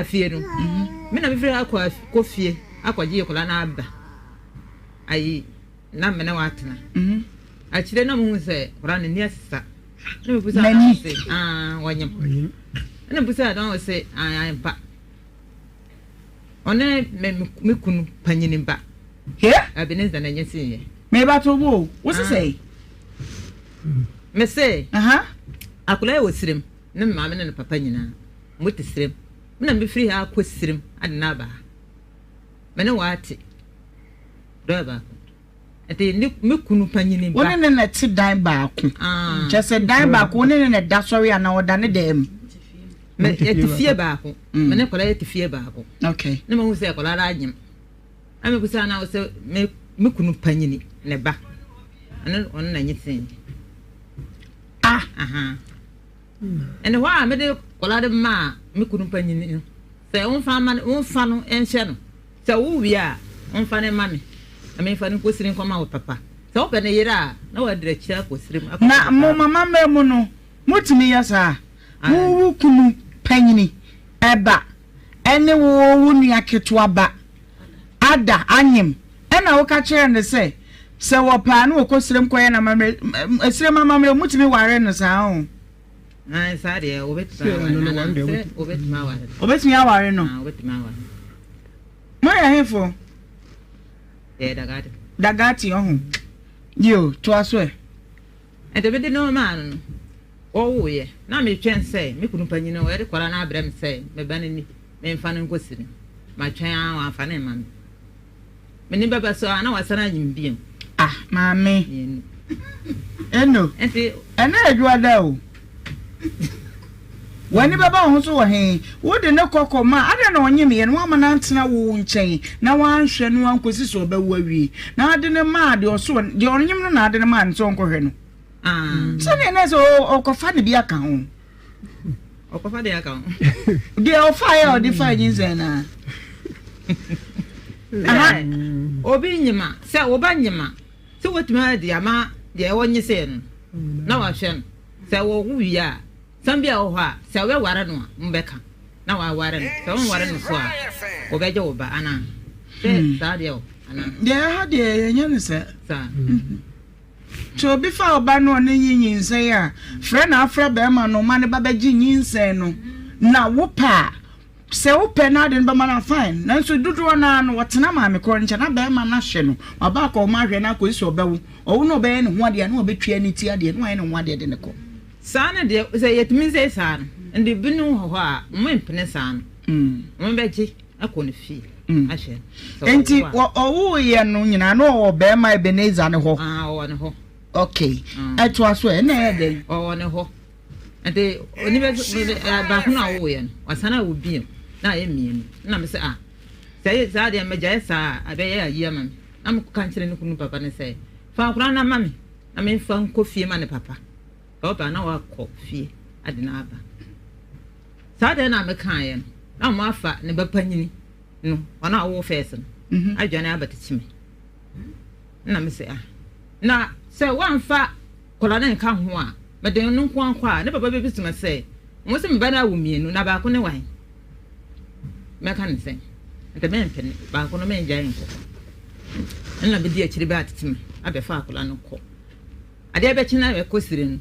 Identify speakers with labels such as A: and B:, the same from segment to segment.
A: Fie no, me na mefiri ha kɔ kɔ fie akɔgye akwadaa no aba. Ayi, na me ne watena. Akyire na mehu sɛ akwadaa no ani asesa. Na mebusa
B: N'ani?
A: sɛ, ah, wɔnyem. Ɛna mebusa na ɔse, ah, ampa. Ɔne me me kunu panyini ba.
B: He?
A: Ebenezer na ɛnyɛ senior.
B: Meba to wo o. Wo se sɛn?
A: Me se,
B: Aha.
A: akwadaa yi wɔ sirem, ne maame ne ne papa nyinaa. Mo te sirem. Me na mefiri ha akɔ sirem ade no aba ha. Me ne wate. Dɔɔ baako. Nti ne me kunu panyini ba.
B: Wo ne ne na te dan baako.
A: Ah.
B: Kyɛ sɛ dan baako wo ne ne na da sɔre anaa ɔda ne dan mu.
A: Me yɛte fie baako. Me ne akwadaa yɛte fie baako.
B: Okay.
A: Ne mahu sɛ akwadaa no anyem. Na mebisa na sɛ me me kunu panyini ne ba. Ɔno ɔno na nye sen.
B: Ah.
A: Aha. Ɛne hɔ a mede akwadaa de maa me kunu panyini no. Sɛ womfa ma no womfa no nhyɛ no. Sɛ wowie a womfa no ma me. Na memfa no nkɔsiri nkɔma wo papa. Sɛ wopɛ ne yere a na wadiri akyire akɔsiri mu akɔma
B: Na
A: wo
B: mo
A: papa.
B: mama mmerɛ mu no motumi yɛ saa? Wo wo kunu panyini ba ne wo wo nua ketewa ba ada anyem ɛna woka kyerɛ no sɛ sɛ wɔpɛ a na wɔkɔ serem kɔyɛ no amammerɛ serem amammerɛ motumi ware no saa ho?
A: Ae, saa deɛ wɔbɛtumi aware no anaa sɛ wɔbɛtumi aware no.
B: Wɔbɛtumi aware no.
A: Ah, wɔbɛtumi aware no.
B: Moyɛ hefo?
A: Yɛyɛ Dagati.
B: Dagati ɔho. Yo, toa so ɛ.
A: Ɛnti mede no maa no no, wɔwoeɛ. Na metwɛn sɛ me kunu panyin no ɔde kwadaa no abrɛ me sɛ me ba no ni, memfa no nkɔsi no. Matwɛn ara wamfa no mma me. Me ne bɛba so a na wasan anyim bio.
B: Ah, maame.
A: Mmienu.
B: Eno,
A: Ɛnti.
B: ɛnɛ yɛ dwoada o. W'ani bɛba wo ho so wɔ he? Wode no kɔ kɔma a, adɛn na ɔnyemeeɛ no? Woamma no antena wo nkyɛn na woanhwɛ no ankɔsi sɛ ɔbɛwo awie, na ade no maa deɛ ɔso deɛ ɔnyem no na ade no maa no sɛ ɔnkɔhwɛ no. Sɛdeɛ na sɛ ɔkɔfa ne bi aka ho.
A: Ɔkɔfa deɛ aka ho.
B: Deɛ ɔfaeɛ a ɔde faa nyinsɛn no
A: a. Obi nyema sɛ woba nyema sɛ wotumi adi ama deɛ ɔnye no na wahwɛ no sɛ wɔwo wie a. Sɛm bi a ɔwɔ hɔ a, sɛ wobɛware no a, mobɛka na waware no. Sɛ wonware no so a, wɔbɛgye wo ba anaa? Sɛ saa deɛ o, anaa?
B: Deɛ ɛha deɛ yɛnyɛ no saa.
A: Saa.
B: Sɛ obi fa ɔba no ɔne nyi nyinsɛn a, frɛ na afrɛ bɛrima no ma ne ba bɛgye nyinsɛn no na wopɛ a, Sɛ wopɛ na ade no bɛma no a, fine. Nanso dodoɔ no ara no, wɔtena maame korɔ no nkyɛn na barima no ahwɛ no. Waba akɔ wɔn ahwɛ no akɔsi sɛ ɔbɛwo. Ɔwo na ɔbɛyɛ ne ho adeɛ a, na wabɛtua ne ti adeɛ, na wayɛ ne ho adeɛ de no kɔ.
A: Saa no deɛ, sɛ yɛtumi sɛ saa no, ɛnde binom wɔ hɔ a, wɔmpene saa no. Wɔbɛgye akɔ ne fie ahwɛ no. Sɛ
B: Enti
A: ɔwo a.
B: ɔwoeɛ no nyinaa na ɔwɔ barima Ebenezer no hɔ?
A: Ah, ɔwɔ ne hɔ.
B: Okay. Ɛtoa so ɛ, ɛnna ɛyɛ dɛn?
A: Ɔwɔ ne hɔ. Nti oni bɛ baako no a ɔwoeɛ no wasan awo bio na ayɛ mmienu na me sɛ ah sɛ ɛyɛ saa deɛ mɛgyae saa a ɛbɛyɛ ayi ama me na mekɔka nkyerɛ ne kunu papa no sɛ fa akwadaa no ama me na memfa nkɔ fie ma ne papa sɛ ɔba na wakɔ fie ade no aba saa deɛ na mekaeɛ no na wɔn afa ne ba panyini no ɔno a ɔwɔ fɛs no adwane abɛtete me na me sɛ ah na sɛ wɔamfa Akwadaa no nka ho a, mede ɔno nko ara kɔ a, ne papa bɛbisa me sɛ, Wo se me ba no awo mmienu, na baako ne wan? Mɛka no sɛn? Nti mempene, baako no mengyae nkɔ. Ɛna medi akyiri bɛ atete me abɛfa akwadaa no kɔ. Adeɛ bɛkye na ɛkɔ sire no,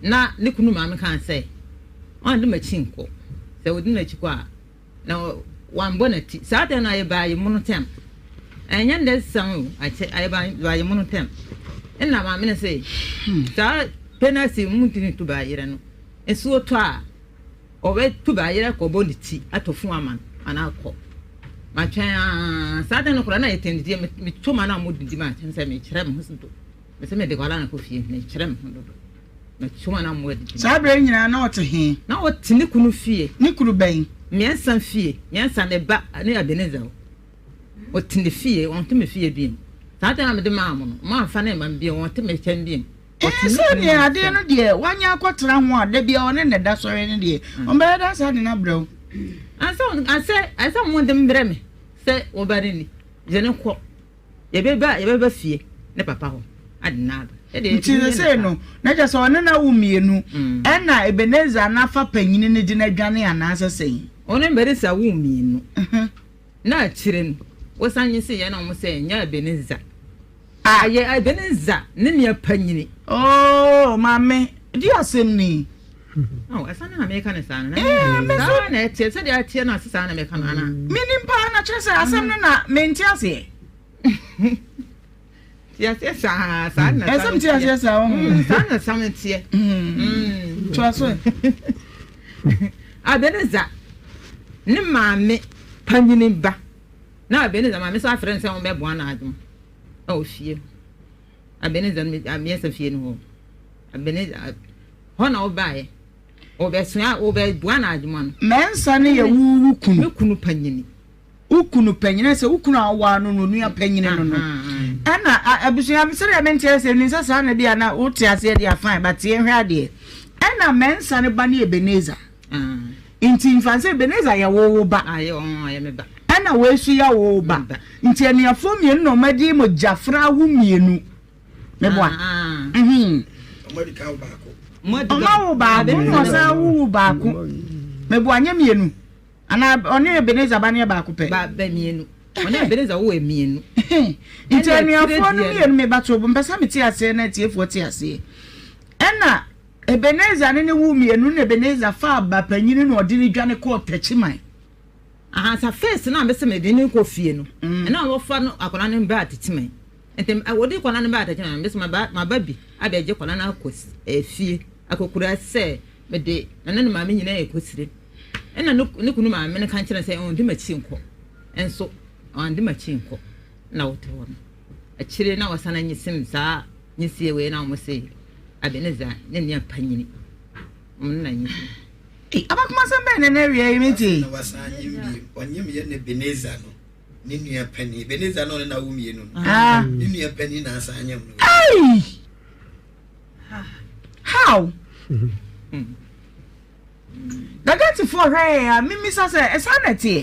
A: na ne kunu maame kaa sɛ, ɔnde m'akyi nkɔ. Sɛ ɔdi n'akyi kɔ a, Na wambɔ n'ati. Saa da no ayɛ baayemono tɛm. Ɛnyɛ nnɛ sɛm o, akyɛ ayɛ baayemono tɛm. Ɛna maame no se, saa penalty mu ntumi ntu baayerɛ no. Nsuo tɔ a, ɔbɛtu baayerɛ kɔbɔ ne ti atɔ fun ama no anaa kɔ. Matwɛn aa, saa da no koraa na yɛ tɛndidiɛ, meto ma no a wɔdidi ma akyɛn sɛ mekyerɛ me ho so do. Mese mede kwadaa no kɔ fie, mekyerɛ me ho dodo.
B: Saa berɛ yi nyinaa na ɔte he?
A: Na ɔte ne kunu fie.
B: Ne kunu bɛn?
A: Mmiɛnsa fie. Mmiɛnsa, ne ba ne Ebenezer. Ɔte ne fie, ɔnte me fie bio. Saa da no a mede maa mo no, moamfa no amma me bio, ɔnte me nkyɛn bio.
B: Ɔte ne kunu Sɛdeɛ adeɛ no deɛ wanya akɔtena ho a da biara ɔne no da sɔre no deɛ, ɔbɛyɛ dɛn asan de no abrɛ wo?
A: Ansa, ansa, ansa mode mbrɛ me sɛ wo ba no ni, gye no kɔ. Yɛbɛba yɛbɛba fie ne papa hɔ ade no aba.
B: Nti sesei no, na kyerɛ sɛ ɔne no awo mmienu, ɛnna Ebenezer no afa panyini no de no adwane anaasɛ sɛn?
A: Ɔne Melissa woo mmienu. Na akyire no, wɔsan nye se yɛn na wɔn sɛ nyɛ Ebenezer. Ah. Ayɛ Ebenezer ne nua panyini.
B: Oh, maame, di asɛm ni.
A: Oh, ɛsan na meka ne saa no. Eh, saa na ɛteɛ, sɛdeɛ ɛteɛ no ase saa na meka no anaa.
B: Menim paa na kyerɛ sɛ asɛm no na mente aseɛ.
A: Te aseɛ saa saa na
B: ɛsɛ te aseɛ saa wɔn
A: mm, saa na sam teɛ.
B: Mm. To aso.
A: Ebenezer ne maame panyini ba na Ebenezer maame sɛ afrɛ no sɛ wɔn bɛboa no adwuma ɛwɔ fie Ebenezer no mmiɛnsa fie no hɔ Ebenezer hɔ na ɔbaeɛ ɔbɛsua ɔbɛboa no adwuma no.
B: Mɛnsa ne yɛ wo kunu.
A: Me kunu panyini.
B: Wo kunu panyin, ɛsɛ wo kunu a wowaa no no nua panyin no no. Ɛna abusua sɛdeɛ mente aseɛ nim sɛ saa na bi a na wote aseɛ deɛ fine but yɛnhwɛ adeɛ. Ɛna Mɛnsa no ba ne Ebenezer. Nti nfa sɛ Ebenezer yɛ wo wo ba. Ɛna wei nso yɛ wo ba. Nti anuafoɔ mmienu na wɔadi mo gyafra wo mmienu. Meboa. Ɔma wo baako na ɔsan wo wo baako. Meboa nyɛ mmienu. Anaa ɔne Ebenezer ba no yɛ baako pɛ?
A: Ba ba mmienu. Ɔne Ebenezer wo yɛ mmienu.
B: Nti anuafoɔ no mmienu me ba to mpɛ sɛ mete aseɛ na atiefoɔ te aseɛ. Ɛna Ebenezer ne ne wo mmienu na Ebenezer faa ba panyini na ɔde ne dwane kɔɔ Takyiman.
A: Aha sa first na mese mede ne kɔ fie no. Mm. Ɛna wɔfa no akwadaa no baa Takyiman. Nti wɔde akwadaa no baa Takyiman mese maba maba bi abɛgye akwadaa no akɔ eh, fie akɔkura sɛ mede ɛne ne maame nyinaa yɛ kɔsire. Ɛnna ne ne kunu maame no ka kyerɛ no sɛ ɔndi m'akyi nkɔ. Nso ɔandi m'akyi nkɔ na wote hɔ no. Akyire na wɔsan anyisim saa nyisie wei na wɔn se Ebenezer ne nua panyini. Wɔn na nyisim.
B: Ei, abakomasɛm bɛn na ɛnɛ awia yi mete?
C: Na wasan anyim bio. Ɔnyim yɛ ne Ebenezer no, ne nua panin. Ebenezer no ɔne no awo mmienu no.
B: Ah.
C: Ne nua panin na asan anyim no.
B: Ei! How? Gagatifoɔ hwɛ yɛn a, memmisa sɛ, ɛsaa na ɛteɛ?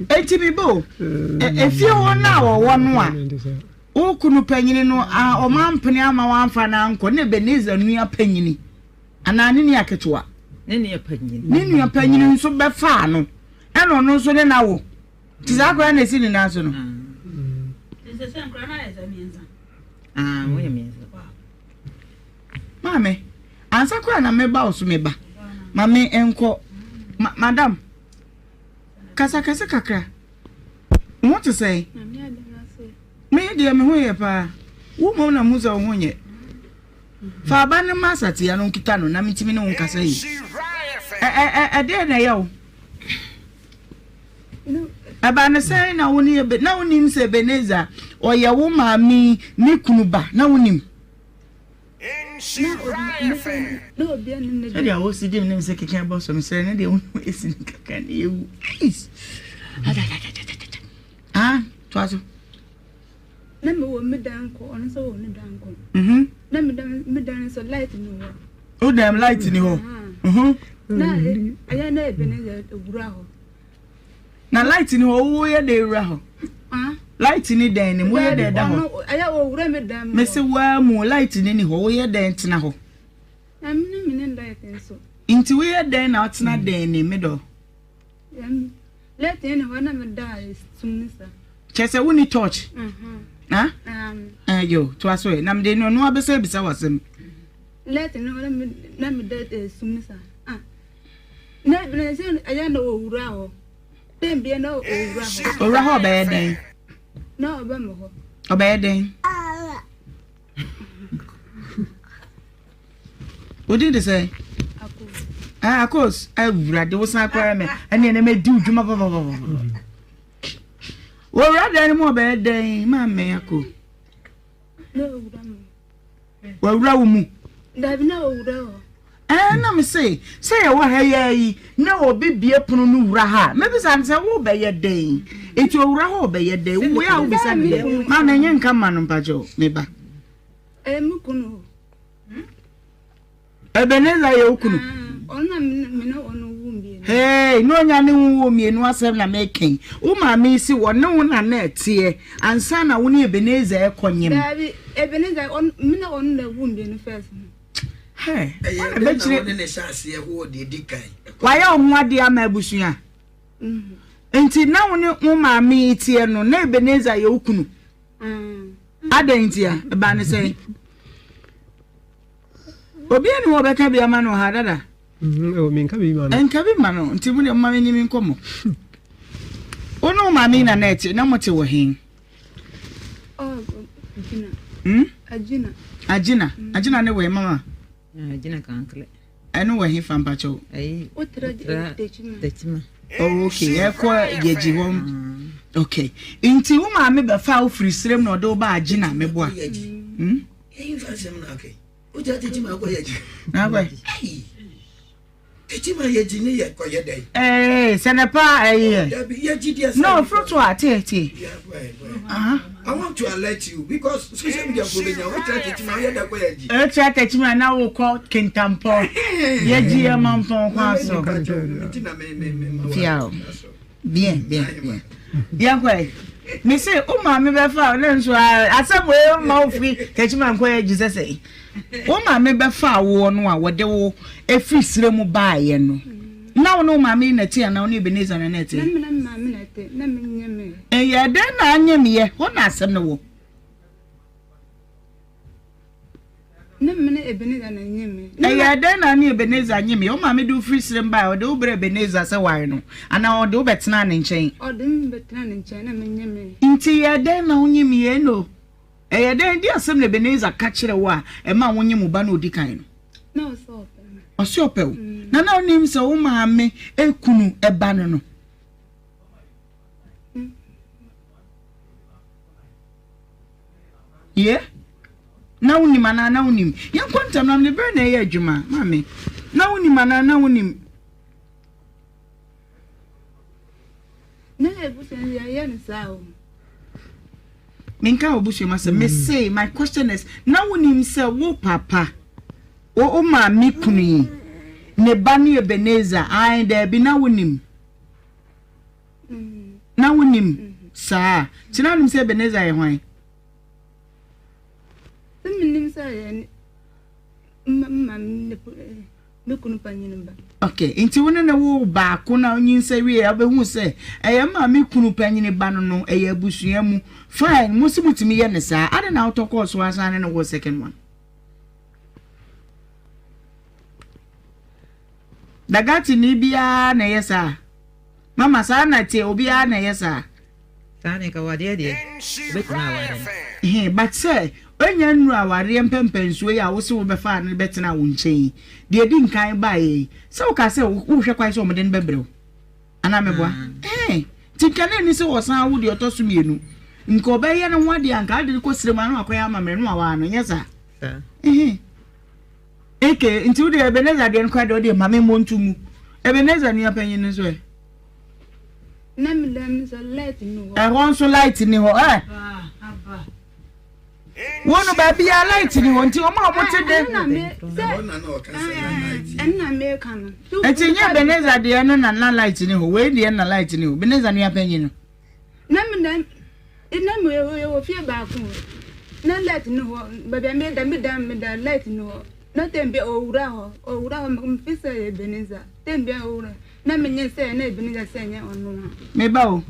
B: Enti me bo, efie hɔ no a wɔwɔ no a, wo kunu panyini no a ɔma mpene ama wamfa no ankɔ ne Ebenezer nua panyini anaa ne nua ketewa.
A: Ne nua panyini.
B: Ne nua panyini nso bɛfaa no, ɛna ɔno nso ne na wo. Nti saa koraa na esi ne nan so no.
A: Ah, wɔyɛ mmiɛnsa.
B: Maame, ansa koraa na meba wo so meba. Ma me nkɔ. Ma, madam, kasa kɛse kakra. Wo ho te sɛn? Me deɛ me ho yɛ paa. Wo mmom na muhu sɛ wo ho nyɛ. Fa aba no ma Asatea no nkita no na metumi ne wo nkasa yi. Ɛ ɛ ɛ ɛdeɛ na ɛyɛ wo? Ɛbaa no sɛn na wo ne Ebe, na wonim sɛ Ebenezer ɔyɛ wo maame ne kunu ba, na wonim? Sɛdeɛ wosi di menim sɛ keka bɔ so mesrɛ ne deɛ wonim ɛsi ne kakra ne yɛwu. Ah, toa so.
D: Na me wɔ me dan kɔ ɔno nso wɔ ne dan kɔ.
B: Mhm.
D: Na me dan me dan nso light ni hɔ.
B: O dan light ni hɔ. Mhm.
D: Na ɛyɛ na ebe ne yɛ ewura hɔ.
B: Na light ni hɔ wo yɛ dɛ ewura hɔ. Light ni dan ni mu yɛ dɛ da hɔ.
D: Ɛyɛ owura me dan mu.
B: Mese waa mu light ni ni hɔ wo yɛ dɛn tena hɔ.
D: Na me ne me ne light nso.
B: Nti wo yɛ dɛn na ɔtena dan ni me dɔ. Kyerɛ sɛ wonni torch. Ha? Ayo, toa so ɛ. Na mede no no abɛsɛ bisa w'asɛm.
D: Lɛt no na meda sum no sa. Ah. Na na sɛ ɛyɛ na owura hɔ. Dɛn bia na owura hɔ.
B: Owura hɔ ɔbɛyɛ dɛn?
D: Na ɔbɛmɔ hɔ.
B: Ɔbɛyɛ dɛn? Wo din de sɛ? Ah, Akos. Awurade, wo san koraa mɛ. Ɛne ɛnɛ mɛdi wo dwuma papapapa. Wɔwura dan no mu ɔbɛyɛ dɛn ma mɛ ako? Wɔwura wo mu?
D: Dabi na ɔwura hɔ.
B: Ɛɛ na me se sɛ yɛwɔ ha yɛ yi na obi bie pono no wura ha mɛbisa no sɛ wobɛyɛ dɛn nti owura hɔ ɔbɛyɛ dɛn wo yɛ a wobisa no dɛn ma na ɛnyɛ nka ma no mpakyɛw meba.
D: Ɛyɛ me kunu o.
B: Ebenezer yɛ wo kunu?
D: Ah, ɔno na me ne ɔno wo mmienu.
B: Hey, na onya ne wo wo mmienu asɛm na meka Wo maame si wɔ ne wo na na ɛteɛ ansa na wo ne Ebenezer ɛkɔ nyem.
D: Daabi, Ebenezer, me ne ɔno na wo mmienu first no.
B: Hey,
C: Ɛyɛ
B: wọn na
C: dɛn na
B: bɛkyerɛ.
C: wo ne ne hyɛ aseɛ wɔ deɛ di kan?
B: Wayɛ wo ho adeɛ ama abusua. Nti na wo ne wo maame yi teɛ no, na Ebenezer yɛ wo kunu. Adɛn nti a? Ɛbaa ne sɛn? Obi ani hɔ ɔbɛka bi ama no ha dada.
E: Mm, menka bi ma no.
B: Nka bi ma no. Nti mo deɛ mo ma me ni me nkɔmmɔ. Wo ne wo maame yi na na ɛte, na mote wɔ he?
D: Oh, Agyina.
B: Hmm?
D: Agyina.
B: Agyina. Agyina ne wɔ mama.
A: Agyina kankle.
B: Ɛno wɔ he fa mpakyɛw?
A: Ayi.
D: Wotra Tekyima.
A: Tekyima.
B: Oh, okay. Ɛkɔ yɛgye hɔ. Okay. Nti wo maame bɛfa wo firi serem na ɔde wo ba Agyina meboa. Hmm?
C: Yɛyi nfa asɛm na akɛ. Wotra Tekyima akɔ yɛgye.
B: Na akɔ.
C: Ayi. Tekyima yɛgye ne yɛ kɔyɛ dɛn?
B: Ee, sɛ ne paa ɛyɛ.
C: Dabi yɛgye deɛ sɛ.
B: No, fruit a tie tie.
C: Uh-huh. I want to alert you because social media fo benya wo tra Tekyima woyɛ dɛ kɔ yɛgye.
B: Wotra Tekyima na wokɔ Kintampɔ. Yɛgye yɛ mampɔn kwan so. Fia o. Bien, bien, bien. Yɛnkɔ ɛ. Me se wo maame bɛfa wo na nso asɛm wei ma wo firi Tekyima nkɔ yɛgye sɛ sɛ. Wo maame bɛfaa woɔ no a wɔde wo firi serɛ mu baeɛ no, na wo ne wo maame yi na ɛte anaa wo ne Ebenezer na na ɛte?
D: Na me ne me maame na ɛte, na menyemee.
B: Ɛyɛɛ dɛn na anyemeeɛ? Hɔ na asɛm no wɔ.
D: Na me ne Ebenezer na ɛnyemee.
B: Ɛyɛɛ dɛn na ne Ebenezer nyemeeɛ? Wo maame de wo firi serɛ mu baeɛ, ɔde wo brɛɛ Ebenezer sɛ ware no anaa ɔde wo bɛtenaa ne nkyɛn?
D: Ɔde me bɛtenaa ne nkyɛn na menyemee.
B: Nti ɛyɛɛ dɛn na wonyemeeɛ? Eno. Ɛyɛ dɛn? Deɛn asɛm na Ebenezer ka kyerɛɛ wo a ɛmaa wonyem wo ba no a ɔdi kan no?
D: Na ɔsɛ ɔpɛ me.
B: Ɔsɛ ɔpɛ wo. Na na wonim sɛ wo maame kunu ba no no? Yɛ? Na wonim anaa na wonim? Yɛnkɔ ntɛm na mede berɛ na ɛyɛ adwuma, maame. Na wonim anaa na wonim?
D: Na ebusua no yɛyɛ no saa o.
B: Menka wɔ busua mu asɛm. Me say my question is na wonim sɛ wo papa wo wo maame kunu yi ne ba ne Ebenezer ae daabi na wonim na wonim saa nti na wonim sɛ Ebenezer yɛ hwan?
D: Sɛ menim sɛ yɛ maame ne kunu panyin ba.
B: Okay, nti wo ne ne wo baako na onyinsɛ wie a wobɛhu sɛ ɛyɛ maame kunu panyin ba no no ɛyɛ abusua mu fine mo si motumi yɛ ne saa ade na wotɔ kɔɔ so asan ne ne wo second one dagati ni biara na ɛyɛ saa. Mama saa na ɛteɛ obiara na ɛyɛ saa.
A: Saa ne nka wadeɛ deɛ obɛtumi aware no.
B: He but sɛ ɔnya nnuru awareɛ mpɛmpɛnsoɔ yi a wose wobɛfaa no bɛtena wo nkyɛn yi deɛ ɛdi nkan baeɛ yi sɛ wokaa sɛ wohwɛ kwan sɛ wɔde no bɛbrɛ wo anaa meboa he nti nka na ɛni sɛ wɔsan wo deɛ ɔtɔ so mmienu nka ɔbɛyɛ ne ho adeɛ a nka wode no kɔ srɛ mu ano akɔyɛ amammerɛ no awaa no nyɛ saa he Eke, nti wo deɛ Ebenezer deɛ no koraa deɛ ɔdeɛ ma me mmɔ nto mu. Ebenezer nua panyin no nso ɛ?
D: Na me dan nso light ni hɔ.
B: Ɛhɔ nso light ni hɔ ɛ. Wo no baabi a light ni hɔ nti wɔn a wɔn te de.
D: Ɛnna meka no.
B: Nti nye Ebenezer deɛ no na na light ni hɔ wei deɛ na light ni hɔ Ebenezer nua panyin no.
D: Na me na na me wɔ fie baako na light ni hɔ baabi a meda meda meda light ni hɔ na tɛm bi owura hɔ owura hɔ mefi sɛ yɛ Ebenezer tɛm bi owura na menyɛ sɛ na Ebenezer sɛ nyɛ ɔno a.
B: Meba o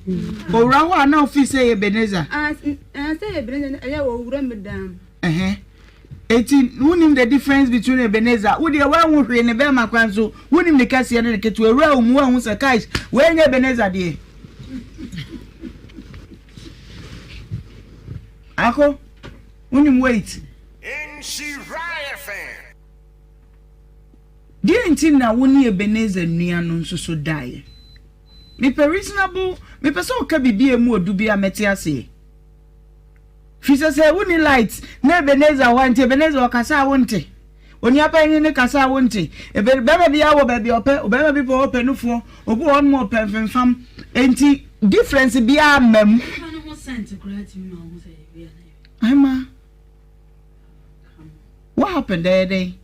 B: owura hɔ a na ofi sɛ yɛ Ebenezer.
D: Ah sɛ yɛ Ebenezer ɛyɛ owura me dan.
B: Ɛhɛn Eti wonim the difference between Ebenezer wo deɛ woanhu hwee ne bɛɛma koraa nso wonim ne kɛseɛ ne ne ketewa ewura wo mu woanhu sɛ kais wei nyɛ Ebenezer deɛ Ako wonim weight Deɛ nti na wo ne Ebenezer nua no nso so daeɛ Mepɛ reasonable mepɛ sɛ ɔka biribi a emu odu bi a mɛte aseɛ. Firi sɛ sɛ wonni light na Ebenezer wɔ hɔ a nti Ebenezer ɔkasa a wonte. Onua panyin no kasa a wonte. Ebe bɛrima bi awɔ baabi a ɔpɛ, ɔbɛrima bi pɛ ɔpɛ nufoɔ, obi wɔ hɔnom ɔpɛ mfemfam. Enti difference biara mma mu. Ahema, what happened? Ɛyɛ dɛn?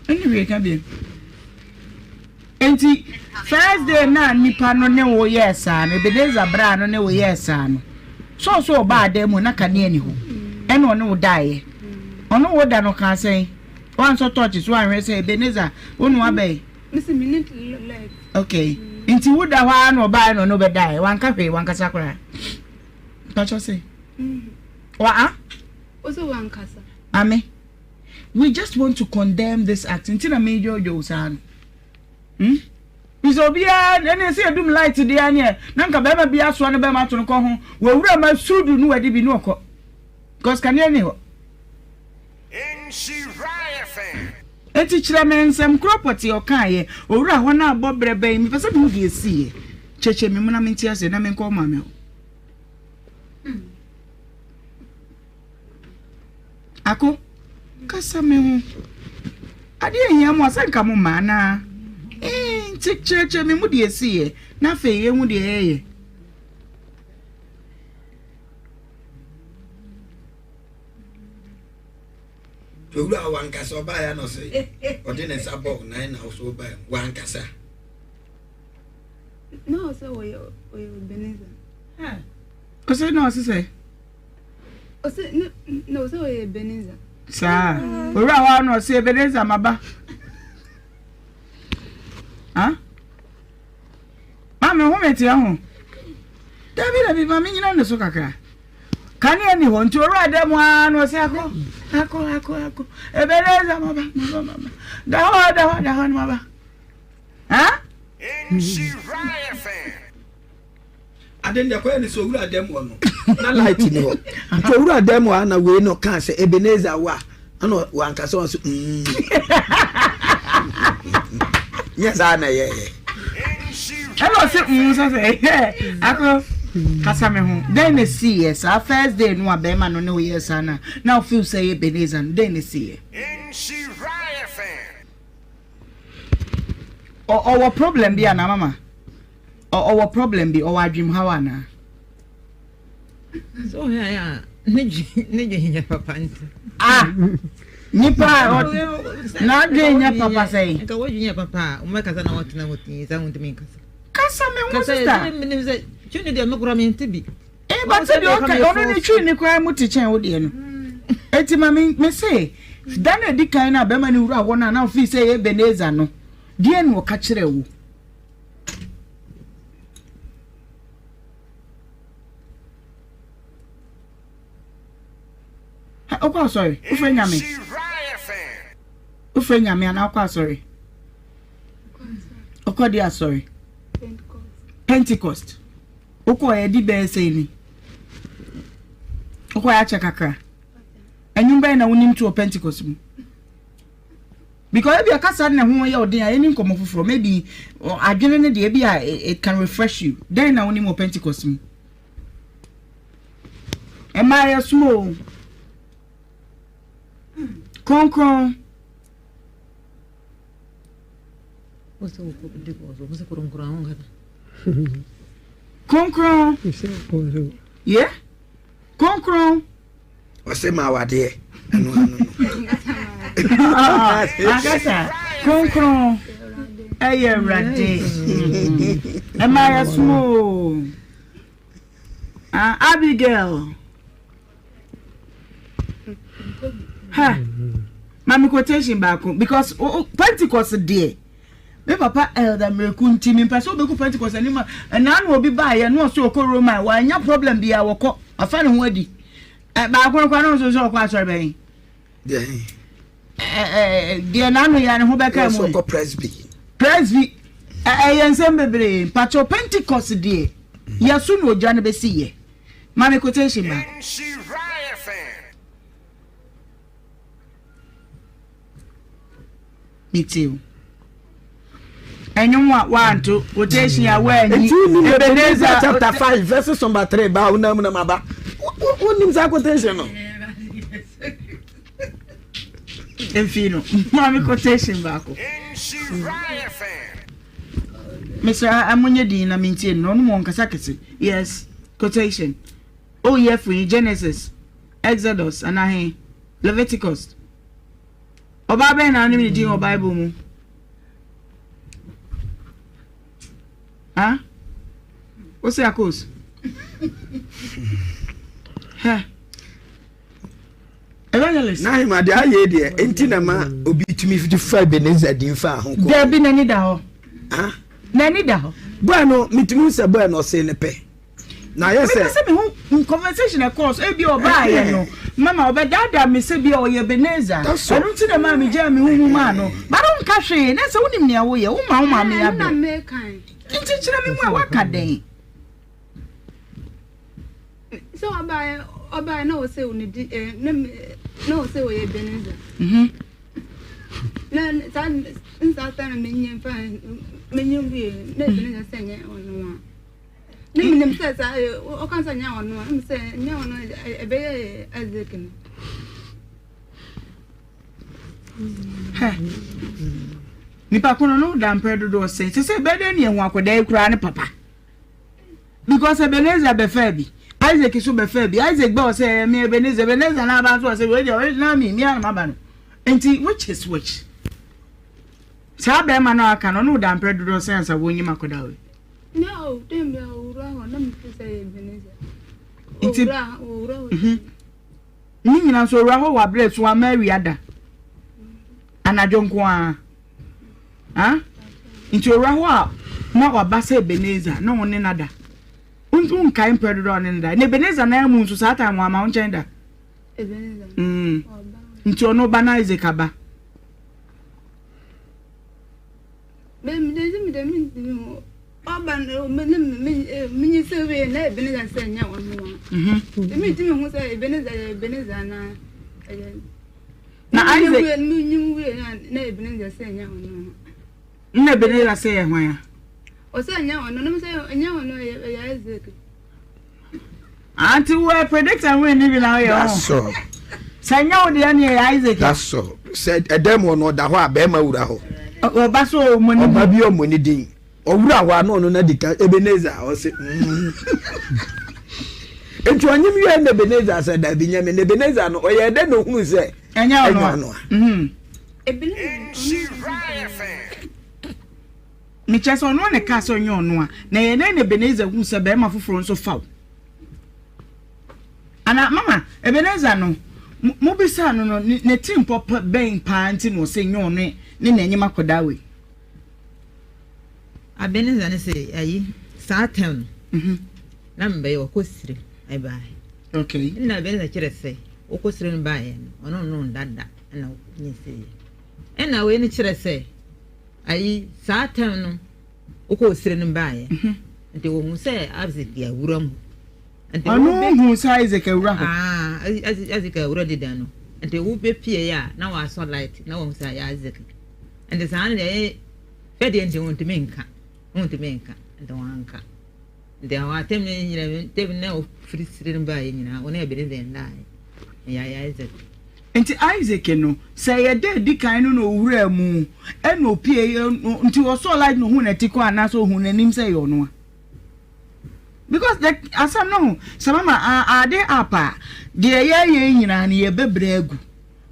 B: Ɛne hwee ka bio. Enti first day na nipa no ne wo yɛɛ saa no, Ebenezer braa no ne wo yɛɛ saa no, so ɔso ɔbaa dan mu na kanea ni hɔ. Ɛna ɔne wo daeɛ. Ɔne wo da no ɔkaa sɛn? Woansɔ torch so anhwɛ sɛ Ebenezer wo na waba yi?
D: Mese menni light.
B: Okay. Nti wo da hɔ ara na ɔbaeɛ na ɔne wo bɛdaeɛ? Wanka hwee, wankasa koraa? Mpakyɛ se? Wa a?
D: Wo se wankasa.
B: Ame, we just want to condemn this act nti na medwoodwoo wo saa no. Hmm? Fisɛ obiara ɛne ɛsɛ yɛdum light deɛ neɛ na nka bɛrima bi asoa no bɛrima ato no kɔ ho wɔwura ma sudu no wadi bi ne ɔkɔ because kanea ni hɔ. Enti kyerɛ me nsɛm korɔ pɔtee ɔkaeɛ owura hɔ no abɔ berɛ bɛn mepɛ sɛ mehu deɛ ɛsiiɛ kyerɛkyerɛ me mu na mente aseɛ na menkɔ wo maame hɔ. Ako, kasa me ho. Adeɛ nhia mo a, sɛ nka mo mma anaa? Ee, nti kyerɛkyerɛ me mu deɛ ɛsiiɛ, na afei yɛhu deɛ yɛyɛ.
C: Owura wankasa ɔbaeɛ na ɔsɛ ɔde ne nsa bɔɔ nan na ɔsɛ ɔbaeɛ wankasa.
D: Na ɔsɛ ɔyɛ ɔyɛ Ebenezer.
B: Ɔsɛ na ɔsɛ sɛ.
D: Ɔsɛ ne na ɔsɛ ɔyɛ Ebenezer.
B: Saa owura hɔ na ɔsɛ Ebenezer maba. Ha? Maame ho mete ho. Dabi dabi maame nyina ne so kakra. Kanea ni hɔ nti owura dɛ mu ara na ɔsɛ akɔ akɔ akɔ akɔ Ebenezer maba maba maba. Da hɔ da hɔ da hɔ no maba. Ha?
C: Ade no deɛ kɔyɛ ne sɛ owura dɛm hɔ no na light ni hɔ nti owura dɛm hɔ ana wei no kaa sɛ Ebenezer wa ana wankasa wɔn so mm nyɛ saa na ɛyɛyɛ.
B: Ɛna ɔsɛ mm sɛ sɛ ɛyɛ akɔ kasa me ho dɛn na esi yɛ saa first day no a bɛrima no ne wo yɛ saa na na o feel sɛ ɛyɛ Ebenezer no dɛn na esi yɛ. Ɔwɔ problem bi anaa mama? Ɔwɔ problem bi, ɔwɔ adwemhaw anaa?
A: Sɛ ɔhwɛ ayɛ a, ne dwen ne dwen nyɛ papa nti.
B: Ah! Nipa a n'adwen nyɛ papa sɛn?
A: Nka w'adwen yɛ papa a, wɔbɛkasa na wɔtena hɔ tii sɛ wontumi nkasa.
B: Kasa me ho sista.
A: Kasa menim sɛ twi no deɛ me kora mente bi.
B: Eh, but sɛ deɛ ɔka ɔno ne twi ne koraa mu te kyɛn wo deɛ no. Eti ma me me se da na edi kan na bɛrima ne wura hɔ no a na ofii sɛ ɛyɛ Ebenezer no, deɛ na ɔka kyerɛ wo? Wokɔ asɔre? Wofrɛ Nyame? Wofrɛ Nyame anaa wokɔ asɔre? Wokɔ de asɔre? Pentecost. Wokɔ yɛ di bɛyɛ sɛn ni? Wokɔ yɛ akyɛ kakra. Ɛnwom bɛyɛ na wonim to wɔ Pentecost mu? Because ebia kasa no na ɛho yɛ wo den a, yɛni nkɔmmɔ foforɔ. Maybe adwene no deɛ ebia it can refresh you. Dɛn na wonim wɔ Pentecost mu? Ɛmaa yɛsom o. Kronkron. Kronkron. Yeah? Kronkron.
C: Ɔsɛ ma awadeɛ ɛno ano no.
B: Ankasa kronkron ɛyɛ awurade. Ɛma yɛ som o. Abigail. Ha. Mami quotation baako because Pentecost deɛ. Me papa Elder Miraku nti mempɛ sɛ wobɛku Pentecost anim a ɛnaa na obi baeɛ na ɔsɛ ɔkɔ Roma a wanya problem biara wɔkɔ afa ne ho adi baako no koraa na ɔsɛ sɛ ɔkɔ asɔre bɛn deɛ n'ano yɛ ne ho bɛka mu
C: ɔkɔ Presby
B: Presby ɛyɛ nsɛm bebree mpakyɛw Pentecost deɛ yɛso na ogya no bɛsi yɛ ma me quotation baako. Metie o. Ɛnwom a wanto, quotation a wanyi.
C: Nti wonim Ebenezer chapter 5 verses number 3 ba wonam nam aba. Wonim saa quotation no?
B: Mfii no, maame quotation baako. Mesrɛ monyɛ din na mentie no, ɔno mu ɔnkasa kɛse. Yes, quotation. Oh, yeah, free Genesis, Exodus, anaa he, Leviticus. Ɔbaa bɛn na wonim ne din wɔ Bible mu? Ha? Wose Akos? Hɛ. Evangelist.
C: N'ahema deɛ ayɛ deɛ nti na ma obi tumi de fa Ebenezer din fa ho kɔ.
B: Dabi n'ani da hɔ. Ah? N'ani da hɔ.
C: Bɔɛ no metumi sɛ bɔɛ no ɔse ne pɛ. Na ayɛ sɛ.
B: Mepɛ sɛ mehu conversation ɛkɔɔ so ebi ɔbaayɛ no mama ɔbɛdaadaa me sɛ bi a ɔyɛ Ebenezer. Ɛno nti na maa megyaa me huhu maa no. But wonka hwee na sɛ wonim nea woyɛ woma wo maame abrɛ. Nti kyerɛ me mu a waka dɛn.
D: Sɛ ɔbaeɛ ɔbaeɛ na ɔsɛ ne di ɛ eh, na na ɔsɛ ɔyɛ Ebenezer.
B: Mhm.
D: Na saa nsa ta na menye mfa menye wie na Ebenezer sɛ nyɛ ɔno a. Ne menim sɛ saa ɔka sɛ nyɛ ɔno a ɛmu sɛ nyɛ ɔno ɛbɛyɛ Isaac no.
B: Hɛ nipa kono no da mprɛ dodoɔ sɛ sɛ sɛ ɛbɛyɛ dɛ ne ɛho akwadaa yi koraa ne papa. Because Ebenezer bɛfaa bi, Isaac nso bɛfaa bi. Isaac bɛ ɔsɛ ɛyɛ me Ebenezer, Ebenezer n'aba nso ɔsɛ wei deɛ original me, me ara na maba no. Nti which is which? Saa bɛrima no a aka no, ɔne wo da mprɛ dodoɔ sɛn ansa wɔnyim akɔda wei?
D: Na o, dɛm bia owura hɔ na mefi sɛ yɛ Ebenezer.
B: Nti,
D: Owura, owura hɔ.
B: Ne nyina nso owura hɔ wɔ aberɛ so ama awia da. Anadwo nko ara. Ah? Nti owura hɔ a na waba sɛ Ebenezer na ɔne no ada. Wonkae mprɛ dodoɔ a ɔne no da. Na Ebenezer nan mu nso saa time wama wo nkyɛn da.
D: Ebenezer.
B: Nti ɔno ba na Isaac aba.
D: Ɔba no me ne me menyi sɛ wei na Ebenezer sɛ nyɛ ɔno a.
B: Mhm.
D: Mentumi hu sɛ Ebenezer yɛ Ebenezer anaa ɛyɛ.
B: Na Isaac.
D: Menyim wie na na Ebenezer sɛ nyɛ ɔno.
B: Na Ebenezer sɛ yɛ hwan a?
D: Ɔsɛ nyɛ ɔno na sɛ nyɛ ɔno ɛyɛ ɛyɛ Isaac.
B: Auntie wo predict and win ni bi na ɔyɛ
C: That's all.
B: Sɛ nyɛ wo deɛ ne ɛyɛ Isaac.
C: That's all. Sɛ ɛdɛm wɔ no ɔda hɔ a bɛrima wura hɔ.
B: Ɔba so ɔmɔ ne din.
C: Ɔba bi ɔmɔ ne din. Ɔwura hɔ a na ɔno na di kan Ebenezer ɔse mm. Nti ɔnyem wiɛ na Ebenezer sɛ dabi nyɛ me na Ebenezer no ɔyɛ dɛ na ohunu sɛ
B: ɛnyɛ ɔno a.
D: Mhm.
B: Mekyɛ sɛ ɔno na ɛkaa sɛ ɔnyɛ ɔno a na ɛyɛ dɛn na Ebenezer hu sɛ bɛrima foforɔ nso fa wo. Ana mama Ebenezer no mobisaa no no ne tirimpɔ bɛn paa nti na ɔsɛ nyɛ ɔno ne n'anim akɔdaa wei.
A: Ebenezer ne sɛ ayi saa tɛm no mhm. na mbɛyɛ ɔkɔ sire ɛbaeɛ.
B: Okay.
A: Ɛna Ebenezer kyerɛ sɛ ɔkɔ sire no baeɛ no ɔno no ndada ɛna nyɛ sɛ yɛ. Ɛna wei no kyerɛ sɛ ayi saa tɛm no ɔkɔ sire no baeɛ.
B: Mhm.
A: Nti wɔhu sɛ Isaac awura mu. Nti
B: ɔno hu sɛ Isaac awura hɔ.
A: Ah, Isaac awura deda no. Nti wobɛpie a na wasɔ light na wɔhu sɛ Isaac. Nti saa no deɛ ɛyɛ fɛ deɛ nti wɔntumi nka wɔntumi nka nti wɔanka nti ahɔ atɛm no nyina tɛm na ɔfiri siri no baeɛ nyinaa wɔne Ebenezer ndaeɛ ɛyɛ ayɛ Isaac.
B: Nti Isaac no sɛ ɛyɛ da edi kan no na owuraa mu ɛna opie nti ɔsɔɔ light na ohuu n'ati kɔ anaasɛ ohuu n'anim sɛ ɛyɛ ɔno a because the asɛm no ho sɛ mama ade up a deɛ yɛyɛ nyinaa no yɛbɛbrɛ agu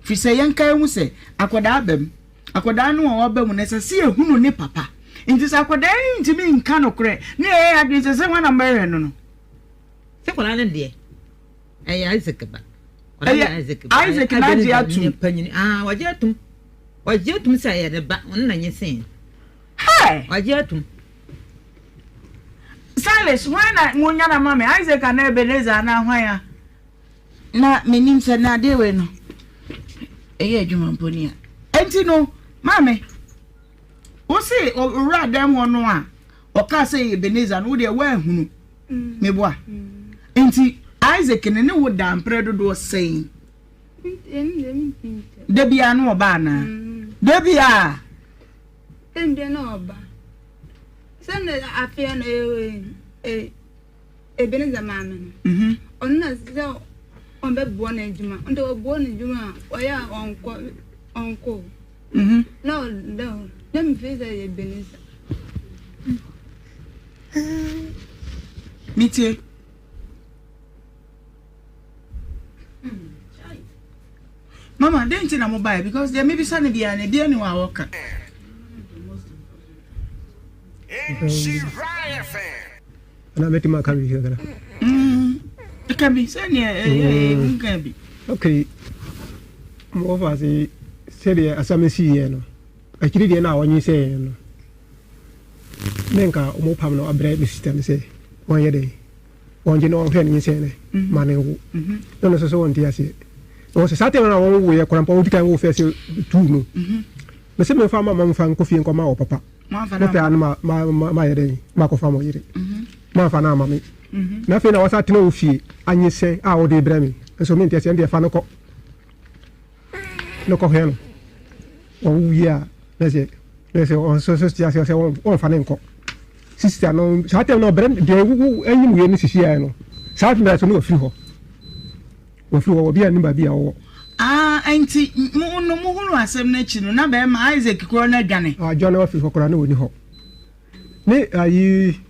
B: firi sɛ yɛnka ehu sɛ akwadaa aba mu. Akwadaa no a waba mu no, ɛsɛ sɛ yɛhunu ne papa. Nti sɛ akwadaa yi ntumi nka nokorɛ na yɛyɛ yɛn adwene sɛ sɛ hwan na mobɛhwehwɛ no no.
A: Sɛ akwadaa no deɛ, ɛyɛ Isaac ba.
B: Ɛyɛ Isaac na agye atum.
A: Panyin, ah, wagye atum. Wagye atum sɛ ɛyɛ ne ba, ɔno na nye sen.
B: Hey!
A: Wagye atum.
B: Silas, hwan na monya na ma me? Isaac anaa Ebenezer anaa hwan a? Na menim sɛ na adeɛ wei no ɛyɛ adwuma mpo ni a. Enti no, maame, wo se owura dɛm hɔ no a ɔkaa sɛ yɛ Ebenezer no, wo deɛ woanhunu. Meboa. Enti Isaac ne ne wo da mprɛ dodoɔ sɛn? Da biara no ɔba anaa? Da biara.
D: Da biara na ɔba. Sɛ na afei na ɛyɛ Ebenezer maame no, ɔno na sɛ ɔbɛboa no adwuma nti ɔboa no adwuma a ɔyɛ a ɔnkɔ ɔnkɔ na ɔda hɔ na mefiri sɛ yɛ Ebenezer.
B: Metie. Mama, dɛn nti na mobaeɛ? Because deɛ mebisa no biara no, ebiara ni hɔ a ɔka.
E: Ana mɛtumi aka biribi kakra?
B: Mm, ka bi sɛdeɛ ɛyɛ mm. nka bi.
E: Okay. Mo wɔfa ase sɛdeɛ asɛm no siiɛ no, akyiri deɛ na wɔnyinsɛn no, ne nka wɔn pam no abrɛ me sista no sɛ wɔnyɛ dɛn, wɔngye na wɔnhwɛ no nyinsɛn no ma no nwo. Na ɔno nso so ɔnte aseɛ. Na wɔsɛ saa tɛm no a wɔwoeɛ koraa mpo, wɔdi kan woo fɛs tuu no. Mese memfa ma ma memfa nkɔ fie nkɔma wɔ papa. Mopɛ a no ma ma ma mayɛ dɛn makɔfa mo yere. Moamfa no amma me. Na afei na wɔsan tena wo fie anyinsɛn a wode rebrɛ me nso mente aseɛ ɛndeɛ fa no kɔ no kɔhwɛ no. Wɔwo wie a na sɛ na sɛ ɔnso so te aseɛ sɛ wɔmfa no nkɔ. Sista no saa tɛm no ɔbrɛ deɛ wo anyim wie no sisi ayɛ no saa mmerɛ so no wafiri hɔ. Wafiri hɔ obi a nim baabi a ɔwɔ.
B: Ah, nti mo no mo hunu asɛm no akyi no na bɛrima Isaac korɔ no adwane.
E: Adwane wafiri hɔ koraa na ɔni hɔ. Ne ayi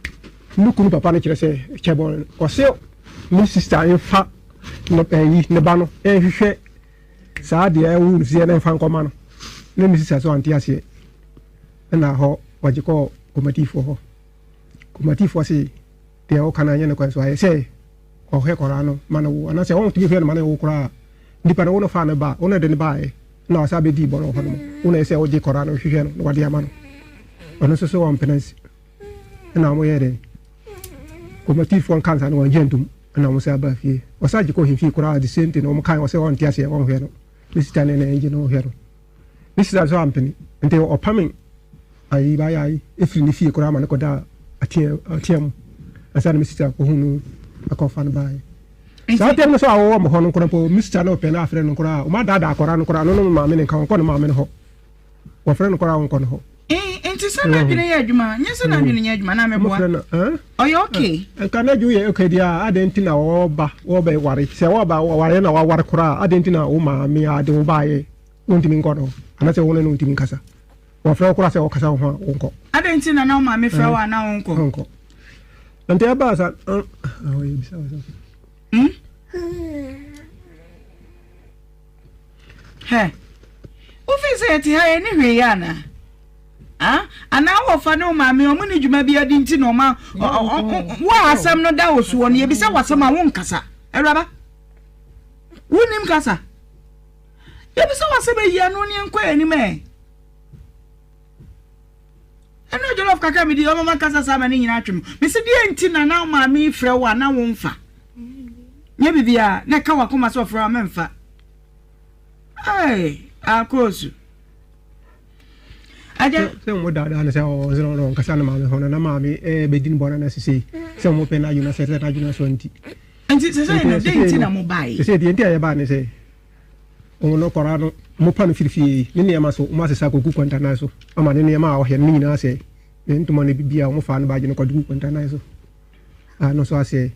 E: ne kunu papa no kyerɛ sɛ kyɛbɔn ɔse ne sista mfa ne ayi ne ba no nhwehwɛ saa deɛ ɛwo no seɛ na mfa nkɔma no ne me sista so ante aseɛ ɛna hɔ ɔgye kɔɔ kɔmatifoɔ hɔ kɔmatifoɔ se deɛ ɔka no anyɛ no kwan so ayɛ sɛ ɔhwɛ kɔraa no ma no wo anaasɛ ɔntumi hwɛ no ma no wo koraa nipa no wo no faa no ba wo no de no baeɛ na ɔsan bɛdii bɔne wɔ hɔ nom, wo na ɛsɛ sɛ wogye kɔraa no hwehwɛ no na wade ama no. Ɔno nso so wampene ansi. Ɛna wɔn yɛɛ dɛn? Kɔmatifoɔ nkansa no wɔn gye ntom ɛna wɔn san baa fie. Ɔsan gye kɔ hemfie koraa the same thing wɔn kae ɔsɛ ɔnte aseɛ wɔnhwɛ no. Ne sista ne na ɛngye no ɔhwɛ no. Ne sista nso ampene nti ɔpame ayi baayɛ ayi efiri ne fie koraa ma no kɔdaa ateɛ ateɛ mu ansa na me sista kɔhu no akɔfa no baeɛ. Saa tɛm no so a wɔwɔ mo hɔ no koraa mpo, me sista na ɔpɛ no afrɛ no koraa a, wɔadaadaa akwadaa no koraa, no no maame no nka, ɔnkɔ ne maame no hɔ. Wɔfrɛ no koraa a, ɔnkɔ ne hɔ.
B: Eh, nti sɛ n'adwene yɛ adwuma, nyɛ sɛ n'adwene nyɛ adwuma na meboa.
E: Wɔfrɛ no, eh?
B: Ɔyɛ okay.
E: Nka n'adwene yɛ okay deɛ a, adɛn nti na wɔba, wɔbɛware? Sɛ wɔba wɔware na wɔaware koraa a, adɛn nti na wo maame a de wo baeɛ, wontumi nkɔ ne hɔ? Anaasɛ wo ne no ntumi nkasa? Wɔfrɛ wo koraa sɛ ɔkasa wo ho a, wonkɔ.
B: Adɛn nti na na wo maame frɛ wo a na wonkɔ?
E: Wonkɔ. Nti ɛbaa sa
B: Hmm? Hɛ. Wofi sɛ yɛte ha yɛne hwee yɛ anaa? Ah, anaa wɔfa ne wo maame ɔmo ne dwuma bi adi nti na ɔma wo a asɛm no da wo soɔ no yɛbisa w'asɛm a wonkasa. Awuraba, wonnim kasa. Yɛbisa w'asɛm ayi ano ne yɛnkɔ yɛn anim ɛ. Ɛno jollof kakra medi ɔma makasa saa ma ne nyinaa atwe me. Mese deɛ nti na na maame yi frɛ wo a na womfa. Nyɛ biribiara na ɛka wakoma sɛ ɔfrɛ wo a mɛmfa. Hey, akoosu. Agya.
E: Sɛ wɔn daadaa no sɛ ɔsɛ ɔno ɔnkasa ne maame ho no na maame ɛbɛdi ne bɔne na sesei sɛ wɔn pɛ n'adwene sɛ sɛ n'adwene asɔ nti.
B: Nti sɛ sɛ no deɛ nti na mo baeɛ.
E: Sɛ deɛ nti a yɛbaa ne sɛ Wɔn no kɔra no, wɔpa no firi fie, ne nneɛma so, wɔasesa akɔgu kwantanan so ama ne nneɛma a ɔhwɛ no ne nyinaa asɛe. Ne ntoma ne biribiara, wɔfaa no baagye no kɔde gu kwantanan so. A no nso asɛe.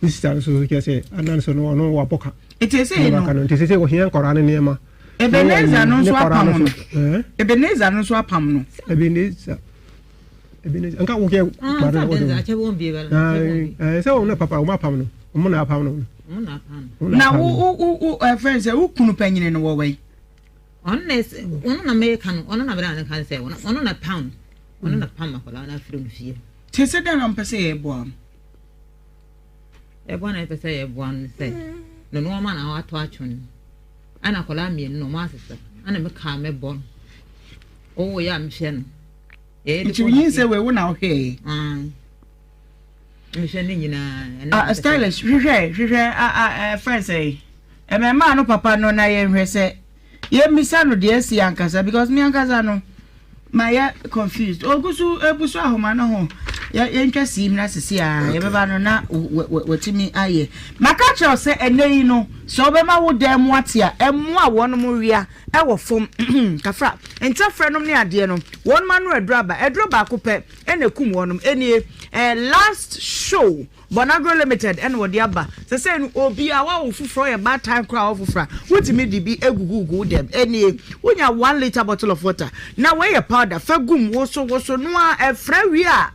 E: Ne sista no nso so kyerɛ sɛ anan so no ɔno wabɔ ka.
B: Nti sɛ
E: no. No nti sɛ sɛ wɔhia nkɔraa no nneɛma.
B: Ebenezer no nso apam no. Ebenezer no nso apam no.
E: Ebenezer. Ebenezer nka wo kɛ
A: ah,
E: kpare wo de. Sɛ wɔn na papa wɔn apam no wɔn na apam no.
B: Na wo wo wo wo ɛfɛn sɛ wo kunu panyini no wɔ wɛn.
A: Ɔno na ɛsɛ ɔno na mɛka no ɔno na bɛrɛ na ka sɛ ɔno na pam ɔno na pam akwadaa na afiri no fie.
B: Te sɛ dɛn na mpɛ sɛ yɛboa no.
A: Ɛboa na ɛpɛ sɛ yɛboa no sɛ ne nneɛma na watɔ atwo no ɛna akwadaa mmienu na wɔn asesa ɛna meka mɛbɔ no ɔwɔ yɛ a mehwɛ no.
B: Nti wo nyinsɛ wei wo na wohwɛɛ?
A: Mehwɛ ne nyinaa.
B: Ah, stylish hwehwɛ hwehwɛ ah ah eh, friend sɛ ɛmɛmaa no papa no na yɛnhwɛ sɛ yɛmmisa no deɛ asi ankasa because me ankasa no mayɛ confused ogu so ebu so ahoma no ho yɛntwa sii mmra sisi a yɛbɛba no na watumi ayɛ maka kyerɛw sɛ ɛnɛ yi no sɛ wobɛma wo dan mu ate a ɛmmoa wɔnom wia Ɛwɔ fam, kafra, ntɛfrɛ nom ne adeɛ no, wɔnom ano aduro aba. Aduro baako pɛ na ɛkum wɔnom. Ɛnie, eh, last show, Bonagro Limited ɛna wɔde aba. Sɛsɛi no, obiara, wawo foforɔ, ɔyɛ baatan koraa a ɔfoforɔ a, wotumi de bi agugugu wo dɛm. Ɛnie, wonya one litre bottle of water, na wei yɛ powder, fa gum, woso, woso, noa, ɛfrɛ wie a,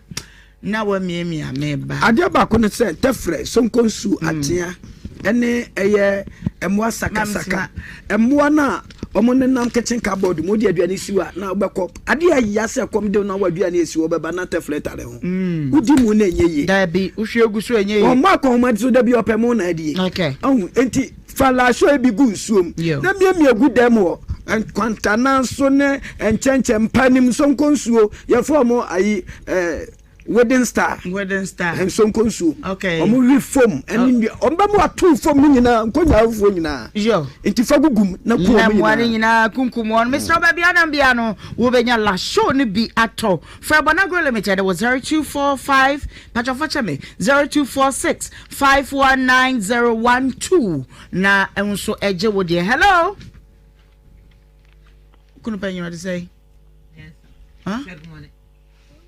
B: Na wamiamia me ba.
C: Adeɛ baako ne sɛ tɛfrɛ, sonkonsu, atea ne ɛyɛ mmoa sakasaka. Mmoa no a wɔnenam kitchen cupboard mu, wode aduane si hɔ a na wobɛkɔ. Adeɛ a ɛya sɛ ɛkɔm de wo na w'aduane asi hɔ bɛba na tɛfrɛ tare ho. Wodi mu na ɛnyɛ yie.
B: Dabi, wohwie gu so ɛnyɛ yie.
C: Wɔn akɔnhoma so da bi ɔpɛ mo na adie.
B: Okay.
C: Ɔhu, enti. Fa lahyɔ bi gu nsuo mu na miamia gu dɛm hɔ nkwantanan so ne nkyɛnkyɛn mpa nim nsonko nsuo yɛfrɛ wɔn ayi ɛɛ wedding star.
B: Wedding star.
C: Nsonko nsuo.
B: Okay.
C: Wɔn wi fam ɛne nnua wɔn bɛ mu ato fam no nyinaa nkonya afoforɔ nyinaa.
B: Yo.
C: Nti fa gugu mu na ku wɔn nyinaa.
B: Na mmoa no nyinaa kunkum wɔn. Mesrɛ baabi anam bia no wobɛnya lahyɔ no bi atɔ. Frɛ Bonagro Limited wɔ 0245 patwɔ fa kyɛ me 0246 519012 na nso ɛgye wo deɛ. Hello. Kunu panyin ɔde sɛ.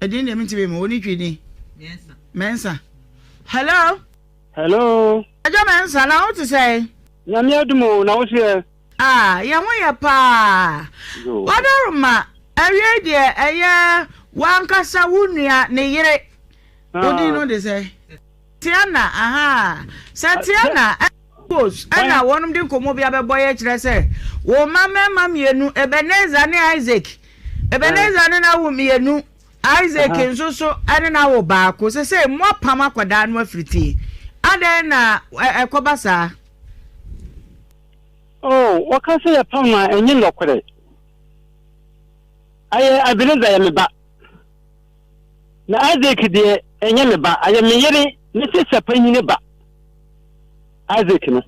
B: Ɛdin deɛ mentimi mu wo ne twi din. Mɛnsa. Hello.
F: Hello.
B: Ɛdwa Mɛnsa na wo te sɛ.
F: Nyame adum o na wo so yɛ.
B: Ah yɛn ho yɛ paa. Wadaroma awiei deɛ ɛyɛ wankasa wo nua ne yere. Wo din no de sɛ? Tiana ahaa sɛ Tiana Bos ɛna wɔnom de nkɔmmɔ bi abɛbɔ yɛ kyerɛ sɛ wo mma mmarima mmienu Ebenezer ne Isaac. Ebenezer ne no awo mmienu Isaac nso so ne no awo baako. Sesei moapam akwadaa no afiri fie. Adɛn na ɛkɔba saa?
F: Oh, wɔka sɛ yɛpam no a, ɛnyɛ nɔkorɛ. Ayɛ Ebenezer yɛ me ba. Na Isaac deɛ, ɛnyɛ me ba. Ayɛ me yere ne sista panyini ba. Isaac no.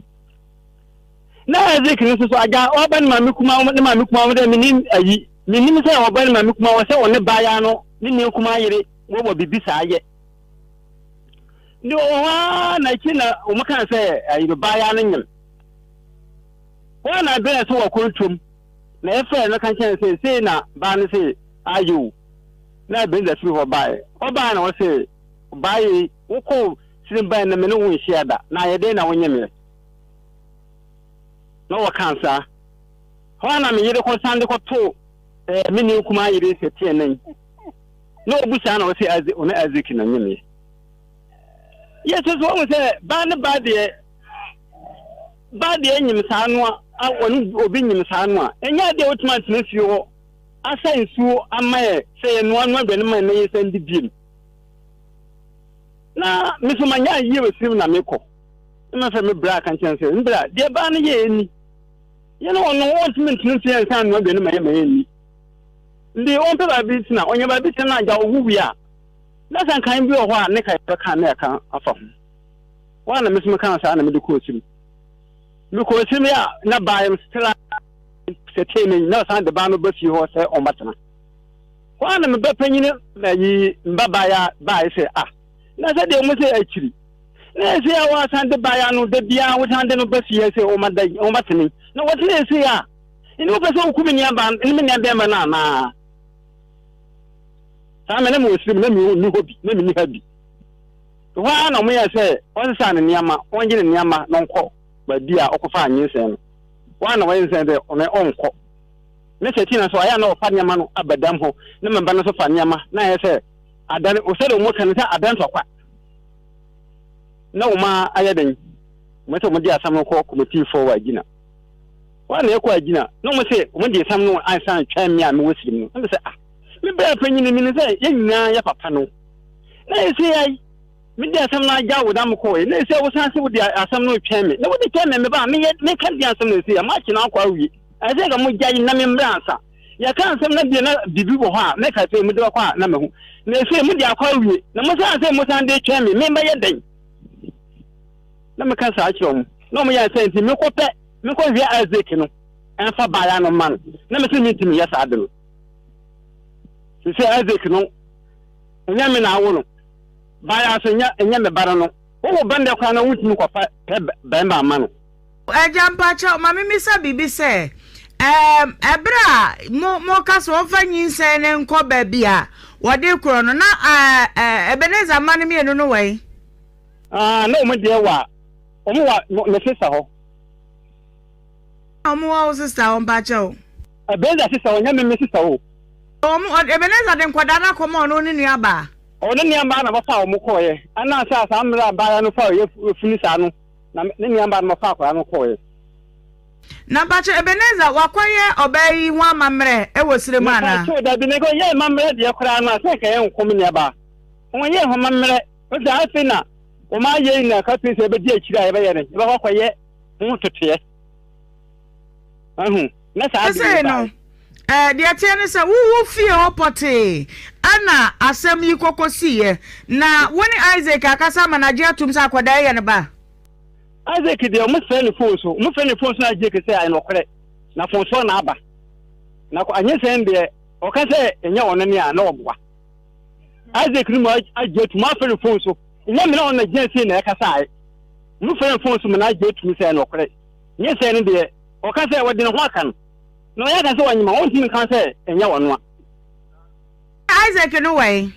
F: Na Isaac no nso so, agya ɔba ne maame kuma ne maame kuma wɔn dɛ menim ayi. Menim sɛ ɔba ne maame kuma wɔ sɛ ɔne baayaa no ne nua kuma yere wɔwɔ biribi saa yɛ. Nti ɔwɔ hɔ ara na akyi na wɔn kaa sɛ ayi baayaa no nyem. Hɔ na bere sɛ wɔkɔ ntwam na yɛfrɛ no ka kyerɛ sɛ sei na baa no se ayɛ o. Na Ebenezer firi hɔ baeɛ. Ɔbaeɛ na ɔse, baa yi, wokɔ sini baeɛ na me ne wo nhyia da, na ayɛ dɛn na wonyemeɛ? Na wɔkaa saa. Hɔ ara na me yere kɔsan de kɔtoo eh, me nua kumaa yere sɛ teɛ nan. Na ɔbu saa na ɔse ɔne Isaac na nyemeɛ. Yɛ so so wɔn sɛ baa ne baa deɛ baa deɛ nyim saa no a ɔne obi nyim saa no a ɛnyɛ adeɛ a wotumi atena fie hɔ asa nsuo ama yɛ sɛ yɛnoa noa aduane ma yɛ na yɛsan di biem na me so manya ayie wɔ sirim na mekɔ na mafrɛ me bra aka nkyɛn sɛ mbra deɛ baa no yɛ ni yɛne ɔno ɔntumi ntena fie ansa noa aduane ma yɛ ma yɛnni nti ɔmpɛ baabi tena ɔnya baabi tena na agya ɔwo wie a na sɛ nkan bi wɔ hɔ a ne ka yɛbɛka na yɛka afa ho. Hɔ a na me nso mekaa saa na mede kɔɔ tirim. Mekɔɔ tirim a na baa no still a sɛ tee me na ɔsan de baa no ba fie hɔ sɛ ɔmmɛtena. Hɔ a na me ba panyin ayi mba baeɛ baeɛ sɛ ah na sɛ deɛ wɔn sɛ akyiri na ɛsɛ a wɔasan de baeɛ no da biara wɔsan de no ba fie sɛ ɔmmɛda ɔmmɛtene na wɔtena ɛsɛ a ɛne wopɛ sɛ woku me nua ba ne me nua bɛrima no anaa? Saa mɛ na mewɔ sirim na menni hɔ bi na menni ha bi. Ɛhɔ ara na wɔyɛɛ sɛ ɔnsesa ne nneɛma, ɔngye ne nneɛma na ɔnkɔ baabi a ɔkɔfaa nyinsɛn no. Hɔ ara na wɔyɛ nsɛn sɛ ɔno ɔnkɔ. Ne sɛ Tina nso ayɛ a na ɔfa nneɛma no aba dam hɔ na me ba no nso fa nneɛma na ayɛ sɛ adan sɛdeɛ wɔka no sɛ adan ntɔkwa. Na wɔn ayɛ den. Wɔn sɛ wɔde asɛm no kɔ kɔmitiifoɔ wɔ Agyina. Hɔ a na yɛkɔ agyina na wɔn se wɔn de nsɛm no ansan twɛn me a mewɔ sirim no. Na me sɛ ah, me bra panyin mi ne sɛ yɛn nyinaa yɛ papa no. Na ɛsɛ yɛ me de asɛm no agya wo na mekɔɔ na ɛsɛ wosan se wode asɛm no twɛn me. Na wode twɛn me me ba meyɛ meka de asɛm no ɛsɛ yɛ makye na akɔ awie. Ɛsɛ nka mo gya yi na me mmra ansa. Yɛka nsɛm na bia na biribi wɔ hɔ a mɛka sɛ mode bɛkɔ a na mahu. Na ɛsɛ mode akɔ awie na mo san sɛ mo san de twɛn me me bɛyɛ dɛn? Na meka saa kyerɛ wɔn. Na wɔn yɛ sɛ nti mekɔpɛ menkɔhwehwɛ Isaac no ɛmfa baeɛ no mma no. Na mese mentumi nyɛ saa de no. Sɛ Isaac no ɛnyɛ me na awo no. Baeɛ nso ɛnyɛ ɛnyɛ me ba no no. Wowo ba nnɛ koraa na wontumi nkɔfa pɛ bɛrima ama no.
B: Agya mpakyɛw ma memmisa biribi sɛ, ɛɛm, ɛberɛ a mo moka sɛ wɔmfa nyinsɛn no nkɔ baabi a wɔde korɔ no, na ɛɛ Ebenezer mma no mmienu no wɔ he?
F: Ah, na wɔn deɛ wa, wɔn wa me sista hɔ.
B: Na wɔn wɔ wo sista hɔ mpakyɛw.
F: Ebenezer sista hɔ, nyɛ me me sista o.
B: Wɔn, Ebenezer de nkwadaa no akɔma ɔno ne nua baa.
F: Ɔne nua baa na wɔfaa wɔn kɔɔeɛ. Ɛna sɛ saa mmerɛ a abaayewa no faa yafunu saa no, na ne nua baa no wɔfaa akwadaa no kɔɔeɛ.
B: Na mpakyɛw Ebenezer wakɔyɛ ɔbaa yi ho amammerɛ wɔ serɛ mu anaa?
F: Mepakyɛw dabi, na nka ɔyɛɛ amammerɛ deɛ koraa no a sɛ nka yɛnko me nua baa. Ɔnyɛɛ ho amammerɛ. Ɔsɛ afei na wɔn ayɛ yi na ɛka pii sɛ yɛbɛdi akyire a yɛbɛyɛ no, yɛbɛkɔ akɔyɛ. Ho ntotoeɛ. Ahu, na saa ade
B: Sesei
F: wei
B: no,
F: baeɛ.
B: eh, deɛ ɛteɛ ne sɛ wowo fie hɔ pɔtee ɛna asɛm yi kɔkɔsiiɛ. Na wo ne Isaac akasa ama no agye atom sɛ akwadaa yi yɛ ne ba?
F: Isaac deɛ, wɔfrɛ no fon so. Wɔfrɛ no fon so na Isaac sɛ ɛyɛ nokorɛ, na fon soɔ na aba. Na anyɛ sɛn deɛ, ɔka sɛ ɛnyɛ ɔno ne a, na ɔboa. Isaac no mu agye atum, afrɛ no fon so. Nyɛ me na ɔno na gyina sei na ɛkasaeɛ. Wɔfrɛ no fon so ma no agye atum sɛ ɛyɛ nokorɛ. Nyɛ sɛn no deɛ, ɔka sɛ wɔde ne ho aka no, na ɔyɛ aka sɛ ɔnyem a, ɔntumi nka sɛ ɛnyɛ ɔno a.
B: Isaac no wɔ he?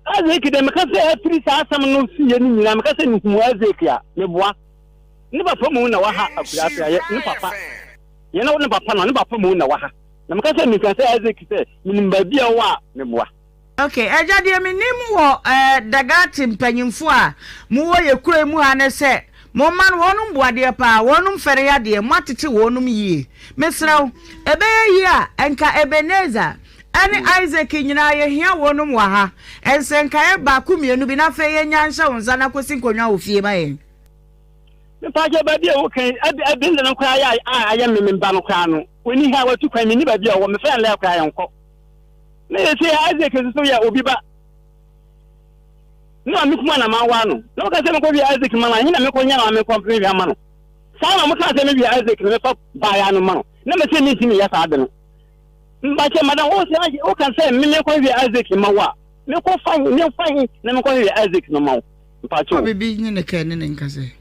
F: Isaac deɛ, meka sɛ afiri saa asɛm no siiɛ no nyinaa, meka sɛ mehu Isaac a, meboa. Ne papa mu na waha akuraase ayɛ ne papa. Yɛn na ne papa no, ne papa mu na waha. Na meka sɛ meka sɛ Isaac sɛ menim baabi a ɔwɔ a, meboa.
B: Ok, agya deɛ menim wɔ eh, Dagati mpanyimfoɔ a mowɔ yɛ kuro yi mu ha ne sɛ mo mma no wɔnom bu adeɛ paa, wɔnom fɛre adeɛ, moatete wɔnom yie. Mesrɛ wo, ɛbɛyɛ yie a nka Ebenezer ɛne Isaac nyinaa yɛhia wɔnom wɔ ha. Nsɛnkaeɛ baako mmienu bi na afei yɛnya nhyɛ wo nsa na kɔsi nkonnwa wɔ fie ma yɛn.
F: Mepakyɛ baabi a woka yi, Ebenezer no koraa yɛ a ayɛ me me ba no koraa no, ɔnni ha, watu kwan, menni baabi a ɔwɔ, mefrɛ no lɛ koraa yɛnkɔ. Na yɛsɛ Isaac nso so yɛ obi ba. Ne maame kuma na mawa no. Na wɔka sɛ mekɔhwɛ Isaac ma no, ɛhe na mekɔnya na mekɔ mehwɛ ama no? Saa na wɔka sɛ mehwɛ Isaac na mefa baeɛ no ma no. Na mese mentumi nyɛ saa ade no. Mbakyɛ madam, wo sɛ woka sɛ me mekɔhwɛ Isaac ma wo a, mekɔfa he, memfa he na mekɔhwɛ Isaac no ma wo? Mpakyɛ o.
B: Wɔ biribi nye ne kɛ ne ne nkasɛ.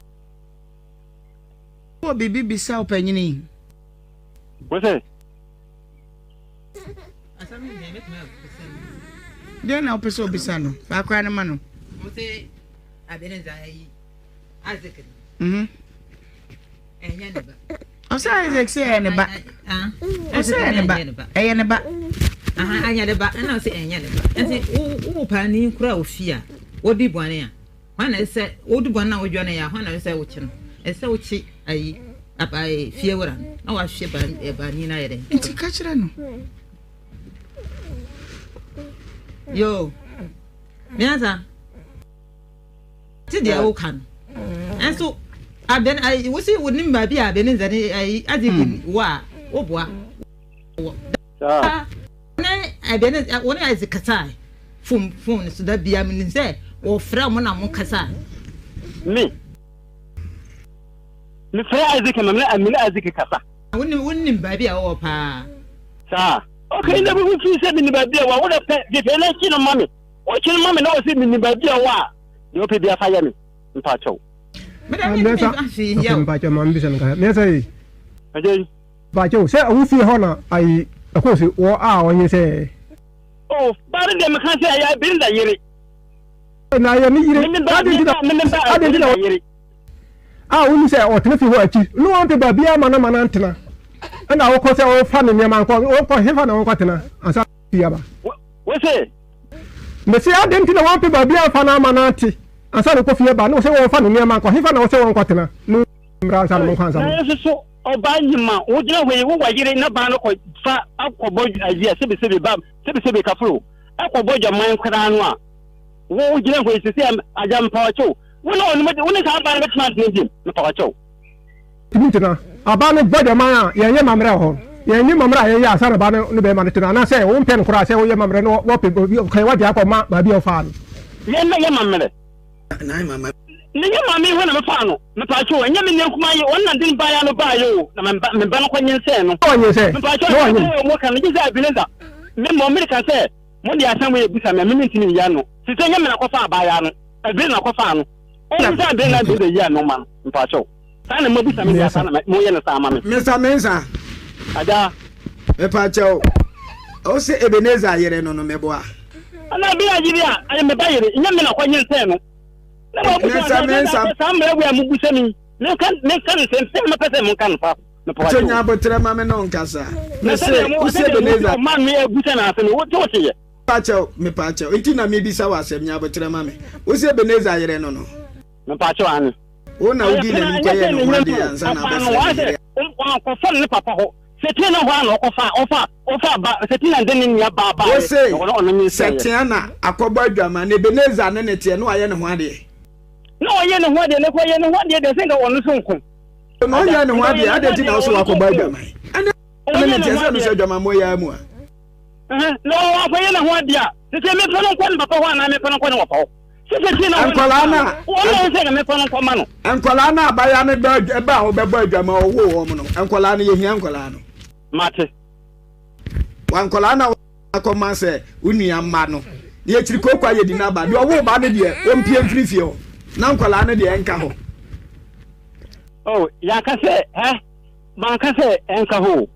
B: Wɔ biribi bisa ɔpanyini.
F: Wo sɛ?
B: Deɛ na wopɛ sɛ obisa no fa akora no ma no. Mhm. Ɔsɛ Isaac sɛ ɛyɛ ne ba. Ɔsɛ ɛyɛ ne ba. Ɛyɛ ne ba.
A: Ɛnyɛ ne ba. Ɛna ɔsɛ ɛnyɛ ne ba. Ɛnti wo paani kura ofi a wodi bɔne a Hwan na ɛsɛ wodi bɔne na wodwane yɛ a, hwan na ɛsɛ wokye no? Ɛsɛ wokye ayi ayi fiewura no na wahwe ba baani no ayɛ dɛ.
B: Nti ka kyerɛ no.
A: Yo, miansa ti deɛ woka no ɛnso abɛn ayi wosi wonim baabi a abɛn nzane ayi adze hmm. wɔ a woboa wɔ. Ne ɛdeɛ ne wɔne Isaac kasae fon fon so da bia menim sɛ wɔfrɛ mo na mo kasae.
F: Me mefrɛ Isaac ma me ne Isaac kasa.
A: Wonim wonim baabi a wɔwɔ paa.
F: Saa. Okay, na wo fi sɛ menim baabi a wɔwɔ wo na pɛ hwehwɛ na kyi no ma me. Wokyi no ma me na wɔ sɛ menim baabi a wɔwɔ a deɛ wopɛ bia fa yɛ me. Mpakyɛw.
E: Mmiɛnsa. Okay, mpakyɛw ma mbisa no kasa. Mmiɛnsa yi.
F: Agya yi.
E: Mpakyɛw sɛ wo fie hɔ na ayi ɛkɔɔ so wɔ a ɔnye sɛ.
F: Oh ba no deɛ meka sɛ ɛyɛ Belinda yere.
E: Na ɛyɛ ne yere. Adɛn nti na adɛn nti na a wonim sɛ ɔtena fie hɔ akyi no wampɛ baabiara ma no ma no antena ɛna wokɔ sɛ ɔfa ne nneɛma nkɔ ɔnkɔ hefa na ɔnkɔ tena ansa fie aba.
F: Wose.
E: Mese adɛn nti na wampɛ baabiara amfa no ama no ante ansa na ɔkɔ fie aba na ɔsɛ wɔmfa ne nneɛma nkɔ hefa na ɔsɛ wɔnkɔ tena no mmra ansa na monkɔ ansa mo.
F: Nanso so Ɔbaa nyim a wogyina hɔ yi, wowɔ yere na baa no kɔ fa akɔbɔ ayi a sɛbesɛbe ba sɛbesɛbe kafro akɔbɔ dwaman koraa no a, wo gyina hɔ yi sisi a agya mepawakyɛw, wo ne ɔno wo ne saa baa no bɛtumi atena biom mepawakyɛw.
E: Tumi ntena. Abaa no bɔ dwaman a yɛnyɛ mammerɛ wɔ hɔ. Yɛnyɛ mammerɛ a yɛyɛ ansa na baa no ne bɛrima no tena anaasɛ wompɛ no koraa sɛ woyɛ mammerɛ na wɔpɛ obi kwan wagye akɔ ma baabi a ɔfaa no.
F: Yɛn na yɛ mammerɛ. Ne nyɛ maame hɔ na mefaa no. Mepaakyɛw, ɛnyɛ me nua kumaa yi, ɔno na de ne baeɛ no baeɛ o, na me ba, me ba no kɔ nyinsɛn no.
E: Na ɔnyinsɛn?
F: Mepaakyɛw,
E: Na ɔnyem?
F: asɛm a wɔka no, gye sɛ Ebenezer, me mmom mereka sɛ, mo de asɛm wei abisa me a, me mentumi nyi ano. Sese ɛnyɛ me na kɔfaa abaayaa no, Ebenezer na kɔfaa no. Ɔhu sɛ Ebenezer na Ebenezer yi ano ma no, mepaakyɛw. Saa na moabisa me deɛ, saa na moyɛ no saa ma me.
C: Mister Mensah.
F: Agya.
C: Mepaakyɛw, ɔse Ebenezer yere no no, meboa?
F: Ana Ebenezer yere a, ɛyɛ me ba yere, nyɛ me na kɔ nyinsɛn no. Na ma busa
C: Mensa, mensa.
F: sɛ saa mmara wei a mobisa mi, menka menka no sɛ sɛ mepɛ sɛ monka no fa. Mepɛ
C: Kyɛ nya aboterɛ ma me ne wo nkasa.
F: Na
C: Mese,
F: sɛdeɛ mo
C: wose
F: sɛdeɛ mo
C: Ebenezer.
F: ɔma me abusa no ase no, wote wote yɛ.
C: Mepaakyɛw, mepaakyɛw, nti na mebisa wo asɛm, nya aboterɛ ma me. Wose Ebenezer yere no no.
F: Mepaakyɛw ane.
C: Wo na wodii n'anim kɔyɛɛ ne ho adeɛ ansa na abɛfrɛ ne yere.
F: Wankɔfa ne papa hɔ. Sɛtia na hɔ a na ɔkɔfa ɔfa ɔfa ba Sɛtia de ne nua baa baa.
C: Wose Sɛtia na akɔbɔ adwaman na Ebenezer ne ne teɛ na wayɛ ne ho adeɛ.
F: Na ɔyɛ ne ho adeɛ na kɔ yɛ ne ho adeɛ deɛ sɛ nka ɔno so nko.
C: Na ɔnyɛ ne ho adeɛ adɛn nti na wo so wakɔbɔ adwaman ɛne ne ne teɛ sɛ no sɛ adwamammɔ yi ara mu a.
F: Na wakɔyɛ ne ho adeɛ a sɛ mefa no nkɔ ne papa hɔ anaa mefa no nkɔ ne wɔfa hɔ
C: Nkwadaa no a nkwadaa no a abaayewa no ba a wɔbɛbɔ adwaman ɔwoo wɔn no nkwadaa no yɛhia nkwadaa no.
F: Mate.
C: Wa nkwadaa no a akɔma sɛ wo nua mma no deɛ akyiri kooko ayɛ di n'aba deɛ ɔwoo ba no deɛ ɔmpie mfiri fie hɔ na nkwadaa no deɛ ɛnka hɔ.
F: Oh, yɛaka sɛ ɛ manka sɛ ɛnka hɔ o.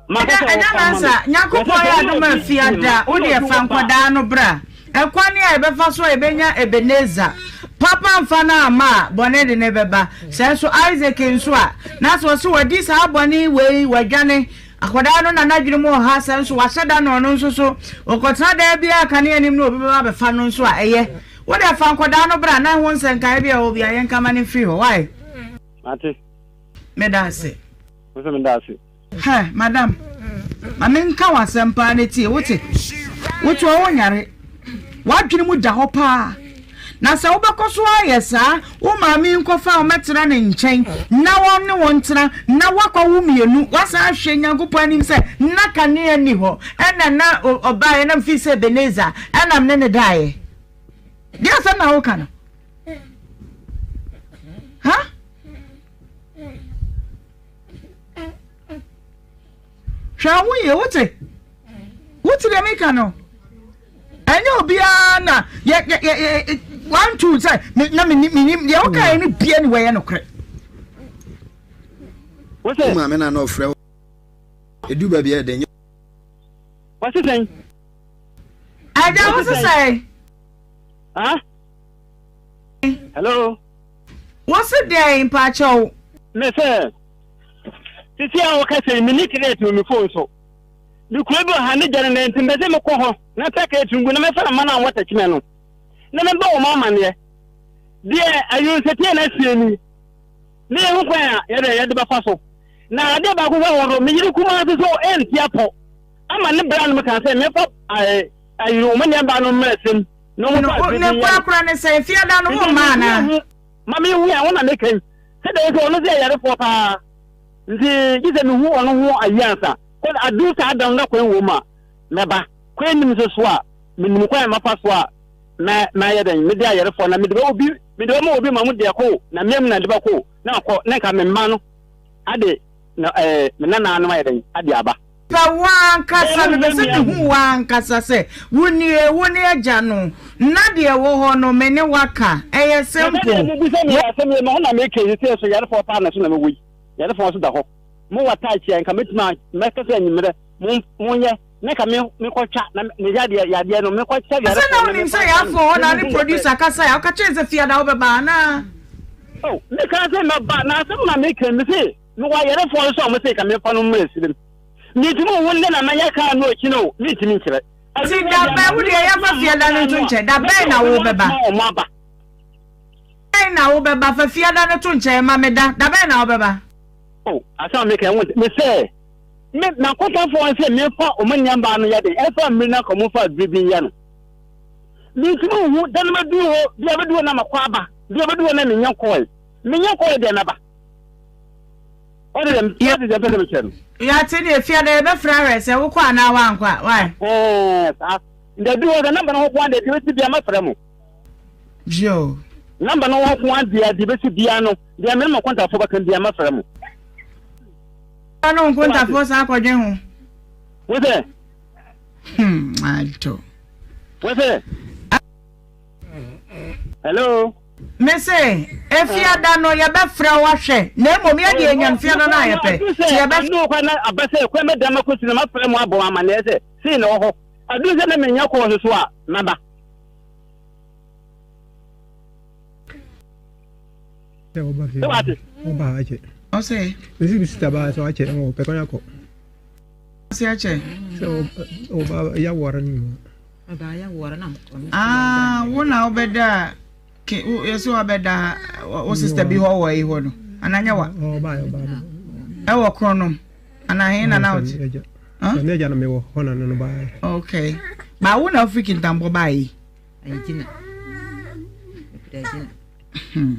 B: Ɛda Mansa, Nyankopɔn yɛ adom a fiada wo deɛ fa nkwadaa no bra. Ɛkwan a yɛbɛfa so a yɛbɛnya Ebenezer papa mfa no amma a, bɔne de no bɛba. Sɛ nso Isaac nso a, na sɛ ɔse wadi saa bɔne wei, wadwane, akwadaa no na n'adwene mu ɔha, sɛ nso wahyɛ da na ɔno nso so ɔkɔtena daa biara kanea anim na obi bɛba abɛfa no nso a, ɛyɛ. Wo deɛ fa nkwadaa no bra na ɛho nsɛnkaeɛ bi a ɛwɔ biara yɛnka ma no mfiri hɔ. Why?
F: Mate.
B: Meda ase.
F: Wo nso meda ase.
B: Hɛ, madam, ma menka wo asɛm paa na tie, wote? Wote hɔ wonyare. W'adwene mu da hɔ paa. Na sɛ wobɛkɔ so ayɛ saa, wo maame yi nkɔfa wo mmɛtena ne nkyɛn na wɔne wo ntena na woakɔwo mmienu, woasan ahwɛ Nyankopɔn anim sɛ na kanea nni hɔ, ɛna na ɔbaeɛ na mfii sɛ Ebenezer, ɛna mene no daeɛ. Deɛ asɛm na woka no? Ha? Hwɛ wo ho yie, wote? Wote deɛ meka no? Ɛnyɛ obiara na yɛ yɛ yɛ one two sɛ me na me nim deɛ woka yɛ no bia ni wɔyɛ nokorɛ.
C: Wo maame na na ɔfrɛ wo edu baabi a ɛdɛ nyɛ.
F: Wɔsi sɛn?
B: Ɛgya wo sisɛn?
F: Ah? Hello?
B: Wo se dɛn mpakyɛw?
F: Me se, sisi a wɔkasa yi, menni credit wɔ me phone so. Me kuro bi wɔ ha, ne gya no nɛ nti mpɛ sɛ mekɔ hɔ na pɛ credit no gu na mɛfa mma no a wɔwɔ Techiman no na mebɔ wɔn amaneɛ. Deɛ ayonsatie na asie ni, na yɛhu kwan a yɛde yɛde bɛfa so. Na adeɛ baako sɛ wɔn me yere kumaa nso so ɛnti apɔ ama ne bra no meka sɛ mefa ayere wɔn nneɛma no mmerɛ sɛm.
B: Na ne korakora ne sɛn? Fiada no wo mma anaa?
F: Ma me hu a wo na meka yi. Sɛ deɛ sɛ ɔno sɛ yarefoɔ paa nti gye sɛ mehu ɔno ho ayi ansa. Kɔ adu saa da no na kwan wɔ mu a mɛba. Kwan nim nso so a menim kwan a mafa so a mɛ mɛyɛ dɛn mede ayarefoɔ na mede bɛ obi mede bɛma obi ma mo deɛ kɔ na mmea na de bɛkɔ na akɔ na nka me mma no ade na ɛɛ me nananom ayɛ dɛn ade aba.
B: Pɛ wo ankasa, mepɛ sɛ mehu wo ankasa sɛ wo nie, wo ne agya no, na deɛ ɛwɔ hɔ no me ne wo aka, ɛyɛ simple.
F: Na sɛdeɛ mobisa me asɛm yi, ɛno na meka yi, sɛ so yarefoɔ paa na so na mewɔ yi, yarefoɔ nso da hɔ, mowɔ touch a, nka mɛtumi a, mɛka sɛ anwummerɛ, mo, monyɛ, na nka me, mekɔtwa, na me yadeɛ, yadeɛ no, mekɔtwa
B: Sɛ
F: yarefoɔ
B: na
F: na
B: wonim sɛ
F: mefa
B: yɛafoɔ hɔ na ne producer kasae a, woka kyerɛ no sɛ fiada wobɛba anaa?
F: Oh, meka sɛ mɛba, na asɛm na meka yi, mese, Mewɔ ayarefoɔ nso a wɔse nka memfa no mmra serem. Mentumi nhu nnɛ na mɛyɛ kaa no akyi no o, mentumi nkyerɛ.
B: Nti da bɛn, wo deɛ yɛmfa fiada no nto nkyɛn, da bɛn na wobɛba? Bɛn na wobɛba? Fa fiada no to nkyɛn ma me da, da bɛn na wobɛba?
F: Oh, asɛm a meka yi, wo nte. Mesɛ, me, m'akotafoɔ no sɛ memfa wɔn nneɛma no yɛ den, ɛmfa mmiri na nka wɔmfa aduro bi nyɛ no. Mentumi nhu da no mɛduru hɔ, bia bɛduru hɔ na makɔ aba, bia bɛduru hɔ na menyɛ nkɔɔe. Menyɛ nkɔɔe deɛ mɛba. Ɔde dɛm ɔde dɛm pɛsɛ mekyerɛ no.
B: Yate deɛ fia dɛ yɛbɛfrɛ ahwɛ sɛ wokɔ anaa woankɔ a why.
F: Ɛɛ saa nda bi wɔ sɛ namba no ho koa deɛ deɛ bɛsi bia mɛfrɛ mo.
B: Yo.
F: Namba no ho koa deɛ deɛ bɛsi bia no deɛ mene mo nkontafoɔ bɛka bia mɛfrɛ mo.
B: Ɔne nkontafoɔ saa akɔdwe ho.
F: Wo sɛ.
B: Hmm adɔ.
F: Wo sɛ. Hello.
B: Me se, Efiada no yɛbɛfrɛ wo ahwɛ, na mmom yɛ deɛ yɛnya no fiada no a yɛpɛ, nti yɛbɛfrɛ.
F: Aduru kwan na aba sɛ kwan bɛda ma kɔsi na mafrɛ mo abɔ amanneɛ sɛ sei na ɛwɔ hɔ. Aduru sɛ na menya kɔɔ so so a, mɛba.
E: Sɛ wate? Ɔba akyɛ.
B: Ɔsɛ.
E: Mesi bi sita ba sɛ wakyɛ ɔpɛ kwan akɔ.
B: Ɔsɛ akyɛ.
E: Sɛ ɔba yawɔre no.
B: Ah, wo na wobɛda ke wo yɛsɛ wabɛda wo sister bi hɔ wɔ yi hɔ no anaa nyɛ wa ɛwɔ korɔnom anaa he na na wote okay ba wo na wofiri kintampɔ baa yi hmm.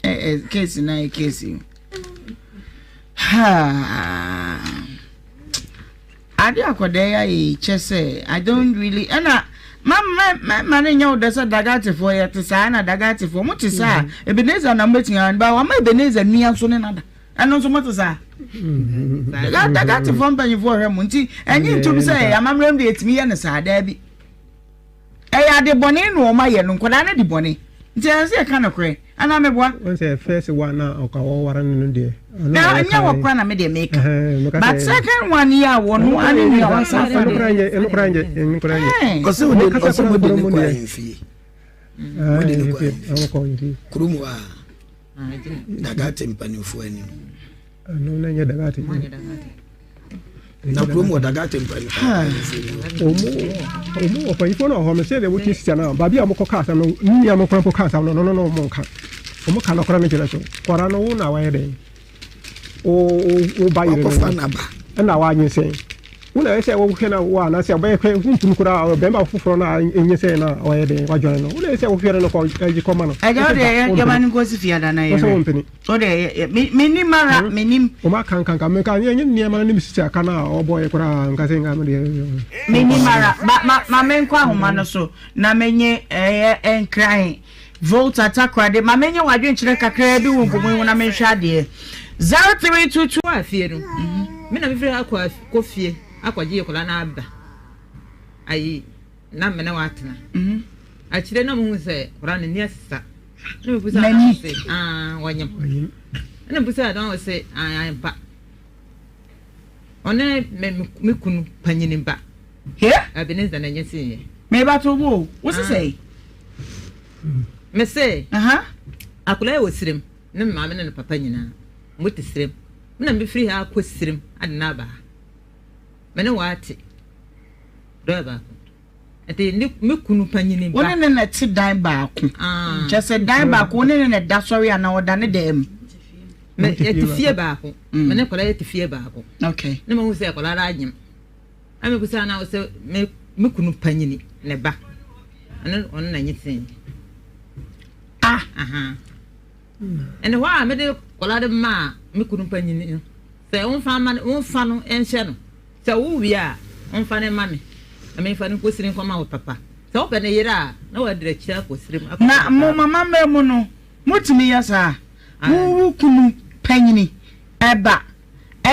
B: eh, eh, case na yɛ case yi. Haa. Ade akɔdaa yi ayɛ yi kyɛ sɛ I don't really ɛna ma ma ma ma ne nyɛ wo dɛ sɛ dagatefoɔ yɛ te saa na dagatefoɔ mo te saa mm-hmm. Ebenezer na mobɛtumi ara ba wama Ebenezer nua nso ne nada ɛno nso mo te saa mm-hmm. dagatefoɔ mpanyinfoɔ hwɛ mo nti ɛnye ntom sɛ amammerɛ mu deɛ ɛtumi yɛ no saa daa bi. Ɛyɛ ade bɔne na wɔn ayɛ no, nkwadaa no adi bɔne. Nti ɛsɛ sɛ yɛka nokorɛ, anaa meboa?
E: Wɔn sɛ first one na ɔka wɔware no no deɛ.
B: Na ɛnyɛ wɔ kora na me deɛ meka. But second one yi a wɔn ane nua wɔn sa fa
E: deɛ. Ɛno kora nyɛ, ɛno kora nyɛ.
C: Ɔsɛ wɔde ɔsɛ wɔde ne kɔ ahemfie. Wɔde ne kɔ ahemfie. Kurom hɔ a. Dagate mpanimfoɔ anim.
E: Ɛno na nyɛ dagate.
C: Na kurom wɔ dagate mpanimfoɔ.
E: Ɔmo ɔmo ɔpanyinfoɔ no wɔ hɔ no sɛ deɛ wotie sisa no baabi a wɔkɔ kaa asɛm no ne nua mo kora mpo kaa asɛm no no no no ɔmo nka ɔmo ka nɔkora no kyerɛ so kɔra no wo na wayɛ dɛn wo wo ba yere no ɛna wanyinsɛn wo na ɛsɛ wohwɛ na wo anaasɛ ɔbɛyɛ hwɛ wontumi koraa bɛrima foforɔ no a ɛnyinsɛn no a ɔyɛ dɛn wadwane no wo na ɛsɛ wohwɛ no no kɔ ɛgye kɔma no.
B: Ɛgya wo deɛ yɛma no nkɔsi fiada na yɛhwɛ.
E: Wo sɛ wompene.
B: O deɛ menim ara hmm? menim.
E: Wɔn aka nka nka meka nyɛ nyɛ nneɛma no ne me sisi aka no a ɔbɔ yɛ koraa nka sɛ nka me deɛ.
B: Menim ara ma ma ma menkɔ ahoma no so na menye ɛyɛ nkran Volta Takoradi ma menye w'adwenkyerɛ kakraa bi wɔ nkɔmmɔ yi ho na menhwɛ adeɛ. 0322.
A: Kɔ afie no me na mefiri ha kɔ kɔ fie akɔgye yɛ kɔla no aba ayi na mene watena akyire na mehu sɛ kɔla no ni asesa.
B: N'ani.
A: Wɔnyem. Ɛna mebisa no ɔse ampa. Ɔne me me kunu panyini ba.
B: He?
A: Ebenezer na ɛnyɛ sii yɛ.
B: Meba to wo o. Wo se sɛe?
A: Me se. Akwadaa yi wɔ sirem. Ne maame ne ne papa nyinaa. Mo te sirem. Me na mefiri ha akɔ sirem ade no aba ha. Me ne wɔate. Dɔɔ baako. Nti ne me kunu panyini ba.
B: Wo ne ne na ɛte dan baako. Ah. Kyɛ sɛ dan baako wo ne ne na ɛda sɔre anaa ɔda ne dan mu.
A: Me yɛte fie baako. Mm. Me ne kɔla yɛte fie baako.
B: Okay.
A: Ne ma hu sɛ kɔla la anyem. Na me kusa na sɛ me me kunu panyini ne ba. Ɔno ɔno na nye sin.
B: Ah.
A: Aha. Ɛne hɔ a mede kɔla de maa me kunu panyini no. Sɛ womfa ma womfa no nhyɛ no. Sɛ wowie a, momfa no mma me, na memfa no nkɔsiri nkɔma wo papa. Sɛ wopɛ ne yere a, na wadiri akyire akɔsiri mu akɔma
B: Na
A: ne
B: mo
A: papa.
B: amammerɛ mu no, motumi yɛ saa? Wo wo kunu panyini ba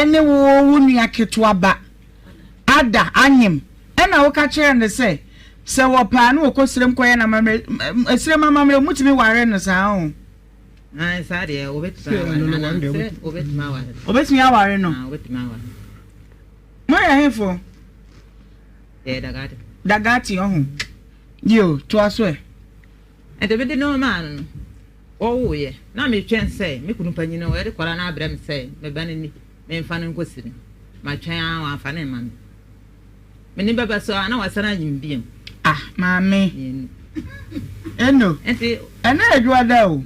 B: ne wo wo nua ketewa ba ada anyem, ɛnna woka kyerɛ no sɛ, sɛ wɔpɛ a na wɔkɔ serem kɔyɛ no amammerɛ. Serem amammerɛ, motumi ware no saa o.
A: Ae, saa deɛ wɔbɛtumi aware no anaa sɛ wɔbɛtumi aware no.
B: Wɔbɛtumi aware no.
A: Ah, wɔbɛtumi aware no.
B: Moyɛ hefo?
A: Yɛyɛ Dagati.
B: Dagati ɔho. Yo, toa so ɛ.
A: Ɛnti mede no maa no no, wɔwoeɛ. Na metwɛn sɛ me kunu panyin no ɔde kɔla no abrɛ me sɛ me ba no ni, memfa no nkɔsi no. Matwɛn ara wamfa no mma me. Me ne bɛba so a na wasan anyim biom.
B: Ah maame.
A: Mmienu.
B: Eno.
A: Nti.
B: Ɛnɛ yɛ dwoada o.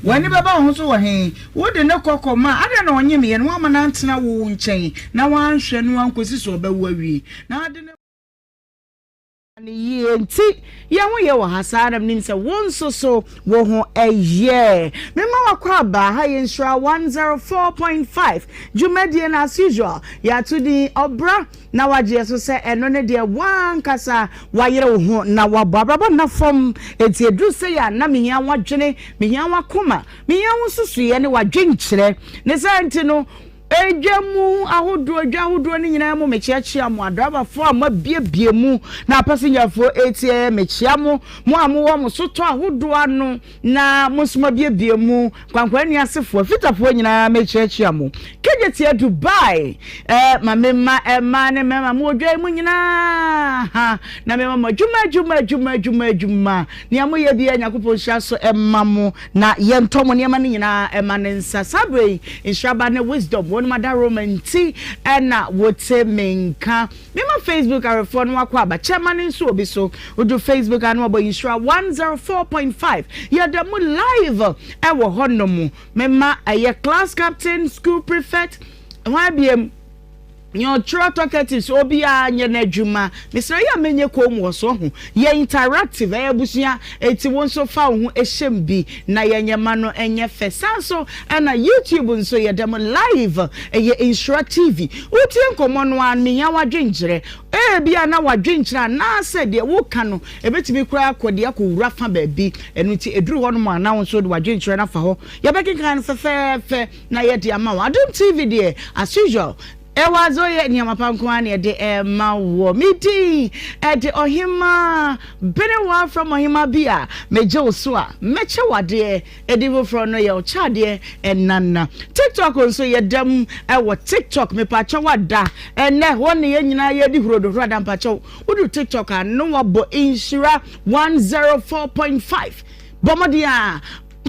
B: W'ani bɛba wo ho so wɔ he? Wode no kɔ kɔma a, adɛn na ɔnyem yɛ no? Woamma no antena wo nkyɛn na woanhwɛ no ankɔsi sɛ ɔbɛwo awie na ade no. No yie nti yɛn ho yɛ wɔ ha saa na menim sɛ wo nso so wo ho yɛ. Mema wakɔ aba ha yɛ nhyira 104.5 dwumadie no as usual yɛato din ɔbra na wagye yɛ so sɛ ɛno ne deɛ wankasa wayere wo ho na wabɔ abrabɔ nna fam enti ɛduru sɛ yɛ a na mehia wadwene mehia wakoma mehia wo nsusuiɛ ne wadwenkyerɛ ne saa nti no Edwa mu ahodoɔ, edwa ahodoɔ no nyinaa mu mekyeakyea mo, adrabafoɔ a moabiebie mu na apasenyafoɔ etie mekyea mo, mo a mowɔ mo sotɔ ahodoɔ ano na mo nso moabiebie mu, nkwankwaa nni asefoɔ, fitafoɔ nyinaa mekyeakyea mo. Kejetia Dubai, eh, ma me mma mmaa ne mmarima mo wɔ dwa yi mu nyinaa ha, na mema mo adwuma adwuma adwuma adwuma adwuma, nea moyɛ biara Nyankopɔn nhyira so mma mo. Na yɛntɔ mo nneɛma no nyinaa ma ne nsa. Saa berɛ yi, nhyira ne wisdom, wɔnom adaworoma nti na wote me nka. Mema Facebook awefoɔ no akɔ aba, kyɛ ma no nso obi so. Wodu Facebook a na wɔbɔ Nhyira 104.5. Yɛda mu live ɛwɔ hɔ nom. Mema ɛyɛ class captain, school prefect, hwan biem? Nea ɔtwerɛ talkatives obiara nyɛ n'adwuma mesrɛ yɛ a menyɛ komm wɔ so ho yɛ interactive ɛyɛ abusua enti wo nso fa wo ho hyɛm bi na yɛnyɛ ma no nyɛ fɛ san so ɛna YouTube nso yɛda mu live ɛyɛ Nhyira TV wotie nkɔmmɔ no ara mehia w'adwenkyerɛ ebia na w'adwenkyerɛ anaasɛ deɛ woka no ɛbɛtumi koraa akɔ deɛ akɔwura fa baabi ɛno nti ɛduru hɔ nom a na wo nso de w'adwenkyerɛ no afa hɔ yɛbɛkenkan no fɛfɛɛfɛ na yɛde ama wo. Adom TV deɛ as usual ɛwɔ adze ɔyɛ nneɛma pa nko ara na yɛde ɛma wɔ. Me din ɛde Ɔhemaa Benewa from Ɔhemaa bi a megye wo so a mɛkyɛ wo adeɛ. Ɛdin foforɔ no yɛ ɔkyɛ adeɛ ɛnana. TikTok nso yɛda mu ɛwɔ TikTok mepakyɛw ada ɛnɛ hɔ ne yɛn nyinaa yɛdi hurodohoro ada mpakyɛw wodu TikTok a no wabɔ Nhyira 104.5 bɔ mmɔden a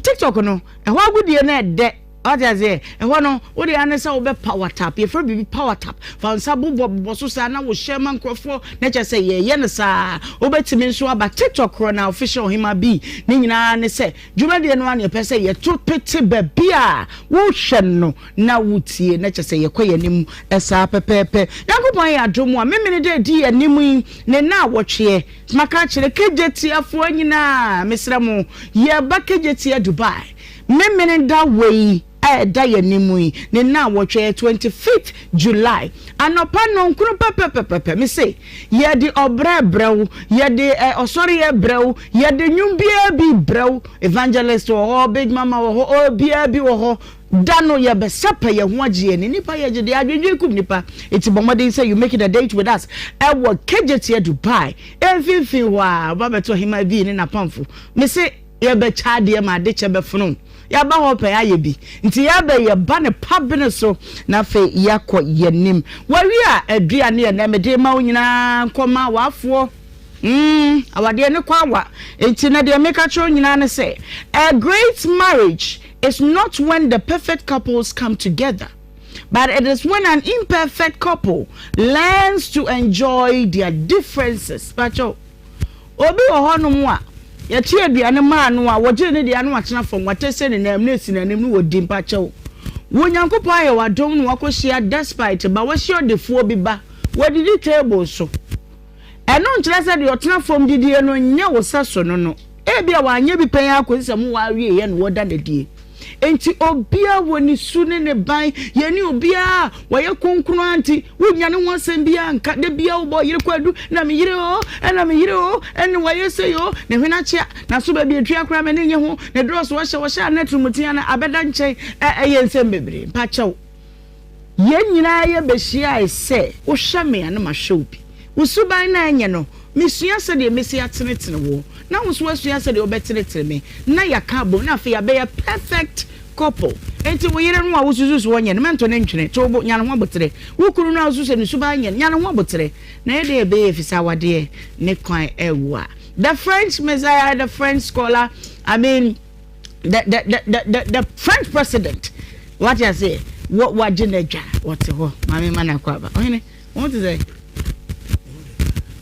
B: TikTok no, ɛhɔ agodie no ɛdɛ. Wate aseɛ? Ɛhɔ no, wo deɛ ne sɛ wobɛ power tap. Yɛfrɛ biribi power tap. Fa nsa bobɔ bobɔ so saa na wohyɛ ma nkurɔfoɔ na kyerɛ sɛ yɛyɛ no saa. Wobɛtumi nso aba TikTok korɔ na official Ɔhemaa B. Ne nyinaa ne sɛ dwumadie no ara na yɛpɛ sɛ yɛto pete baabi a wohwɛ no na wotie na kyerɛ sɛ yɛkɔ yɛn anim saa pɛpɛɛpɛ. Nyankopɔn ayɛ adom a Memene da ɛdi yɛn anim yi ne nnawɔtweɛ. Maka akyerɛ Kejetia-foɔ nyinaa, mesrɛ mo, yɛreba Kejetia Dubai, Memeneda wei a ɛda yɛn anim yi, ne nnawɔtwe, 25th July, anɔpa nnɔnkron pɛpɛpɛpɛpɛ, mese, yɛde ɔbrɛ rebrɛ wo, yɛde ɔsɔreyɛ rebrɛ wo, yɛde nnwom biara bi rebrɛ wo, Evangelist wɔ hɔ, Big Mama wɔ hɔ, obiara bi wɔ hɔ, Da no yɛbɛsɛpɛ yɛn ho agye yɛn ani. Nnipa yɛ gyede, adwendwen kum nnipa. Enti bɔ mmɔden sɛ you make it a date with us ɛwɔ Kejetia Dubai mfimfini hɔ a. Woba bɛto Ɔhemmaa Vee ne n'apamfo. Mese yɛbɛkyɛ adeɛ ma adekyɛ bɛfono. Yɛaba hɔ pɛ ayɛ bi. Nti yɛaba yi yɛba no pa bene so na afei yɛakɔ yɛn anim. Wawie a aduane a ɛnnɛ mede rema wo nyinaa nkɔma w'afoɔ. Mm, awadeɛ ne kɔ awa. Enti na deɛ meka kyerɛ wo nyinaa ne sɛ, a great marriage is not when the perfect couples come together, but it is when an imperfect couple learns to enjoy their differences. Pacho, obi wɔ hɔnom a yɛte aduane maa no a wɔgyee ne deɛ ano atena fam watɛsɛ ne nam na esi n'anim na wɔdi mpakyɛw. Wo Nyankopɔn ayɛ w'adom na wakɔhyia despite ba wahyia ɔdefoɔ bi ba wadidi table so. Ɛno nkyerɛ sɛ deɛ ɔtena fam didie no nyɛ wo sɛso no no. Ebia wanyɛ bi pɛn ara kɔsi sɛ mowɔ awieeɛ na wɔda no adie. Enti obiara wɔ ne su ne ne ban. Yɛne obiara a wɔyɛ kronkron ara nti, wonnya ne ho asɛm biara nka. Da biara wobɔ yere kwadu, na me yere o, ɛna me yere o, ɛne wayɛ sei o, ne hwene akyea, n'aso baabi atua koraa m'ani nnye ho, ne drɔs wɔhyɛ, wɔhyɛ a na atirimutia no abɛda nkyɛn. Ɛ, ɛyɛ nsɛm bebree. Mpakyɛw. Yɛn nyinaa yɛbɛhyiae sɛ wohwɛ me a na mahwɛ wo bi. Wo suban no a ɛnyɛ no, mesua sɛdeɛ mɛsi atenetene wo, na wo nso woasua sɛdeɛ wobɛtenetene me, na yɛaka abom, na afei yɛabɛyɛ perfect couple. Enti wo yere no a wosusu sɛ ɔnyɛ no, mɛnto no ntwene. To wo bo, nya ne ho aboterɛ. Wo kunu no a wosusu sɛ ne suban nyɛ no, nya ne ho aboterɛ. Na ɛyɛ dɛn a ɛbɛyɛ efisɛ awadeɛ ne kwan awu a. The French Messiah, the French scholar, I mean, the the the the the, the French president wate ase wɔ wagye n'adwa wɔte hɔ maame ma n'akɔ aba ɔhene wɔn te sɛ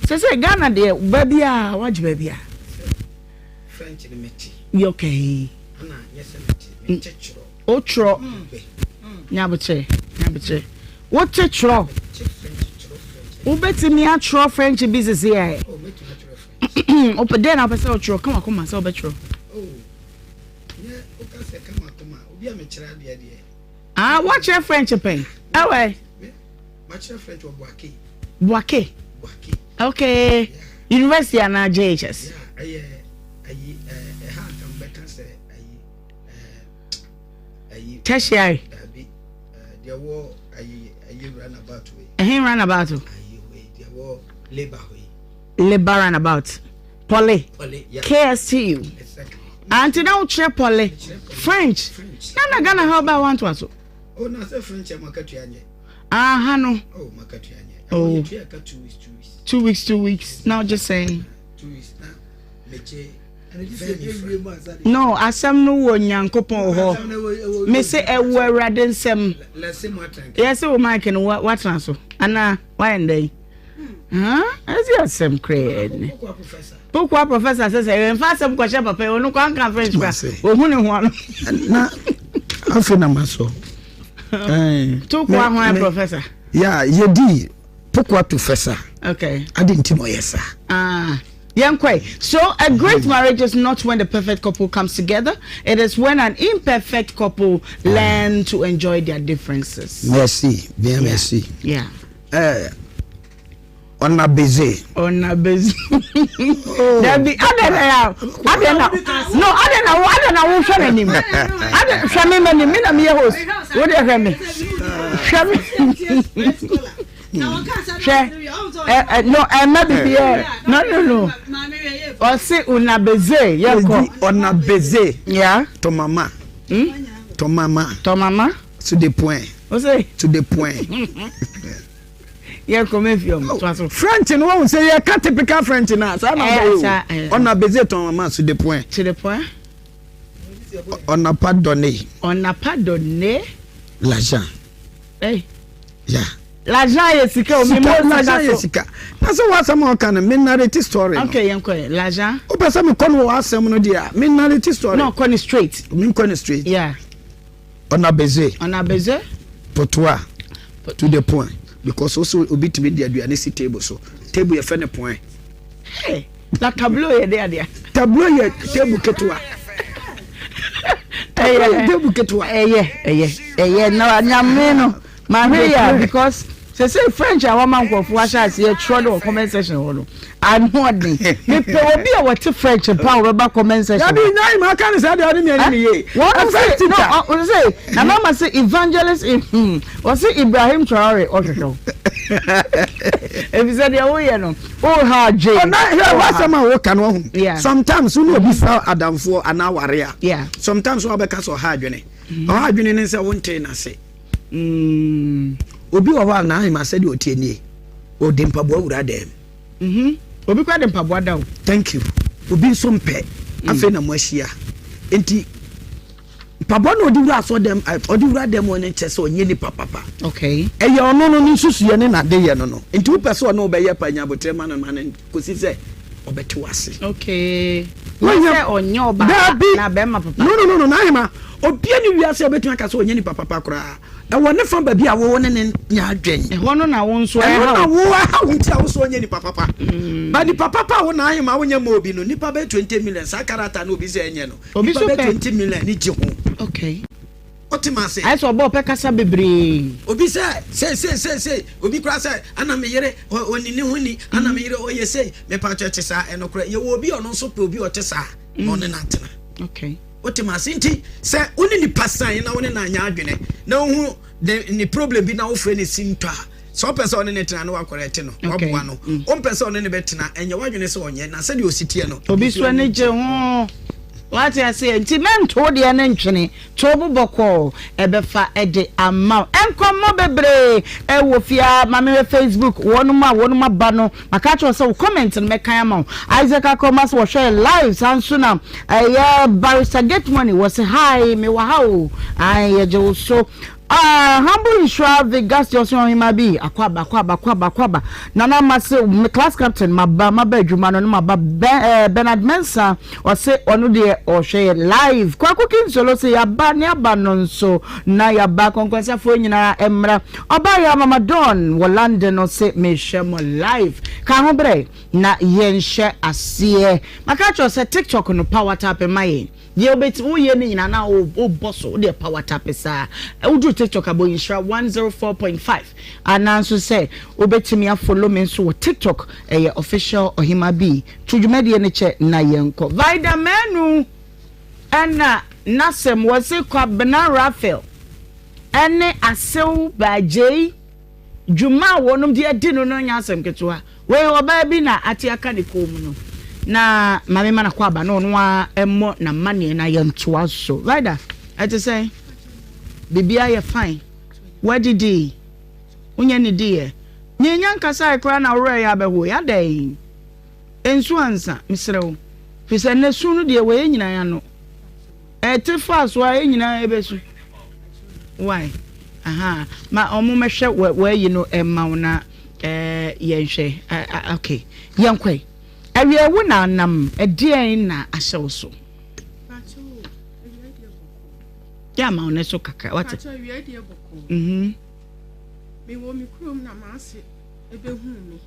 B: sɛ sɛ Ghana deɛ baabi a wagye baabi a.
C: French ni mete.
B: Yɛ okay.
C: Ana nyɛ sɛ mete mete twerɛ.
B: O twerɛ. Nyabokyerɛ nyabokyerɛ wote twerɛ. Wobɛtumi atwerɛ French bi sisi ɛ.
C: Oh, mɛtumi atwerɛ French.
B: Wopɛ dɛn na wopɛ sɛ wotwerɛ? Ka w'akoma sɛ wobɛtwerɛ.
C: Oh, nyɛ woka sɛ ka m'akoma obi a mekyerɛ adeɛ deɛ.
B: Ah, woakyerɛ French pɛn? Ɛwɛ.
C: Makyerɛ French wɔ Bouaké.
B: Bouaké.
C: Bouaké.
B: Okay.
C: Yeah.
B: University anaa JHS?
C: Yeah, ɛyɛ ayi ɛha nka mbɛka sɛ ayi ayi.
B: Tertiary.
C: Dabi deɛ wɔ ayi ayi runabout wei.
B: Ɛhe runabout?
C: Ayi wei deɛ wɔ labour hɔ yi.
B: Labour runabout. Poly.
C: Poly, yeah.
B: KSTU.
C: Exactly.
B: Ante na wokyerɛ Poly. French.
C: French.
B: Na na Ghana ha ɔbaa wantoa so.
C: Oh, na sɛ French ɛmo akatua nyɛ.
B: Aha no.
C: Oh, makatua nyɛ.
B: Oh.
C: Ɛmo yɛtua ka 2 weeks, 2 weeks.
B: 2 weeks, 2 weeks. Now just saying.
C: 2 weeks na mekyɛ.
B: No, asɛm no wɔ Nyankopɔn hɔ. Me se ɛwɔ Awurade nsɛm. Yɛse wo mic no watena so. Anaa wayɛ ndɛn? Ɛsi asɛm koraa ni. Pokoa professor sɛ sɛ yɛmfa asɛm kɔhyɛ papa yi ɔno kɔ anka French kora ɔhu ne ho ano.
C: Na afei na masɔ.
B: Tokoa ho professor.
C: Yeah, yɛdi pokoa to fɛsa.
B: Okay.
C: Adi nti na ɔyɛ saa.
B: Ah. Yɛnkɔe. So a great marriage is not when the perfect couple comes together, it is when an imperfect couple learn to enjoy their differences.
C: Merci, bien merci.
B: Yeah.
C: Eh, ɔna beze.
B: Ɔna beze. Oh. Dabi, adɛ na ya, adɛ na, no, adɛ na wo, adɛ na wo hwɛ n'anim. Adɛ hwɛ me m'anim, me na meyɛ host. Wo deɛ hwɛ me. Hwɛ me. Hwɛ, ɛ ɛ no ɛmɛ bibi ɛ no no no. Ɔsi una beze yɛ kɔ.
C: Ɔna beze.
B: Yeah.
C: Tɔmama.
B: Hmm?
C: Tɔmama.
B: Tɔmama.
C: To the point.
B: Ɔsi.
C: To the point.
B: Yɛ kɔ mɛ fi ɔmo to aso.
C: French no wɔn sɛ yɛ ka typical French na saa na ɔbɛyɛ o. Ɔna beze tɔmama to the point.
B: To the point.
C: Ɔna pa donné.
B: Ɔna pa donné.
C: L'argent.
B: Hey.
C: Yeah.
B: L'argent yɛ sika o, mi mo sika
C: so. L'argent yɛ sika. Na sɛ w'asɛm a ɔka no, me narrate story no.
B: Okay, yɛn kɔ yɛ. L'argent.
C: O pɛ sɛ mi kɔ no wɔ asɛm no deɛ, me narrate story.
B: No, kɔ ni straight.
C: Mi kɔ ni straight.
B: Yeah.
C: Ɔna beze.
B: Ɔna beze.
C: Potoa. To the point. Because also obi tumi di aduane si table so. Table yɛ fɛ ne point.
B: Hey. Na tableau yɛ de adeɛ.
C: Tableau yɛ table ketewa. Tableau yɛ table ketewa.
B: Ɛyɛ ɛyɛ ɛyɛ na nyame no mahwɛ yɛ a because sese French a wɔma nkurɔfoɔ ahyɛ aseɛ twerɛ no wɔ comment section hɔ no ano ɔden mepɛ obi a wɔte French pa a wɔbɛba comment section.
C: Yabi nyan ma aka ne saa deɛ ɔne miani ne yie.
B: Wɔn se no ɔn se na mama se evangelist hmm wɔse Ibrahim Traore ɔhwehwɛ wo efisɛ deɛ woyɛ no. Oh ha adwen.
C: Ɔna hwɛ w'asɛm a woka no ɔho. Sometimes wo ne obi fa adamfoɔ anaa aware a. Sometimes wabɛka sɛ ɔha adwene. Mm-hmm. Ɔha adwene ne sɛ wontee n'ase.
B: Mm.
C: Obi wɔ hɔ a n'ahema sɛdeɛ ɔteɛ nie. Ɔde mpaboa wura dɛm.
B: Mm-hmm. Obi kora de mpaboa da o.
C: Thank you. Obi nso mpɛ. Mm. Afei na mo ahyia. Nti Mpaboa na ɔde wura asɔ dɛm ɔde wura dɛm hɔ no nkyɛ sɛ ɔnyɛ nipa papa.
B: Okay.
C: Ɛyɛ ɔno no ne nsusuiɛ ne n'adeyɛ no no. Nti wopɛ sɛ ɔne wo bɛyɛ pa nya aboterɛ ma no ma no kɔsi sɛ ɔbɛte wo ase.
B: Okay. Nyɛ sɛ ɔnyɛ ɔbaa
C: Daabi.
B: na bɛrima papa.
C: No no no no N'ahema obia ne wiase a ɔbɛtumi aka sɛ ɔnyɛ nipa papa koraa. Ɛwɔ ne fa baabi a wo ne ne nya adwen.
B: Ɛhɔ no na wo nso
C: ɛha wo. Ɛno na
B: wo
C: ɛha wo nti a wo so ɔnyɛ nipa papa. Ba nipa papa a wo n'ahema wonyɛ ma obi no nipa bɛyɛ 20 million saa character no obi sɛ ɛnyɛ no.
B: Obi
C: Nipa
B: so
C: bɛ
B: pɛ.
C: 20 million ani gye ho.
B: Okay.
C: Wote ma ase?
B: Ayɛ sɛ ɔbɔ ɔpɛ kasa bebree.
C: Obi sɛ sei sei sei sei obi koraa sɛ ana me yere ɔni ne ho ni ana me yere ɔyɛ sei mepa kyɛ te saa ɛnokorɛ yɛwɔ obi a ɔno nso pɛ obi a ɔte saa na ɔne no atena.
B: Okay.
C: Wote ma ase nti sɛ wo ne nipa san na wo ne no anyɛ adwene na wohu ne ne problem bi na wofrɛ no sintɔ a sɛ ɔpɛ sɛ ɔne ne tena na wakɔrɛte no waboa no mm. ɔmpɛ sɛ ɔne ne bɛtena ɛnyɛ w'adwene sɛ ɔnyɛ na sɛdeɛ ɔsi teɛ no
B: obi so ani gye ho wate aseɛ nti mɛnto deɛ ne ntwene to bo bɔkɔɔ ɛbɛfa ɛde ama wo nkɔmmɔ bebree ɛwɔ fie a ma mehwɛ facebook wɔnom a wɔnom aba no maka kyerɛ sɛ wo comment no mɛkan ama wo Isaac Akɔma sɛ wɔhwɛ live saa nso na ɛyɛ barrister get money wɔ se hi mewɔ ha o yɛgye wo so Ah humble nhyira Vegas ɔse ɔhema bi akwaba akwaba akwaba akwaba Nana mase me class captain maba maba adwuma no ne maba Ben eh, Bernard Mensah ɔse ɔno deɛ ɔhwɛ yɛ live Kwaku Kinsolo se yaba ne aba no nso na yaba kɔnkɔnsafoɔ nyinaa mmra Ɔbaa yɛ Mama Dawn wɔ London ɔse mehwɛ mo live ka ho brɛ na yɛnhyɛ aseɛ Maka akyerɛ wo sɛ TikTok no power tap ma yɛn Deɛ wobɛtumi woyɛ no nyinaa na wobɔ so wodeɛ power tap saa. Woduru TikTok a bɔ Nhyira 104.5 anaa nso sɛ wobɛtumi afollow me nso wɔ TikTok ɛyɛ official Ɔhema B. To dwumadie no kyɛ na yɛnkɔ. Vida Manu ɛna n'asɛm wɔse Kwabena Raphael ɛne Asew Baagyei Dwuma a wɔnom de adi no no nyɛ asɛm ketewa. Wei ɔbaa bi na ate aka ne kɔn mu no, na maame ma no akwaaba na ɔno ara mmɔ n'amanneɛ na yɛntoa so. Vida, ɛte sɛn? Biribiara yɛ fine? Woadidi? Wonya nnidiiɛ? Yɛnnya nkasae koraa na wo werɛ yɛ abɛhoe. Adɛn? Nsu ansa, mesrɛ wo. Firi sɛ nnɛ su no deɛ wɔ yɛn nyinaa ano. Ɛte faa so a yɛn nyinaa yɛbɛsu. Why? Aha. Ma ɔmo mɛhwɛ w'ayi no ɛma wo na ɛɛ yɛnhwɛ. Okay. Yɛnkɔe. Awia wo na anam ɛdeɛn na ahyɛ wo so? Yɛ ama wo ne so kakra wate. Mhm.
G: Mewɔ me kurom na m'ase bɛhuu me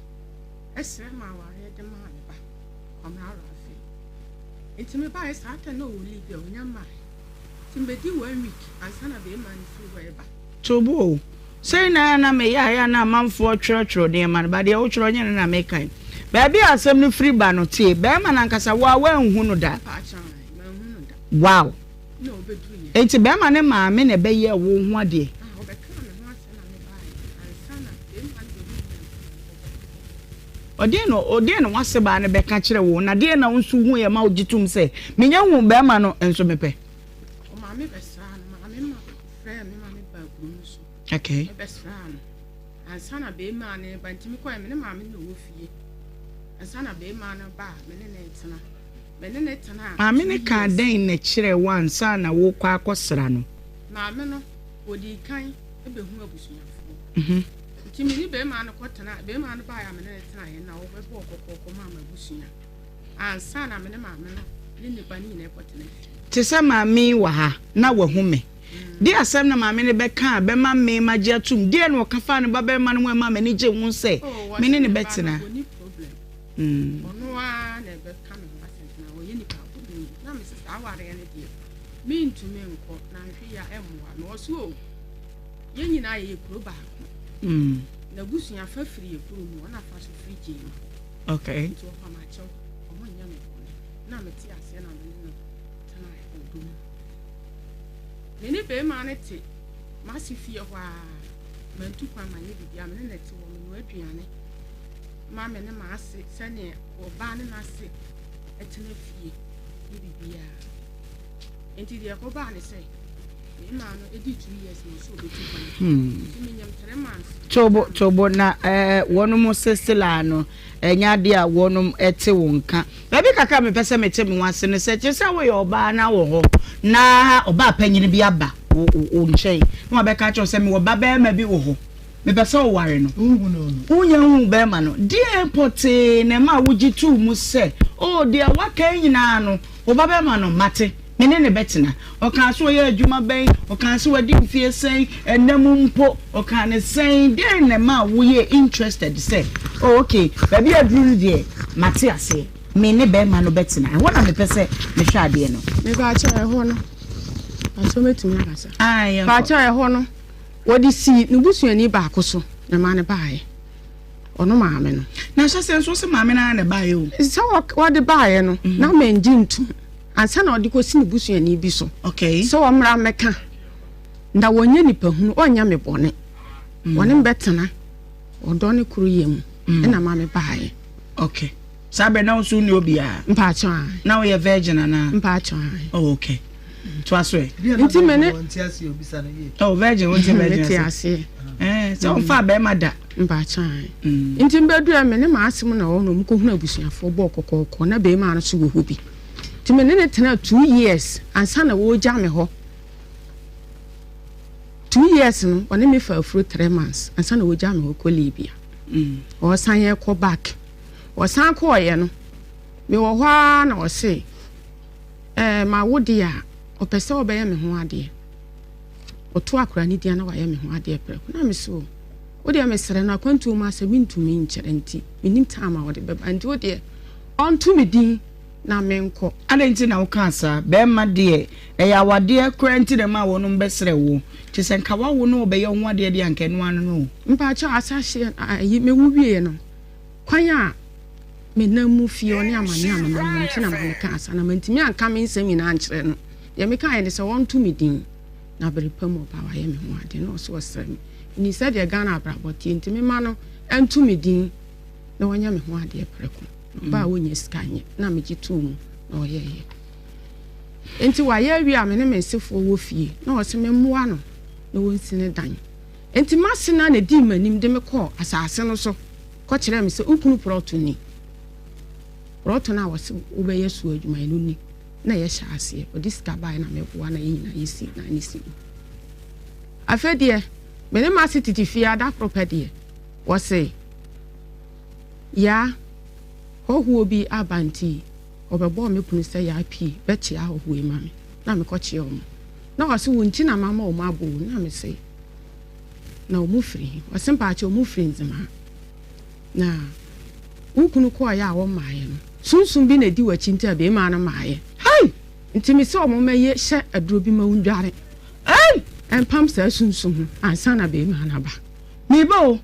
G: srɛ me awareɛ de maa me ba Kwamina Rafe. Nti mebaeɛ saa ta na ɔwɔ Libya ɔnya mmaeɛ. Nti mebɛdi one week ansa na bɛrima no firi hɔ reba.
B: To bo o. Sei na na meyɛ a ɛyɛ a na amanfoɔ twerɛtwerɛ nneɛma no, but deɛ wotwerɛ nyɛ no na mekan. Baabi a asɛm no firi ba no, tie, barima no ankasa, wo a woanhu no da? Wow! Enti barima no maame na ɛbɛyɛɛ wo ho adeɛ? Ɔdeɛn na ɔdeɛn na w'asebaa no bɛka kyerɛ wo, na deɛn na wo nso huiɛ ma wogye tom sɛ, menya huu barima no nso mepɛ?
G: Ɔmaame bɛsraa no, maame ma frɛɛ me ma me baa kuro no so.
B: Okay.
G: Mebɛsraa no ansa na bɛrima no reba nti mekɔɛ me ne maame na ɔwɔ fie ansa na bɛrima no ba a me ne ne tena me ne ne tena.
B: Maame no kaa dɛn na ɛkyerɛɛ wo ansa na worekɔ akɔsra no?
G: Maame no wɔdii kan bɛhu abusuafoɔ. Nti me ne bɛrima no kɔtena bɛrima no baeɛ a me ne ne tenaeɛ na wɔbɛbɔɔ kɔkɔɔkɔ maa m'abusua ansa na me ne maame no ne ne ba no nyinaa kɔtena fie.
B: Te sɛ maame yi wɔ ha na wahu me. Deɛ asɛm na maame no bɛka a bɛma me magye atom? Deɛn na ɔka faa ne babarima no ho a ɛmaa m'ani gyee ho sɛ
G: Oh,
B: me ne
G: wɔse
B: no
G: ne ba no
B: bɛtena?
G: ɔnni problem. Ɔno ara na ɛbɛka me ho asɛm na ɔyɛ nipa bɔne. Na mese saa awareɛ no deɛ mentumi nkɔ na nhwe yɛ a ɛmmoa me. Ɔse o, yɛn nyinaa yɛyɛ kuro baako. N'abusua fa firi yɛ kuro mu, ɔna fa so firi Gyema.
B: Okay.
G: Nti ɔpa m'akyɛw, ɔmo nyɛ me bɔne. Na mete aseɛ na me ne no tenae ɔdɔ mu. Me ne barima no te m'ase fie hɔ ara. Mantu kwan manyɛ biribiara, me ne no te hɔ, menoa aduane ma me ne m'ase sɛdeɛ ɔbaa ne n'ase tena fie ne biribiara. Nti deɛ ɛkɔbaa ne sɛ, barima no ɛdi 2 years na ɔsɛ ɔbɛtu kwan. Nti menyam 3 months.
B: Tobo tobo na ɛɛ wɔnom sesela no ɛnyɛ adeɛ a wɔnom ɛte wo nka. Baabi kakra a mepɛ sɛ mete me ho ase ne sɛ, kyerɛ sɛ woyɛ ɔbaa na wɔ hɔ na ɔbaa panyin bi aba wo wo nkyɛn na wabɛka akyerɛ wo sɛ mewɔ ba barima bi wɔ hɔ, mepɛ sɛ woware no. Wonnya nhuu barima no. Deɛn pɔtee na ɛma wogye too mu sɛ, oh, deɛ waka yi nyinaa no, wo ba barima no, mate, me ne no bɛtena? Ɔkaa sɛ ɔyɛ adwuma bɛn? Ɔkaa sɛ wadi mfeɛ sɛn? Ɛnna mu mpo, ɔkaa no sɛn? Dɛn na ɛmaa woyɛɛ interested sɛ, oh, okay, baabi a aduru no deɛ, mate aseɛ, me ne barima no bɛtena? Ɛhɔ na mepɛ sɛ mehwɛ adeɛ no.
G: Mepaakyɛw, ɛhɔ no, pakyɛw mɛtumi akasa?
B: Ae, yɛnkɔ.
G: Pakyɛw, ɛhɔ no, wɔde sii ne busuani baako so na ɛmaa no baeɛ. Ɔno maame no.
B: Na ahyɛaseɛ nso, wose maame no ara na ɛbaeɛ o.
G: Sɛ wɔde baeɛ no, na mengye ntom. Ansa na ɔde kɔsi ne busuani bi so sɛ ɔmmra mmɛka, na wɔnyɛ nipahunu, ɔnyɛ me bɔne, wɔne me bɛtena ɔdɔ ne koroyɛ mu, ɛna ma me baeɛ.
B: Okay. Saa berɛ na wo nso wonni obiara?
G: Mpakyɛ ae.
B: Na woyɛ virgin anaa?
G: Mpakyɛ ae.
B: Oh, okay. Toa so ɛ.
G: Nti me ne.
B: Oh, virgin, wonte virgin ase?
G: Mete aseɛ.
B: Eh, sɛ womfaa bɛrima da.
G: Mpakyɛ ae. Nti mbɛduru me ne m'asem na ɔwɔ na ɔmo kɔhunu abusuafoɔ bɔɔ kɔkɔɔkɔ na bɛrima no so wɔ hɔ bi. Nti me ne no tenaa 2 years ansa na wɔregya me hɔ. 2 years no, ɔne me faa afuro 3 months ansa na wɔgya me hɔ kɔ Libya. Ɔsan yɛ kɔ back. Ɔsan kɔɔeɛ no, mewɔ hɔ ara na ɔse, ɛɛ ma wo deɛ a, ɔpɛ sɛ ɔbɛyɛ me ho adeɛ. Ɔto akora ne din na wayɛ me ho adeɛ prɛko. Na me so, wo deɛ mesrɛ no akwantuo mu asɛ mentumi nkyerɛ nti, mennim time a ɔde bɛba nti wo deɛ ɔnto me din na menkɔ.
B: Adɛn nti na wokaa saa? Bɛrima deɛ, ɛyɛ awadeɛ koraa nti na ɛmaa wɔnom bɛsrɛ wo. Kyerɛ sɛ nka woawo na ɔbɛyɛ wo ho adeɛ deɛ anka ɛno ara no o.
G: Mpakyɛw asahyeɛ ayi mewo wieɛ no kwan a menam mu fie ɔne amane a menam mu nti na ma mekaa saa na mantumi anka me nsɛm nyinaa ankyerɛ no. Deɛ mekaeɛ ne sɛ ɔnto me din na bere pa mu ɔba wayɛ me ho adeɛ na ɔso ɔsrɛ me. Menim sɛdeɛ Ghana abrabɔ teɛ nti mema no nto me din na ɔnyɛ me ho adeɛ prɛko. Ɔbaa a ɔnnya sika nyɛ na megye too mu na ɔyɛeɛ. Nti wayɛ awie a me ne me nsefoɔ wɔ fie na ɔse memmoa no na ɔnsi ne dan. Nti m'ase no ara na ɛdii m'anim de me kɔɔ asase no so kɔkyerɛɛ me sɛ wo kunu prɔto ni. Prɔto no a ɔse wobɛyɛ so adwuma ɛno ni. Na yɛhyɛ aseɛ. Ɔde sika baeɛ na meboa na yɛn nyinaa yɛsi dan no si mu. Afei deɛ me ne m'ase tete fie a da koro pɛ deɛ wɔse Yaa, hɔhoɔ bi aba nti ɔbɛbɔɔ me pono sɛ Yaa pie bɛkyea ahɔhoɔ yi ma me. Na mekɔkyea wɔn. Na ɔse wo nti na mama wɔn abɔ o. Na mese Na ɔmo firi he? Ɔse mpaakyɛw ɔmo firi Nzemaa. Na wo kunu kɔɔeɛ a wɔmmaeɛ no, sunsum bi na ɛdi w'akyi nti a beemaa no mmaeɛ.
B: Hey!
G: Nti mese ɔmo mmɛye hyɛ aduro bi ma wo ndware.
B: Hey!
G: Ɛmpam saa sunsum no ansa na beemaa no aba.
B: Me ba o,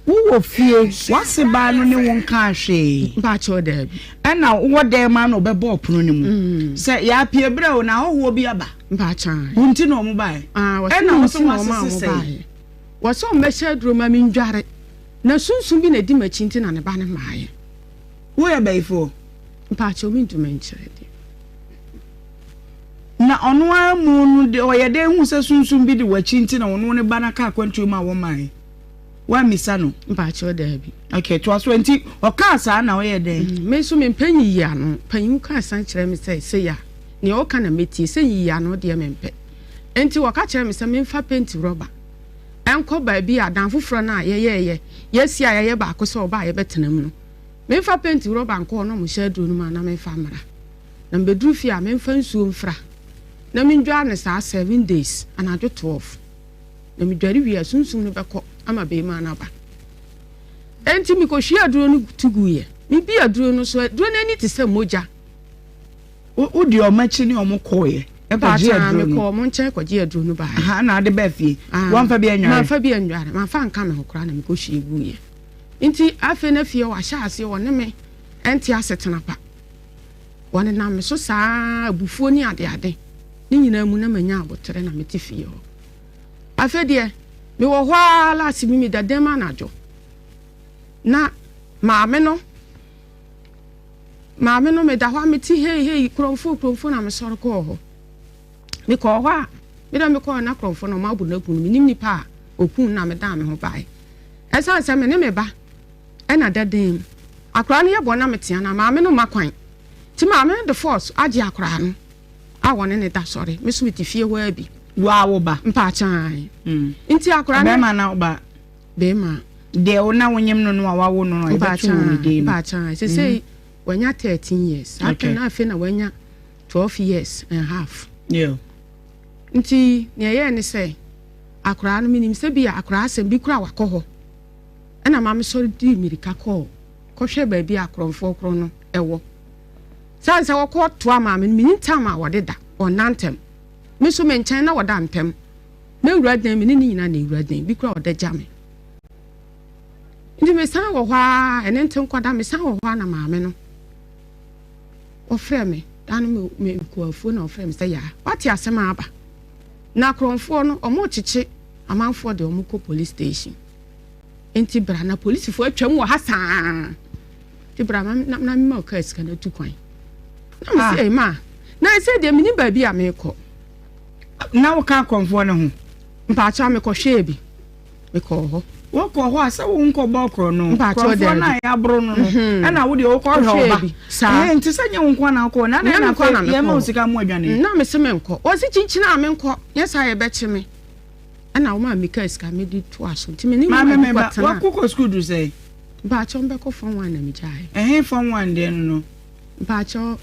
B: wo wɔ fie, w'ase baa no ne wo nkaa hwee.
G: Mpakyɛw daabi.
B: Ɛna wowɔ dan mu a na ɔbɛbɔ ɔpono no mu. Sɛ yɛapue berɛ o, na ahɔhoɔ bi aba.
G: Mpakyɛw.
B: Wo nti na ɔmo baeɛ.
G: Ah, wɔse
B: Ɛna
G: me
B: wo se
G: nti na ɔmo a
B: w'asese
G: ɔmo
B: sɛe.
G: baeɛ. Wɔse ɔmo bɛhyɛ aduro ma me ndware. Na sunsum bi na ɛdi m'akyi nti na ne ba no mmaeɛ.
B: Woyɛ bayifoɔ?
G: Mpakyɛw mentumi nkyerɛ deɛ.
B: Na ɔno ara mu no de ɔyɛ dɛn hu sɛ sunsum bi di w'akyi nti na ɔno ne ba no aka akwantuo mu a wɔmmaeɛ? Woammisa no?
G: Mpakyɛw daabi.
B: Okay, toa so. Nti ɔkaa saa na ɔyɛɛ dɛn?
G: Mm, me nso mempɛ nyiyiano. Panyin kaa san kyerɛ me sɛ sei a, nea ɔka na mɛtie, sɛ nyiyiano deɛ mempɛ. Nti wɔka kyerɛ me sɛ memfa penti rɔba nkɔ baabi a dan foforɔ no a yɛyɛeɛ, yɛasi a yɛayɛ baako sɛ ɔba a yɛbɛtena mu no. Memfa penti rɔba nkɔ hɔ na wɔhyɛ aduro no mu a na memfa mmra. Na mebɛduru fie a memfa nsuo mfra na mendware no saa 7 days, anadwo 12. Na medware wie a, sunsum no bɛkɔ ama beema no aba. Enti mekɔhwiee aduro no to guiɛ. Mebie aduro no so, aduro no ani te sɛ mogya.
B: Wodi wɔn akyi ne wɔn kɔeɛ kɔgye
G: Mpakyɛ,
B: aduro no?
G: mekɔɔ wɔn nkyɛn kɔgye aduro no baeɛ.
B: Aha, na ade baa fie?
G: Ah,
B: Woamfa bi annware?
G: Mamfa bi annware, mamfa anka me ho koraa na mekɔhwie guiɛ. Nti afei na fie hɔ ahyɛ aseɛ wɔne me nte asetena pa. Wɔnenam me so saa ara, abufuo ne adeade. Ne nyinaa mu na manya aboterɛ na mete fie hɔ. Afei deɛ, mewɔ hɔ ara last bi meda dan mu anadwo na maame no maame no meda hɔ a mete hei hei kurɔmfoɔ kurɔmfoɔ na mesɔre kɔɔ hɔ. Mekɔɔ hɔ a meda mekɔɔ na kurɔmfoɔ no ɔmo abo no aku no menim nipa a ɔkuu no na medaa me ho baeɛ. Ɛsiane sɛ me ne me ba ɛna da dan mu akwaraa no yɛ bɔne na metea no a maame no mma kwan nti maame no de force agye akwaraa no. a wɔne no da sɔre. Me so mete fie hɔ ara bi.
B: Wo a wo ba?
G: Mpaakyaa. Mm. Nti akora no.
B: Bɛrima na wo ba?
G: Bɛrima.
B: Deɛ wo na wonyem no no a wawo no no ɛbɛto wo ne din no.
G: Mpaakyaa. Sesei mm. wanya 13 years. Okay. Na afei na wanya 12 years and half.
B: Yeah.
G: Nti nea ɛyɛɛ ne sɛ akwaraa no menim sɛ bi a akwaraa asɛm bi kora wakɔ hɔ. Ɛna ma mesɔre dii mmirika kɔɔ kɔhwɛ baabi a akorɔmfoɔ korɔ no ɛwɔ. Sane sɛ wɔkɔ toa maame no, menni tam a wɔde da, wɔnna ntɛm. Me nso me nkyɛn na wɔda ntɛm. Mɛwura dan, me ne ne nyinaa na ɛwura dan, bi koraa ɔda gya me. Nti mesan wɔ hɔ ara, ɛne nte nkɔda, mesan wɔ hɔ ara na maame no ɔfrɛ me, da no me mekɔ afuo na ɔfrɛ me sɛ yaa, wate asɛm a aba. Na akorɔmfoɔ no, wɔrekyekye amanfoɔ de wɔn kɔ police station. Nti bra na polisifoɔ atwam wɔ ha saa. Nti bra ma na na mema wo kaa sika na tu kwan. Na me sɛ, ah. ma, na ɛsɛ deɛ menim baabi a merekɔ.
B: Na woka akɔmfoɔ no ho?
G: Mpaakyɛw mekɔhwɛɛ bi. Mekɔɔ hɔ.
B: Wokɔ hɔ a sɛ wo nkɔbɔ korɔ no. Korɔmfoɔ no a yɛaboro no no. Mhm. Ɛna wo deɛ wokɔhwɛ ɔba.
G: Bi. Saa.
B: Ɛɛ nti sɛ nyɛ wo nko na wokɔ. Na adɛn na afei yɛma wo sika mu adwane.
G: Na me se menkɔ. Wɔse kyinkyini a menkɔ. Nyɛ saa yɛbɛkye me. Ɛna wɔmaa me kaa sika mede toa so. Nti me ne
B: Maame
G: woman bi
B: meba,
G: kɔtena.
B: wakokɔ sukuu duru sɛn?
G: Mpaakyɛw mbɛkɔ form one na megyae.
B: Ɛhe form one deɛ no no?
G: Mpaakyɛw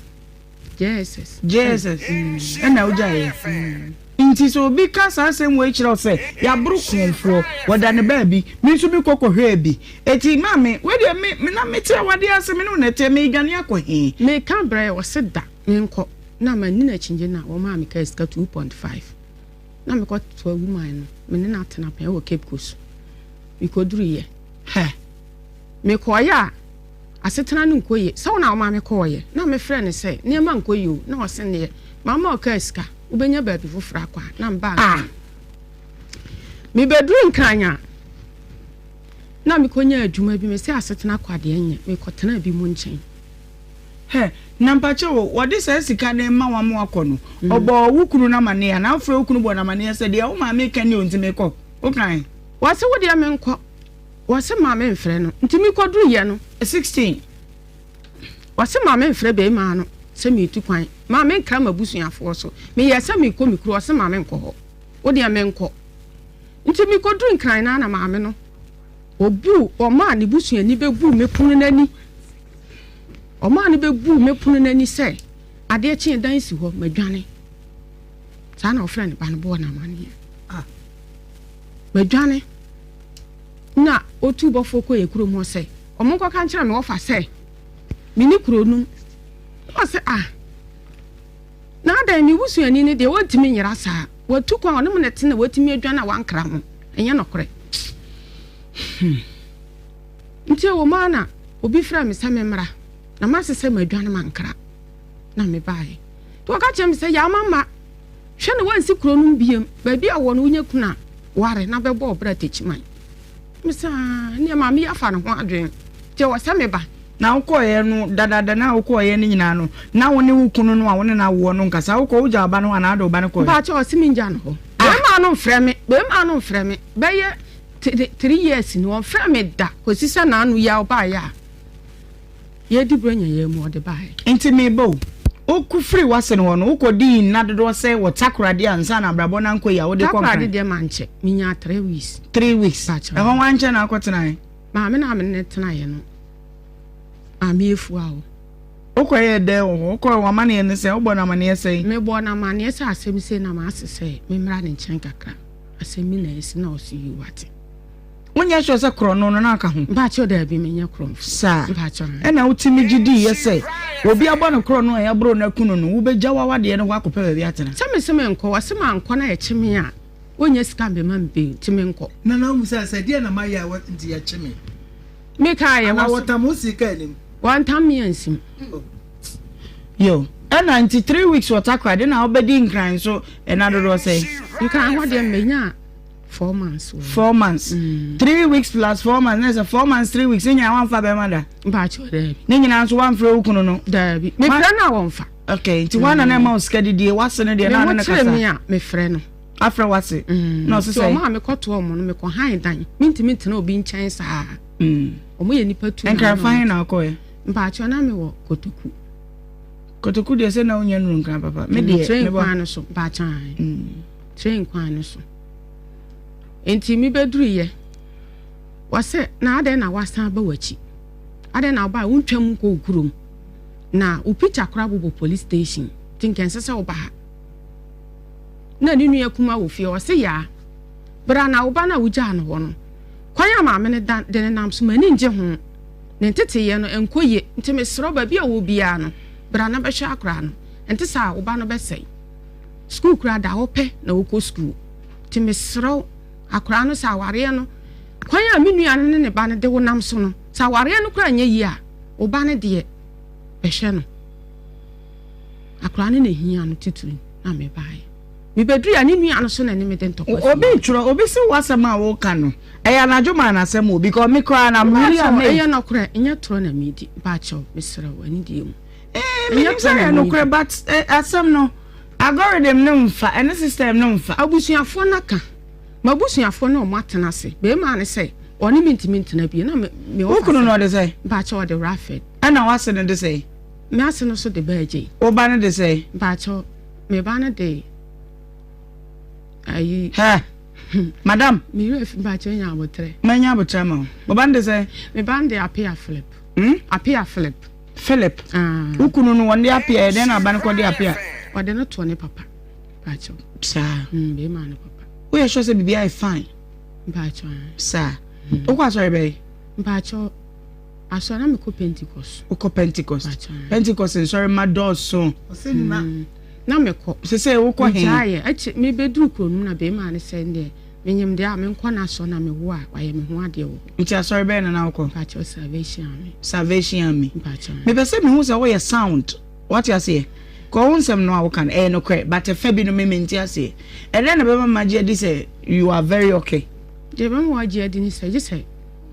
G: JSS.
B: JSS ɛna wogyaeɛ? Nti sɛ obi ka saa asɛm wei kyerɛ wo sɛ yɛaboro korɔmfoɔ, wɔda no baabi, me nso mekɔ kɔhwɛɛ bi. Eti maame, wei deɛ me, me na mete awadeɛ ase, me ne wo na ɛteɛ, meredwane akɔ he?
G: Meka brɛɛ ɔse da menkɔ na manni no akyinnye na wɔmaa me kaa sika 2.5. Na mekɔ toa woman no, me ne no atena pɛn wɔ Cape Coast. Mekɔduruiɛ.
B: Hɛ!
G: Mekɔeɛ a, asetena no nkɔ yie. Sɛ wo na woma mekɔeɛ. Na mefrɛ no sɛ, nneɛma nkɔ yie o. Na ɔse nneɛ, mama wo kaa sika, wobɛnya baabi foforɔ akɔ a. Na mebaa
B: Ah!
G: Nkran. Mebɛduru Nkran a, na mekɔnya adwuma bi. Mese asetena kɔ adeɛ nyɛ. Mekɔtenaa bi mu nkyɛn.
B: Hɛ! Na mpakyɛ o, wɔde saa sika no rema wo ama woakɔ no, ɔbɔɔ wo kunu no amaneɛ anaa wofrɛɛ wo kunu bɔɔ no amaneɛ sɛ deɛ wo maame reka ni o nti mekɔ? Wokae?
G: Wɔse wo deɛ menkɔ. Wɔse ma memfrɛ no. Nti mekɔduruiɛ no.
B: 16.
G: Wɔse ma memfrɛ bɛɛmaa no sɛ meretu kwan. Ma menkra m'abusuafoɔ so. Meyɛɛ sɛ merekɔ me kuro, ɔse ma menkɔ hɔ. Wo deɛ menkɔ. Nti mekɔduru Nkran no ara na maame no, ɔbuu, ɔmaa ne busuani bɛbuu me pono no ani. Ɔmaa no bɛbuu me pono no ani sɛ, adeɛ kyeeɛ dan si hɔ, madwane. Saa na ɔfrɛɛ ne ba no bɔɔ no amanneɛ.
B: Ah.
G: Madwane. ɔtuu bɔfoɔ kɔɔ yɛ kurom hɔ sɛ ɔmo nkɔka nkyerɛ me wɔfa sɛ me ne kuro no mu. Na ɔse ah, na adɛn me busuani no deɛ ɔntumi nyera saa, watu kwan ɔne mo na ɛte na watumi adwane a wankra ho, ɛnyɛ nɔkorɛ. Hmm. Nti ɛwɔ mu ara na obi frɛɛ me sɛ memmra, na mase sɛ madwane mankra, na mebaeɛ. Nti wɔka kyerɛ me sɛ, Yaa mama, hwɛ na woansi kuro no mu biam, baabi a wɔ no wonya kunu a, ware na bɛbɔ wo bra Techiman. Mese, ah, ɛnneɛ maame yi afa ne ho adwene, nti ɛwɔ sɛ meba.
B: Na wokɔeɛ no, dadaada no a wokɔeɛ no nyinaa no, na wo ne wo kunu no a wo ne no awoɔ no nkasa? Wokɔ, wogyaa wo ba no hɔ anaa wode wo ba no kɔeɛ?
G: Mpakyɛ, ɔse mengya no hɔ. Bɛrima no mfrɛ me, bɛrima no mfrɛ me, bɛyɛ Three years ni ɔnfrɛɛ me da kɔsi sɛ n'ano yi a ɔbaeɛ a yɛredi Buronya yi mu ɔde baeɛ.
B: Nti meba o, wo firi w'ase no hɔ no wo kɔ dii nna dodoɔ sɛ wɔ Takoradi ansa na abrabɔ no ankɔ yie a wode kɔ Nkran?
G: Takoradi deɛ mankyɛ, menyaa 3 weeks.
B: 3 weeks, ɛhɔ wankyɛ na akɔ tenaeɛ?
G: Maame no a mene no tenaeɛ no, Maame Afua o.
B: Wokɔ yɛɛ dɛn wɔ hɔ? Wokɔɔ w'amaneɛ ne sɛn? Wobɔɔ no amaneɛ sɛn?
G: Mebɔɔ no amaneɛ sɛ asɛm sei na m'ase sɛ memmra ne nkyɛn kakra. Asɛm bi na asi na ɔse you wate.
B: Wonyɛ sure sɛ korɔno no na aka ho?
G: Mpakyɛw daabi menyɛ korɔmfo.
B: Saa.
G: Mpakyɛw.
B: Ɛna wotumi gye diiɛ sɛ obi abɔ no korɔno a yɛaboro no aku no no wobɛgya w'awadeɛ no hɔ akɔpɛ baabi atena?
G: Sɛ mese menkɔ, ɔse mankɔ na yɛkye me a wonnya sika mbɛma me bail nti menkɔ.
H: Nana wohu sɛ sɛ deɛn na mayɛ a nti yɛkye me?
G: Mekaeɛ
H: Anaa wɔtam wo sii kaa anim?
G: Wɔntam me ansim.
B: Yo, ɛna nti 3 weeks wɔ Takoradi na wobɛdi Nkran nso ɛna dodoɔ sɛn?
G: Nkran hɔ deɛ mɛnya 4 months wɔ.
B: 4 months. 3 weeks plus 4 months na ɛsɛ 4 months 3 weeks ne nyinaa wamfa bɛrima da?
G: Mpakyɛw daabi.
B: Ne nyinaa nso wamfrɛ wo kunu no?
G: Daabi. Mefrɛ no a wɔmfa.
B: Okay, nti hwan na na ɛma wo sika didie? W'ase no deɛ na ɔne no kasa?
G: Me ho kyere me a mefrɛ no.
B: Afrɛ w'ase? Na ɔse sɛn?
G: Nti wɔn a mekɔtoa wɔn no mekɔ han dan. Mentumi ntena obi nkyɛn saa. Wɔn yɛ nipa tu.
B: Nkran fa he na wokɔɛ?
G: Mpakyɛw na me wɔ Kotoku.
B: Kotoku deɛ sɛ na wonya nuru Nkran papa. Me deɛ
G: train kwan no so mpakyɛw ae. Train kwan no so. Nti me bɛduru yɛ. Wɔsɛ na adɛn na wasan aba w'akyi? Adɛn na woba wontwam nkɔ wo kurom? Na wo picture koraa bobɔ police station. Nti nka ɛnsɛ sɛ woba ha. Na ne nua kuma wɔ fie ɔse yaa. Bra na wo ba no a wogyaa no hɔ no. Kwan a maame no da de no nam so m'ani ngye ho. Ne nteteeɛ no ɛnkɔ yie nti mesrɛ wo baabi a wowɔ biara no bra na bɛhwɛ akwadaa no ɛnte saa a wo ba no bɛsɛe. Sukuu koraa da wopɛ na wokɔ sukuu nti mesrɛ wo akwadaa no sɛ awareɛ no kwan a me nua no ne ne ba no de wo nam so no sɛ awareɛ no koraa nyɛ yie a wo ba no deɛ bɛhwɛ no. Akwadaa no na ɛhia no titiri na mebaeɛ. Mebɛdurui a, ne nua no so na ɛne me de ntɔkwa
B: fii. Obi retwerɛ, obi se w'asɛm a woka no, ɛyɛ anadwo maa n'asɛm o, because me koraa no I'm really amazed.
G: Ɛyɛ nɔkorɛ, ɛnyɛ torɔ na medi, mpakyɛw, mesrɛ wo, anidie mu.
B: Eh, menim sɛ ɛyɛ nokorɛ, but eh, asɛm no, algorithm no mfa, ɛne system no mfa.
G: Abusuafoɔ no aka, m'abusuafoɔ ne wɔn atena ase, bɛrima no sɛ, ɔne me ntumi ntena bio, na me, me
B: Wo kunu no ɔde sɛn?
G: Mpakyɛw, ɔde Rafed.
B: Ɛna w'ase no de sɛn?
G: Me ase no so de bɛɛgye.
B: Wo ba no de sɛn?
G: Mpakyɛw. Me ba no de ayi.
B: Hɛ madam.
G: Me werɛ fi mpakyɛ nya abotrɛ.
B: Manya abotrɛ ama wo. Wo ba no de sɛn?
G: Me ba no de Apea Philip. Hmm? Apea Philip.
B: Philip. Ah. Wo kunu no wɔn de Apea yɛ dɛn na aba no kɔ de Apea?
G: Ɔde no to ne papa. Mpakyɛ.
B: Saa.
G: Hmm, bɛrima no papa.
B: Woyɛ sure sɛ biribi ayɛ fine?
G: Mpakyɛ.
B: Saa. Wokɔ asɔre bɛyɛ?
G: Mpakyɛ. Asɔre na mekɔ Pentecost.
B: Wokɔ Pentecost? Pentecost nsɔre ma dɔɔso.
G: Mm, na mekɔ.
B: Sese wokɔ he?
G: Megyaeɛ. Akyi mebɛduru kuro no mu na bɛrima no sɛ deɛ menyim deɛ a menkɔ n'asɔre na mewo a wayɛ me ho adeɛ wɔ hɔ.
B: Nti asɔre bɛyɛ na na wokɔ?
G: Mpakyɛw Salvation Army.
B: Salvation Army.
G: Mpakyɛw.
B: Mepɛ sɛ mehu sɛ woyɛ sound. Wate aseɛ? Kɔ wo nsɛm no a woka no ɛyɛ nokorɛ but ɛfa bi no me mente aseɛ. Ɛdɛn na ɛbɛma magye adi sɛ you are very okay?
G: Deɛ ɛbɛma wagye adi ne sɛ gye sɛ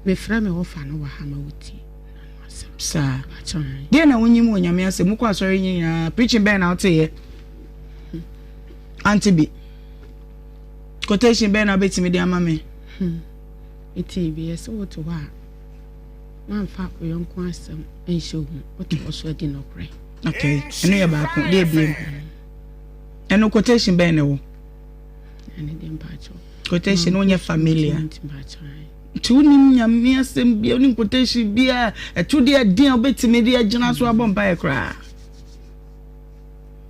G: Mefrɛ me wɔfa no wɔ ha ma wotie n'ano asɛm.
B: Saa. Deɛ na wonyim wɔ Nyame asɛm? Mokɔ asɔre nyinaa, preaching bɛn na woteeɛ? Ante bi. Quotation bɛn na wobɛtumi de ama me?
G: Hmm. Metee bi, yɛsɛ wote hɔ a, mamfa wo yɔnko asɛm nhyɛ wo mu, wote hɔ so adi nɔkorɛ.
B: Okay, ɛno yɛ baako, deɛ ebiem. Ɛno quotation bɛn na ɛwɔ?
G: Ɛne deɛ mpakyɛw.
B: Quotation wonyɛ familiar. Nti wonim Nyame asɛm bia, wonim quotation bia, ɛto deɛ ɛden a wobɛtumi de agyina so abɔ mpaeɛ koraa.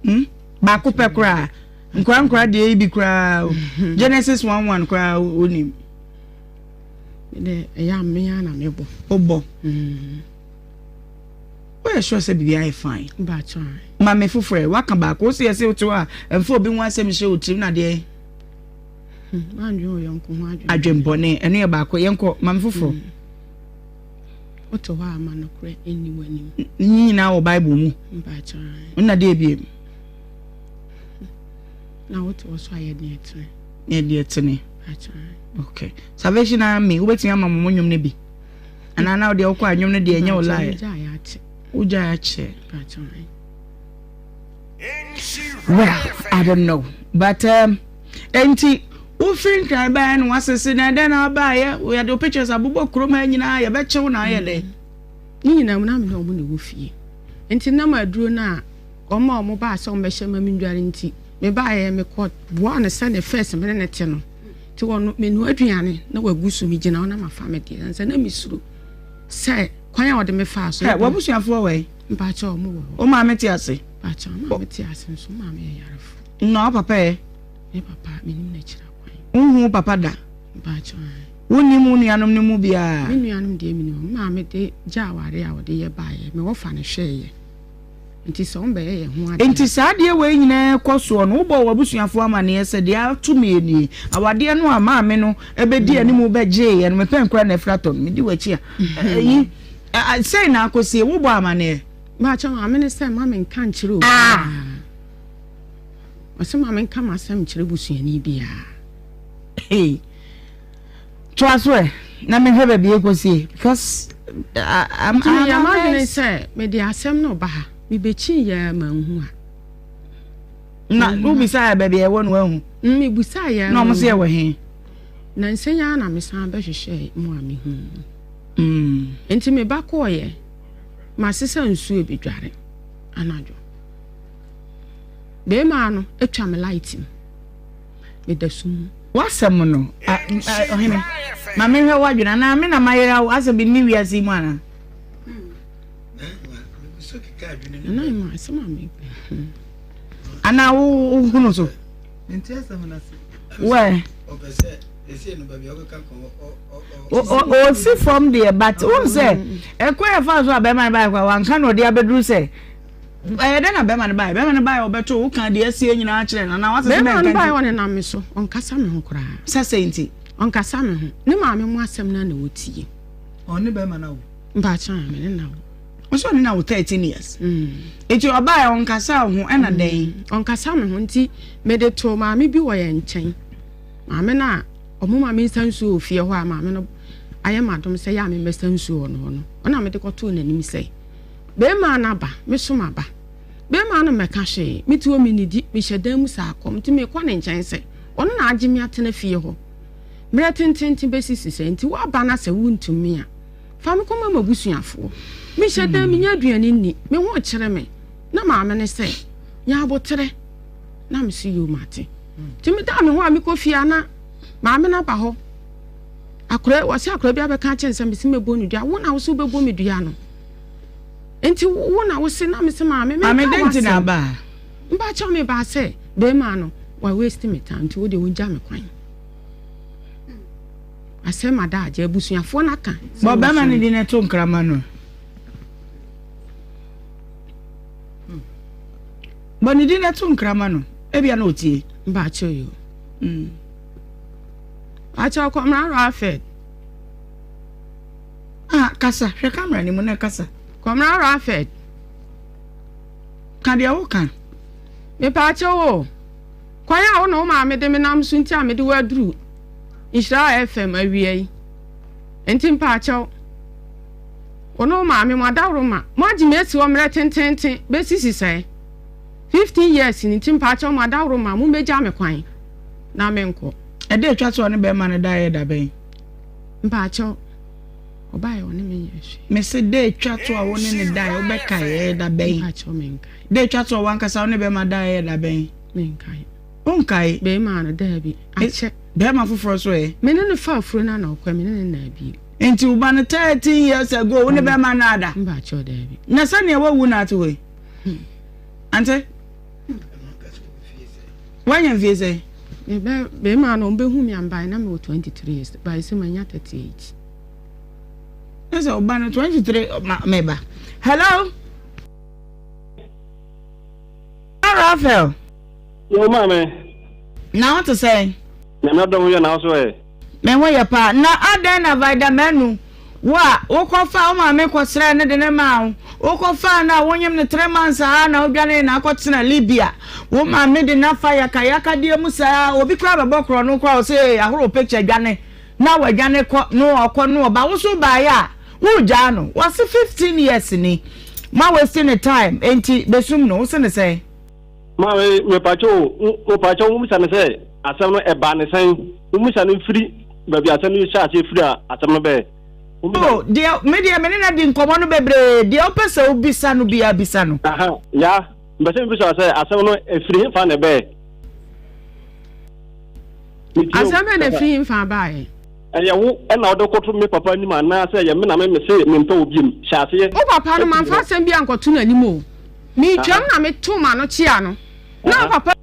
B: Hmm? Baako pɛ koraa. Nkora nkora deɛ yi bi koraa. Genesis 1 1 koraa wonim.
G: Medɛ ɛyɛ a me ara na mebɔ.
B: Wobɔ? Mm. Woyɛ sure sɛ biribi ayɛ fine?
G: Mpakyɛ ae.
B: Ma me foforɔ ɛ, waka baako, wo se yɛse wote hɔ a, ɛmfa obi ho asɛm nhyɛ wo tirim na deɛ.
G: Hmm, wandwen wo yɔnko ho adwen.
B: Adwenbɔne, ɛno yɛ baako, yɛnkɔ, ma me foforɔ.
G: Hmm. Wote hɔ a ma nokorɛ nni w'anim.
B: Ne nyinaa wɔ Bible mu.
G: Mpakyɛ ae.
B: Nna deɛ ebiem.
G: Na wote hɔ so a yɛ deɛ ɛtene.
B: Yɛ deɛ ɛtene. Okay. Salvation Army, wobɛtumi ama mo nnwom no bi? Anaa na wodeɛ wokɔ a nnwom no deɛ ɛnyɛ wo lie? Wogyae akyɛ. Well, I don't know. But um, enti wofiri nkran baeɛ na wasese na ɛdɛn na abaeɛ yɛde wo pictures abobɔ kurom ha nyinaa yɛbɛkyew na ayɛ dɛn?
G: Ne nyinaa mu na me ne ɔmo na ɛwɔ fie. Nti nam aduro no a wɔn a wɔbaa sɛ wɔbɛhyɛ ma mendware nti, mebaeɛ mekɔ boaa no sɛdeɛ first me ne no te no. Nti wɔno menoa aduane na wagu so megyina hɔ na mafa me deɛ ansa na mesuro sɛ kwan a wɔde me faa so.
B: Ɛ w'abusuafoɔ wɔ he?
G: Mpakyɛ wɔn wɔ hɔ.
B: Wo maame te ase?
G: Mpakyɛ wo maame te ase nso maame yɛ yarefo.
B: Na wo papa ɛ?
G: Me papa menim n'akyiri akwan.
B: Wonhu wo papa da?
G: Mpakyɛ ae.
B: Wonnim wo nuanom no mu biara?
G: Me nuanom deɛ menim wɔn. Me maame de gya aware a ɔde yɛ baeɛ me wɔfa no hwɛeɛ. Nti sɛ wɔbɛyɛ yɛn ho adeɛ.
B: Enti saa adeɛ wei nyinaa rekɔ soɔ no, wobɔɔ w'abusuafoɔ amaneɛ sɛ deɛ ato me nie, awadeɛ no a maame no bɛdii anim bɛgyeeɛ no, me pɛn koraa na afiri atɔ no, medi w'akyi a, ayi, sei na akɔsie, wobɔɔ amaneɛ?
G: Mpakyɛ maame no sɛ mma menka nkyerɛ obiara. Ɔse ma menka m'asɛm nkyerɛ busuani biara.
B: Hey. Toa so ɛ na mehwɛ baabi ɛkɔsie because I'm,
G: Nti meyɛ m'adwene sɛ mede asɛm no ba ha mebɛkyin yɛ manhu a.
B: Na wobisa yɛ baabi a ɛwɔ no wahu?
G: Mebisa yɛ
B: na ɔmo sɛ ɛwɔ he?
G: Na nsɛn ara na mesan bɛhwehwɛ mu a mehu. Nti meba kɔɔyɛ masesa nsuo ebedware anadwo. Bɛɛmaa no atwa me light mu. Meda sum mu.
B: W'asɛm no, ɔhene, ma menhwɛ w'adwene anaa me na mayera wo asɛ menni wiase yi mu anaa? Anaa wohunu so? Wɛ. Ɔsi fam deɛ but wohu sɛ ɛkwan ɛfa so a bɛrima no baeɛ koraa wanka na ɔde abɛduru sɛ Ɛyɛ dɛn na bɛrima no bae? Bɛrima no bae a ɔbɛtoo wo kaa deɛ asie nyinaa kyerɛɛ no anaa wate sɛ
G: Bɛrima no
B: mɛnka
G: bae
B: nti?
G: ɔnenam me so, ɔnkasa me ho koraa.
B: Sɛ sɛn nti?
G: Ɔnkasa me ho. Ne maame mu asɛm no ara na ɔtie.
H: Ɔne bɛrima no awo?
G: Mpakyɛ a, me ne no awo.
B: Wo sɛ ɔne no awo 13 years. Nti ɔbae a ɔnkasa wo ho ɛna dɛn?
G: Ɔnkasa me ho nti mede too maame bi wɔ yɛn nkyɛn. Maame no a ɔmo ma mensa nsuo wɔ fie hɔ a maame no ayɛ m'adom sɛ yɛ a memmɛsa nsuo wɔ no hɔ no, ɔna mede kɔtoo n'anim sɛ Beemaa no aba, me so maba. Beemaa no mmɛka hwee, mete hɔ mennidi, mehyɛ dan mu saa kɔm nti mekɔ ne nkyɛn sɛ ɔno na agye me atena fie hɔ mmerɛ tententen bɛsi sesɛɛ nti woaba na sɛ wontumi a fa me kɔma m'abusuafoɔ. Mehyɛ dan mennya aduane nni, me ho rekyere me. Na maame no sɛ, Nya aboterɛ. Na mese yoo mate. Nti medaa me ho a mekɔ fie a na maame no aba hɔ. Akora, wɔse akora bi abɛka akyerɛ no sɛ mese mɛbɔ no dua, wo na wose wobɛbɔ me dua no. Nti wo na wo se na me se maame me nka w'asɛm. Mpakyɛw me baa sɛ bɛɛma no wa waste me time nti wo deɛ ɔngya me kwan. Asɛm ada agye abusuafoɔ no aka.
B: Bɔ bɛɛma no din to nkrama no. Bɔ ne din to nkrama no. Ebia na otie.
G: Mpakyɛw yo. Mpakyɛw kɔmra Rafed.
B: Ah, kasa. Hwɛ camera no mu na kasa.
G: Kɔmra Rafed.
B: Ka deɛ woka.
G: Mepaakyɛw o, kwan a wo ne wo maame de me nam so nti a mede wo aduru Nhyira FM awia yi. Nti mpaakyɛw, wo ne wo maame mo adaworoma, moagye me asi hɔ mmerɛ tenteenten bɛsi sesɛɛ 15 years ni nti mpaakyɛw mo adaworoma mommɛgya me kwan na menkɔ.
B: Ɛda atwa so a ɔne bɛrima no daeɛ da bɛn?
G: Mpaakyɛw, ɔbaeɛ ɔne me nyɛɛ hwee.
B: Mese da atwa to a wo ne no daeɛ wobɛkae ɛyɛ da bɛn?
G: Mpaakyɛw menkae.
B: Da atwa to a wankasa wo ne bɛrima daeɛ ɛyɛ da bɛn?
G: Menkae.
B: Wonkae?
G: Bɛrima no daabi, akyɛ.
B: Bɛrima foforɔ so ɛ?
G: Me ne no faa afuro no na ɔkɔɛ, me ne no nnaa bio.
B: Nti wo ba no 13 years ago wo ne bɛrima no ada?
G: Mpaakyɛw daabi.
B: Na sɛnea wawu na ate hɔ yi? Ante? Wanya mfie sɛn?
G: Me bɛ bɛrima no ɔmbɛhu me ambae na mewɔ 23 years bae sɛ manya 38.
B: Ne sɛ ɔba no 23 ma meba. Hello. Raphael.
F: Yo maame.
B: Na wo te sɛn?
F: Nyame adom yɛ na wo so ɛ?
B: Me ho yɛ paa. Na adɛn na Vida Manu, wo a wokɔfaa wo maame kɔsrɛɛ no de no maa wo, wokɔfaa no a wonyem no tre months aa na wodwanee no akɔtena Libya, wo maame de no afa yakayakadeɛ mu saa, obi koraa bɛbɔ korɔno koraa ɔse ee ahorow picture dwane na wadwane kɔ no ɔkɔ no ɔba, wo so wobaeɛ a woregyaa no, wɔse 15 years ni, moa waste ne time, enti bɛsum no, wose no sɛn?
F: Maame, mepakyɛ o, mepakyɛ wo misa no sɛ asɛm no ɛbaa ne sɛn? Wo misa no mfiri baabi asɛm no hyɛ aseɛ firi a asɛm no bɛɛ.
B: Oh, deɛ me deɛ me ne no adi nkɔmmɔ no bebree, deɛ wopɛ sɛ wobisa no biara bisa no.
F: Aha, ya, mpɛ sɛ mebisa sɛ asɛm no ɛfiri hefa na ɛbɛɛ?
G: Asɛm bɛn na ɛfiri hefa baeɛ?
F: Ɛyɛ wo na wode kɔto me papa anim anaasɛ ɛyɛ me na me mese mempɛ wo biom? Hyɛ aseɛ.
G: Wo papa no, mamfa asɛm bi ankɔto n'anim o. Meretwam na metoo m'ano kyea no, na wo papa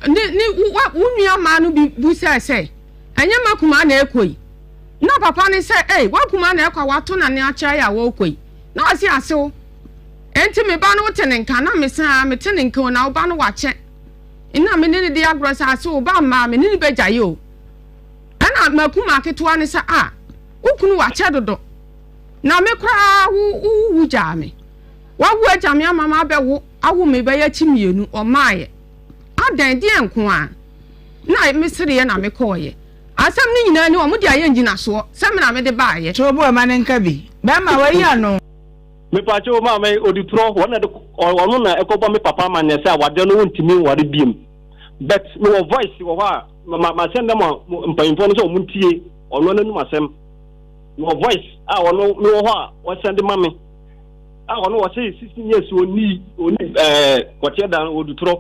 G: ne ne wo nua mmaa no bi bisae sɛ, Ɛnyɛ m'akumaa na ɛrekɔ yi? Na papa no sɛ, Ei, w'akumaa na ɛrekɔ a wato n'ano akyerɛ yɛ a wɔrekɔ yi. Na ɔse, Asew, enti me ba no wote ne nka? Na mese, Aa, mete ne nka o, na wo ba no wakyɛ. Nna me ne no di agorɔ sɛ, Asew, wo ba mmaa, me ne no bɛgyae o. Ɛna m'akumaa ketewa no sɛ, A, wo kunu wakyɛ dodo, na me koraa wo wo wu gyaa me. Wawo agya me ama mabɛwo awo me bɛyɛ akyi mmienu, ɔmmaeɛ. Adɛn, deɛn nko ara? Na mesereeɛ na mekɔeɛ. Asɛm no nyinaa ni, wɔde ayɛ ngyinasoɔ sɛ me na mede baeɛ.
B: To bo ma no nka bi. Bɛrima, wayi ano.
F: Mepakyɛw maame odi torɔ wɔn na ɔno na ɛkɔbɔ me papa amaneɛ sɛ awadeɛ no wɔntumi nware biem but mewɔ voice wɔ hɔ a ma ma send them a mpanyinfoɔ no sɛ wɔn ntie ɔno n'anum asɛm mewɔ voice a ɔno mewɔ hɔ a wɔsɛnde ma me a ɔno wɔse 16 years ɔni ɔni ɛɛ kɔteɛ dan ɔdi torɔ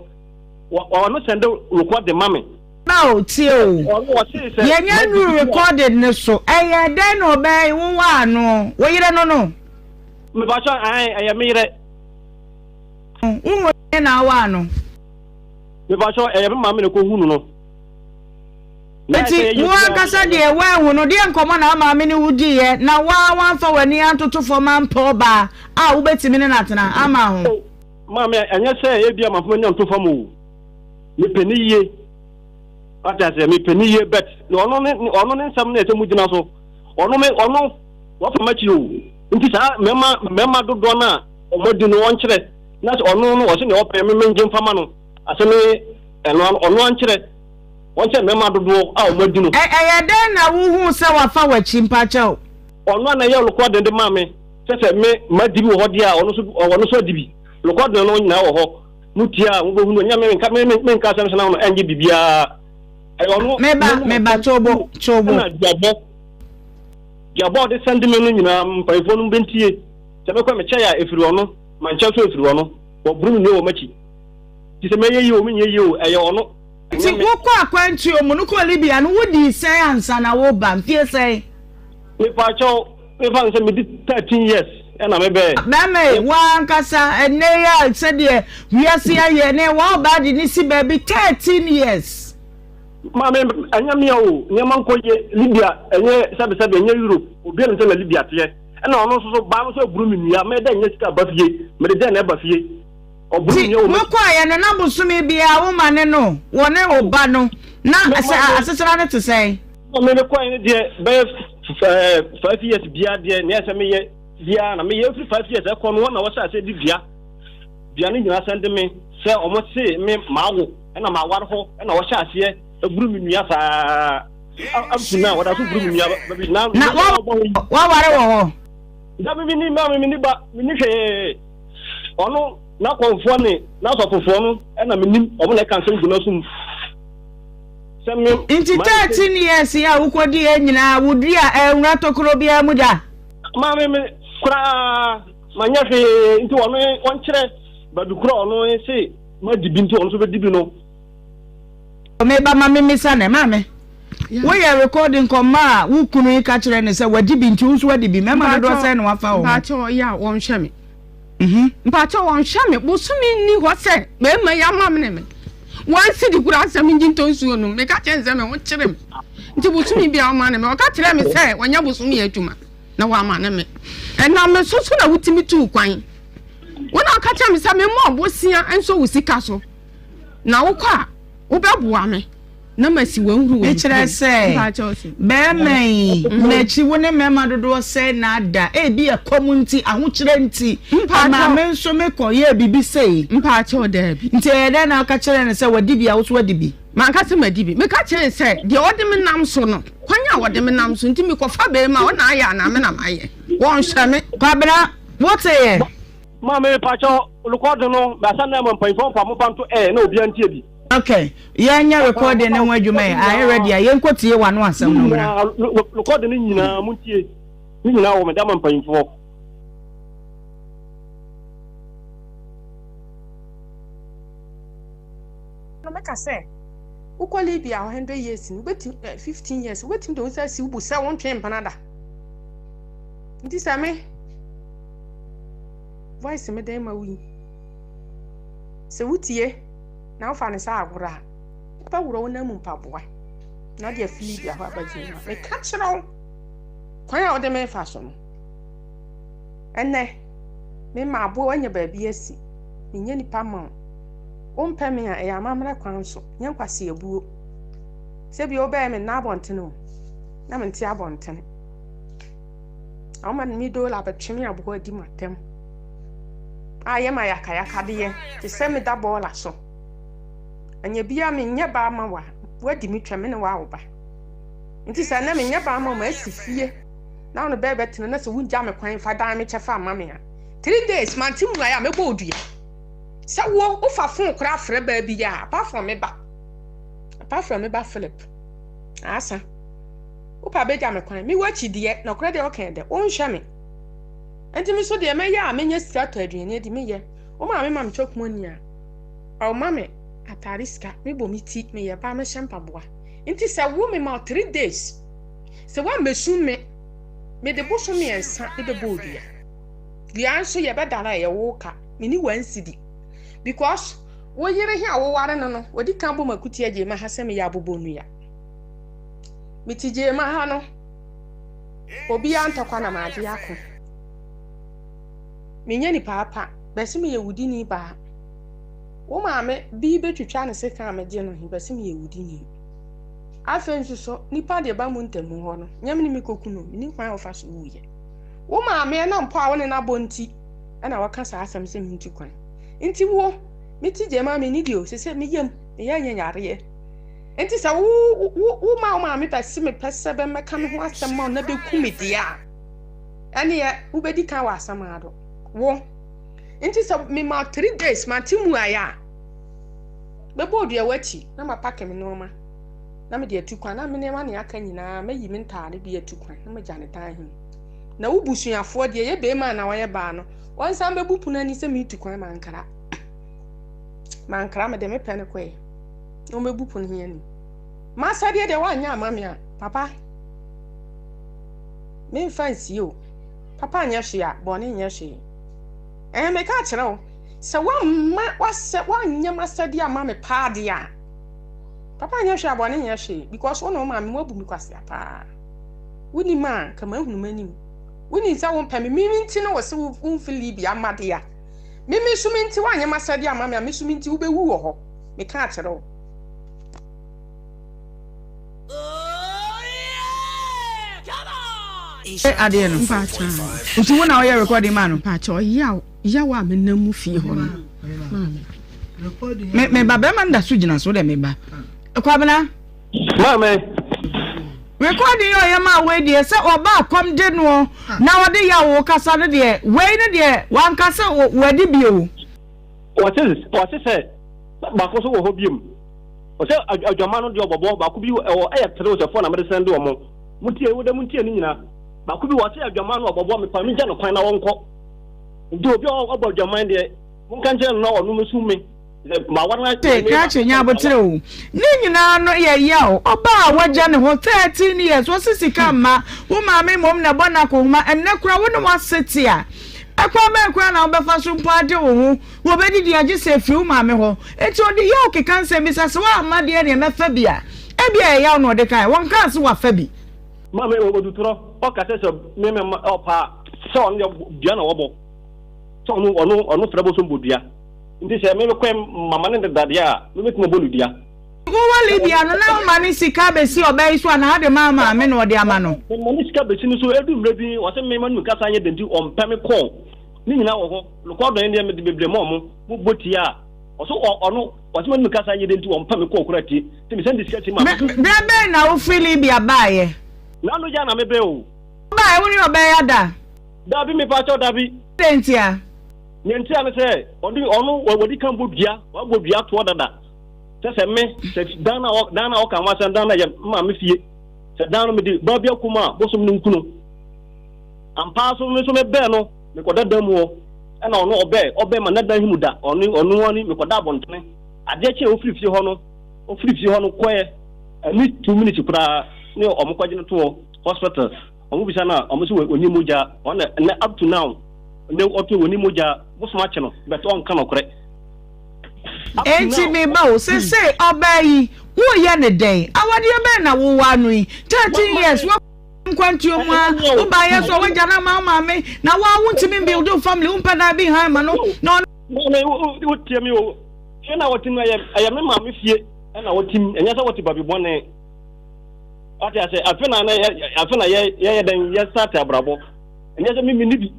F: ɔno sɛnde rekɔde ma me.
B: Ba o tie o yɛnya nuru recorded no so ɛyɛ dɛn na ɔbɛn wo wɔ ano wo yere no no.
F: Mepakyɛ ae ɛyɛ me yerɛ.
B: Wo hu na awɔ ano.
F: Mepakyɛ ɛyɛ me maame na ɛkɔ hu no no.
B: Enti wo ankasa deɛ woanhu no, deɛ nkɔmmɔ na wo maame ne wo diiɛ na wo ara woamfa w'ani antoto fam ampɛ ɔbaa a wobɛtumi ne no atena ama ho?
F: Oh, maame, ɛnyɛ sɛ ebia mamfa m'ani anto fam o. Mepɛ ne yie. Wate aseɛ, mepɛ ne yie but ɔno ne ɔno ne nsɛm no ɛsɛ mu gyina so. Ɔno me ɔno wafa m'akyi o. Nti saa mmarima mmarima dodoɔ no a wɔadi no ɔnkyerɛ na sɛ ɔno no ɔsɛ nea ɔpɛ me mengye mfa ma no. Asɛm yi ɛno ɔno ankyerɛ. Wɔn sɛ mmarima dodoɔ a wɔn adi no.
B: Ɛ ɛyɛ dɛn na wohuu sɛ wafa w'akyi mpakyɛw?
F: Ɔno a na ɛyɛ lokɔden de maa me sɛ sɛ me madi bi wɔ hɔ deɛ a ɔno nso ɔno nso adi bi. Lokɔden no nyinaa wɔ hɔ. Mo tie a mobɛhunu ɛnyɛ me menka me menka asɛm sɛ na ɔno ɛnyɛ biribiara. Ɛyɛ ɔno.
B: Meba meba tobo tobo.
F: Ɛna duabɔ duabɔ a ɔde sɛnde me no nyinaa mpanyinfoɔ no bɛntie. Sɛ mekɔ mekyɛe a ɛfiri ɔno, mankyɛ nso ɛfiri ɔno. Wɔboro me nnua wɔ m'akyi. Nti sɛ mɛyɛ yie o menyɛ yie o ɛyɛ ɔno.
B: Nti wokɔ akwantuo mu no kɔɔ Libya no wodii sɛn ansa na woreba? Mfie sɛn?
F: Mepaakyɛw, mefa no sɛ medi 13 years ɛna mebɛɛ.
B: Bɛrima yi, wo ankasa ɛnnɛ yi a sɛdeɛ wiase ayɛ ne wa ɔbaa de ne si baabi 13 years.
F: Maame, ɛnyɛ mea o, nneɛma nkɔ yie, Libya ɛnyɛ sɛbesɛbe, ɛnyɛ Europe, obiara nim sɛ na Libya teɛ. Ɛna ɔno nso so, baa no nso aburu me nua, mɛyɛ dɛn nya sika aba fie, mede dɛn na ɛba fie?
B: Nti mokɔeɛ no na bosome biara wo ma ne no wɔ ne wo ba no na sɛ asetena no te sɛn?
F: Me mekɔeɛ no deɛ bɛyɛ five years biara deɛ nea ɛsɛ meyɛ biara na meyɛ ɛfiri five years ɛkɔ no wɔn na wɔhyɛ aseɛ de dua dua no nyinaa sɛn de me sɛ wɔn se me maawo ɛna maaware hɔ ɛna wɔhyɛ aseɛ ɛburu me nua saa up to now wɔda so buru me nua baabi na
B: na waware wɔ hɔ.
F: Dabi mi ni maame mi ni ba mi ni hwee. Ɔno n'akɔmfoɔ ne n'asɔfofoɔ no na menim, wɔn na ɛka nsɛm gu n'asom sɛ me.
B: Nti 13 years yi a wokɔdiiɛ nyinaa wo dua anwura tokuro biara mu da?
F: Maame me koraa manyɛ hwee nti ɔno ɔnkyerɛ baabi korɔ ɔno se madi bi nti ɔno nso bɛdi bi no.
B: Me ba ma me misa nɛ maame woyɛ recording kɔ maa wo kunu yi ka kyerɛ ne sɛ wadi bi nti wo nso wadi bi mɛma dodoɔ sɛn na wafa wo ho.
G: Mpakyɛ ɔyɛ a wɔnhwɛ me. Mhm. Mpakyɛ wɔnhwɛ me bosome nni hɔ sɛ bɛrima yi amamene me. One cedi koraa sɛ mengye ntɔ nsuo nom. Meka kyerɛ no sɛ me ho kyere me nti bosome biara ɔma ne me. Ɔka kyerɛɛ me sɛ wanya bosome adwuma na wama ne me. Ɛnam me so so na wotumi tuu kwan. Wo na ɔka kyerɛ me sɛ memmɔ bosea nsɔ wo sika so na wokɔ a wobɛboa me na masi wɔn huru wɔn
B: Mekyerɛ sɛ, bɛrima yi, n'akyi wo ne mmarima dodoɔ sɛn na ada? Ebi ɛkɔm nti, ahokyerɛ nti, ɛmaa me nso mekɔyɛɛ biribi sei.
G: Mpaakyɛw, daabi.
B: Nti ɛyɛ dɛn na woka kyerɛɛ no sɛ wadi bi a wo nso woadi bi?
G: Manka sɛ madi bi. Meka kyerɛɛ no sɛ deɛ ɔde me nam so no, kwan a ɔde me nam so nti mekɔfa barima a, ɔna ayɛ anaa me na mayɛ? Wɔnhwɛ me.
B: Kwabena, woteeɛ?
F: Maame mepakyɛw rekɔdo no basa na ma mpanyinfoɔ mfa mo fa nto air na obiara ntie bi.
B: Ok yɛnyɛ recording no ho adwuma ɛ ayɛ ready a yɛnkɔ tie w'ano asɛm no mmra.
F: Recording no nyinaa montie ne nyinaa wɔ mede ama mpanyinfoɔ.
G: No mɛka sɛ wokɔ Libya hɔ 100 years no wobɛtumi eh, 15 years wobɛtumi de wo nsa asi wo bo sɛ wontwe mpena da. Nti sɛ me voice me dɛn ma wo yi sɛ wotie na wofa no sɛ agorɔ a, wobɛworɔ wo nan mu mpaboa na wode afi Libya hɔ aba Geneva. Meka kyerɛ wo kwan a wode me fa so no. Ɛnɛ, mema aboa woanya baabi asi. Menyɛ nipa ma wo. Wompɛ me a, ɛyɛ amammerɛ kwan so, nyɛ nkwaseabuo. Sɛ bi wobɛyɛ me nna abɔntene o, na mente abɔntene. Woma me dola bɛtwe me aboa adi m'atɛm. Ayɛ ma yakayakadeɛ te sɛ meda bɔɔla so. Anyɛ bia menyɛ baa ma wa, wadi me twɛ me ne wa wo ba. Nti sɛ ɛnɛ menyɛ baa ma wo ma asi fie na wo ne bɛɛ bɛtena na sɛ wongya me kwan fa dan me kyɛfa ma me a. 3 days mante mmuaeɛ a mɛbɔ wo dua. Sɛ wo wofa fon koraa frɛ baa bi a apart from me ba apart from me ba Philip asa wopɛ a bɛgya me kwan me wakyi deɛ nɔkorɛ deɛ ɔka dɛ wonhwɛ me. Enti me nso deɛ mɛyɛ a mɛnya sika atɔ aduane adi meyɛ. Wo maame ma me chop money a, ɔma me atare sika, mebɔ me ti, meyɛ ba, mɛhyɛ mpaboa. Nti sɛ wo mema wo 3 days, sɛ woammɛsum me, mede boso mmiɛnsa bɛbɔ wo dua. Dua nso yɛbɛdane a ɛyɛ wo ka, menni one cedi. Because wo yere he a woware no no, ɔdi kan bɔ m'akutia gyema ha sɛ meyɛ abobɔnnua. Mete gyema ha no, Obiara ntɔkwa na magye ako. Menyɛ nipa pa, bɛse meyɛ wudini baa. Wo maame bi bɛtwitwa ne sekan a megye no he, bɛse meyɛ wudini. Afei nso so, nipa deɛ ba mu ntamu hɔ no, nyɛ me ne me kɔku no, mennim kwan a ɔfa so wuiɛ. Wo maame ɛnam pɔ a wo ne no abɔ nti na waka saa asɛm sɛ mentu kwan. Nti wo, mete gyama menni deɛ o, sese me yam, meyɛ nyɛ yareɛ. Enti sɛ wo wo wo ma wo maame bɛse me pɛ sɛ bɛmmɛka me ho asɛm ma wo na bɛku me deɛ a, ɛneɛ wobɛdi kan wɔ asamado. Wo. Nti sɛ mema 3 days mante mmuaeɛ a, mɛbɔ odua w'akyi na mapake me nneɛma na mede atu kwan na me nneɛma ne aka nyinaa mɛyi me ntaade bi atu kwan na magya ne dan he. Na wo busuafoɔ deɛ ɛyɛ beema na wɔyɛ baa no, wɔnsan bɛbu pono ani sɛ meretu kwan mankra. Mankra mede me pɛ no kɔɛ. na wɔbɛbu pono he ani. M'asɛdeɛ deɛ woanyɛ ama me a, papa, memfa nsie o. Papa nyɛ hwee a, bɔne nyɛ hwee. Ɛɛ, meka akyerɛ wo, sɛ woamma w'asɛ, woanyɛ m'asɛdeɛ ama me paa deɛ a, papa nyɛ hwee a, bɔne nyɛ hwee. Because wo ne wo maame moabu me kwasea paa. Wonim a, nka mahunu m'anim. Wonim sɛ wompɛ me, me nti na wɔse womfi Libya mma deɛ a, me me nso me nti woanyɛ m'asɛdeɛ ama me a, me nso me nti wobɛwu wɔ hɔ. Meka akyerɛ wo.
B: Adeɛ no. Nti wo na woyɛ recording ma no?
G: Mpakyɛ yaw yaw a menam mu fie hɔ no. Maame.
B: Me me ba bɛrima no da so gyina so dɛ me ba. Kwabena.
F: Maame.
B: Recording yɛ ɔyɛ maa wei deɛ sɛ ɔba akɔm de noɔ na ɔde yaw wo kasa no deɛ wei no deɛ wanka sɛ wadi bio.
F: Wɔse wɔse sɛ baako nso wɔ hɔ biom. Ɔsɛ adwaman no deɛ ɔbɔbɔ baako bi ɛwɔ ɛyɛ terew sɛ fɔ na mede sɛn de wɔn. Montie wo dɛ montie ne nyina. Baako bi wɔ ɔsɛ adwaman no ɔbɔbɔ mepa me gya no kwan na wɔnkɔ. Nti obi a ɔbɔ adwaman deɛ monka nkyerɛ no na ɔno mesu me.
B: Te krakye nya aboterɛ o. Ne nyinaa no yɛ yaw. Ɔbaa a wagya ne hɔ 13 years wɔse sika mma wo maame mmom na ɛbɔ no akɔnhoma ɛnnɛ koraa wo ne w'ase te a. Ɛkwan bɛn koraa na wobɛfa so mpo ade wo ho? Wobɛdidi a, gye sɛ ɛfiri wo maame hɔ. Enti ɔde yaw keka nsɛmmisa sɛ, Woamma deɛ neɛ mɛfa bi a? Ebia ɛyɛ yaw na ɔde kaeɛ. Wɔnkaa sɛ wafa bi.
F: Maame odutorɔ ɔka sɛ sɛ me me ɔpa a sɛ ɔno deɛ dua na ɔbɔ sɛ ɔno ɔno ɔno frɛ bosom bɔ dua nti sɛ me kɔ mama ne deda deɛ a me bɛtumi abɔ no dua.
B: Wowɔ Libya no na woma ne sika bɛsi ɔbaa yi so anaa wode maa maame na ɔde ama no?
F: Mema ne sika bɛsi no so ɛdu mmerɛ bi ɔsɛ me ma no kasa nyɛ dɛ nti ɔmpɛ me kɔɔ ne nyinaa wɔ hɔ nokɔ dɔn deɛ mede bebree ma ɔmo mo bɔ tie a ɔso ɔno ɔsɛ ma no kasa nyɛ dɛ nti ɔmpɛ me kɔɔ kora tie nti mesɛn de sika si ma
B: no. Berɛ bɛn na wofiri Libya baeɛ?
F: Nano gya na mebɛ o.
B: Wobaeɛ wo ne ɔbaa yi ada?
F: Dabi mepakyɛw dabi.
B: Adɛn ntia?
F: Nea ntia ne sɛ ɔde ɔno wadi kan bɔ dua wabɔ dua toɔ dada. Sɛ sɛ me sɛ dan na dan na ɔka ho asɛm dan na yɛ maame fie sɛ dan no mede baa bi akum a bosom no nku no ampa so me nso mebɛɛ no mekɔda dan mu hɔ ɛna ɔno ɔbɛɛ ɔbɛɛ ma na dan mu da ɔno ɔno ani mekɔda abɔntene adeɛ kye ofiri fie hɔ no ofiri fie hɔ no kɔɛ ɛne 2 minutes koraa ne ɔmo kɔgye no toɔ hospital ɔmo bisa no a ɔmo sɛ wɔni mogya ɔna ɛnɛ up to now ne ɔto wɔni mogya bosom akye no bɛtɛ ɔnka nɔkorɛ.
B: Enti me ba o, sesei ɔbaa yi, woreyɛ no dɛn? Awadeɛ bɛn na wowaa no yi? 13 years, woakɔ nkwantuo mu a, wobaeɛ so a woagya no ama wo maame, na wo a wontumi mbuild wo family, wompɛ dan bi han ma no, na ɔno.
F: Maame, wotie me o, fie na wɔte no ɛyɛ ɛyɛ me maame fie ɛna wɔte mu, ɛnyɛ sɛ wɔte baabi bɔne. Wate ase, afe na afe na yɛ yɛyɛ dɛn yɛ start abrabɔ, ɛnyɛ sɛ me me ni bi.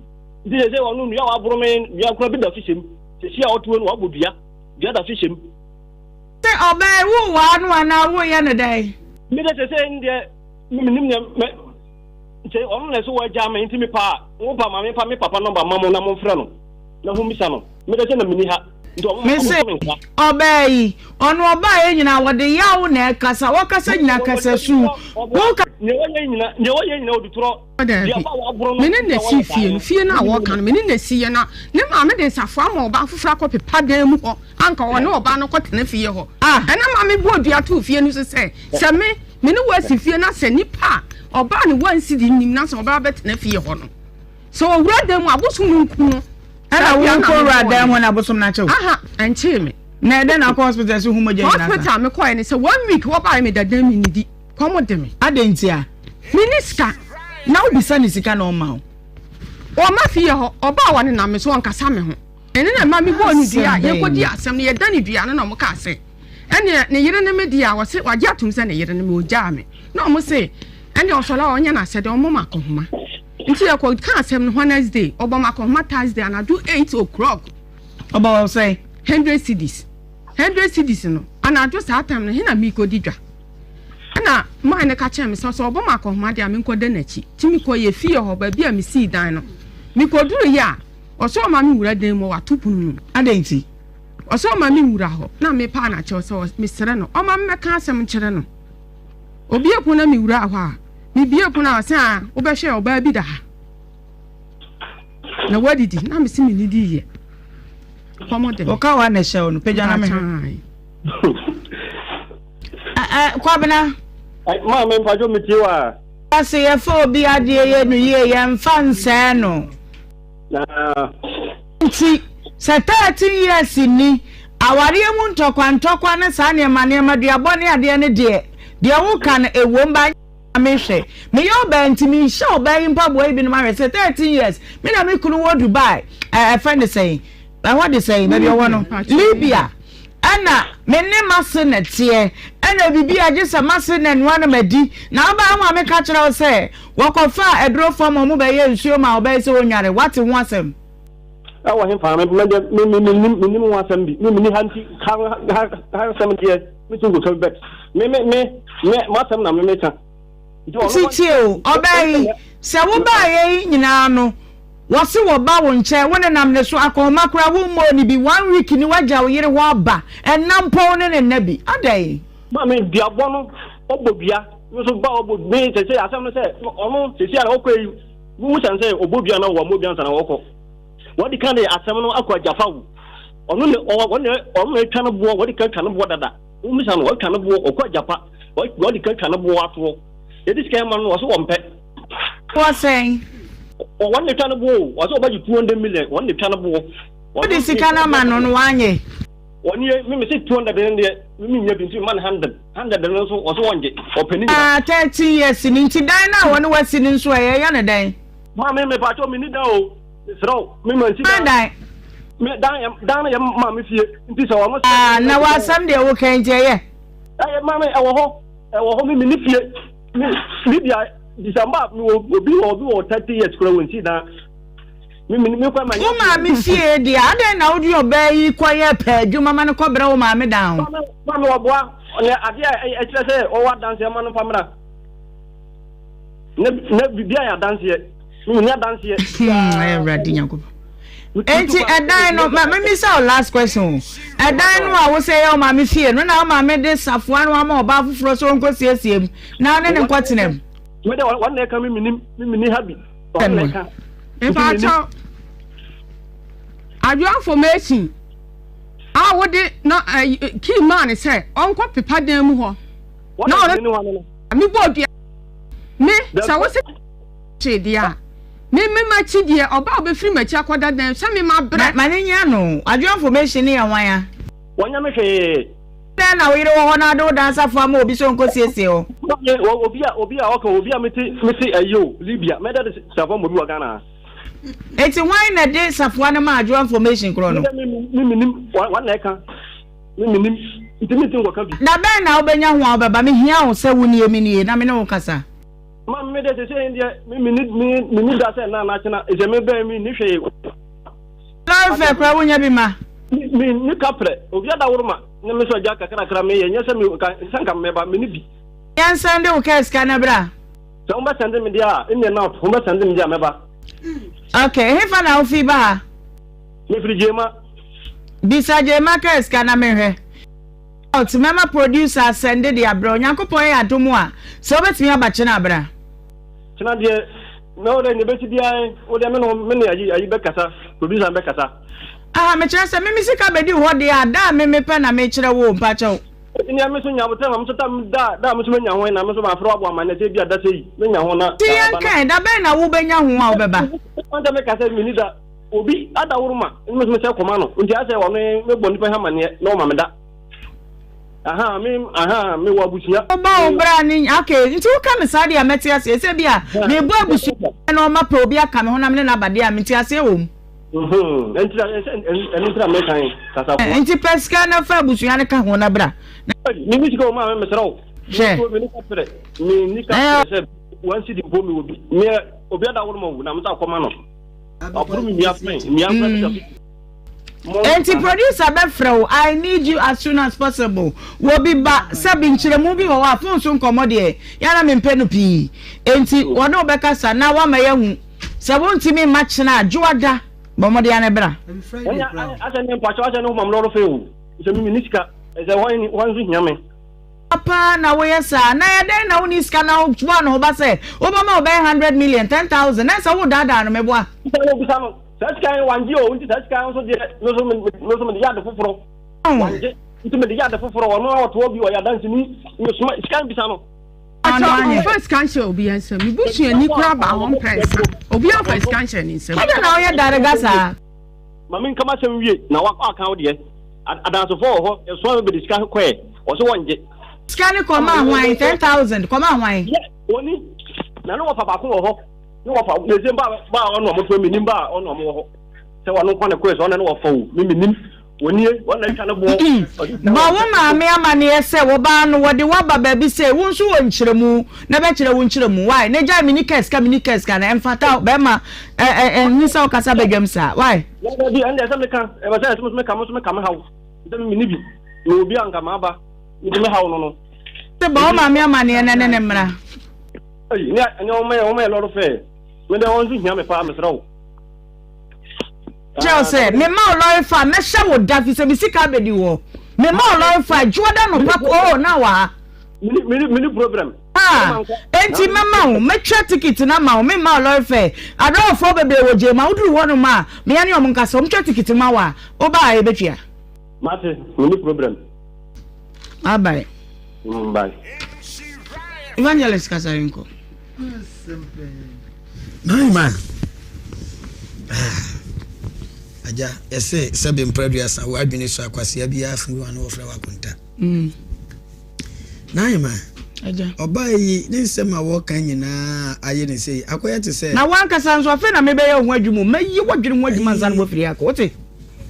F: Nti sɛ sɛ ɔno nua waboro me nua kora bi da so hyɛ mu. Sɛsi a ɔte hɔ no wabɔ dua, dua da so hyɛ mu.
B: Sɛ ɔbaa yi wo waa no anaa wo yɛ no dɛn?
F: Me de sɛsɛ n deɛ me menim deɛ mɛ nti ɔno na ɛsɛ wɔagya me nti me paa wo pa ma me pa me papa nɔmba ma mo na mo mfrɛ no na ho misa no me de sɛ na meni ha nti ɔmo
B: Me se ɔbaa yi ɔno ɔbaa yɛ nyinaa wɔde yaw na ɛkasa wɔkasa nyinaa kasa su wo ka.
F: Nea wɔyɛ nyina nea wɔyɛ nyina odutorɔ.
G: Daabi. Me ne no sii fie no. Fie no a wɔreka no, me ne no siiɛ na ne maame de nsafoa ama ɔbaa foforɔ akɔpepa dan mu hɔ anka ɔne ɔbaa no kɔtena fie hɔ. Ɛna maame bɔɔ dua too fie no so sɛ, sɛ me, me ne wo asi fie na sɛ nipa a ɔbaa ne wansi de nnim na sɛ ɔbaa bɛtena fie hɔ no, sɛ ɔwura dan mu a, abosom no nku no.
B: Ɛna wo nkɔ wura dan mu na abosom no akye wo?
G: Aha, ɛnkyee me.
B: Na ɛdɛn na akɔ hospital sɛ hu mogya nyinaa sa?
G: Hospital mekɔɛ ne sɛ one week wɔbaeɛ meda dan mu nnidi. Kɔm de me.
B: Adɛn ntia?
G: Menni sika.
B: Na wobisa no sika na ɔmma wo?
G: Ɔmma fie hɔ. Ɔba a ɔnenam me so, ɔnkasa me ho. Ɛno na ɛma mebɔɔ no dua a yɛkɔdii asɛm no. Yɛda no dua no na wɔkaa sɛ, ɛnneɛ ne yere ne me deɛ a, ɔse wagye atom sɛ ne yere ne me, ɔgyaa me. Na wɔse ɛnneɛ ɔsɔre a ɔnyɛ n'asɛdeɛ, ɔmmɔ me akɔnhoma. Nti yɛkɔkaa asɛm no Wednesday, ɔbɔ me akɔnhoma Thursday anadwo 8 o'clock.
B: Ɔbɔ wo sɛn?
G: 100 cedis. 100 cedis no, anadwo saa time no, he na merekɔdi dwa? Ɛna man no ka kyerɛɛ me sɛ, sɛ ɔbɔ me akɔnhoma deɛ a, menkɔda n'akyi. Nti mekɔɔ yɛ fie hɔ, baabi a mesii dan no. Mekɔduruiɛ a, ɔsɛ ɔma me wura dan mu, wato pono no mu.
B: Adɛn nti?
G: Ɔsɛ ɔma me nwura hɔ. Na mepaa no akyɛw sɛ mesrɛ no, ɔma memmɛka asɛm nkyerɛ no. Obue pono na mewuraa hɔ a, mebue pono a, ɔsɛ a, wobɛhwɛ ɔbaa bi da ha. Na wadidi. Na mese mennidiiɛ. Kɔm de me.
B: Ɔka wa na ɛhyɛ wo no, pagya na mehwɛ. Kwabena.
F: Maame mpacho me tie wa.
B: Ase yɛfa obi adeɛ yɛ no yie yɛmfa nsɛɛ no. Nti sɛ 13 years ni awareɛ mu ntɔkwa ntɔkwa ne saa nneɛma nneɛma duabɔ ne adeɛ no deɛ deɛ woka no ɛwom ba mehwɛ meyɛ ɔbaa nti mehyɛ ɔbaa yi mpaboa yi binom ahwɛ sɛ 13 years me na me kunu wɔ Dubai ɛfɛ ne sɛn ɛhɔ de sɛn baabi ɔwɔ no Libya Ɛna me ne m'ase na ɛteɛ, ɛna biribi a gye sɛ m'ase na ɛnoa na madi. Na wobaa ho a meka kyerɛ wo sɛ, wɔkɔfaa aduro fam a wɔbɛyɛɛ nsuo maa ɔbaa yi sɛ ɔnnware. Woate ho asɛm?
F: Ɛwɔ he faa? Me deɛ me me mennim mennim ho asɛm bi. Me menni ha nti ha ha ha asɛm deɛ mentumi nkɔka bi but me me me me m'asɛm na me meka. Nti ɔno
B: Nti tie o, ɔbaa yi, sɛ wobaeɛ yi nyinaa no, Wɔse wɔba wo nkyɛn, wo nenam ne so, akɔnhoma koraa wo mmɔɔ no bi, one week ni wagya wo yere hɔ aba, ɛnna mpo wo ne no nna bi, adɛn?
F: Maame duabɔ no ɔbɔ dua me nso ba ɔbɔ me sese asɛm no sɛ ɔno sese a ɔkɔ yi wo sɛn sɛ ɔbɔ dua na wɔmmɔ dua nsa na wɔkɔ wɔde ka de asɛm no akɔ agyafa wo ɔno ne ɔno ne ɔno na atwa no boɔ wɔde ka atwa no boɔ dada wo misa no ɔtwa no boɔ ɔkɔ agyapa wɔde ka atwa no boɔ atoɔ yɛde sika ma no ɔso wɔmpɛ.
B: Boɔ sɛn?
F: Wɔn na etwa no boɔ o. Wɔsɛ wɔbɛgye 200 million. Wɔn na etwa no boɔ.
B: Wode sika no ama no no wanyɛ.
F: Wɔn yɛ me me se 200 no deɛ me me nya bi nti me ma no 100. 100 no nso wɔsɛ wɔngye. Ɔpɛ ne nyinaa.
B: Ah 13 years ni nti dan no a wɔne wasi no nso ɛyɛ yɛ no dɛn?
F: Maame me pakyɛw me ni dan o. Mesrɛ wo me ma nsi dan.
B: Dan.
F: Me dan yɛ dan no yɛ maame fie nti sɛ wɔn.
B: Ah na w'asɛm deɛ woka nti ɛyɛ.
F: Ɛyɛ maame ɛwɔ hɔ ɛwɔ hɔ me me ni fie. Me Libya December me wɔ obi wɔ obi wɔ 30 years kura wɔn si dan. Me me me kɔ ma.
B: Wo maame fie deɛ adɛn na wode ɔbaa yi kɔ yɛ pɛ adwuma ma no kɔbrɛ wo maame dan ho.
F: Maame wɔboa ne adeɛ a ɛkyerɛ sɛ ɔwɔ adanseɛ ma no mfa mmra. Ne ne biribi ayɛ adanseɛ. Me ni adanseɛ.
B: Hmm, Awurade Nyankopɔn. Enti ɛdan no, ma memisa wo last question o. Ɛdan no a wosɛ yɛ wo maame fie no na wo maame de safoa no ama ɔbaa foforɔ sɛ ɔnkɔ siesie mu na ɔne ne nkɔtena mu.
F: Me de wɔn na ɛka me menim me meni ha bi. Wɔn na ɛka.
G: Mepaakyɛw, adwoa formation a wode na kii maa ne sɛ ɔnkɔ pepa dan mu hɔ.
F: Na ɔne
G: mebɔ dua me sɛ wo sɛ Kyee deɛ a, me me m'akyi deɛ, ɔbaa a ɔbɛfiri m'akyi akɔda dan sɛ me mabrɛ.
B: Ma ne nyɛ no. Adwoa information no yɛ hwan a?
F: Wɔnyɛ me hwee.
B: Dɛn na wo yere wɔ hɔ na wode wo dan safoa ama obi sɛ ɔnkɔsiesie hɔ?
F: Obi a obi a ɔka obi a mete mete ayi o Libya mɛda de safoa ma obi wɔ Ghana ha.
B: Eti hwan na ɛde safoa no ma Adwoa information korɔ no?
F: Me me menim wɔn na ɛka me menim nti me nti nkɔka bi.
B: Da bɛn na wobɛnya ho a wobɛba? Mehia wo sɛ wo nie me nie na me ne wo kasa.
F: Ma me de sese deɛ me me me me ni da sɛ na na kyena sɛ me bɛn me ni hwee.
B: Lɔre fɛ kura wonya bi ma.
F: Me me ni kaprɛ obi adaworo ma ne me sɔ gya kakrakra me yɛ nyɛ sɛ me ka sɛ nka me ba me ni bi.
B: Yɛn sɛnde wo kɛ sika na bra.
F: Sɛ wɔn bɛ sɛnde me deɛ a in and out wɔn bɛ sɛnde me deɛ a mɛba.
B: Okay hefa na wofi ba ha.
F: Me firi Gyema.
B: Bisa Gyema kɛ sika na me hwɛ. Out mɛma producer asɛnde de abrɛ wo Nyankopɔn yɛ adom a sɛ wobɛtumi aba kyena a bra.
F: Kyena deɛ na wo dɛ nea ɛbɛsi biara wo deɛ me ne me ne ayi ayi bɛkasa producer no bɛkasa.
B: Aha mekyerɛ sɛ me me sika bɛdi hɔ deɛ a da a me mepɛ na mekyerɛ wo o mpakyɛw.
F: Eti nea me nso nya aboterɛ ma me nso tam da da a me nso menya ho na me nso mafrɛ wo abɔ amanneɛ sɛ ebi a da sɛ yi menya ho na.
B: Ti yɛn ka ɛ da bɛn na wobɛnya ho a wobɛba.
F: Ɔn sɛ meka sɛ menni da. Obi adaworoma ne me sɛ kɔma no nti asɛ ɔno mebɔ nipa ha amaneɛ na ɔma me da aha me aha me wɔ abusua.
B: Wobɔ wo bra ne okay nti woka no saa deɛ a mɛte aseɛ sɛ bi a mebɔ abusua na ɔma pɛ obi aka me ho na me ne no aba deɛ a mente aseɛ wɔ mu.
F: Ɛno nti na mekan kasafoa.
B: Nti pɛ sika na fa abusua no ka ho na bra.
F: Menni sika o maame mesrɛ wo.
B: Hwɛ.
F: Menni kaprɛ menni kaprɛ sɛ one cedi mpo mewɔ bi me obi adaworoma o na me nsa akɔma no.
B: Enti producer bɛfrɛ wo I need you as soon as possible wɔ bi ba sɛbi nkyerɛmu bi wɔ hɔ a phone so nkɔmmɔ deɛ yɛ na mempɛ no pii enti wɔne wo bɛkasa na woama yɛahu sɛ wontumi mma kyena a dwoada bɔ mmɔden ara bra.
F: Asɛ ne mpakyɛw asɛ ne ho mam lɔrɔ fɛ o sɛ mimi ne sika sɛ wɔn nso hia me.
B: Paa na woyɛ saa na ɛyɛ dɛn na wonni sika na wobɔ ne ho ba sɛ wobɛma ɔbɛyɛ hundred million ten thousand na ɛsɛ wodaadaa no meboa.
F: Bisa no bisa no saa sika yi wangye o nti saa sika nso deɛ me nso me nso mede yɛ ade foforɔ wangye nti mede yɛ ade foforɔ ɔno a ɔtoɔ bi ɔyɛ adanseni mesoma sika bisa no.
G: Ɔkyɛ ɔmfa sika nhyɛ obi nsam me busuani koraa baa hɔ mprɛnsa obi amfa sika nhyɛ ne nsam.
B: Adɛn na woyɛ darega saa.
F: Ma menka m'asɛm wie na waka wo deɛ. Adansefo wɔ hɔ, yɛsoa me bɛde sika kɔɛ, wɔse wɔngye.
B: Sika no kɔmaa hwan? 10,000 kɔmaa hwan?
F: Yɛ, wɔni. Na ne wɔfa baako wɔ hɔ, ne wɔfa, yɛse ba ba a ɔno ɔmo toa menim ba a ɔno ɔmo wɔ hɔ. Sɛ wɔno nkwa ne kɔɛ sɛ ɔno ne wɔfa o, me menim. Wɔnie, wɔn na atwa ne boɔ.
B: Bɔ wo maame amaneɛ sɛ wɔbaa no wɔde wo aba baabi sei, wo nso wɔ nkyerɛmu na bɛkyerɛ wo nkyerɛmu, why? Na gyae menni kaa sika menni kaa sika no, ɛmfata wo, bɛrima ɛ ɛ ɛnni sɛ wokasa badwam saa, why?
F: Na dabi, ɛnde ɛsɛ meka, ɛbɛ sɛ ɛsɛ meka, mo nso meka me haw, sɛ me menni bi, na obi a nka maba, nti me haw no no.
B: Sɛ bɔ wo maame amaneɛ na ne ne mmra.
F: Ei, ne ɛnyɛ wɔn yɛ wɔn yɛ lɔre fɛ, me dɛ wɔn nso hia me paa, mesrɛ wo.
B: Kyerɛ sɛ, mema wo lɔre fɛ a, mɛhyɛ wo da, fi sɛ me sika abɛdi hɔ. Mema wo lɔre fɛ a, dwoɔ da nɔpa, oh, na wɔ ha.
F: Mini mini problem.
B: Ah, enti mɛma wo, mɛtwa ticket no ama wo, memma wo lɔre fare. Adrɔbafoɔ bebree wɔ Gyema, woduru hɔnom a, me ne wɔn nkasa, wɔtwa ticket ma wo a, woba a yɛbɛtua.
F: Mate, menni problem.
B: Bye bye.
F: Mm, bye.
B: Evangelist kasa yɛnkɔ.
C: Nine man. Agya, yɛse sɛbe mpra aduasa, wo adwene sua kwasea biara funu ano wɔfrɛ wo akonta. Mm. N'ahema, ɔbaa yi ne nsɛm a wɔka nyinaa ayɛ ne sei, akɔyɛ te sɛ.
B: Na wankasa nso afei na mebɛyɛ wo ho adwuma o, mɛyɛ w'adwene ho adwuma ansa na woafiri akɔ, wote?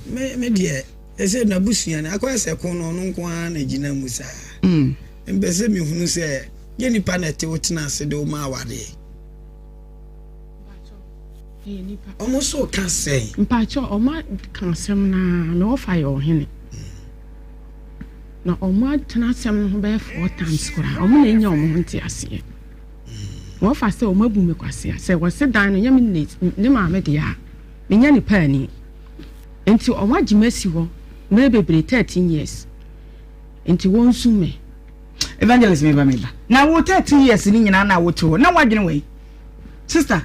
C: Me, me deɛ, ɛsɛ n'abusua no, akɔyɛ sɛ ko no, ɔno nko ara na gyina mu saa. Mm. Mpɛ sɛ mehunu sɛ, nyɛ nipa na ɛte wo tena ase de wo ma awareɛ. Wɔn nso ka sɛn?
G: Mpakyɛ wɔn aka asɛm no ara, me wɔfa yɛ ɔhene. Na wɔn atena asɛm no ho bɛyɛ four times koraa, wɔn na enya wɔn ho nteaseɛ. Wɔfa sɛ wɔn abu me kwasea, sɛ wɔse dan no nyɛ me ne ne maame deɛ a, menyɛ ne paani. Nti wɔn agye me asi hɔ mmerɛ bebree, 13 years. Nti wɔnsu me.
B: Evangelist meba meba. Na wo 13 years ni nyinaa na wote hɔ, na woadwene wɔ yi? Sister,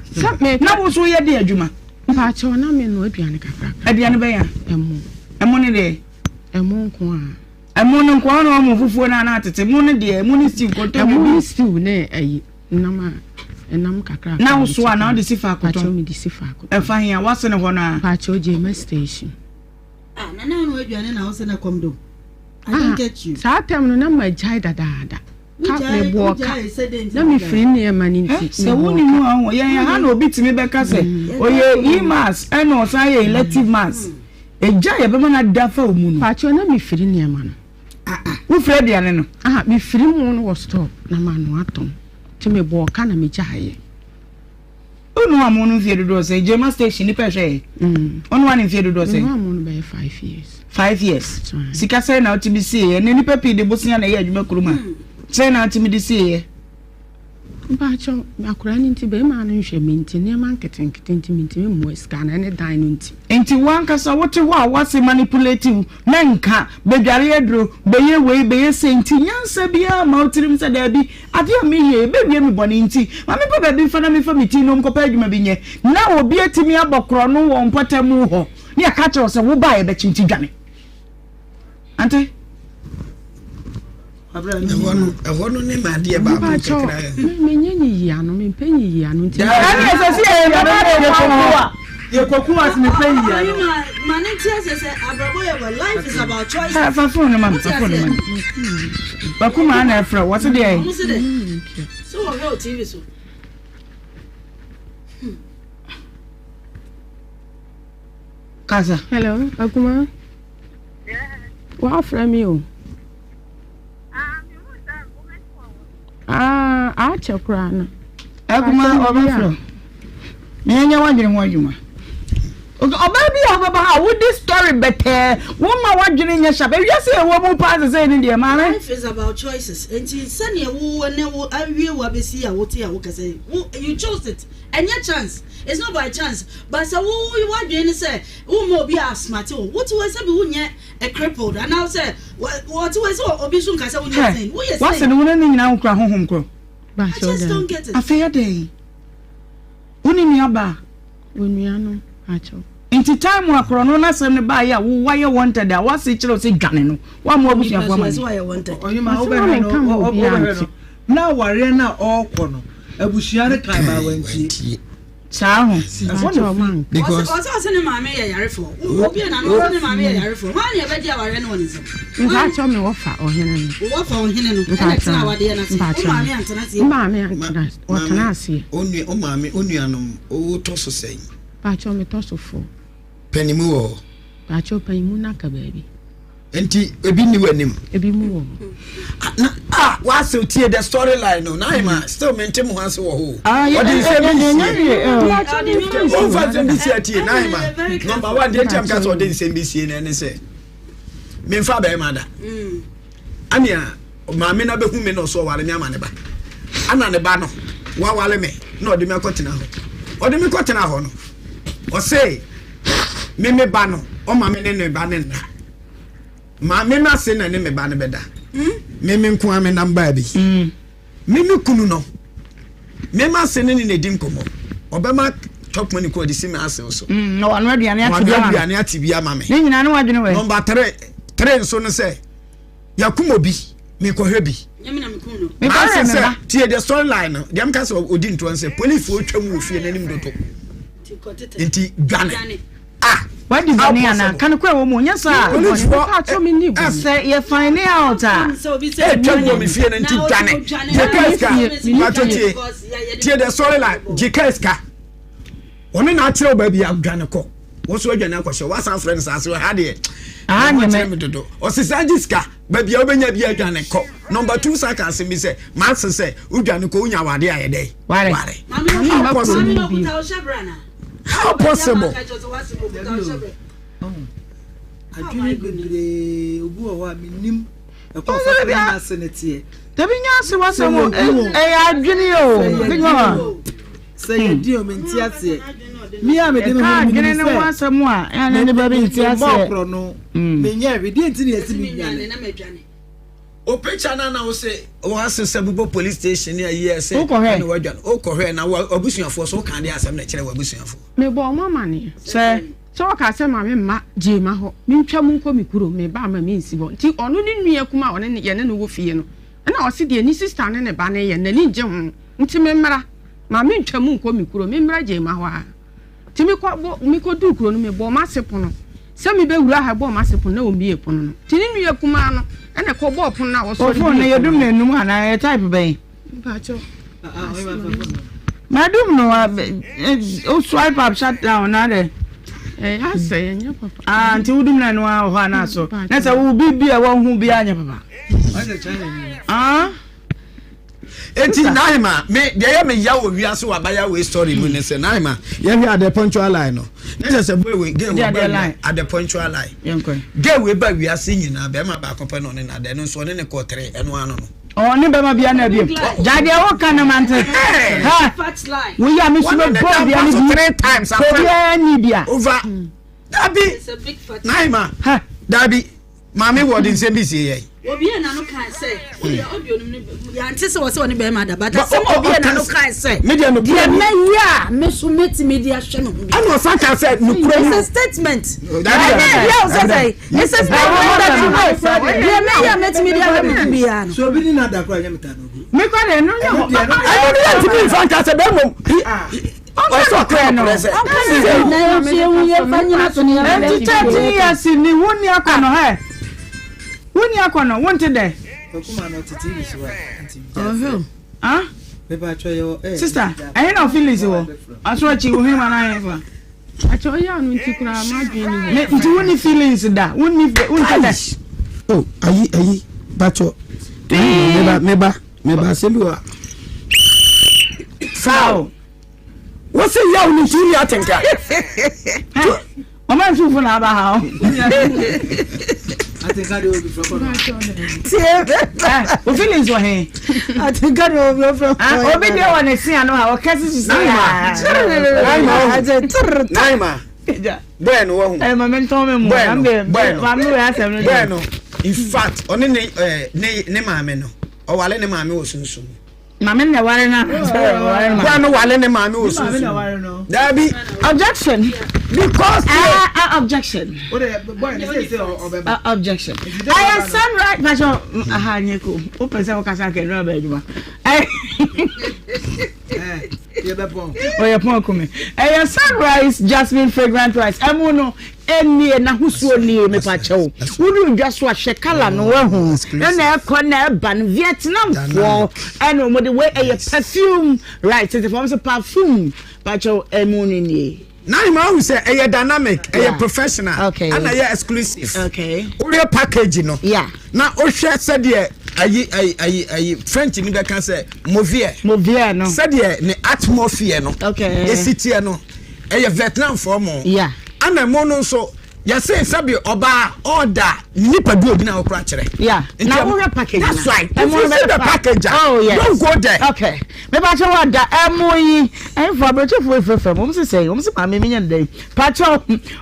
B: na wo nso woyɛ de adwuma?
G: Mpakyɛw, na me no aduane kakra.
B: Aduane bɛn a?
G: Ɛmo.
B: Ɛmo ne deɛ?
G: Ɛmo nko a.
B: Ɛmo no nko a na ɔmo fufuo na ana atete. Mo ne deɛ, ɛmo ne stew kontomire.
G: Ɛmo ne stew ne ɛyi nam a ɛnam kakra.
B: Na wo so a na wode si faako tɔn?
G: Mpakyɛw me de si faako.
B: Ɛfa he a wase ne hɔ no a?
G: Mpakyɛw Gyema station.
I: Ah, na na ano aduane na wose na kɔm do. I don't get you.
G: Saa tɛm no na magyae dadaada. Ka mebɔɔ ka na mefiri nneɛma no nti
B: Sɛ wonni mu a ɔho yɛn ha na obi tumi bɛka sɛ ɔyɛ e-mass ɛna ɔsan yɛ elective mass. Egya a yɛbɛma no ada afa wo mu no.
G: Pakyɛw na mefiri nneɛma no.
B: Wofiri aduane no?
G: Aha mefiri mu no wɔ store na manoa tɔn nti mebɔɔ ka na megyaeɛ.
B: Wonoa mo no mfie dodoɔ sɛn? Gyema station nipa ɛhwɛ yɛ. Wonoa no mfie dodoɔ sɛn?
G: Menoa mo no bɛyɛ five years.
B: Five years. Sika sɛn na wotumi sie yɛ? Ne nipa pii de bosea na ɛyɛ adwuma kurom a. Sɛn na wotumi de sie yɛ?
G: Mpakyɛw, akwadaa no nti bɛrima no nhwɛ me nti nneɛma nketenkete nti mentumi mmoa sika no ɛne dan no nti.
B: Nti wankasa wote hɔ a wase manipulate wo mɛnka, bɛdware aduro, bɛyɛ wei, bɛyɛ sei nti nyansa biara mma wo tirim sɛ daabi Adeɛ a meyɛ yi bɛwie me bɔne nti, ma mempɛ baabi mfa na memfa me ti nnom nkɔpɛ adwuma bi nyɛ. Ná obi atumi abɔ korɔno wɔ mpɔtam hɔ, na yɛaka akyerɛ wo sɛ wo ba a yɛbɛkye nti dwane. Ante?
C: Ɛhɔ no, ɛhɔ no ne m'adeɛ baako kakra.
G: Menyɛ nyiyi ano, mempɛ nyiyi ano nti.
B: Ɛne ɛsɛ sɛ yɛyɛ nneɛma de yɛkɔku a.
H: Yɛkɔku ase mepɛ nyiyi ano.
I: Ma ne nti ɛsɛ sɛ abrabɔ yɛ wɔ life is about choices.
B: Fa phone no ma me, fa phone no ma me. Bakuma na ɛfrɛ wɔ se deɛ.
I: Ɔmo se dɛ sɛ wɔhwɛ wɔ TV so.
B: Kasa.
G: Hello, Bakuma. Wafrɛ me o. Ah, akyɛ koraa no.
B: Akuma ɔbɛfrɛ. Menyɛ w'adwene ho adwuma. Ɔbaa bi a wobɛba ha wodi story bɛtɛɛ woma w'adwene nyɛ sharp. Ewiase a ɛwɔ mu paa sesei ne deɛ maame.
I: Life is about choices. Nti sɛnea wo ne wo awie wo abɛsi a wote a wokasa yi, wo you chose it. Ɛnyɛ chance. It's not by chance. But sɛ wo w'adwene ne sɛ womma obi a smart wo, wote hɔ sɛbi wonyɛ a crippled anaa sɛ wɔte hɔ sɛ obi nso nka sɛ wonyɛ sane. Woyɛ sane.
B: W'ase no wo ne ne nyinaa wokura honhom korɔ.
I: I just don't get it.
B: Afei adɛn? Wo ne nua baa?
G: Onua no akyɛw.
B: Nti time a korɔno n'asɛm no baeɛ a wo wayɛ wanted a w'ase kyerɛ wo sɛ dwane no woammoa abusuafoɔ ama
H: no. Ɔhema wobɛhwɛ no wobɛhwɛ no na awareɛ no a ɔrekɔ no abusua no kan baa wantie.
B: Saa ho.
H: Ɛhɔ na ofiri.
C: Because.
I: Ɔsɛ ɔsɛ ne maame yɛ yarefo. Obi na no ɔsɛ ne maame yɛ yarefo. Hwan na ɛbɛgye awareɛ no wɔ ne nsam?
G: Mpakyɛw me wɔfa ɔhene no.
I: Wo wɔfa ɔhene no ɛna ɛtena awadeɛ no ase. Wo maame antena aseɛ.
G: Me maame antena ɔtena aseɛ.
C: Onua wo maame onuanom wo tɔ so sɛn?
G: Mpakyɛw me tɔ so four.
C: Panimu wɔ hɔ?
G: Mpakyɛw panimu no aka baabi.
C: Nti ebi nni w'anim?
G: Ebi mu wɔ hɔ.
C: Na ah w'ase tie the story line no na ahema still mente mo ho ase wɔ hɔ o. Ɔde nsɛm bi sie. Ɔmfa nsɛm bi sie tie na ahema number one deɛ nti a meka sɛ ɔde nsɛm bi sie no ɛne sɛ memfa bɛrima da. Anea maame no abɛhu me na ɔso ɔware me ama ne ba. Ana ne ba no waware me na ɔde me akɔtena hɔ. Ɔde me kɔtena hɔ no ɔse me me ba no ɔma me ne ne ba no nna. Ma me m'ase na ne me ba no bɛda. Me me nko ara menam baabi. Me me kunu no me m'ase ne ne na edi nkɔmmɔ. Ɔbɛma chop money kɔ ɔde si m'ase so.
B: Na wano aduane ate bi ama me.
C: Wano aduane ate bi ama me.
B: Ne nyinaa ne wadwene wɛ.
C: Number three three nso no sɛ yakum obi mekɔhwɛ bi.
B: Mekɔhwɛ me ba.
C: Tie the story line no deɛ mka sɛ ɔdi ntoɔ nsɛ policefoɔ twam wɔ fie n'anim dodo nti dwane. Ah!
B: Wadi
C: How
B: bɔne anaa?
C: possible?
B: Ka nokorɛ wɔ mu, nyɛ saa a.
C: Policefoɔ
G: Mepakyɛw menni bɔne.
B: Sɛ yɛ find out a.
C: Ɛtwa mu wɔ me fie no nti dwane. Gye kaa sika. Mpakyɛw tie. Tie the story line. Gye kaa sika. Ɔno na akyerɛ wo baabi a dwane kɔ. Wo nso adwane akɔhyɛ. Woasan afrɛ no saa sɛ ha deɛ.
B: Aha nyɛ
C: me. Me dodo. Ɔse san gye sika. Baabi a wobɛnya bi adwane kɔ. Number two san ka asɛm bi sɛ mase sɛ wodwane kɔ wonya awade a yɛ dɛn?
B: Ware.
C: Ware. How possible? How possible?
H: Adwene bebree obi wɔ hɔ a menim ɛkɔ ɔfa so ne ase ne teɛ.
B: Dabi nya ase wasɛm o ɛyɛ adwene o big mama.
H: Sɛ yɛ di o mente aseɛ. Mi a mede me
B: Ɛka
H: ho menim
B: adwene ne ho
H: sɛ
B: asɛm a ɛna ne ba bi nte
H: mebɔ
B: aseɛ.
H: korɔ no menyɛ hwee deɛ nti na yɛsi me dwane.
C: O picture na na wose wɔasesa bobɔ police station ne ayi ɛsɛ
B: Wokɔhwɛ?
C: ɛna wadwane wokɔhwɛ na wabusuafoɔ so woka adeɛ asɛm na ɛkyerɛ wabusuafoɔ.
G: Mebɔɔ mo amaneɛ.
B: Sɛ.
G: Sɛ ɔkaa sɛ ma me mma Gyema hɔ, mentwa mu nkɔ me kurom, me ba ma mensi hɔ. Nti ɔno ne nua kumaa a ɔne ne yɛne no wɔ fie no, ɛna ɔse deɛ ne sister ne ne ba no reyɛ no n'ani ngye ho, nti memmra, ma mentwa mu nkɔ me kurom, memmra Gyema hɔ ara. Nti mekɔ bɔ mekɔduu kuro no mebɔɔ m'ase pono sɛ mebɛwura ha bɔɔ m'ase pono na ɔmmie pono no. Nti ne nua kumaa no ɛna ɛkɔbɔɔ pono no a
B: O
G: ɔsɔre
B: phone no
G: bie
B: yɛdum
G: pono
B: no
G: no.
B: enum anaa ɛyɛ type bɛn?
G: Mpakyɛw,
B: Madum no a o swipe up shut down na dɛ.
G: Ɛyɛ asɛ ɛnyɛ papa.
B: Ah nti wodum na ɛno ara wɔ hɔ anaa so na sɛ wo bi bi a ɛwɔ ho bi anyɛ papa. Ah.
C: Eti Naima me deɛ ɛyɛ me ya wɔ wiase wɔ abaya wei story mu ne sɛ Naima yɛhwɛ at the punctual line no ne sɛ sɛ boy wei girl wei ba at the punctual line girl wei ba wiase nyinaa bɛrima baako pɛ na ɔne na ada ɛno nso ɔne ne kɔ tere ɛno ano no.
B: Ɔne bɛma bia na abiem. Gya deɛ woka no mante. Ha! Woyi a me so mɛbɔ bia no bi.
C: Three times.
B: Obiara ni bia.
C: Over. Dabi. Naima. Ha. Dabi. Maame wɔ de nsɛm bi sie yɛn.
I: Obi a n'ano kan sɛ, obi a ɔdi onim ne yante sɛ wɔsɛ ɔne bɛrima da, but asɛm a obi a n'ano kan sɛ,
C: Me deɛ
I: deɛ mɛyɛ a me so mɛtumi de ahwɛ me ho bi.
C: Ɛna ɔsan ka sɛ nukura
I: It's
C: mu.
I: a statement.
C: Dabi,
I: Ɛnyɛ
C: dabi,
I: deɛ ɔsɛ
C: dabi.
I: sɛ, it's a statement that you make. Deɛ mɛyɛ a mɛtumi de ahwɛ me ho biara no.
H: So obi ni na da kora nyɛ meta no gu.
B: Me kɔ deɛ no nyɛ hɔ.
C: Ɛno deɛ ntumi nfa nka sɛ bɛrima ɔsɛ ɔka nokorɛ sɛ.
B: Nti 13 years ni wo ni akɔnɔ hɛ. Wo ni akɔnɔ wo nte dɛ. Ah? Sister, ɛhe na Phyllis wɔ? Aso akyi wo hema na ayɛ fa.
G: Akyɛ ɔyɛ ano nti koraa m'adwene ni hɔ.
B: Nti wo ni feelings da, wo ni wo nte dɛ.
C: Oh, ayi ayi, bacho. Meba meba meba asɛm bi wɔ. Foul. Wọ́n sẹ yaw ni nti wúni atenka.
B: Ọmọ nsufo na aba ha o.
H: Atenka de obi fẹ́ kọ́ no.
B: Tie o feelings wɔ he.
I: Atenka de obi fẹ́ kọ́ no.
B: Obi deɛ wɔ ne se ano ha ɔkɛse sisi.
C: Naima Naima bɔyɛ no wɔ ho.
B: Ɛ maame ntɔn mi mu.
C: Bɔyɛ no bɔyɛ no
B: maame wɔ asɛm no.
C: Bɔyɛ no in fact ɔne ne ne ne maame no ɔwale ne maame wɔ sunsun.
B: Maame na ware na.
C: Bɔyɛ no wale ne maame wɔ sunsun. Dabi.
B: Objection.
C: Because.
B: Objection. Objection. Ɛyɛ sunrise. Pastor aha nye ko. O pɛ sɛ o kasa kɛ n'o bɛ adwuma. Ɔyɛ pɔn kumi. Ɛyɛ sunrise jasmine fragrant rice. Ɛmu no ɛnie n'ahosuo nie mepa kyɛw. Wodi odwa so ahwɛ kala no wahu. Ɛna ɛkɔ na ɛba no Vietnam foɔ ɛna wɔn de wei ɛyɛ perfume rice. Tete fam sɛ perfume pakyɛw ɛmu no nie.
C: Na ma ahu sɛ ɛyɛ dynamic, ɛyɛ
B: Yeah.
C: professional,
B: Okay.
C: ɛna ɛyɛ exclusive.
B: Okay.
C: Wohwɛ package no.
B: Yeah.
C: Na wohwɛ sɛdeɛ ayi ayi ayi ayi French ni bɛka sɛ movier.
B: Movier no.
C: Sɛdeɛ ne atmosphere no.
B: Okay.
C: Esi teɛ no, ɛyɛ Vietnam foɔ mo.
B: Yeah.
C: Ɛna mo no nso yɛse sɛbi ɔbaa ɔda nipa du obi na ɔkora kyerɛ.
B: Yeah.
C: Nti
B: Na
C: ɛmo-
B: wohwɛ package
C: That's
B: na.
C: right. If
B: Ɛmo
C: you
B: no
C: see the
B: bɛfa.
C: package, ah,
B: Oh yes.
C: don't go there.
B: Okay. Mepakyɛ wa da ɛmo yi ɛnfo aburokyefoɔ efirefrɛ mu wɔn sɛ sɛn wɔn sɛ maame mi nyɛ ne dɛn pakyɛw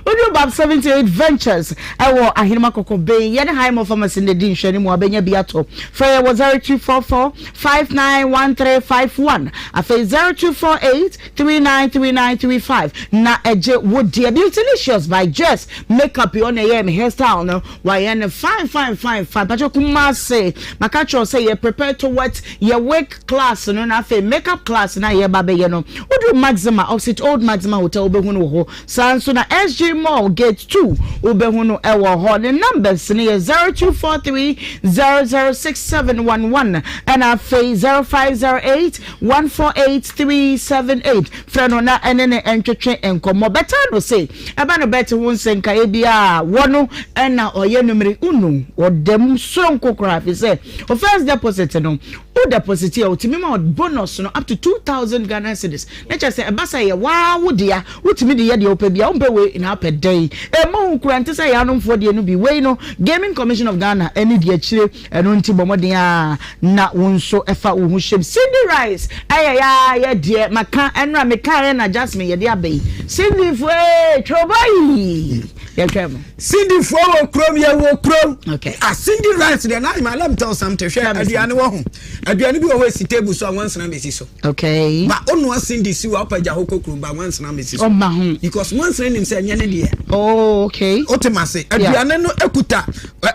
B: odu bab 78 ventures ɛwɔ ahenema kɔkɔ bɛn yɛne high pharmacy na edi nhwɛ ne mu abɛnya bi atɔ frɛ yɛ wɔ 0244 591351 afei 0248 393935 na ɛgye wo deɛ. Beautylicious by Jess. Makeup yi ɔna ɛyɛɛ me hair style no wayɛ no fine fine fine fine. Pakyɛ Kumasi maka kyerɛ wo sɛ yɛ prepare towards yɛ wig class no na afei makeup class no a yɛreba abɛyɛ no. Woduru Maxima opposite old Maxima hotel wobɛhu no wɔ hɔ. Saa nso na SG mall gate 2 wobɛhu no ɛwɔ hɔ. Ne numbers no yɛ 0243 006711 ɛna afei 0508 148378. Frɛ no na ɛne no ntwetwe nkɔmmɔ. Bɛtaa no se ɛba no bɛte ho nsɛnkaeɛ biara a, wɔ no na ɔyɛ numere uno. Ɔda mu soronko koraa fi sɛ o first deposit no, wo deposit a ɔtumi ma wo bonus no up to 2000 Ghana cedis. Na kyerɛ sɛ ɛba sɛ ɛyɛ waa wo dea, wotumi de yɛ deɛ wopɛ biara, wompɛ wei na wopɛ dɛn? Ɛmmɔ ho koraa, nte sɛ yɛanomfoɔ deɛ no bi. Wei no, Gaming Commission of Ghana ani di akyire. Ɛno nti bɔ mmɔden ara na wo nso fa wo ho hyɛm. Cindy Rice ɛyɛ yaa yɛ deɛ maka ɛnora mekaeɛ na Jasmine yɛde aba yi. Cindy foɔ ee twoba yi yɛhwɛ mo.
C: Cindy foɔ wɔ kurom yɛ wɔ kurom.
B: Okay.
C: Ah Cindy Rice deɛ na let me tell you something hwɛ aduane wɔ ho aduane bi wɔ hɔ esi table so a wansena mesi so.
B: Okay.
C: Ba onua Cindy si wa ɔpɛ gya hɔ kɔ kurom ba wansena mesi so.
B: Ɔma ho.
C: Because wansena nim sɛ ɛnyɛ ne deɛ.
B: Oh okay.
C: O te ma se. Aduane no ekuta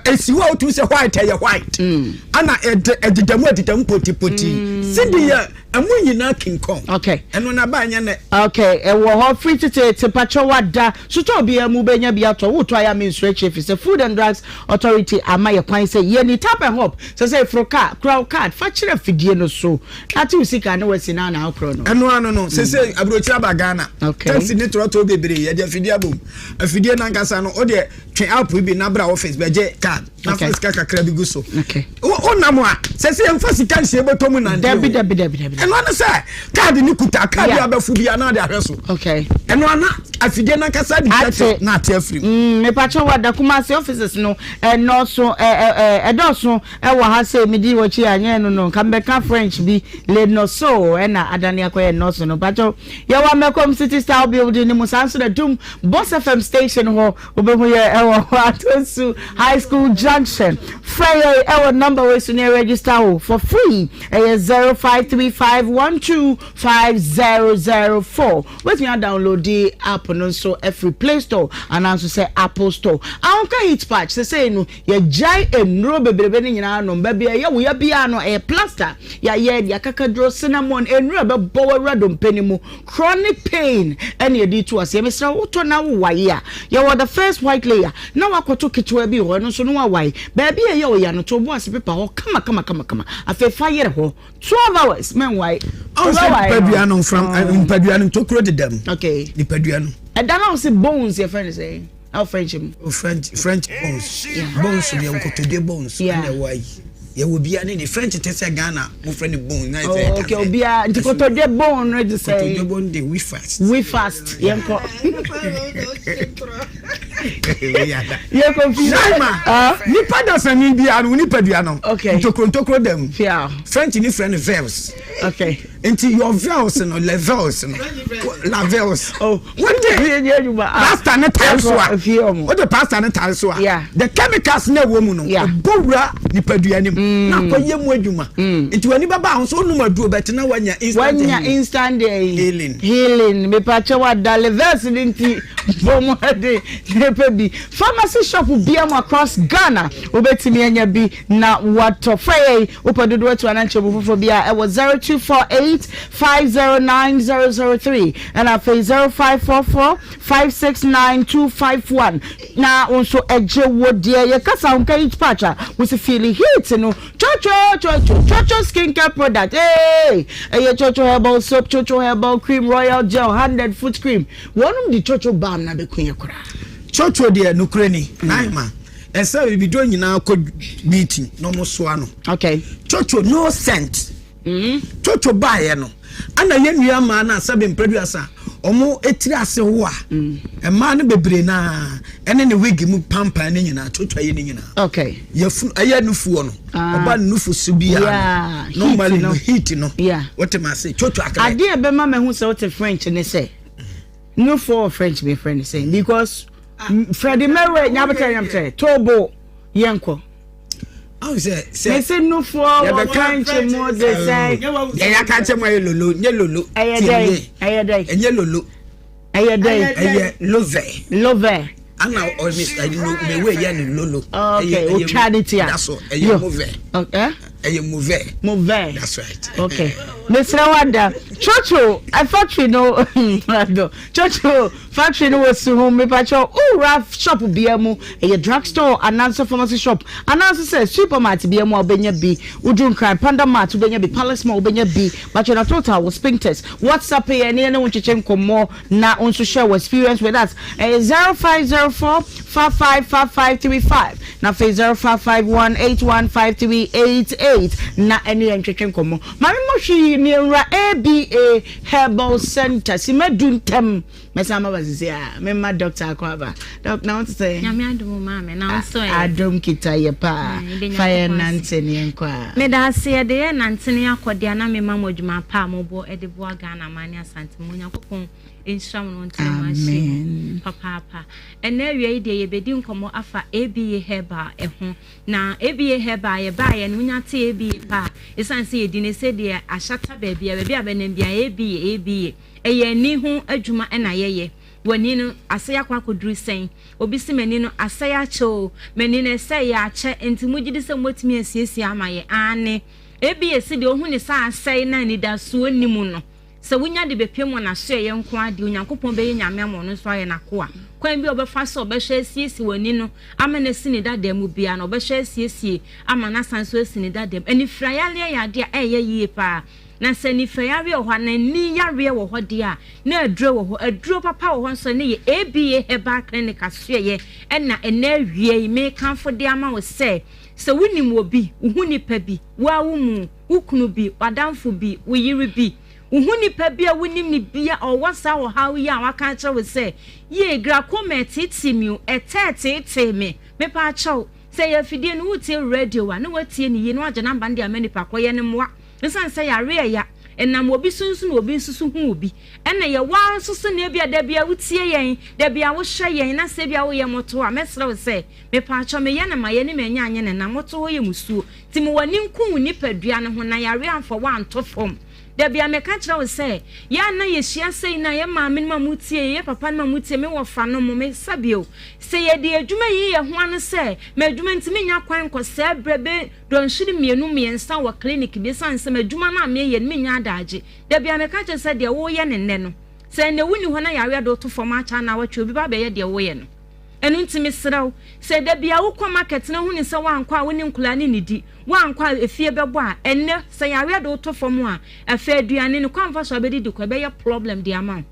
C: esi hɔ a wotumi sɛ white ɛyɛ white. Ana ɛde ɛdeda mu ɛdeda mu poti poti. Cindy yɛ ɛmu nyinaa King Kong.
B: Okay.
C: Ɛno na ba ɛnyɛ nɛ.
B: Okay, ɛwɔ hɔ firi teteete pakyɛ wada sotɔ obiara mu wobɛnya bi atɔ wotɔ ayɛ a mensuro akyire firi sɛ Food and Drugs Authority ama yɛ kwan sɛ yɛni tap and hop sɛ sɛ foro car kura wo card fa kyerɛ afidie no so na te wo sika ne wasi na na wokorɔ no.
C: Ɛno ano no sese aburokyire aba Ghana.
B: Okay.
C: Taxi ne trɔtrɔ bebree yɛde afidie abom. Afidie no ankasa no wodeɛ twe app bi na bra office bɛgye card na fa sika kakra bi gu so.
B: Okay.
C: Wonam a sese yɛmfa sika nhyɛ bɔtɔ mu nante.
B: Dabi dabi dabi dabi.
C: Ɛno ano sɛ card ne kuta card yeah. abɛfo bi anaa de ahwɛ so.
B: Okay.
C: Ɛno ana afidie no ankasa de
B: ate
C: na ate afiri mu.
B: Mepakyɛ wɔ Kumasi offices no ɛnɔɔso ɛdɔɔso ɛwɔ ha sɛ medi wɔkyi anyɛ no no nka mbɛka French bi le nɔso ɛna adane akɔyɛ nɔɔso no pakyɛ yɛwɔ Amɛkom City Style building no mu saa nso na Dum Boss FM station hɔ wobɛhu yɛ ɛwɔ hɔ Atonsu High School Junction. Frɛ yɛ ɛwɔ number wei so ne register wo for free ɛyɛ 0535125004. Wobɛtumi adownloadi app no nso afiri Play Store anaa nso sɛ Apple Store. Ahomka heat patch sesei no yɛgyae nnuro bebrebe no nyinaa nom. Baabi a ɛyɛ wo ya biara no ɛyɛ plaster. Yɛayɛ de akakaduro, cinnamon, nnuro a ɛbɛbɔ w'awura dompe no mu. Chronic pain ɛna yɛde tu aseɛ. Mesrɛ wo wotɔ na wowae a, yɛwɔ the first white layer na woakɔto ketewa bi wɔ hɔ ɛno nso no wawae. Baabi a ɛyɛ wo ya no to wo bo ase pepa hɔ kama kama kama kama. Afei fa yere hɔ 12 hours mɛnwae.
C: Ɔn sɛ nipadua no nfram nipadua no ntokuro deda mu.
B: Okay.
C: Nipadua no.
B: Ɛda na ɔsɛ bones yɛ fɛn sɛ aw French mu.
C: O French French bones. Bones deɛ nkotodwe bones ɛna ɛwɔ ayi. Yɛwɔ bia ne ne French te sɛ Ghana mo fɛ ne bone na ɛsɛ.
B: Oh okay obia nti kotodwe bone no te sɛ.
C: Kotodwe bone de we fast.
B: We fast yɛn kɔ. Yɛ kɔ fi.
C: Naima nipa dasani biara no nipadua no.
B: Okay.
C: Ntokuro ntokuro da mu.
B: Fia.
C: French ni frɛ no veils.
B: Okay.
C: Nti your veils no le veils no la veils.
B: Oh.
C: Wode pastor ne tare so a wode pastor ne tare so a the chemicals na ɛwɔ mu no ɛbɔ wura nipadua no mu na akɔyɛ mu adwuma. Nti w'ani bɛba ho so wonum aduro bɛte na wanya instant
B: wanya instant
C: healing.
B: Healing mepakyɛ wada le veils no nti bɔ mu de ne bi pharmacy shop bia mu across Ghana wobɛtumi anya bi na watɔ. Frɛ yɛn wopɛ dodoɔ atu anaa nkyɛmu foforɔ bi a ɛwɔ 0248 509 003 ɛna afei 0544 569 251 na wo nso ɛgye wo deɛ. Yɛkasa ho nka heat patch a wosi feeli heat no chocho chocho chocho skincare product ee ɛyɛ chocho herbal soap, chocho herbal cream, royal gel, 100 foot cream wɔnom de chocho balm na bɛku yɛ koraa.
C: Chocho deɛ nokorɛ ni Naima ɛsɛ bibiduro nyinaa kɔ meeting na ɔmo soa no.
B: Okay.
C: Chocho no scent. Chocho baayɛ no ana yɛ nua mmaa no a sɛbe mprɛduasa ɔmo etiri ase ho a mmaa no bebree naa ɛne ne wig mu pampan ne nyinaa chocho ayɛ ne nyinaa.
B: Okay.
C: Yɛfunu ɛyɛ nufuo no ɔba ne nufu so bi a normally no heat no wote ma se chocho akra.
B: Adeɛ ɛbɛma mahu sɛ wote French ne sɛ nufuo wɔ French mi frɛ ne sɛ because Freddie Mercury nyabotrɛ nyabotrɛ tobo yɛnkɔ. Mesi nufoɔ wɔ French mu de sɛ.
C: Deɛ yɛaka kyɛ mu ayɛ lolo nye lolo.
B: Ɛyɛ dɛ ɛyɛ dɛ.
C: Ɛnyɛ lolo.
B: Ɛyɛ dɛ.
C: Ɛyɛ love.
B: Love.
C: Ana ɔne me wei yɛ ne lolo.
B: Okay, otwa ne ti a.
C: That's all. Ɛyɛ move.
B: Okay.
C: Ɛyɛ move.
B: Move.
C: That's right.
B: Okay. Mesrɛ wada. Chocho, factory no. Chocho, factory no wɔ si ho mepakyɛ wowura shop bia mu ɛyɛ drug store anaasɛ pharmacy shop anaasɛ sɛ supermart bia mu a wobɛnya bi woduru nkran panda mart wobɛnya bi palace mall wobɛnya bi bakyɛ na total wɔ spintex whatsapp yɛ ne yɛne wo nkyekye nkɔmmɔ na wo nso share wo experience with us ɛyɛ 0504 555535 na afei 0551 815388 na ɛne yɛn ntwetwe nkɔmmɔ maame mɔhwe yi ne nwura ABA Herbal Center sima du ntɛm mɛsan ma ba sisi a mema doctor akɔ aba doc na wote sɛ
J: nyame adom maame na wo so ɛ
B: adom kita yɛ paa fa yɛ nante ne yɛnkɔ a
J: meda ase yɛde yɛ nante ne akɔ deɛ na mema mo adwuma pa a mobɔ de boa Ghana man ne Asante mu Onyankopɔn nhyira mo no ntena mo ahyɛ mu papaapa ɛnɛ awia yi deɛ yɛbɛdi nkɔmmɔ afa ABA herbal ɛho Na ABA Herbal yɛbaeɛ no wonya te ABA pɛ a, ɛsiane sɛ yɛdi no sɛdeɛ ahyata baabi a, baabi a bɛnam biara ABA, ABA. Ɛyɛ ani ho adwuma na yɛyɛ. W'ani no asɛe akɔ akɔduru sɛn? Obi se m'ani no asɛe akyɛ o, m'ani no ɛsɛeɛ akyɛ, nti mogye di sɛ mobɛtumi asiesie ama yɛ? Aane. ABA se deɛ ɔhu ne sɛ asɛe na anidasoɔ nni mu no, Sɛ wonya de bepue mu wɔ n'asoɛeɛ nko ara deɛ, Onyankopɔn bɛyɛ Nyame ama ɔno nso ayɛ n'akoa. Kwan bi a ɔbɛfa so a ɔbɛhwɛ asiesie w'ani no ama no asi ne dada mu biara no, ɔbɛhwɛ asiesie ama no asan nso asi ne dada mu. Anifirayareɛ yɛ adeɛ a ɛyɛ yie pa ara. Na sɛ anifirayareɛ wɔ hɔ anaa ani yareɛ wɔ hɔ deɛ a, na aduro wɔ hɔ. Aduro papa wɔ hɔ nso a, ɛno yɛ ABA Herbal Clinic asoɛeɛ ɛna ɛnnɛ awia yi merekamfo de ama wo sɛ, sɛ wonim obi, wo ho nipa bi, wo ara wo mu, wo kunu bi, w'adamfo bi, wo yere bi, wo ho nipa bi a wunim no bi a ɔwɔ saa ɔhaw yi a waka akyerɛ wo sɛ, Yie, glaucoma ɛteetee me o, ɛtɛɛteetee me. Mepaakyɛw, sɛ ɛyɛ afidie no, woretie radio a, na woatie no yie na woagye namba no de ama nipa korɔ. Yɛ no mmoa. Esiane sɛ yare a ɛya, ɛnam obi so nso na obi nso so hu obi. Ɛna yɛwɔ ara nso so na ebia da biara wotie yɛn, da biara wohwɛ yɛn, na sɛ ebia woyɛ mmɔtoɔ a, mɛsrɛ wo sɛ, mepaakyɛw, meyɛ no ma yɛ ne manya anyɛ no na moto hɔ yɛ musuo. Nti ma w'ani nku wo nipadua no ho na yareɛ amfa wo anto fam. Da biara meka kyerɛ wo sɛ, yɛ a na yɛhyia sei no a, yɛ maame nom a motie yɛ, yɛ papa nom a motie, me wɔfa nom, me sa bio. Sɛ yɛde adwuma yi yɛ ho ano sɛ, m'adwuma nti mennya kwan nkɔ saa berɛ bɛ dɔnhwere mmienu mmiɛnsa wɔ clinic bi ɛsiane sɛ m'adwuma no a meyɛ no mennya adaagye. Da biara meka kyerɛ sɛ deɛ woreyɛ no nnɛ no, sɛ ɛnnɛ wonni hɔ na yareɛ de wo to fam akyɛ anaa watwe obi ba abɛyɛ deɛ woreyɛ no. Ɛno nti mesrɛ wo, sɛ da biara wokɔ market na wohunu sɛ woankɔ a wo ne nkwadaa no nnidi, woankɔ a efie bɛbɔ a, ɛnnɛ sɛ yareɛ de wo to fam a, afei aduane no kwan mfa so a wobɛdidi kɔ, ɛbɛyɛ problem de ama wo.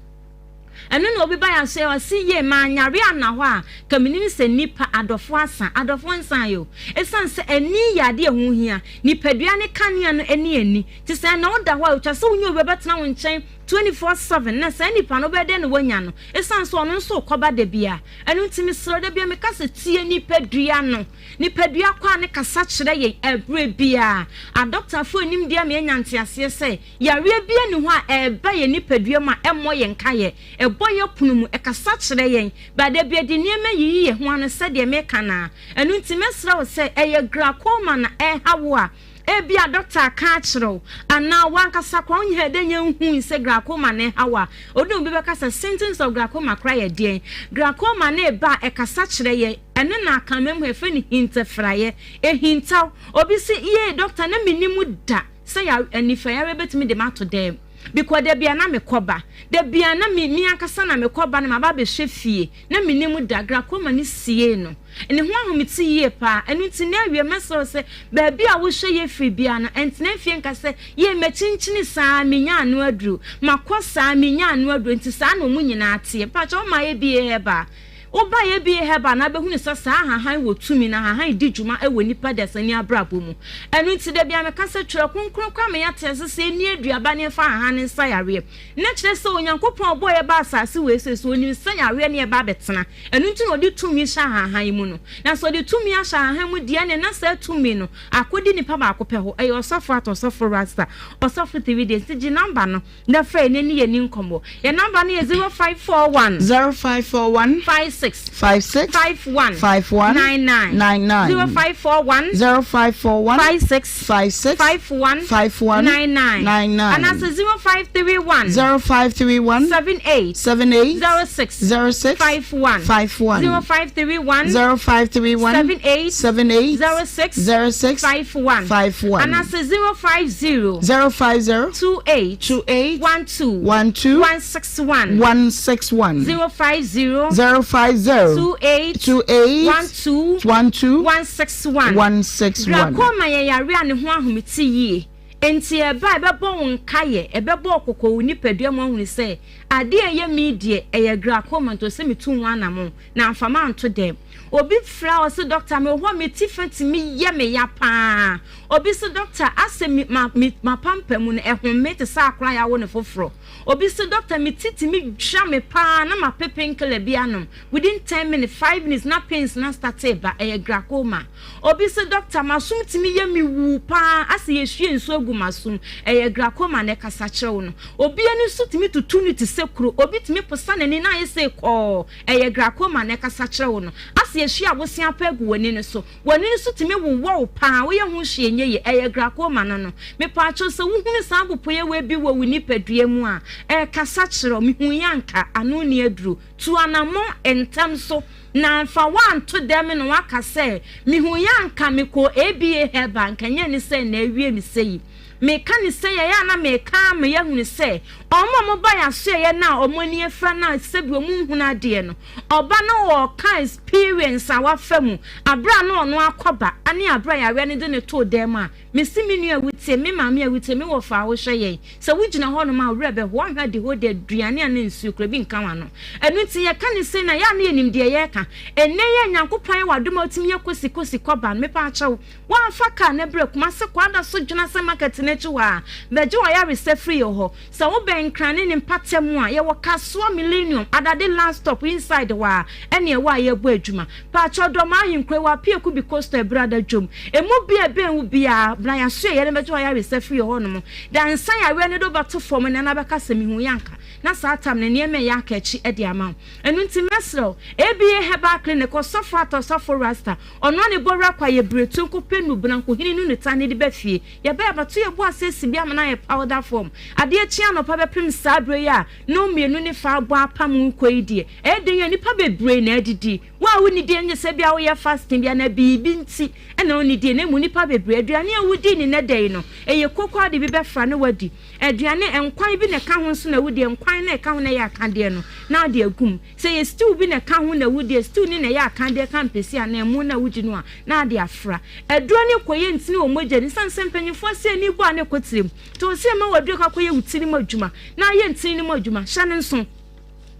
J: Ɛno na obi baeɛ asoɛ ɔse yie manyare anna hɔ a, ka menim sɛ nnipa adɔfoɔ asa, adɔfoɔ nsaeɛ o. Ɛsiane sɛ ani yɛ adeɛ a ɛho hia, nipadua ne kanea no ne ani. Nti sɛ ɛnnɛ woda hɔ a, ɛtwa sɛ wonya obi a ɔbɛtena wo nkyɛn 24/7 na saa nipa no wobɛyɛ dɛn na woanya no ɛsiane sɛ ɔno nso rekɔba da biara ɛno nti mesrɛ wo da biara meka sɛ tie nipadua no nipadua kɔ a ne kasa kyerɛ yɛn ɛberɛ biara adɔktafoɔ anim deɛ ma yɛnya nteaseɛ sɛ yareɛ biara ni hɔ a ɛba yɛn nipadua mu a ɛmmɔ yɛn nkaeɛ ɛbɔ yɛn pono mu ɛkasa kyerɛ yɛn ba da biara de nneɛma yiyi yɛn ho ano sɛdeɛ meka no a ɛno nti mɛsrɛ wo sɛ ɛyɛ glaucoma na ɛha wo a Ebia dɔkta aka akyerɛ wo, anaa w'ankasa koraa wonyɛɛ dɛ nya nhui sɛ glaucoma na ɛha wo a, odu obi bɛka sɛ, Symptoms of glaucoma koraa yɛ deɛn? Glaucoma no reba a, ɛkasa kyerɛ yɛn. Ɛno na Akanman mu yɛfrɛ no hintafiraeɛ. Ɛhintaw. Obi se, Yei, dɔkta, na mennim da sɛ yare, anifirayareɛ bɛtumi de me ato dɛm. Because da biara na mekɔ ba. Da biara na me, me ankasa na mekɔ ba na maba abɛhwɛ fie. Na mennim da. Glaucoma no siee no. Ne ho ahomete yie paa. Ɛno nti, nnɛ awia mɛsrɛ wo sɛ, baabi a wohwɛ yɛ firi biara no, ntena fie nka sɛ, Yei, makyinkyini saa ara, mennya ano aduro. Makɔ saa ara, mennya ano aduro. Nti saa na wɔn nyinaa teɛ. Mpakyɛ woma ABA Herbal? Woba ABA Herbal na wobɛhunu sɛ saa ahahan wɔ tumi na ahahan di dwuma wɔ nnipa dasani abrabɔ mu. Ɛno nti, da biara meka sɛ, Twerɛ Kronkron koraa ma yɛate ase sɛ yɛnni aduaba na yɛmfa ahahan no nsa yareɛ. Na kyerɛ sɛ, Onyankopɔn a ɔbɔɔ yɛn baa asase wei so yi, sɛ ɔnim sɛ yareɛ ne yɛba abɛtena. Ɛno nti na ɔde tumi hyɛ ahahan yi mu no. Na sɛ ɔde tumi ahyɛ ahahan mu deɛ, ɛnneɛ na saa tumi no akɔdi nipa baako pɛ hɔ. Ɛyɛ Ɔsɔfo Ato, Ɔsɔfo Rasta, Ɔsɔfo Three Days. Nti gye number no na frɛ yɛn na ɛne yɛn nni nkɔmmɔ. Yɛn number no yɛ 0541.
B: 0541.
J: 56. 6.
B: 56.
J: 51.
B: 51.
J: 99.
B: 99.
J: 0541.
B: 0541.
J: 56.
B: 56.
J: 51.
B: 51.
J: 99.
B: 99.
J: Anaasɛ 0531.
B: 0531.
J: 78.
B: 78.
J: 06.
B: 06.
J: 51.
B: 51.
J: 0531.
B: 0531.
J: 78.
B: 78.
J: 06.
B: 06.
J: 51.
B: 51.
J: Anaasɛ 050.
B: 050.
J: 28.
B: 28.
J: 12.
B: 12.
J: 161.
B: 161.
J: 050.
B: 050.
J: 28.
B: 28.
J: 12.
B: 12.
J: 161.
B: 161.
J: Glaucoma yɛ yare a ne ho ahomete yie. Enti ɛba a, ɛbɛbɔ wo nkaeɛ, ɛbɛbɔ wo kɔkɔ wo nipadua mu ahunu sɛ adeɛ a ɛyɛ me yi deɛ, ɛyɛ glaucoma nti ɔsɛ metu ho anamon na amfa manto dɛm. Obi frɛ a ɔse dɔkta mewɔ hɔ a me ti fa tumi yɛ me ya paa. Obi se dɔkta asɛ me ma me m'apampamu no ɛhome te sɛ akora a yɛawo no foforɔ. Obi se dɔkta me ti tumi twa me paa na mape painkiller bi anom within ten minutes, five minutes na pains no astate reba, ɛyɛ glaucoma. Obi se dɔkta m'asom tumi yɛ me wuu paa asɛ yɛhwie nsuo agu m'asom, ɛyɛ glaucoma na ɛkasa kyerɛ wo no. Obi ani nso tumi tutu no te sɛ kuro, obi tumi posa n'ani na ayɛ sei kɔɔ, ɛyɛ glaucoma na ɛkasa kyerɛ wo no. Asɛ yɛhwie abosea paa agu w'ani no so, w'ani no so tumi wowɔ wo paa, woyɛ ho hwee nyɛ yie, ɛyɛ glaucoma no no. Mepaakyɛw sɛ wohunu saa mpopoeɛ wei bi wɔ wo nipadua mu a, ɛrekasa kyerɛ wo, mehuiɛ anka, ano nni aduro. Tu anammɔn ntɛm so na amfa woanto dɛm na woaka sɛ, Mehuiɛ anka mekɔɔ ABA Herbal anka ɛnyɛ ne sɛ na awie me sɛyi. Meka no sɛi a, ɛyɛ a na meka ama yɛahunu sɛ wɔn a wɔba yɛn asoɛeɛ no a wɔn ani afira no a sɛbi wɔn nhunu adeɛ no, ɔba na ɔreka experience a wafa mu aberɛ a na ɔno akɔba ne aberɛ a yareɛ no de no too dan mu a, mese me nua a wotie, me maame a wotie, me wɔfa a wohwɛ yɛn, sɛ wogyina hɔnom a wo werɛ bɛho, woanhwɛ a the whole day aduane anaa nsuo koraa bi nka w'ano. Ɛno nti yɛka no sei na ɛyɛ a na yɛnim deɛ yɛreka. Ɛnnɛ yi a Nyankopɔn ayɛ w'adom a wotumi yɛ kosi kosi kɔba no, mepaakyɛw, Woamfa car no brɛ Kumase Kwada so Dwenase market no akyi hɔ a, bɛgye w'ayaresa firi yɛ hɔ. Sɛ wobɛn Nkran ne ne mpatamu a, yɛwɔ Kasoa Millennium, Adade last stop inside hɔ a ɛne ɛwɔ a yɛbɔ adwuma. Paakyɛw Dɔm Ahenkuro ɛwɔ Apiaku bi Coastal Abirada dwom. Emu bea ɛbɛn wo biara, bra yɛasoɛ yɛne bɛgye w'ayaresa firi yɛ hɔ nom. Dansa yareɛ no de wobɛto fam nnɛ na bɛka sɛ mehuu yɛ anka na saa tam no nneɛma ɛyɛ aka akyi de ama wo. Ɛno nti mɛsrɛ wo, ABA Herbal Clinic, Ɔsɔfo Atɔ Ɔsɔfo Rasta, Ɔno a ne bɔwura kwa yɛ biretu nko pɛ nnubena nkohini no nitan no de ba fie. Yɛbɛyɛ abɛto yɛn bo ase asi bi ama no ayɛ powder form. Adeɛ kye anɔpa bɛpem saa berɛ yi a nnɔnmienu ne fa abɔ apam rekɔ yi deɛ, ɛyɛ den a nnipa bebree na adidi. Wo a wonni deɛ nyɛ sɛ ebia woyɛ fasting bi anaa biribi nti na wonni deɛ na mmom nnipa bebree, aduane a wodi ne nnɛ da yi no, ɛyɛ koko a wode bi bɛfra na woadi. Aduane, nkwan bi na ɛka ho nso na wodi, nkwan no a ɛka ho na ɛyɛ akadeɛ no na wode agu mu. Sɛ ɛyɛ stew bi na ɛka ho na wodi a, stew no na ɛyɛ akadeɛ ka mpɛsi anaa ɛmo no a wodi no a, na ade afra. Aduro no kɔyɛ ntini wɔ mogya no mu. Esiane sɛ mpanyimfoɔ se ani bɔ a na ɛkɔ tirim nti, wɔse ɛma w'aduro kɔ akɔyɛ wo tiri mu adwuma na ayɛ ntini no mu adwuma. Hyɛ no nso.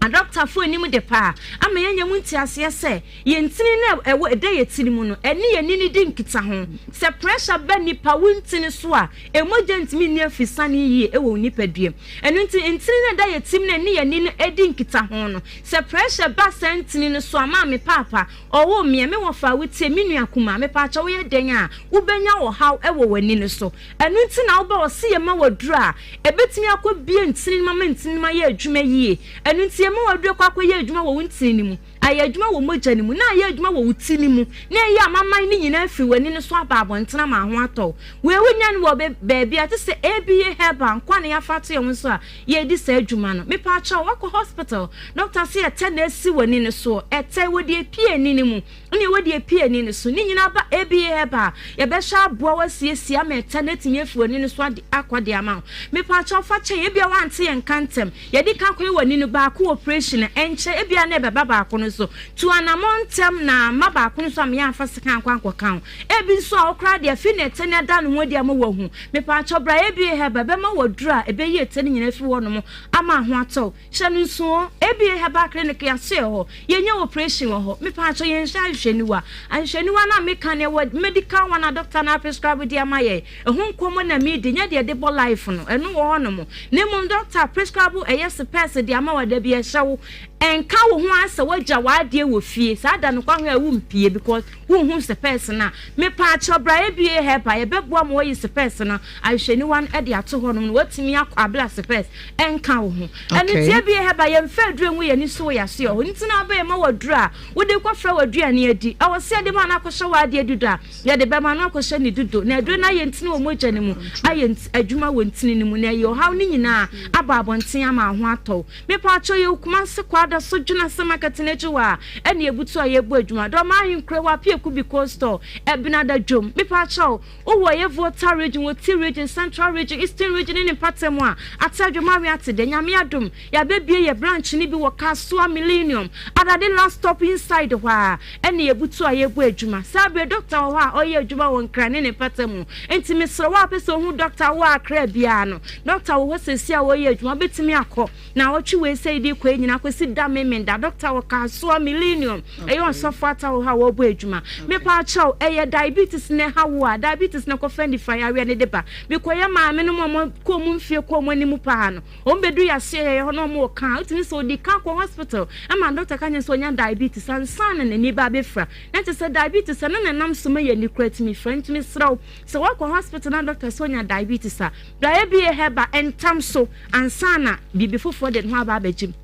J: Adɔktafo anim de paa ama yɛanya mu nteaseɛ sɛ yɛn ntini no a ɛwɔ ɛda yɛn tiri mu no, ɛne yɛn ani no di nkitaho. Sɛ pressure ba nipa wo ntini so a, mogya ntumi nni afisane yie wɔ wo nipadua mu. Ɛno nti, ntini no a ɛda yɛn tirim no a ɛne yɛn ani no di nkitaho no, sɛ pressure ba saa ntini no so a, maame, paapa, ɔwoo me a, me wɔfa a wotie, me nua kumaa, mepaakyɛw woyɛ dɛn a, wobɛnya ɔhaw wɔ w'ani no so. Ɛno nti na woba ɔse yɛma wo aduro a, ɛbɛtumi akɔ bue ntini no mu ama ntini no mu ayɛ adwuma yie. Ɛno nti yɛma wo aduro kɔ akɔyɛ adwuma wɔ wo ntini no mu, ayɛ adwuma wɔ mogya no mu, na ayɛ adwuma wɔ wo ti no mu, na ayi amaman no nyinaa afiri w'ani no so aba abɔntene ama ho atɔ wo. Wei wonya no wɔ baabi a te sɛ ABA Herbal nko a na yɛafa ato yɛn ho so a yɛredi saa adwuma no. Mepaakyɛw, woakɔ hospital, doctor se ɛtɛ na asi w'ani no soɔ, ɛtɛ, wɔde apue ani no mu. ne ɛwɔ deɛ ɛpue ani no so. Ne nyinaa ba ABA Herbal a, yɛbɛhwɛ aboa wo asiesie ama ɛta no atumi afiri w'ani no so ade akɔ de ama wo. Mepaakyɛw fa kyɛ yɛn, ebia woante yɛn nka ntɛm. Yɛde ka kɔyɛ w'ani no baako operation a, ɛnkyɛ ebia na ɛbɛba baako no so. Tu anamɔn ntɛm na amma baako no so amma yɛamfa sekan ankɔ ankɔka wo. Ebi nso a, wo koraa deɛ afei na ɛtɛ no ada ne ho adi ama woahu. Mepaakyɛw bra ABA Herbal, ɛbɛma wo aduro a ɛbɛyi ɛtɛ no nyinaa afiri hɔnom ama ho atɔ wo. Hyɛ no nso o, ABA Herbal Clinic yɛasoɛ hɔ, yɛnyɛ operation wɔ hɔ, mepaakyɛw yɛnhyɛ ahwehwɛniwa. Ahwehwɛniwa no a meka no ɛwɔ medical one a doctor no aprescribe de ama yɛn, ɛho nkɔmmɔ na meredi, nyɛ deɛ yɛde bɔ life no, ɛno wɔ hɔ nom. Na mmom doctor aprescribe ɛyɛ spɛs de ama wo a dabi ɛhyɛ wo. Ɛnka wo ho ara sɛ woagya w'adeɛ wɔ fie saa da no kɔ ahwɛ a wompie because wonhu sepɛɛse no a. Mepaakyɛw bra ABA help a yɛbɛboa ma woayi sepɛɛse no ahwehwɛniwa no de ato hɔnom na woatumi akɔ abere a sepɛɛse ɛnka wo ho. Ɛno nti ABA help a yɛmfa aduro ngu yɛn ani so wɔ yɛn asoɛ hɔ nti na waba yɛma wo aduro a wode kɔfra w'aduane adi. Ɛwɔ sɛ yɛde ma no akɔhyɛ w'adeɛ dudo a yɛde bɛma no akɔhyɛ ne dudo na aduro no ayɛ ntini wɔ mogya no mu ayɛ adwuma wɔ ntini no mu na ɛyɛ ɔhaw no nyinaa aba abɔnten ama wo ho atɔ wo. Mepaakyɛw yɛwɔ Kumasi Kwada so Dwenase market no akyi hɔ a ɛna yɛbutu a yɛbɔ adwuma. Dɔm Ahenkuro wɔ Apiaku Biko store Ɛbenada dwom. Mepaakyɛw wowɔ yɛ Volta region, Oti region, Central region, Eastern region ne ne mpatamu a, Ate Adwom Awe Ate dɛ. Nyame adom yɛabɛbue yɛ branch no bi wɔ Kasoa Millennium, Adade last stop inside hɔ a ɛna yɛbutu a yɛbɔ adwuma. Saa bere doctor wɔ hɔ a ɔyɛ adwuma wɔ Nkran ne ne mpatamu. Nti mesrɛ wo a wopɛ sɛ ohu doctor wɔ Accra biara no, Dɔkta wɔ hɔ seesei a ɔreyɛ adwuma, wobɛtumi akɔ naawɔtwe wei sɛ yɛde rekɔ yi nyinaa kɔsi da Memenda. Dɔkta wɔ Kasoa Millennium, ɛyɛ ɔsɔfo ata wɔ hɔ a wɔrebɔ adwuma. Mepaakyɛw, ɛyɛ diabetes na ɛha wo a, diabetes na ɛkɔfa nifa yareɛ no de ba. Mekɔyɛ maame nom a wɔkɔ wɔn mfie kɔ wɔn anim paa no, wɔn bɛdu yaseɛ yɛyɛ hɔ na wɔn wɔ ka a, wotumi sɛ ɔdi ka kɔ hospital ma dɔkta ka kyerɛ sɛ ɔnya diabetes ansa na n'ani ba abɛfira. Na kyerɛ sɛ diabetes ɛno na ɛnam so ma yɛn ani koraa tumi fira. Nti mesrɛ wo, Sɛ woakɔ hospital na doctor sɛ onya diabetes a, bra ABA herbal ntam so ansa na biribi foforɔ de ne ho aba abɛgye mu.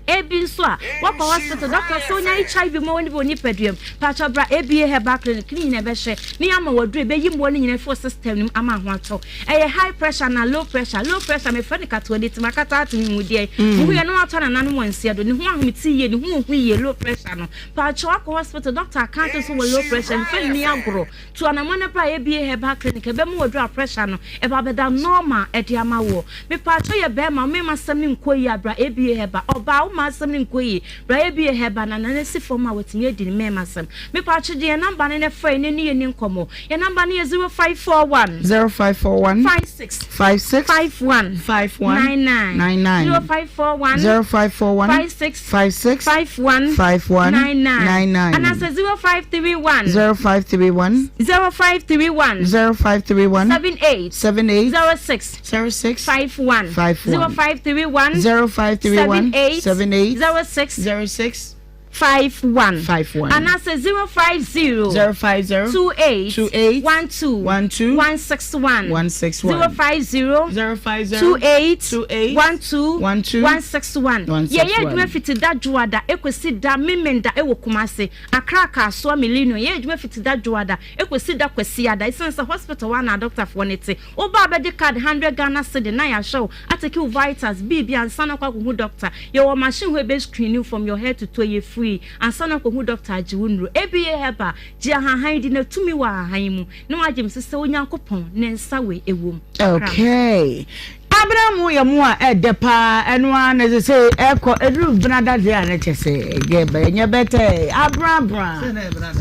J: Ebi nso a, woakɔ hospital doctor sɛ onya HIV mmoawa no bi wɔ nipadua mu, paatwa bra ABA herbal clinic ne nyinaa bɛhwɛ ne ama waduro ɛbɛyi mmoa no nyinaa fi wɔ system no mu ama ho atɔ. Ɛyɛ high pressure na low pressure. Low pressure mefrɛ no katoani ti makata ato me mu deɛ. Muhu yɛ no atɔ nananom wɔ nseɛ do ne ho ahomete yie ne ho ohu yie low pressure no. Paatwa wakɔ hospital doctor aka akyerɛ sɛ wɔ low pressure mfa nni agorɔ. Tu anamɔn na bra ABA herbal clinic ɛbɛma waduru a pressure no ɛba abɛda normal ɛde ama woɔ. Mepaakyɛw yɛ bɛɛma wo mɛɛma asɛm no nkɔ yie a bra ABA herbal, ɔbaa wo maa asɛm no nkɔ yie bra ABA herbal na nana si fam a watumi adi ne mɛɛma asɛm. Mepaakyɛw gye yɛn number no na frɛ yɛn na ɛne yɛn ni nkɔmɔ. Yɛn number no yɛ 0541.
B: 0541.
J: 56.
B: 56.
J: 51.
B: 51.
J: 99.
B: 99.
J: 0541.
B: 0541.
J: 56.
B: 56.
J: 51.
B: 51.
J: 99.
B: 99.
J: Anaasɛ 0531.
B: 0531.
J: 0531.
B: 0531.
J: 78.
B: 78.
J: 06.
B: 06.
J: 51.
B: 51.
J: 0531.
B: 0531.
J: 78.
B: 78.
J: 06.
B: 06.
J: 51.
B: 51.
J: Anaasɛ 050.
B: 050.
J: 28.
B: 28.
J: 12.
B: 12.
J: 161.
B: 161.
J: 050.
B: 050.
J: 28.
B: 28.
J: 12.
B: 12.
J: 161.
B: 161.
J: Yɛyɛ adwuma fiti da Dwoada ekosi da Memenda wɔ Kumasi, Accra Kasoa Millennium. Yɛyɛ adwuma fiti da Dwoada ekosi da Kwasiada. Esiane sɛ hospital hɔ a na adɔktafoɔ no te. Woba a bɛgye card 100 Ghana cedi na yɛahwɛ wo, atake wo vitals, biribi ansa na wakɔ akɔhu doctor. Yɛwɔ machine hɔ a ɛbɛ screen wo from your head to toe, ɛyɛ free ansa na wakɔhu doctor agye wo nnuro. ABA Herbal, gye ahahan di na tumi wɔ ahahan mu na wagye me so sɛ Onyankopɔn ne nsa wei ɛwom. Kakra.
B: Okay. Abena mo yɛ mo a ɛdɛ paa ɛno ara na ɛsɛ sɛ ɛkɔ ɛduru bena da deɛ a na kyɛ sɛ ɛyɛ bɛ ɛnyɛ bɛtɛ abrabra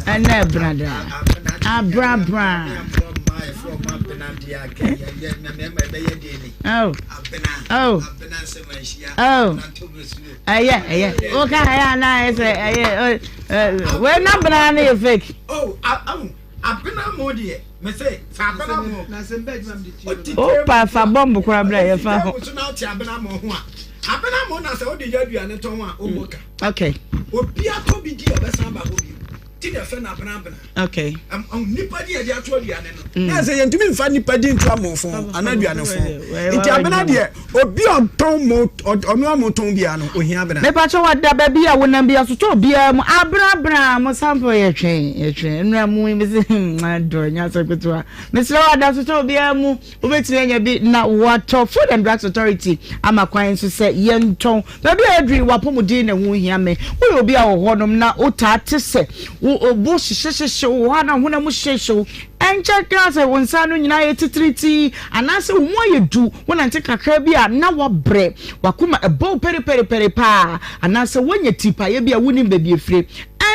B: ɛnɛ ɛbena da abrabra. Oh oh oh ɛyɛ ɛyɛ woka ɛyɛ anaa ɛyɛ sɛ ɛyɛ wei na bena no yɛ fake.
C: Oh, abena mo deɛ mese sɛ abena mo
B: o pa fa bɔmbo koraa bra yɛ fa ho.
C: So na ɔte abena mo ho a abena mo na sɛ wode yɛ aduane tɔn a wobɔ ka.
B: Okay.
C: Obi atɔ bi di ɔbɛsan ba hɔ bio. Ti na ɛfɛ no abena abena.
B: Okay.
C: Nipa di yɛde ato aduane no. Mm. Na sɛ yɛntumi nfa nipa di nto amofo anaa aduane fo. Nti abena deɛ obi ɔtɔn mo ɔno amotɔn bia no ohia abena.
B: Mepakyɛ wada baabi a wonam bi asotɔ obiara mu abena abena mo sample yɛ twɛn yɛ twɛn nnura mu yi mesi hmm adɔ nya asɛ ketewa mesrɛ wada asotɔ obiara mu wobɛtumi anya bi na watɔ Food and Drugs Authority ama kwan nso sɛ yɛntɔn Baabi a aduru yi, w'apɔmuden na ɛho hia me. Woyɛ obi a wɔ hɔnom na wotaa te sɛ wo bo hyehyehyehye wo hɔ anaa honam mu hyehye wo. Ɛnkyɛ koraa sɛ wo nsa ano nyinaa ayɛ titiritii anaasɛ wo mu ayɛ du, wonante kakra bi a na woabrɛ, w'akoma ɛbɔ wo pɛripɛripɛri paa, anaasɛ woanya tipaeɛ bi a wonnim baabi ɛfire.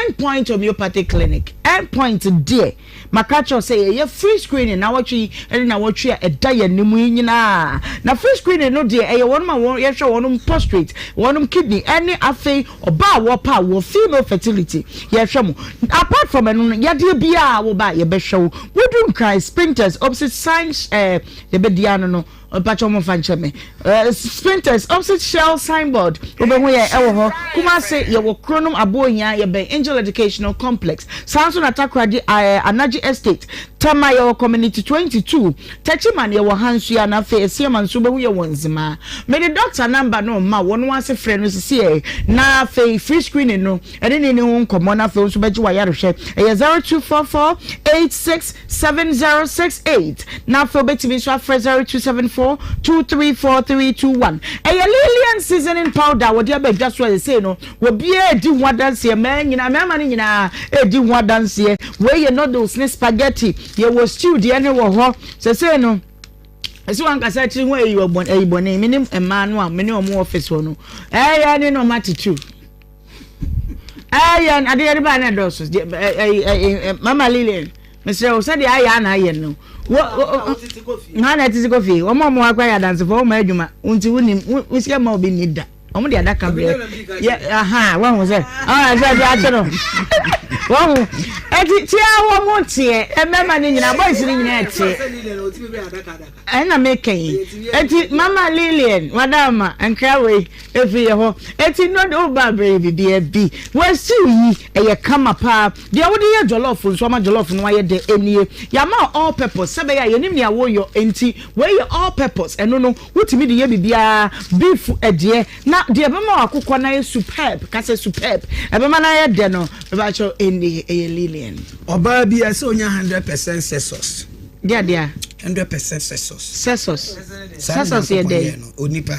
B: End Point Homeopathic Clinic, End Point deɛ, Maka akyerɛ wo sɛ yɛyɛ free screening nawɔtwe yi ne nawɔtwe a ɛda yɛn anim yi nyinaa. Na free screening no deɛ ɛyɛ wɔnom a wɔn yɛhwɛ wɔnom prostrate, wɔnom kidney ɛne afei ɔbaa a wɔpɛ a wɔ female fertility yɛhwɛ mo. Apart from ɛno no yadeɛ biara a woba a yɛbɛhwɛ wo. Wodu Nkran Spintex opposite science ɛɛ yɛbɛdi ano no. Mpakyɛw mo nfa nkyɛ me. Eh, Spintex opposite Shell signboard wobɛhu yɛn ɛwɔ hɔ. Kumasi yɛwɔ Kronom Abohia yɛbɛn Angel Educational Complex. Saa nso na Takoradi eh, Anagye Estate. Tema yɛwɔ Community 22. Techiman yɛwɔ Hansua na afei Asiama nso wobɛhu yɛn wɔ Nzema. Mede doctor number no rema wo no ase frɛ no sisiɛ na afei free screening no ɛne ne ne ho nkɔmmɔ na afei wo nso bɛgye w'ayarehwɛ. Ɛyɛ 0244 86 7068 na afei wobɛtumi nso afrɛ 0274 234321. Ɛyɛ Lilian seasoning powder a wɔde aba dwa so a ɛsei no obiara redi ho adanseɛ, mmaa nyinaa mmarima no nyinaa redi ho adanseɛ. Wei yɛ noodles ne spaghetti, yɛwɔ stew deɛ ne wɔ hɔ sɛsei no ɛsɛ wankasa akyiri ho ayi bɔne. Me ne mmaa no a me ne wɔn office hɔ no ɛyɛ ne na wɔn attitude ɛyɛ adeɛ no baa na ɛdɔɔso mama Lilian mesrɛ wo sɛdeɛ ayɛ ana ayɛ no na na ɛtete kɔ fie wɔn a wɔn akɔ ayɛ adansefoɔ wɔn adwuma nti wonim wo sika ma obi nni da wɔn de adaka brɛ yɛ aha wɔn ho sɛ ɔn sɛ ɛde akyɛ no wɔn ho ɛti tia wɔn teɛ mmarima no nyinaa boys no nyinaa teɛ Ɛna meka yi. Eti mama Lilian wadama nkra wei efiri yɛ hɔ. Eti no de woba abrɛ yɛ bibia bi. Wasiw yi ɛyɛ kama paa. Deɛ wode yɛ jollof nso ama jollof no ayɛ dɛ enie. Yɛama wo all purpose sɛ bɛyɛ a yɛnim nea woyɔ nti wei yɛ all purpose ɛno no wotumi de yɛ bibiaa beef ɛdeɛ na deɛ ɛbɛma wakokɔ no ayɛ superb ka sɛ superb ɛbɛma no ayɛ dɛ no mepakyɛw enie ɛyɛ Lilian.
C: Ɔbaa bi ɛsɛ onya 100% sesos.
B: Deɛ deɛ.
C: 100% sesos.
B: Sesos. Sesos yɛ dɛ.
C: Onipa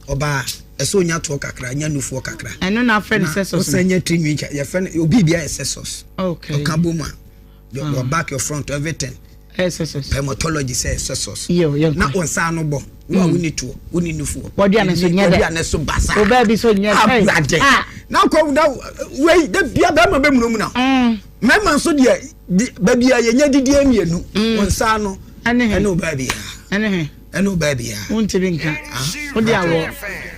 C: ɔbaa ɛsɛ onya toɔ kakra nya nufoɔ kakra.
B: Ɛno na afrɛ no sesos.
C: Ɔsan nya tiri nwi nkyɛn yɛfrɛ no obi bi ayɛ sesos.
B: Okay.
C: Ɔka bom a your, your back your front everything.
B: Ɛyɛ sesos.
C: Permatology sɛ sesos.
B: Yo yɛn
C: Na wɔn nsa ano bɔ. Wo a wonni toɔ wonni nufoɔ.
B: Wɔdua ne so nyɛ dɛ.
C: Wɔdua ne so basa.
B: Ɔbaa bi so nyɛ
C: dɛ. Abrade. Na kɔ na wei de bia bɛrima bɛ munamuna. Mmarima nso deɛ baabi a yɛnya didie mmienu mm. wɔn nsa ano ɛne ɔbaa biara ɛne ɔbaa biara.
B: Wontumi nka wode awɔ.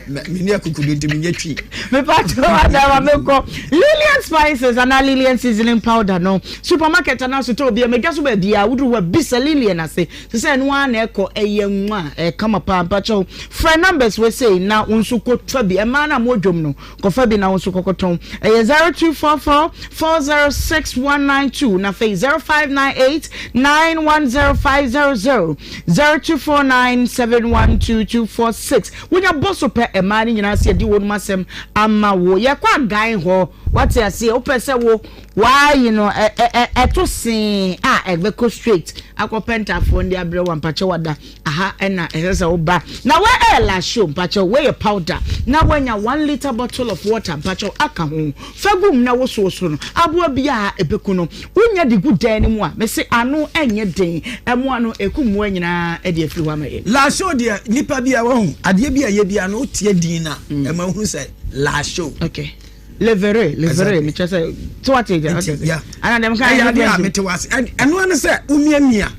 C: Mene akukudu nti menyɛ twi.
B: Mepatro adama mekɔ Lilian spices anaa Lilian seasoning powder no supermarket anaa sotɔɔ bi a medwa so baabi a woduru hɔ a bisa Lilian ase sɛ sɛ ɛno ara na ɛkɔ ɛyɛ nwa a ɛkama paa mpakyɛw frɛ numbers wei sei na wo nso kɔtwa bi ɛmaa no a mo dwom no Kɔfa bi na wo nso kɔkɔtɔn. Ɛyɛ 0244 406 192 na afei 0598 910500 0249 712246. Wonya bɔ so pɛ mmaa no nyinaa sɛ yɛde wɔn asɛm ama wo. Yɛkɔ agan hɔ wate aseɛ wopɛ sɛ wo waayi no ɛto see a ɛbɛkɔ straight akɔ pɛntafoɔ de abrɛ wo ampakyɛ wada. Aha na ɛsɛ sɛ wo ba na wei ɛyɛ lasho mpakyɛw wei yɛ powder na wanya one litre bottle of water mpakyɛw aka ho fa gu mu na wosowoso no aboa biara ɛbɛku no wonya de gu dan no mu a mese ano ɛnyɛ den ɛmoa no ɛku mmoa nyinaa ɛde afiri hɔ ama yɛn.
C: Lasho deɛ nipa bi a wahu adeɛ bi a ɛyɛ bi a no wotie din no a ɛma wohu sɛ lasho.
B: Okay. Levere levere mekyerɛ sɛ te wate gya okay
C: yeah.
B: Ana dɛm ka
C: ɛyɛ adeɛ a mete wase ɛno ano sɛ womiamia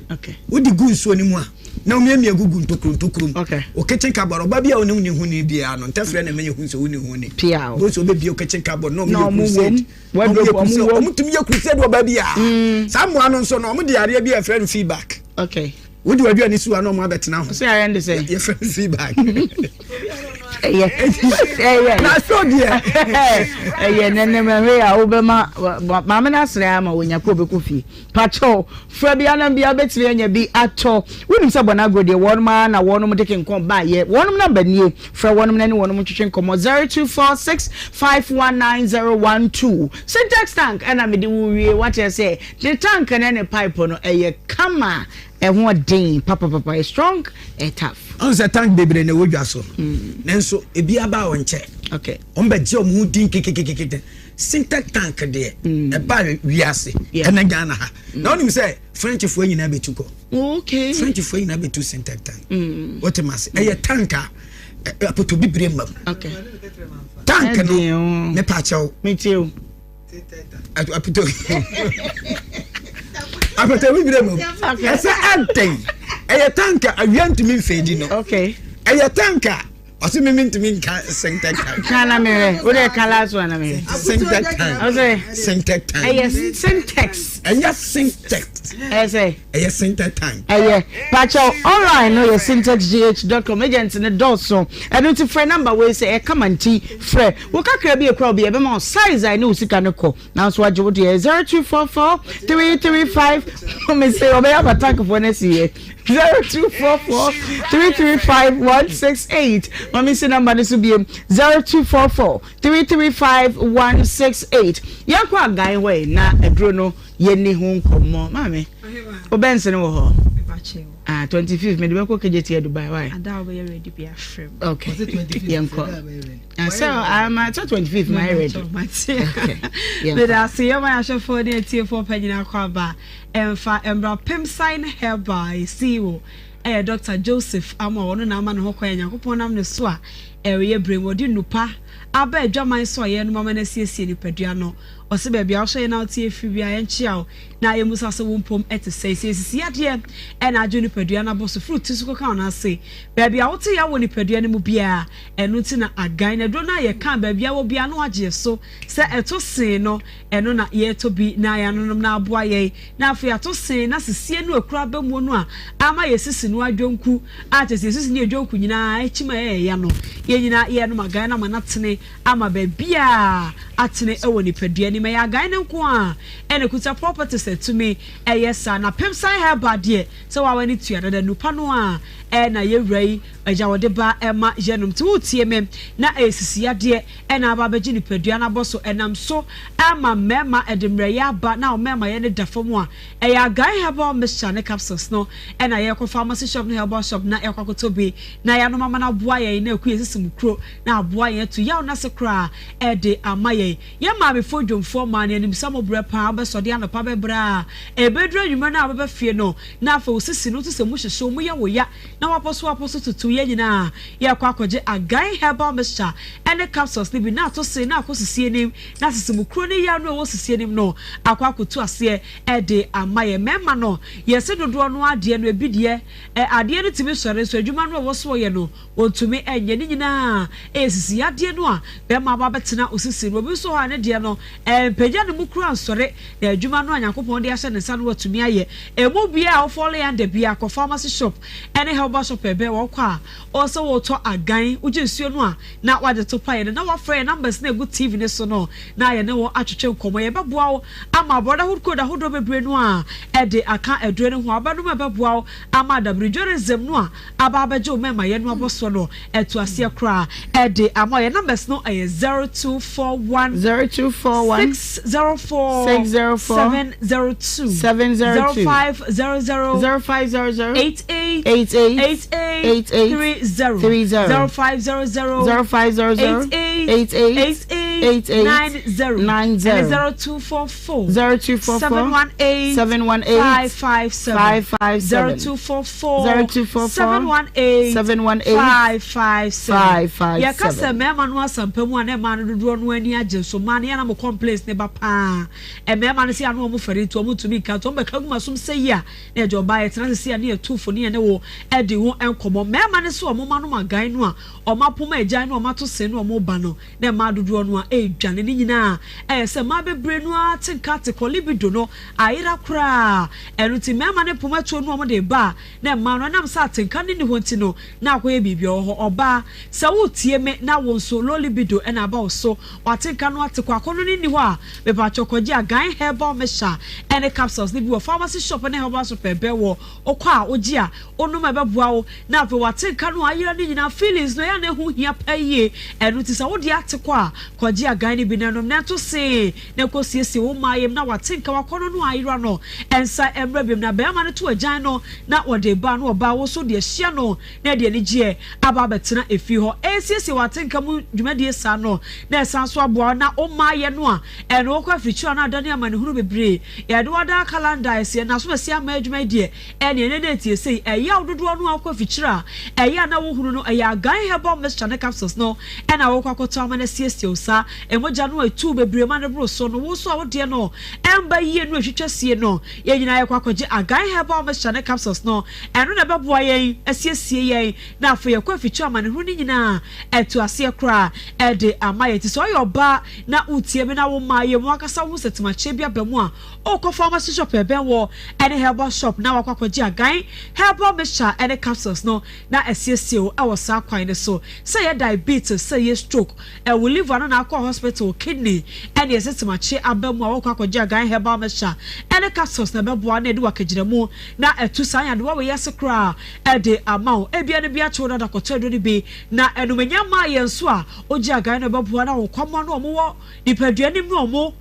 C: wode gu nsuo no mu a na womiamia gugu ntokuro ntokuro mu
B: okay.
C: o kitchen cupboard ɔba bi a wonim ne ho ni biara no ntɛfrɛ na ɛmɛyɛ hu sɛ wone ho ni
B: bo
C: sɛ wobɛbie o kitchen cupboard na ɔmo yɛ crusade ɔmo tumi yɛ crusade wɔ baabi a saa mmoa no nso no ɔmo de yareɛ bi a ɛfrɛ no feedback
B: okay.
C: Wode w'aduane si hɔ a na ɔmo abɛtena ho.
B: Sɛ ayɛ ne sɛ.
C: Yɛfrɛ no feedback.
B: Ɛyɛ ɛyɛ.
C: Na so deɛ.
B: Ɛyɛ nɛnɛm ɛhwɛ a wobɛma maame no asrɛ ama wonya kɔ obɛkɔ fie. Pakyɛw frɛ bi anam bi abɛtumi anya bi atɔ. Wonim sɛ bɔn agorɔ deɛ wɔnom ara na wɔnom de kenkɔn baayɛ. Wɔnom namba nie. Frɛ wɔnom na ne wɔnom ntwetwe nkɔmmɔ 0246 519012. Syntax tank ɛna mede wo wie wate aseɛ. Ne tank ne ne pipe no ɛyɛ kama. Ɛho ɔden papapapa, ɛyɛ strong, ɛyɛ tough.
C: Ɔn sɛ tank bebree na ɛwɔ dwa so. Nanso ebi aba a ɔnkyɛ.
B: Okay.
C: Wɔn bɛ gye wɔn ho din kekekekeke. Sintex tank deɛ ɛba wiase ɛna Ghana ha. Na wɔn nim sɛ Frenchfoɔ nyinaa bɛtu kɔ.
B: Okay.
C: Frenchfoɔ nyinaa bɛtu Sintex tank. Wote ma se ɛyɛ tank a apoto bibire mma mu.
B: Okay.
C: Tank no mepa kyɛw.
B: Metie o.
C: Apito apɛtɛ bi bire mu ɛsɛ ɛdɛn ɛyɛ tanka awia ntumi nfeedi no ɛyɛ tanka. Ɔse me mentumi nka Syntec time.
B: Ka na mehwɛ. Wo deɛ ka last one na mehwɛ.
C: Syntec time.
B: Ɔse.
C: Syntec time.
B: Ɛyɛ Syntex.
C: Ɛnyɛ Syntex.
B: Ɛyɛ sɛ.
C: Ɛyɛ Syntec time.
B: Ɛyɛ. Pakyɛw online no yɛ syntexgh dot com agent no dɔɔso. Ɛno nti frɛ number wei sɛ ɛkama nti frɛ. Wo kakra bi ekura wo bi ɛbɛma wo size a ɛne wo sika no kɔ. Nanso wagye wo deɛ 0244 335 mese ɔbɛyɛ aba tankfoɔ no asi yɛ 0244 335 168 ma me si namba no so biem 0244 335 168 yɛnkɔ agan hɔ yi na aduro no yɛni ho nkɔmmɔ maame wobɛnsene wɔ hɔ. Ah, 25 mede bɛkɔ KJT Dubai why?
K: Ada a wobɛyɛ ready bi afrɛ
B: m. Okay. Yɛnkɔ. Ah, sɛ ama sɛ 25 ma yɛ ready.
K: Okay. Meda ase yɛ ma yɛahwɛfoɔ ne atiefoɔ pa nyinaa kɔ aba ɛmfa mmra Pemsan Herbal CEO ɛyɛ Dr. Joseph Amoah ɔno na ama ne ho kwan a Nyankopɔn nam ne so a ɛreyɛ berɛ mu ɔde nnupa aba adwaman so a yɛnom ama no asiesie nipadua no. Ɔse baabi a wohwɛ yɛn na wotie firi biara yɛnkyea wo na yɛmmisa sɛ wo mpom te sɛn. Sɛ yɛsisi yadeɛ na agye wo nipadua no abɔ so firi wo ti so kɔka wo nan ase, baabi a wote yaw wɔ nipadua no mu biara, ɛno nti na agan. Na aduro no a yɛka baabi a wɔ biara na wagye yɛ so sɛ ɛto see no, ɛno na yɛretɔ bi na yɛanonom na aboa yɛn. Na afei ato see na sisie no akura aba muo no a ama yɛsisi no adwonku a kyerɛ sɛ yɛsisi ne yɛdwonku nyinaa akyim a ɛyɛ ya no, yɛn nyinaa yɛrenom agan no ama no atene ama baabiara atene wɔ nipadua no mu. Ɛyɛ agan no nko ara na ɛkuta properties a ɛtumi yɛ saa. Na Pemsan Herbal deɛ, sɛ wawa no tua dada, nnupa no ara na yɛn wura yi agya ɔde ba ma yɛnom. Nti woretie me na ɛyɛ sisiyadeɛ na aba abɛgye nipadua no abɔ so, ɛnam so ama mmarima de mmerɛyɛ aba na wɔn mmarimayɛ no da fam a, ɛyɛ Agan Herbal Mixture ne Capsules no na yɛrekɔ pharmacy shop ne herbal shop na yɛakɔ akɔtɔ bi na yɛanom ama no aboa yɛn na aku yɛn sisi mu kuro na aboa yɛn atu yaw no ase koraa de ama yɛn. Yɛn maamefoɔ dwomfoɔ maa no yɛnim sɛ mo brɛ paa wobɛsɔde anɔpa bɛbrɛ a ɛbɛduru anwummerɛ no a wobɛba fie no na afei wo sisi no nso sɛ mu hyehye wo mu yɛ wo ya na wapɔso apɔso tutu yɛn nyinaa yɛrekɔ akɔgye Agan herbal mixture ne capsules no bi na ato se na akɔ sisi anim na sisi mu kuro ne yaw no a ɛwɔ sisi anim no akɔ akɔtu aseɛ de ama yɛn. Mmarima no yɛse dodoɔ no ara deɛ no ebi deɛ adeɛ no tumi sɔre nso adwuma no a ɛwɔ so wɔyɛ no Ontumi nyɛ ne nyinaa. Ɛyɛ sisi yadeɛ no a bɛrima aba abɛtena wo sisi no. Obi nso wɔ hɔ a ne deɛ no, ɛmpagya ne mu koraa nsɔre, na adwuma no a Nyankopɔn de ahyɛ ne nsa no watumi ayɛ. Ɛmu biara a wo fall under biara, kɔ pharmacy shop ne herbal shop a ɛbɛn wo hɔ, wokɔ a, ɔwɔ sɛ wotɔ agan, wogye nsuo no a na wagye to paeɛ no, na wafrɛ yɛn numbers no a ɛgu TV no so no na yɛne wo atwetwe nkɔmmɔ. Yɛbɛboa wo ama brotherhood code ahodoɔ bebree no a ɛde aka aduro no ho a wobɛnom a ɛbɛboa wo ama adabirijorism no a aba abɛgye wo mɛma yɛn no abɔsoɔ no ɛto aseɛ koraa ɛde ama yɛn numbers no ɛyɛ 0241
B: 0241
K: 604
B: 604
K: 702
B: 702
K: 0500
B: 0500
K: 88
B: 88
K: 88
B: 88
K: 30
B: 30
K: 0500
B: 0500
K: 88
B: 88
K: 88
B: 90
K: 90 ɛne 0244
B: 0244
K: 718
B: 718
K: 557
B: 557
K: 0244
B: 0244
K: 718
B: 718
K: 557
B: 557.
K: Yɛka sɛ mmarima no asampa mu a na mmaa no dodoɔ no ani agye nso mmaa no yɛ na mo complaints ne ba paa mmarima no sɛ ano wɔn fɛre nti wɔn ntumi nka nti wɔn bɛka gu masom sɛ yi a na yɛgye ɔbaa yɛtena sisi a ne yɛtu fo ne yɛne wo ɛde ho nkɔmmɔ mmarima no sɛ wɔn ma no ma gan no a wɔn apoma agyan no wɔn ato sen no wɔn ba no na mmaa dodoɔ no a ɛredwane ne nyinaa ɛyɛ sɛ mmaa bebree no ara te nka te kɔ libido no ayera koraa. Ɛno nti mmarima no poma tuo no a wɔde reba a, na mmaa no, ɛnam sɛ atenka no nni hɔ nti no, na akɔyɛ biribi wɔ hɔ. Ɔbaa, sɛ woretie me na wo nso low libido na aba wo so, w'atenka no ate kɔ, akɔnnɔ no nni hɔ a, mepakyɛw kɔgye Agan Herbal Mixture ne capsules no bi wɔ pharmacy shop ne herbal shop a ɛbɛn wɔ. Wokɔ a, wogye a, wonom a ɛbɛboa wo, na afei w'atenka no a ayera no nyinaa, feelings no, ɛyɛ a na ɛho hia paa yie. Ɛno nti sɛ wode ate kɔ a, kɔgye Agan no bi na nom na ɛnto see. Na kosiesie wo mmaa yam na wate nka w'akɔnnɔ no a ayera no nsa mmra biom na barima no to agyan no na wɔde ba na ɔbaa wo so de ahyia no na ɛde anigyeɛ aba abɛtena efie hɔ ɛresiesie w'atenka mu dwumadie saa no na ɛsan so aboa wo na wo mmaa yɛ no a ɛne wo kɔ afikyiri a na adane amanehunu bebree yɛde wo adaa kalanda ɛseɛ na so ɛseɛ ama adwuma yi deɛ Ɛne ɛnɛ dɛ tie sei, ɛyaw dodoɔ no a wokɔ afikyire a, ɛyɛ a na wohunu no, ɛyɛ Agan herbal mixture ne capsules no na wokɔ akɔtɔ ama no asiesie wo saa. Mogya no a ɛtu bebree ma no boro so no, wo nso a wodeɛ no ɛmba yie no ɛtwitwa sie no, yɛn nyinaa yɛkɔ akɔgye Agan herbal mixture ne capsules no, ɛno na ɛbɛboa yɛn asiesie yɛn na afei yɛkɔ afikyire amanehunu no nyinaa. nyinaa atu aseɛ koraa de ama yɛn. Nti sɛ woyɛ ɔbaa na wotie me na wo mmaa yɛ mu ankasa wohu sɛ temakyeɛ bi aba mu a, wokɔ pharmacy shop a ɛbɛn wɔ ne herbal shop na wakɔ akɔgye agan herbal mixture ne capsules no na asiesie wo wɔ saa kwan no so. Sɛ ɛyɛ diabetes, sɛ ɛyɛ stroke, wo liver no na akɔ hospital, kidney ne ɛsɛ temakye aba mu a wokɔ akɔgye agan herbal mixture ne capsules na ɛbɛboa na ɛde wo akagyinamu na atu saa nyadewa wei ase koraa de ama wo. Ebia no bi akye wo dada kɔtɔ aduro no bi na ɛnom. Ɛnya mmaa yɛn nso a wogye agan no ɛbɛboa na wo nkwammoa no a wɔwɔ nipadua no mu no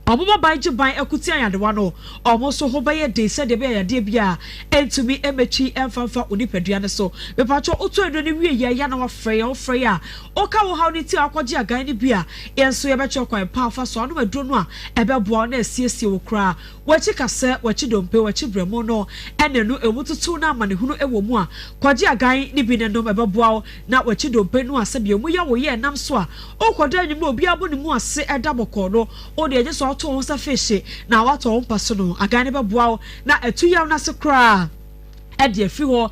K: wɔn wɔbɔ ban gye ban ko tia nyadewa no, wɔn nso ho bɛyɛ den sɛdeɛ ɛbɛyɛ a yadeɛ biara ntumi mmɛtwi mfa mfa wo nipadua no so. Mepakyɛw wotɔ aduro no wie yɛ a na wafrɛ yɛn, wofrɛ yɛn a woka wo haw no ti a wokɔgye agan no bi a yɛn nso yɛbɛkyerɛ wo kwan pa a fa so anom aduro no a ɛbɛboa wo na asiesie wo koraa. W'akyi kasɛɛ, w'akyi dompe, w'akyi berɛmo no ne ɛno ɛmu tutuw na amanehunu wɔ mu a, kɔgye agan no bi na nom, ɛbɛboa wo na w'akyi dompe no a sɛdeɛ emu yɛ wo yɛ nam so a wokɔda anwummerɛ a obiara bɔ ne mu ase da bɔkɔɔ no, wo deɛ gye sɛ woto wo ho sɛ fish na woatɔ wo mpa so no, agan no bɛboa wo na atu yaw no ase koraa de afi hɔ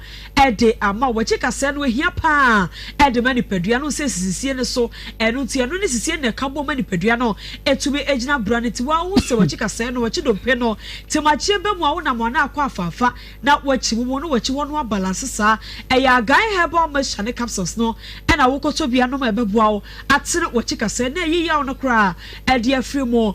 K: de ama wo. W'akyi kasɛɛ no ɛhia pa ara de ma nipadua no sɛ sisisie no so, ɛno nti ɛno ne sisie no na ɛka bom ma nipadua no ɛtumi gyina bra no nti woahu sɛ w'akyi kasɛɛ no, w'akyi dompe no, temakyeɛ ba mu a wonam anaa akɔ afaafa na wakyi wo mu no wakyi hɔ no abalanse saa. Ɛyɛ Agan herbal mixture ne capsules no na wokɔtɔ bi anom a ɛbɛboa wo atene wakyi kasɛɛ na ayi yaw no koraa de afiri mu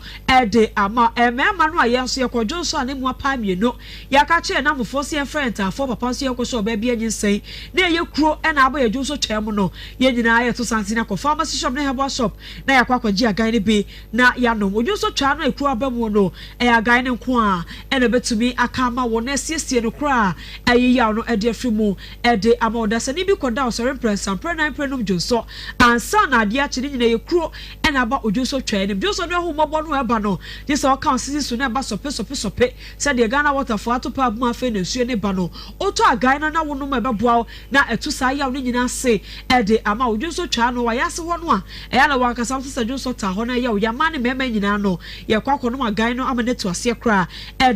K: de ama. Mmarima no a yɛn nso yɛkɔ dwonsɔ a ne mu apae mmienu, yɛaka akyerɛ yɛn nnamfofoɔ sɛ yɛmfrɛ yɛn ntaafoɔ papa nso yɛnkɔhyɛ ɔbaa bi anyinsɛn na ɛyɛ kuro na abɔ yɛn dwonsɔ twaa mu no, yɛn nyinaa yɛto santen akɔ pharmacy shop ne herbal shop na yɛakɔ akɔgye Agan no bi na yɛanom. Odwo nso twaa no a ekuro aba mu no, ɛyɛ agan no nko ara na ɛbɛtumi aka ama wo na asiesie no koraa a ayi yaw no de afiri mu de ama wo. Dasani bi kɔda ɔsɔre mprɛnsa, mprɛnan, mprɛnum dwonsɔ ansa na adeɛ akye. Ne nyinaa yɛ kuro na aba odwo nso twaa anim. Dwonsɔ no ahummɔbɔ no a ɛba no, gye sɛ ɔka ɔsese so na ɛba sɔpe sɔpe sɔpe sɛdeɛ Ghana Water foɔ ato pipe mu afei na nsuo no ba no. Wotɔ agan no na wonom a ɛbɛboa wo na ɛto saa yaw no nyinaa ase de ama wo. Dwonsɔ twaa no wɔ ayaase hɔ no a, ɛyɛ a na w'ankasa wote sɛ dwonsɔ taa hɔ na ɛyɛ wo ya. Mmaa ne mmarima nyinaa no, yɛkɔ akɔnom agan no ama no atu aseɛ koraa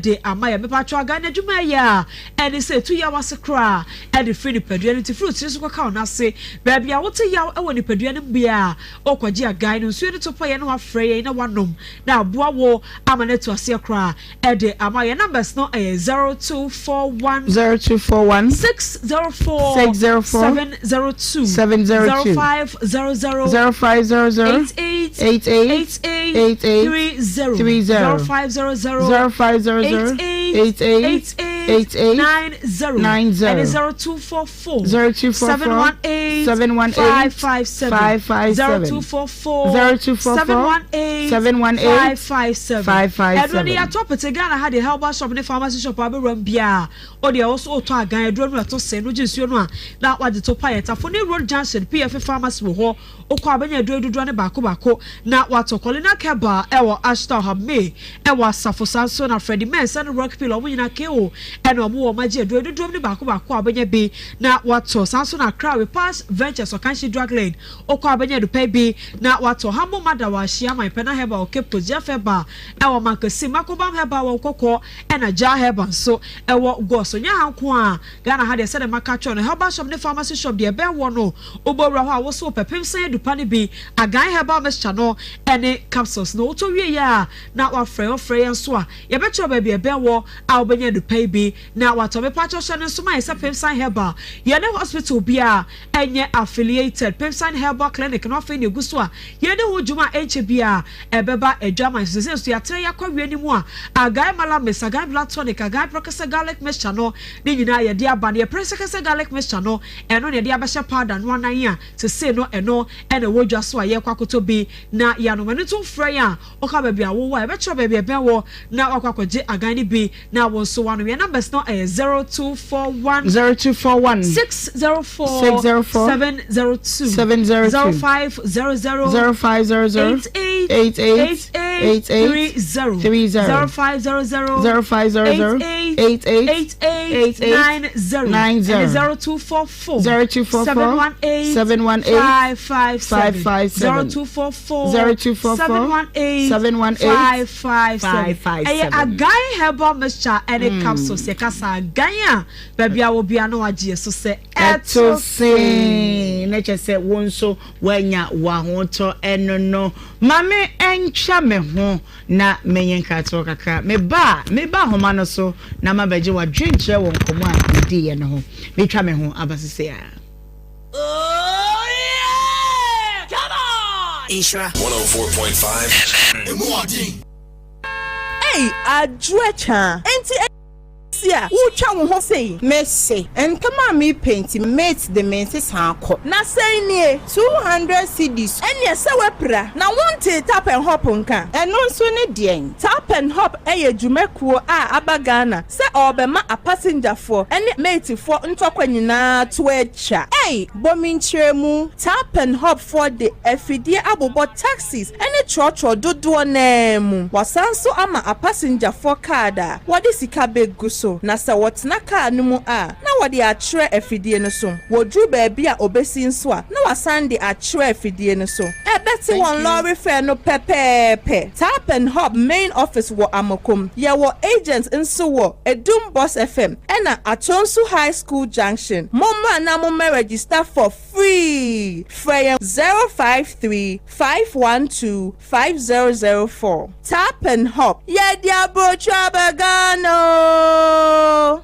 K: de ama yɛn. Mepakyɛw, agan no adwuma a ɛyɛ a ɛne sɛ ɛtu yaw ase koraa de firi nipadua no nti, firi wo tiri so kɔka wo nan ase. Baabi a wote yaw wɔ nipadua no mu biara, wokɔgye agan no, nsuo no to pa yɛn na woafrɛ yɛn na woanom na aboa wo ama no atu aseɛ koraa. de ama yɛn numbers no yɛ 0241.
B: 0241.
K: 604.
B: 604.
K: 702.
B: 702.
K: 0500.
B: 0500.
K: 88.
B: 88.
K: 88.
B: 88.
K: 30.
B: 30.
K: 0500.
B: 0500.
K: 88.
B: 88.
K: 88.
B: 88.
K: 90.
B: 90.
K: Ɛne 0244.
B: 0244.
K: 718.
B: 718.
K: 557.
B: 557.
K: 0244.
B: 0244.
K: 718.
B: 718.
K: 557.
B: 557.
K: Ɛduro no yɛatɔ pete Ghana ha deɛ herbal shop ne pharmacy shop a wobɛwura mu biara wo deɛ wo so wotɔ agan aduro no ɛto sen no gye nsuo no a na wagye to pa yɛ Tafoni road junction PF pharmacy wɔ hɔ wokɔ a wobɛnya aduro yi dodoɔ no baako baako na watɔ Colina Kebal ɛwɔ Ashtown Hamee ɛwɔ Asafo saa nso na Freddie Mensah ne Rock Pill wɔn nyinaa KO ɛna wɔn wɔ wɔn agye aduro yi dodoɔ no baako baako a wobɛnya bi na watɔ saa nso na Accra Repass Ventures Ɔkanhye Drug Lane Wokɔ a wobɛnya adupɛn bi na woatɔ. Hambo Mada wɔ Ahyiaman, Pɛna Herbal wɔ Cape Coast, Jeff Herbal wɔ Mankessim, Makobam Herbal wɔ Nkɔkɔɔ ɛna Jah Herbal nso wɔ Goso. Nyɛ ha nko ara, Ghana ha deɛ sɛdeɛ maka akyerɛ wo no, herbal shop ne pharmacy shop deɛ ɛbɛn woɔ no, wobɔwura hɔ a wo nso wopɛ pemsan adupa no bi, Agan Herbal Mixture no ne capsules no. Wotɔ wieɛ a na woafrɛ yɛn, wofrɛ yɛn nso a yɛbɛkyerɛ wo baabi a ɛbɛn woɔ a wobɛnya adupa yi bi na woatɔ. Mepakyɛw hyɛ no nso ma yɛn sɛ Pemsan Herbal, yɛne hospital biara ɛnyɛ affiliated. Pemsan Herbal Clinic no afei na egu so a yɛredi ho dwuma a ɛnkyɛ biara ɛbɛba adwaman so. Seesei nso yɛatrɛ yɛakɔ awie no mu a Agai Mala Mix, Agai Blood Tonic, Agai Prɛkɛsɛ Garlic Mixture no ne nyinaa yɛde aba. Neɛ Prɛsɛkɛsɛ Garlic Mixture no ɛno na yɛde abɛhyɛ powder no anan a seesei no ɛno na ɛwɔ dwa so a yɛrekɔ akɔtɔ bi na yɛanom. Ɛno nso wofrɛ yɛn a woka baabi a wowɔ a yɛbɛkyerɛ wo baabi a ɛbɛn wɔ na woakɔ akɔgye Agai no bi Na wo nso w'ano. Yɛn numbers no ɛyɛ 0241.
B: 0241.
K: 604.
B: 604.
K: 702.
B: 702.
K: 0500.
B: 0500.
K: 88.
B: 88.
K: 88. 8 30
B: 30
K: 0500
B: 0500
K: 88
B: 88
K: 88
B: 90
K: 90 ɛne 0244
B: 0244
K: 718
B: 718
K: 557
B: 557
K: 0244
B: 0244
K: 718
B: 718
K: 557 ɛyɛ
B: 557.
K: Agan herbal mixture ɛne capsules yɛka saa agan a baabi a wɔ bia na wagye yɛ so sɛ
B: Ɛto sen na kyerɛ sɛ wo nso woanya w'ahotɔ ɛno no. Ma me ntwa me ho na menyɛ nkratoɔ kakra. Me ba a, meba ahoma no so na mabɛgye w'adwenkyerɛ wɔ nkɔmmɔ a yɛdiiɛ no ho. Metwa me ho aba sesei ara.
L: Nhyira 104.5 FM.
M: Emu ɔden.
N: Ei Adwoa Kyaa, enti si a woretwa wo ho sei?
O: Mese, ntɛm a merepɛ nti mate de me nsesa akɔ.
N: Na sɛn nie? 200 cedis. Ɛneɛ sɛ woapira na wontee Tap and Hop nka?
O: Ɛno nso ne deɛn?
N: Tap and Hop yɛ dwumakuo a aba Ghana sɛ ɔrebɛma apasengyafo ne matefoɔ ntɔkwa nyinaa to atwa. Ei! Bɔ me nkyerɛmu. Tap and Hop foɔ de afidie abobɔ taxis ne trɔtrɔ dodoɔ no ara mu. Wɔasan nso ama apasengyafo kaad a wɔde sika begu so, na sɛ wɔtena kaa no mu a, na wɔde akyerɛ afidie no so. Wɔduru baabi a wɔbɛsi nso a, na wɔasan de akyerɛ afidie no so. Ɛbɛte wɔn lɔre fare no pɛpɛɛpɛ. Tap and Hop main office wɔ Amokom. Yɛwɔ agent nso wɔ Adum Boss FM ɛna Atonsu High School Junction. Mommra na mommɛ register for free! Frɛ yɛn 053 512 5004. Tap and Hop, yɛde aburokyire aba Ghana oo!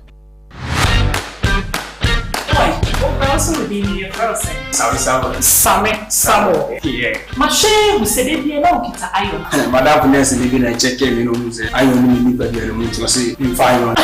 P: Oi, wo kora wo so wo din ni yɛfrɛ wo sɛn?
Q: Same Samuel.
P: Same Samuel.
Q: Yeah.
P: Mahwɛ ehu sɛ da biara na wokita iron.
Q: Madamfo nurse ni bi na ɛkyɛkɛɛ me na ohuu sɛ iron nni me nipadua no mu nti ɔse memfa iron.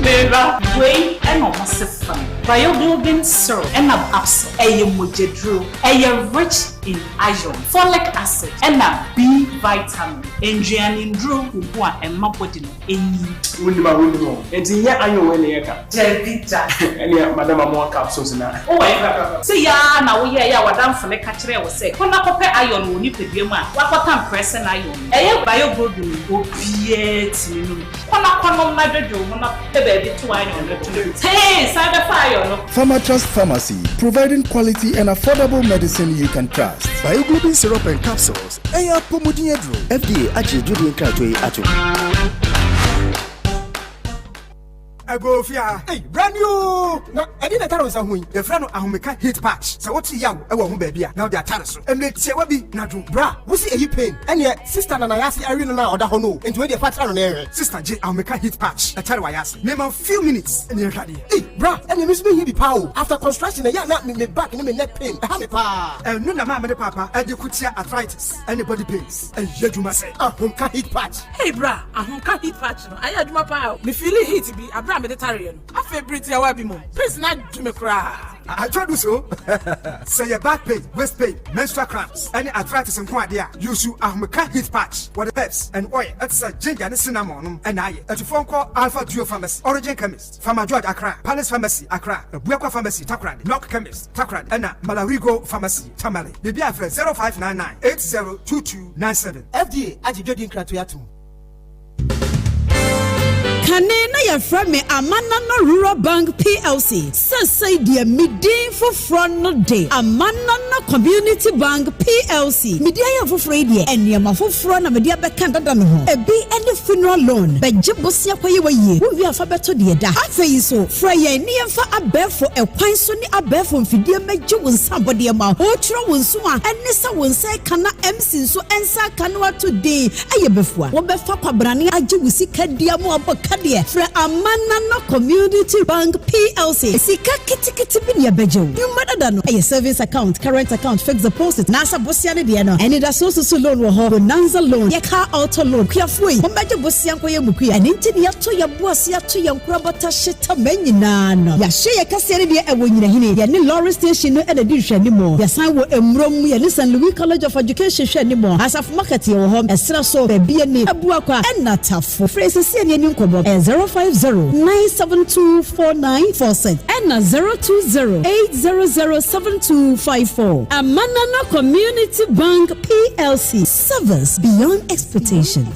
P: Meba. Wei ɛna ɔmo se fra no Bioglobin syrup ɛna capsule. Ɛyɛ mogyaduro. Ɛyɛ rich in iron, folic acid ɛna B vitamin. Nnuane nduro gu ho a ɛma body no nyin.
Q: Wonnim a wonnim o. Enti nyɛ iron wei na yɛka?
P: Dabi da.
Q: Ɛneɛ madam amoa capsules na.
P: Wowɔ he korakora? Sei ara na woyɛeɛ a w'adamfo no ka kyerɛɛ wo sɛ kɔ na kɔpɛ iron wɔ wo nipadua mu a woakɔtam prɛsɛn iron no. Ɛyɛ Bioglobin no obiara tumi nom bi. Kɔ na kɔnom na dwodwo wo ho na pɛ baabi to iron no to mu. Tee! San bɛfa iron no.
R: Pharmatrust Pharmacy, providing quality and affordable medicine you can trust.
S: Bioglobin syrup and capsules, ɛyɛ apɔmuden aduro.
T: FDA agye adwudie nkratoɔ yi atom.
U: Agofia, ei, bra ni oo! Na ɛdeɛn na ɛtare wo nsa ho yi? Yɛfrɛ no ahomeka heat patch. Sɛ wote yaw wɔ ho baabi a, na wode atare so. Mmerɛ tiawa bi na dwo. Bra, wo se ɛyi pain? Ɛneɛ sister na n'ayase awe no no a ɔda hɔ no o, nti wei deɛ fa tra no na yɛnhwɛ. Sister gye ahomeka heat patch ɛtare w'ayase. Mema wo few minutes na yɛnhwɛ adeɛ. Ei, bra, ɛneɛ me nso mehia bi paa o. After construction ɛyɛ a na me back ne me neck pain ɛha me paa. Ɛno na maame ne paapa ɛde ko tia arthritis ɛne body pains. Ɛyɛ adwuma sɛ ahomka heat patch.
V: Hey bra, ahomka heat patch no ayɛ adwuma paa o. Me feeli heat bi abere a mede tareɛ no. Afei bere tiawa bi mu, pains no adwo me koraa.
U: Atwa du so. Sɛ yɛ back pain, waist pain, menstrual cramps, ɛne arthritis nko adeɛ a, use ahomeka heat patch. Wɔde herbs and oil ɛte sɛ ginger ne cinnamon nom ɛna ayɛ. Atufoɔ nkɔ Alpha Duo Pharmacy, Origin Chemist, Farmer George Accra, Palace Pharmacy Accra, Abuakwa Pharmacy Takoradi, Knock Chemist Takoradi, ɛna Malarigo Pharmacy Tamale. Biribiara frɛ 0599 802297.
W: FDA agye dwadie nkratoe atom.
X: Kane na yɛfrɛ me Amanano Rural Bank PLC, seesei deɛ me din foforɔ no de Amanano Community Bank PLC. Me din ayɛ foforɔ yi deɛ, nneɛma foforɔ na mede abɛka dada no ho. Ebi ne funeral loan, bɛgye bosea kɔyɛ w'ayie, wowie a fa bɛto deɛ da. Afei nso, frɛ yɛn ne yɛmfa abɛɛfo ɛkwan so ne abɛɛfo mfidie mmɛgye wo nsa abɔdeɛ ma wo. Wotwerɛ wo nso a, ɛne sɛ wo nsa reka na MC nso nsa aka na wato din. Ɛyɛ bɛfua. Wobɛfa kwabrane agye wo sika di ama wabɔ ka deɛ, frɛ Amanano Community Bank PLC. Sika ketekete bi na yɛbɛgye wo. Nnwuma dada no, ɛyɛ savings account, current account, fixed deposit, naasa bosea no deɛ no, anidasoɔ susu loan wɔ hɔ, bonanza loan, yɛ car auto loan. Kuafoɔ yi, mommɛgye bosea nkɔyɛ mo kua. Ɛno nti na yɛato yɛn bo ase ato yɛn nkorabata hyeta mmaa nyinaa no. Yɛahyɛ yɛn kaseɛ no deɛ ɛwɔ Nyinahini. Yɛne lorry station no na ɛdi nhwɛanimu. Yɛsan wɔ Mmrom, yɛne Saint Louis College of Education hwɛ anim. Asafo Market yɛwɔ hɔ, ɛserɛ so, baabi ani, Abuakwa, ɛna Tafo. Frɛ yɛn seesei ne yɛnni nkɔmmɔ. Ɛyɛ 05. 050 972 4946 ɛna 020 800 7254. Amanana Community Bank PLC, service beyond expectation.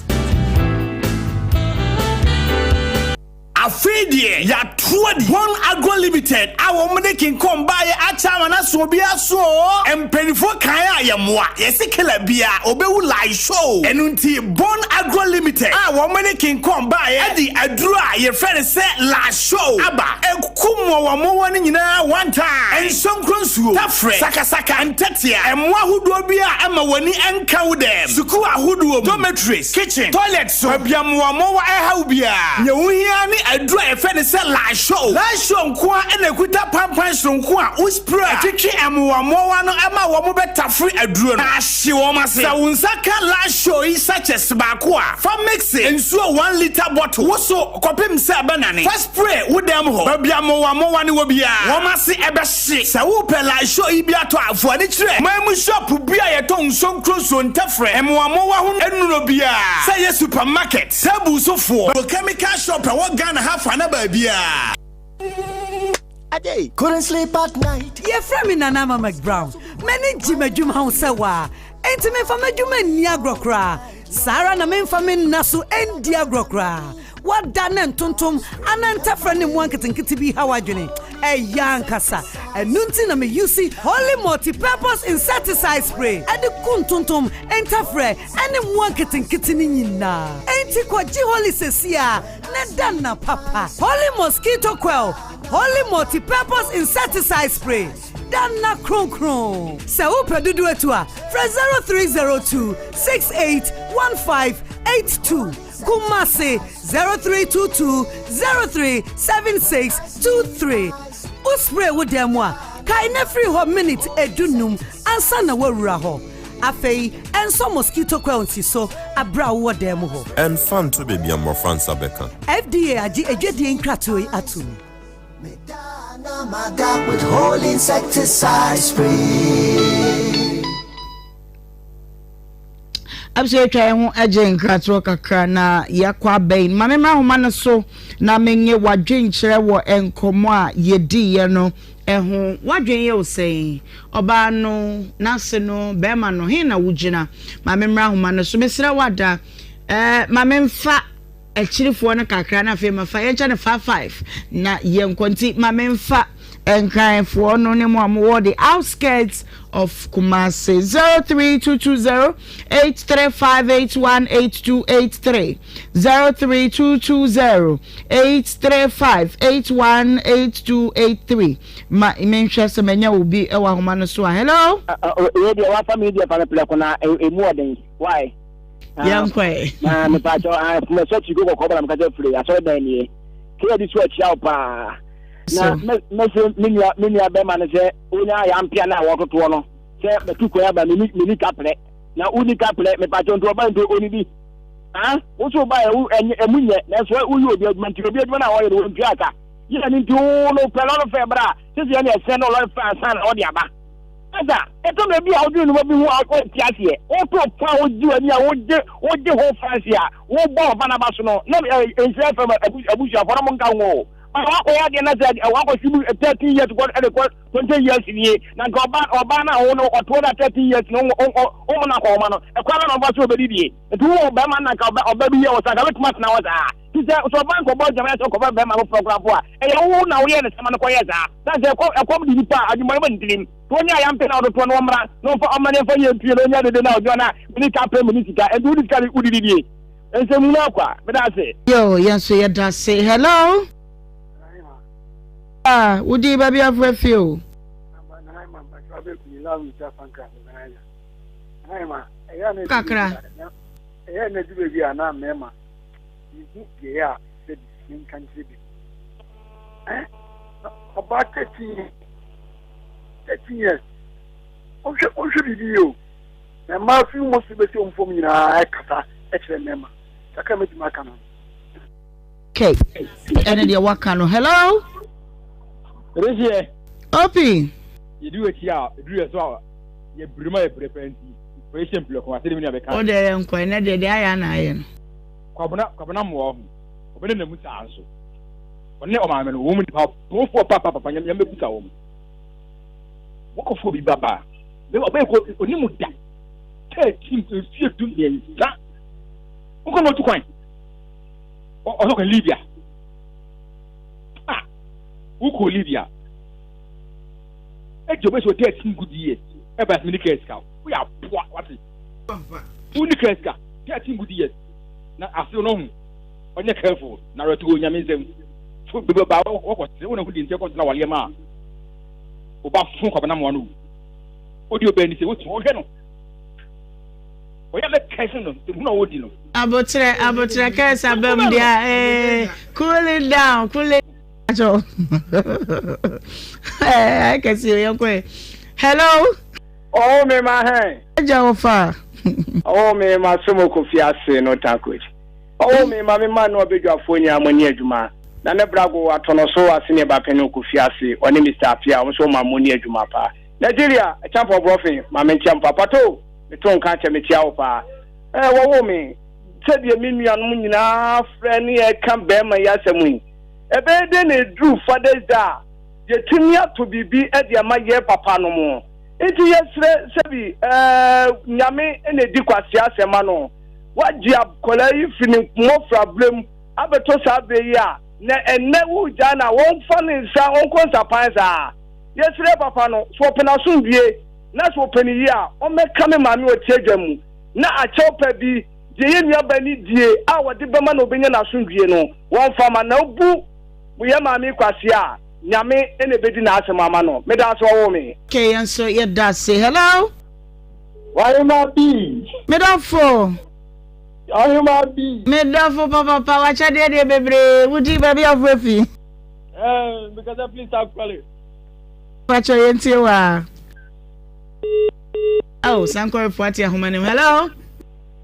A: Afei deɛ yɛato adi. Hon Agro Limited a wɔn de King Kong baeɛ akyɛ ama no aso obiara so oo. Mpaninfoɔ kae a yɛmmoa, yɛse killer biara ɔbɛwu lie show. Ɛno nti Bon Agro Limited a wɔn de King Kong baeɛ de aduro a yɛfrɛ no sɛ lie show aba. Ɛku mmoawammoawa no nyinaa one time. Nsonkro nsuo, tafrɛ, sakasaka, ntɛtea, mmoa ahodoɔ bi a ɛma w'ani nka wo dɛm, sukuu ahodoɔ mu, dormitories, kitchen, toilet, So baabi a mmoawammoawa rehaw biara, nea wohia ara ne aduru a yɛfrɛ no sɛ Lysol. Lysol nko ara na ekuta pampan soronko a wo spray a, ɛtwetwe mmoawammoawa no ma wɔbɛtafere aduro no na ahye wɔn ase. Sɛ wo nsa ka Lysol yi sachets baako a, fa mixe nsuo one litre bottle woso kɔpem sɛ ɛbɛnane. Fa spray wo dan mu hɔ, baabi a mmoawammoawa no wɔ biara, wɔn ase bɛhye. Sɛ wopɛ Lysol yi bi atɔ a, fa w'ani kyerɛ man mu shop bi a yɛtɔn nsuo nkronsuo, ntɛfrɛ, mmoawammoawa ho nnuro biara, sɛ ɛyɛ supermarket, table so foɔ, chemical shop ɛwɔ Ghana ha fa na baabiara.
W: Couldn't sleep at night.
X: Yɛfrɛ me Nana Ama McBrown. M'ani gye m'adwuma ho sɛ waa. Enti memfa m'adwuma nni agorɔ koraa. Saa ara na memfa me nna so ndi agorɔ koraa. Woada ne ntontom anaa ntɛfrɛ ne mmoa nketenkete bi haw adwene? Ɛyɛ ankasa. Ɛno nti na me use Holy Multi-Purpose Insecticide Spray de ku ntontom, ntɛfrɛ, ne mmoa nketenkete no nyinaa. Enti kɔgye Holy seesei ara na da nna papa. Holy Mosquito Coil, Holy Multi-Purpose Insecticide Spray, da nna kronkron. Sɛ wopɛ dodoɔ atu a, frɛ 0302 68 1582. Kumasi 0322 037623. Wo spray wo dan mu a, kae na firi hɔ minute edunum ansa na woawura hɔ. Afei ɛnsɔ mosquito coil nsi so bere a wowɔ dan mu hɔ.
D: Ɛmfa nto baabi a mmɔfra nsa bɛka.
X: FDA agye adwadie nkratoɔ yi atom.
W: With whole insecticide spray.
B: Abusua atwa yɛn ho agye nkratoɔ kakra na yɛakɔ abɛn. Ma memmra ahoma no so na menye w'adwenkyerɛ wɔ nkɔmmɔ a yɛdiiɛ no ho. W'adwen yɛ wo sɛn? Ɔbaa no, n'ase no, bɛrima no, he na wogyina? Ma memmra ahoma no so. Mesrɛ wo ada, eh, ma memfa akyirifoɔ no kakra na afei mafa yɛnkyɛ no 55 na yɛnkɔ nti ma memfa nkranfoɔ no ne mo a mowɔ the outskirts of Kumasi 03220 835818283 03220 835818283 ma menhwɛ sɛ manya obi wɔ ahoma no so a hello
F: wei deɛ wafa me deɛ fa no prɛko na ɛmu ɔden why
B: yɛnkɔ ɛ.
F: Na mepaakyɛw ah mɛsɛ tiko kɔkɔɔ bala mekasa firi asɔre dan nie kɛ yɛde so akyia wo paa na mɛsɛ me nua me nua bɛma no sɛ wonya ayampea no a wɔtotoɔ no sɛ matu kwan aba meni meni kaprɛ na woni kaprɛ mepaakyɛw nti ɔba nti onidi ah wo so ba ɛmu nyɛ nanso woyɛ obi adwuma nti obi adwuma no a wɔyɛ no wɔntua aka yɛ no nti wo no pɛ lɔre fɛ bra sisi ɛne ɛsɛn no lɔre fɛ ansa na ɔde aba Ɛda, ɛtɔ da bi a wodwene nneɛma bi ho a wonte aseɛ. Woto fa a wogye w'ani a wogye wogye ho fancy a wobɔ ɔba no aba so no, na nhyira fam abusuafoɔ no mo nka ho o. Ba wakɔyɛ adeɛ na sɛ wakɔhwe mu 13 years kɔ ɛde kɔ 20 years nie, na nka ɔba ɔbaa no a wo no ɔtoɔ da 13 years no wo mo no akɔhoma no, ɛkwan bɛ na ɔfa so ɔbɛdidie. Nti wowɔ bɛrima na nka ɔba bi yɛ wɔ saa nka wobɛtumi atena hɔ saa. Te sɛ sɛ ɔba nkɔbɔ adwaman sɛ ɔkɔfa bɛrima foforɔ koraa mpo a, ɛyɛ wo na woyɛɛ no saa ma no kɔyɛɛ saa. Sane sɛ ɛkɔm ɛkɔm de nipa a, adwemmɔne bɔ ne tirim. Sɛ ɔnya ayampɛ na ɔtotoɔ no ɔmmra na ɔmfa ɔmmra na ɛmfa yɛ mpie na ɔnya dede na ɔdwene na mene ka pɛ mene sika ɛnti wode sika de wodidi die. Nsɛmhunu akwa. Meda ase.
B: Yoo yɛn nso yɛda ase. Hello. Ah, wodi baabi afrɛ fie o. Kakra.
E: Ɛyɛ na du baabi a na mmarima mehu deɛ ɛyɛ a sɛbi menka nkyerɛ bi eh ɔbaa 13 years 13 years ɔnhwɛ ɔnhwɛ biribi yie o na mmaa fi mu so bɛsi wɔn fam nyinaa ɛkasa ɛkyerɛ mmarima kakra mɛtumi aka no.
B: Okay, ɛne deɛ waka no hello.
Q: Rehyeɛ.
B: Opi.
Q: Yɛdi w'akyi a ɛduru yɛ so a yɛbrɛ mu a yɛbrɛ paa nti operation plɛko asɛdeɛ me nua bɛka.
B: Wo deɛ yɛnkɔ ɛnɛ deɛ deɛ ayɛ a na ayɛ no.
Q: Kwabena Kwabena mmoa wo ho. Ɔbɛnenam mu saa nso. Ɔne ɔmaame no, wɔn nipa bɔnfoɔ papapapa, nyame bɛbusa wɔn. Wɔkɔfo obi ba baa, bɛma ɔbɛyɛ kɔ onim da, 13 mfie 13, wokɔ na ɔtu kwan, ɔsɛ ɔkɔ Libya. Ah, wokɔ Libya. Ɛgye ɔbɛsɛ wɔ 13 good years, ɛba ɛsɛ mene kɛɛ sika, woyɛ aboa, wate. Wonni kɛɛ sika, 13 good years, na ase no ho. Ɔnyɛ careful na awerɛto wɔ Nyame nsam. So bebe ba wɔkɔ sere wo na ho di nti ɛkɔ sena waleɛ ma wo ba fo kwabena moa no wu. Odi obɛ ni sɛ wotu wohwɛ no. Ɔyɛ mɛ kɛse no hu na ɔdi no.
B: Abotrɛ abotrɛ kɛse abam deɛ ee cool it down cool it down. Ɛɛ kɛse o yɛn kɔ yɛ. Hello.
G: Ɔwɔ me ma hɛn.
B: Ɛgya wɔ fa.
G: Ɔwɔ me ma so mo kofi ase no tankoch. Ɔwɔ me ma me ma no ɔbɛdwafoɔ nyinaa mo ni adwuma. Na ne brago atɔnɔ so ase ne ba pɛn kofi ase ɔne Mister Apia ɔmo so ɔma mo ni adwuma paa. Nigeria ɛkyampɔ brɔfen ma me nkyia mo paa pato me to nka kyɛ me kyia wo paa. Ɛɛ wɔwoo me sɛdeɛ me nuanom nyinaa frɛ ne ɛka bɛɛma yi asɛm yi. Ɛbɛyɛ dɛn na ɛduru Father's Day a yɛtumi ato biribi de ama yɛn papa nom. Nti yɛsrɛ sɛbi ɛɛ Nyame na ɛdi kwasea asɛm ano. Wagye akwadaa yi firi ne mmɔfra berɛ mu abɛtɔ saa berɛ yi a na ɛnnɛ woregyaa no a wɔmfa ne nsa ɔnkɔ nsapan saa. Yɛsrɛ papa no sɛ ɔpɛ n'asomdwie na sɛ ɔpɛ ne yie a ɔmmɛka me maame ɔte adwa mu na akyɛw pa bi deɛ yɛn nuabaa no die a wɔde bɛma na ɔbɛnya n'asomdwie no wɔmfa ma na obu yɛn maame yi kwasea a Nyame na ɛbɛdi n'asɛm ama no. Meda ase wɔwoo me.
B: Okay yɛn nso yɛda ase. Hello.
H: Ɔhema bi.
B: Me dɔfo.
H: Ɔhema bi.
B: Me dɔfo papapa wakyɛdeɛ deɛ bebree wodi baabi a wofrɛ fi.
H: Ɛɛ mekasa firi Sankore.
B: Pakyɛ yɛn tie wa. Oh, Sankore fo ate ahoma no mu. Hello.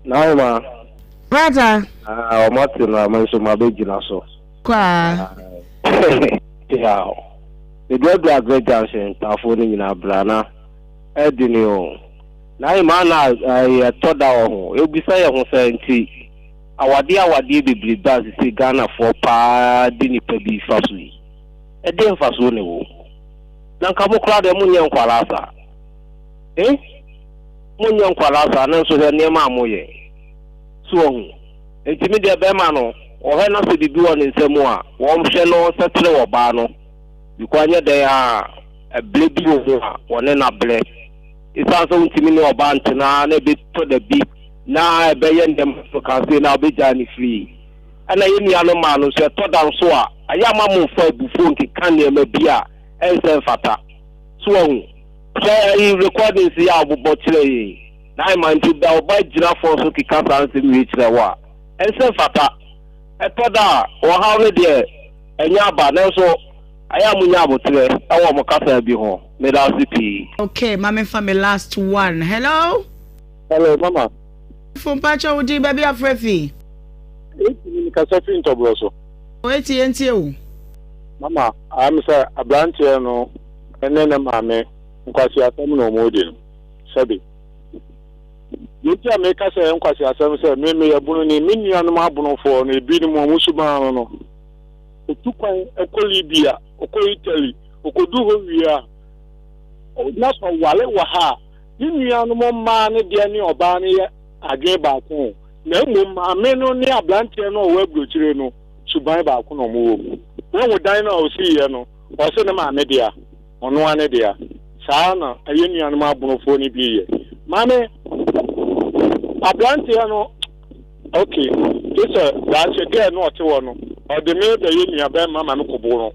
I: N'ahoma.
B: Brata.
I: Ah, wɔn ate no ama nso ma bɛgyina so.
B: Kwaa.
I: Yeah. Meduadua Great Junction ntaafoɔ no nyinaa bra na ɛdene o. Na ɛma na ɛtɔ da wɔ ho. Ebisa yɛ ho sɛ nti awadeɛ awadeɛ bebrebe a sisi Ghanafoɔ paa de nipa bi fa so yi. Ɛdeɛ mfasoɔ na ɛwɔ mu? Na nka mo koraa deɛ monyɛ nkwadaa saa. Eh? Monyɛ nkwadaa saa nanso hwɛ nneɛma a moyɛ. So wahu? Nti me deɛ bɛrima no, ɔhwɛ na sɛ biribi wɔ ne nsa mu a, wɔhwɛ na ɔnsɛtere ɔbaa no. Because anyɛ dɛn a, ɛberɛ bi wɔ mu a, wɔne no abrɛ. Esiane sɛ wontumi ne ɔbaa ntena na ɛbɛtɔ da bi na ɛbɛyɛ nneɛma so ka sei na wobɛgyaa no firi. Ɛna yɛn nuanom mmaa no nso, ɛtɔ da nso a, ɛyɛ a ma momfa abufuo nkeka nneɛma bi a ɛnsɛ mfata. So wahu? Hwɛ ɛyi recordings yi a wɔbobɔ kyerɛ yɛn yi. Na ɛma nti da ɔbaa gyina fon so keka saa nsɛm wei kyerɛ wo a, ɛnsɛ mfata. Ɛtɔ da a, ɔhaw no deɛ, ɛnyɛ aba, nanso ɛyɛ a monya aboterɛ wɔ mo kasa bi ho. Meda ase pii.
B: Okay, ma me fa me last one. Hello.
H: Hello, mama.
B: Fo mpakyɛ wo din baabi afrɛ fi.
H: Eti mi kasa fi ntɔborɔ so.
B: O eti yɛn tie o.
H: Mama, ayɛ me sɛ aberanteɛ no ne ne maame nkwaseasɛm na wɔn redi no. Sɛbi. Deɛ nti a meka sɛ ɛyɛ nkwaseasɛm sɛ me meyɛ bononi, me nuanom abonofoɔ no ebinom wɔn suban no no. Otu kwan kɔ Libya, ɔkɔ Italy, ɔkɔdu hɔ wie a, na sɛ ɔware wɔ ha a, ne nuanom mmaa no deɛ ne ɔbaa no yɛ adwene baako, na mmom maame no ne aberanteɛ no a ɔwɔ aburokyire no suban baako na wɔwɔ mu. Woahu dan no a ɔsiiɛ no, ɔse ne maame dea, ɔno ara ne dea. Saa na yɛn nuanom abonofoɔ no bi yɛ. Maame, aberanteɛ no Ok gye sɛ daakye girl no ɔte hɔ no ɔde me bɛyɛ nua bɛrima ma me kobo no.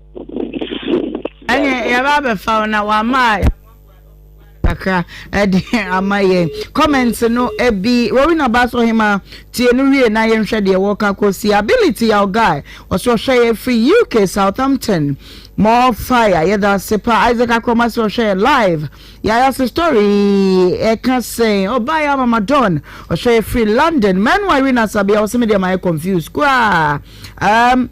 B: Ɛneɛ yɛba abɛfa wo na wama a kakra ɛde ama yɛn comment no bi Rowena Basohema tie no wie na yɛnhwɛ deɛ wɔka kɔsi ability yaw guy ɔsɛ ɔhwɛ yɛ firi UK Southampton more fire yɛda ase pa Isaac Akroma sɛ ɔhwɛ yɛ live Yaya se story yi ɛka sɛn? Ɔbaa ya mama Don ɔhwɛ yɛ firi London. Manu Irene Asabea ɔse me deɛ mayɛ confused koraa. Um,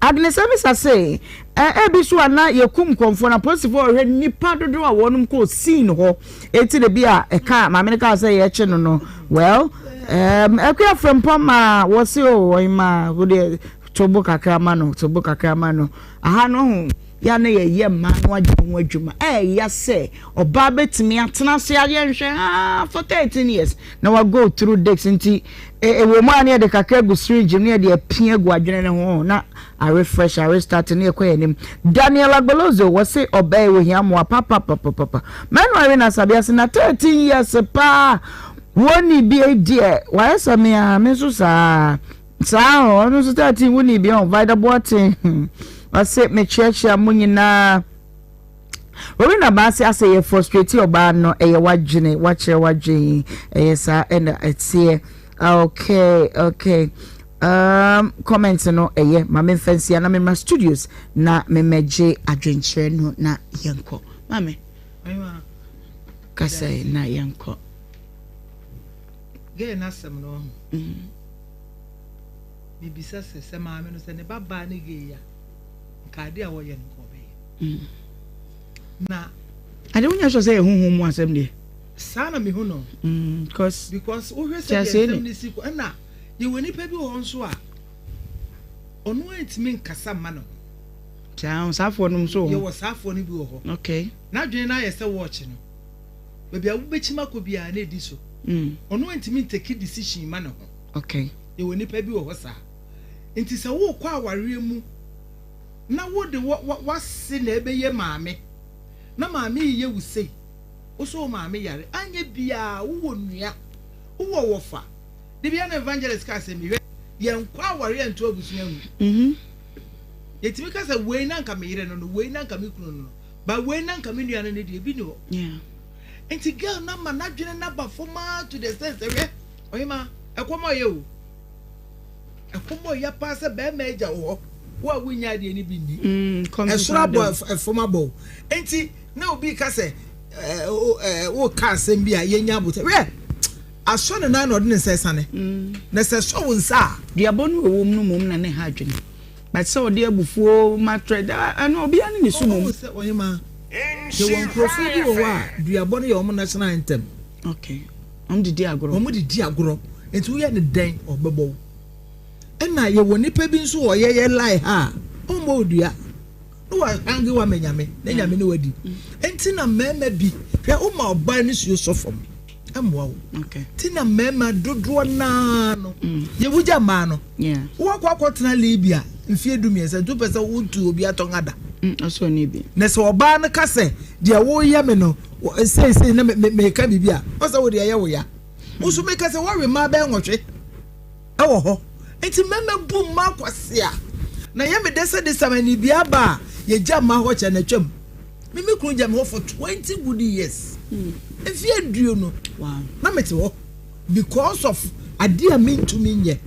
B: Agnes Amisa se ebi so a na yɛkum kɔmfoɔ na polisifoɔ ɔhwɛ nipa dodoɔ a wɔnom kɔɔ scene hɔ eti na bi a ɛka maame no kaa sɛ yɛkye no no well um, Akua Frempɔn ma wɔse o ɔhema wodeɛ. To bo kakra ma no, to bo kakra ma no. Aha no ho, ya na yɛyɛ mmaa no adwene ho adwuma. Ɛyɛ sɛ ɔbaa bɛtumi atena ase ayɛ nhwɛ haa for 13 years na wa go through this nti ɛwɔ mu a na yɛde kakra gu syringe mu na yɛde apia gu adwene no ho na a refresh a restart na yɛkɔ yɛn anim. Daniel Agbolozo wɔse ɔbaa yi ohia mmoa papapapapa. Manu Arena Sabiase na 13 years paa wɔnni bi deɛ wayɛ sɛ me a me nso saa. Saa o, ɔno nso 13 wonni bi ɔn, Vida Boateng ɔse mekyeakyea mo nyinaa. Rowena Baase asɛ yɛ frustrate ɔbaa no ɛyɛ wadwene wakyerɛ wadwene ɛyɛ saa ɛna ɛteɛ. Okay, okay. Um, comment no ɛyɛ ma memfa nsia na memmra studios na memmɛgye adwenkyerɛ no na yɛnkɔ. Maame, kasa na yɛnkɔ.
C: Gɛɛ n'asɛm no ɔho. Mibisa sɛ, sɛ maame no, sɛ ne ba baa ne gay a, nka ade a wɔyɛ no nka ɔbɛyɛ? Na.
B: Ade wonya sure sɛ yɛ honhom mu asɛm deɛ?
C: Saa na mehu no.
B: Cause.
C: Because wohwɛ sɛ deɛ nsɛm no si kɔ, ɛna yɛwɔ nipa bi wɔ hɔ nso a, ɔno antumi nkasa mma ne ho.
B: Saa, saafoɔ nom nso wɔ hɔ.
C: Yɛwɔ saafoɔ no bi wɔ hɔ.
B: Okay.
C: N'adwene no ayɛ sɛ wɔɔkye no. Baabi a wobɛkyim akɔ biara na ɛdi so. Ɔno antumi ntake decision mma ne ho.
B: Okay.
C: Yɛwɔ nnipa bi wɔ hɔ saa. Nti sɛ worekɔ awareɛ mu na wode w'ase na ɛbɛyɛ maame na maame reyɛ wo sei, wo so wo maame yare, anyɛ biara wowɔ nua, wowɔ wɔfa. Da biara na evangelist ka asɛm bi, hwɛ, yɛnkɔ awareɛ nto abusua ngu. Yɛtumi ka sɛ wei na anka me yere no no, wei na anka me kunu no no, but wei na anka me nua no no deɛ, ebi nni hɔ. Nti girl no ama n'adwene no aba fam ara to the extent sɛ hwɛ, Ɔhemaa, ɛkɔm ɔyɛ o. Ɛkɔm ɔya paa sɛ bɛrima agya wɔ hɔ, wo a wonnya adeɛ no bi nni. Ɛsoro abɔ, ɛfam abɔ o. Enti na obi reka sɛ, woreka asɛm bi a yɛnya abotɛ. Hwɛ! Asɔ ne nan na ɔde ne nsa asiane. Na sɛ ɛsɔ wo nsa a.
B: Duabɔ no ɛwom no mmom na ne ha adwene. But sɛ ɔde abufuo ma trɛ, ɛno obiara ne ne su mmom.
C: Ɔhu sɛ, Ɔhemaa, yɛwɔ nkurɔfoɔ bi wɔ hɔ a duabɔ no yɛ wɔn national anthem.
B: Okay. Wɔn de di agorɔ.
C: Wɔn de di agorɔ. Nti woyɛ no dɛn ɔbɛbɔ wo. Ɛna yɛwɔ nipa bi nso wɔ yɛyɛ lie ha a ɔmmɔ wo dua. Na wa hange wa ma nyame na nyame ne wadi. Nti na mmarima bi hwɛ woma ɔbaa ne suo sɔ fam ɛmmoa wo. Nti na mmarima dodoɔ naa no yɛwu gya mmaa no. Wowakɔ akɔtena Libya mfie 13 nti wopɛ sɛ wotu obi atɔn ada. Na sɛ ɔbaa no ka sɛ deɛ woyɛ me no seesei na meka biribi a ɔsɛ wo deɛ ɛyɛ wo ya. Wo nso meka sɛ woawe mmaa bɛyɛ nwɔtwe ɛwɔ hɔ. Nti mmarima bu mmaa kwasea. Na ɛyɛ me dɛ sɛ de sam anibia aba a yɛgya mmaa hɔ kyɛ na atwam. Me me kunu gya me hɔ for 20 good years. Mfeɛ 20 na mete hɔ. Because of adeɛ a mentumi nyɛ.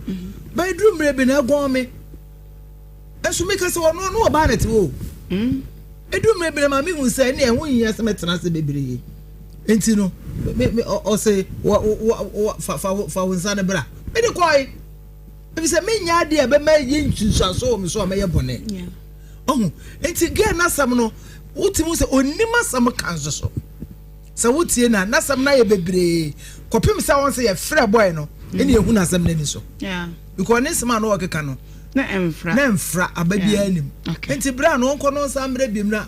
C: But ɛduru mmerɛ bi no ɛgɔn me. Nso meka sɛ ɔno ɔno ɔbaa na ɛte hɔ o. Ɛduru mmerɛ bi no ma mehu sɛ ɛne ɛho nhia sɛ mɛtena ase bebree. Nti no me me ɔse wa wa fa fa fa wo nsa no bra. Mede kɔe. Efisɛ menyɛ adeɛ a ɛbɛma yɛ nsunsuansoɔ wɔ me so a mɛyɛ bɔne. Ɔho nti girl n'asɛm no wotumi sɛ ɔnim asɛm ka nso so. Sɛ wo tie no a n'asɛm no ayɛ bebree kɔpem sɛ wɔn sɛ yɛfrɛ boy no ɛna ehu n'asɛm no ani so because ne nsɛm a na ɔkeka no
B: na ɛmfra
C: na ɛmfra aba biara nim nti berɛ a na ɔnkɔ no nsa mmerɛ biom na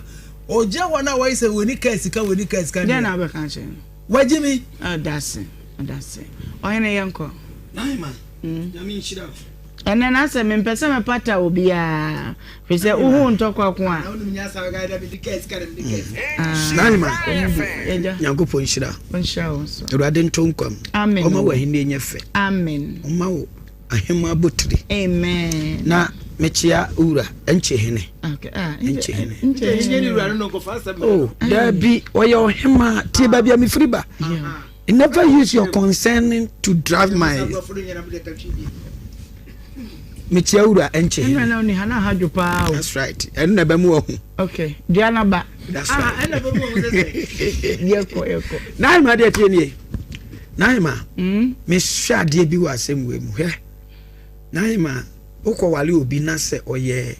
C: ɔgyina hɔ na wɔyɛ sɛ wɔni kaa sika wɔni kaa sika
B: deɛ na abɛka kyerɛ no
C: wagye mi
B: ɔdase ɔdase ɔhene yɛnkɔ
J: Naima nyame nhyira wo.
B: Ɛnɛ na sɛ mempɛ sɛ mɛpata obiara firi sɛ wohu ntɔkwa ko a.
J: Naima Nyankopɔn nhyira.
B: Ɔnhyira wo nso.
J: Awurade nto nkwa mu.
B: Amen.
J: Ɔma wo ahenni nyɛ fɛ.
B: Amen.
J: Ɔma wo ahemma abotire.
B: Amen.
J: Na mekyea wura nkye hene.
B: Okay. Ah,
J: nkye hene.
B: Nkye
C: hene.
J: Oh, daabi ɔyɛ ɔhema tie baabi a mefiri ba.
B: Yeah.
J: Never use your concern to drive my. Mekyia wura ɛnkyɛ.
B: Ɛnna na ɔni ha na ha dwo paa o.
J: That's right. Ɛno na ɛbɛmu ɔho.
B: Okay. Dua na ba.
J: That's right.
C: Ɛnna ɛbɛmu ɔho sɛ sɛ.
B: Yɛkɔ yɛkɔ.
J: N'ahema deɛ tie nie. N'ahema. Mehwɛ adeɛ bi wɔ asɛm wei mu hwɛ. N'ahema wokɔ wale obi na sɛ ɔyɛ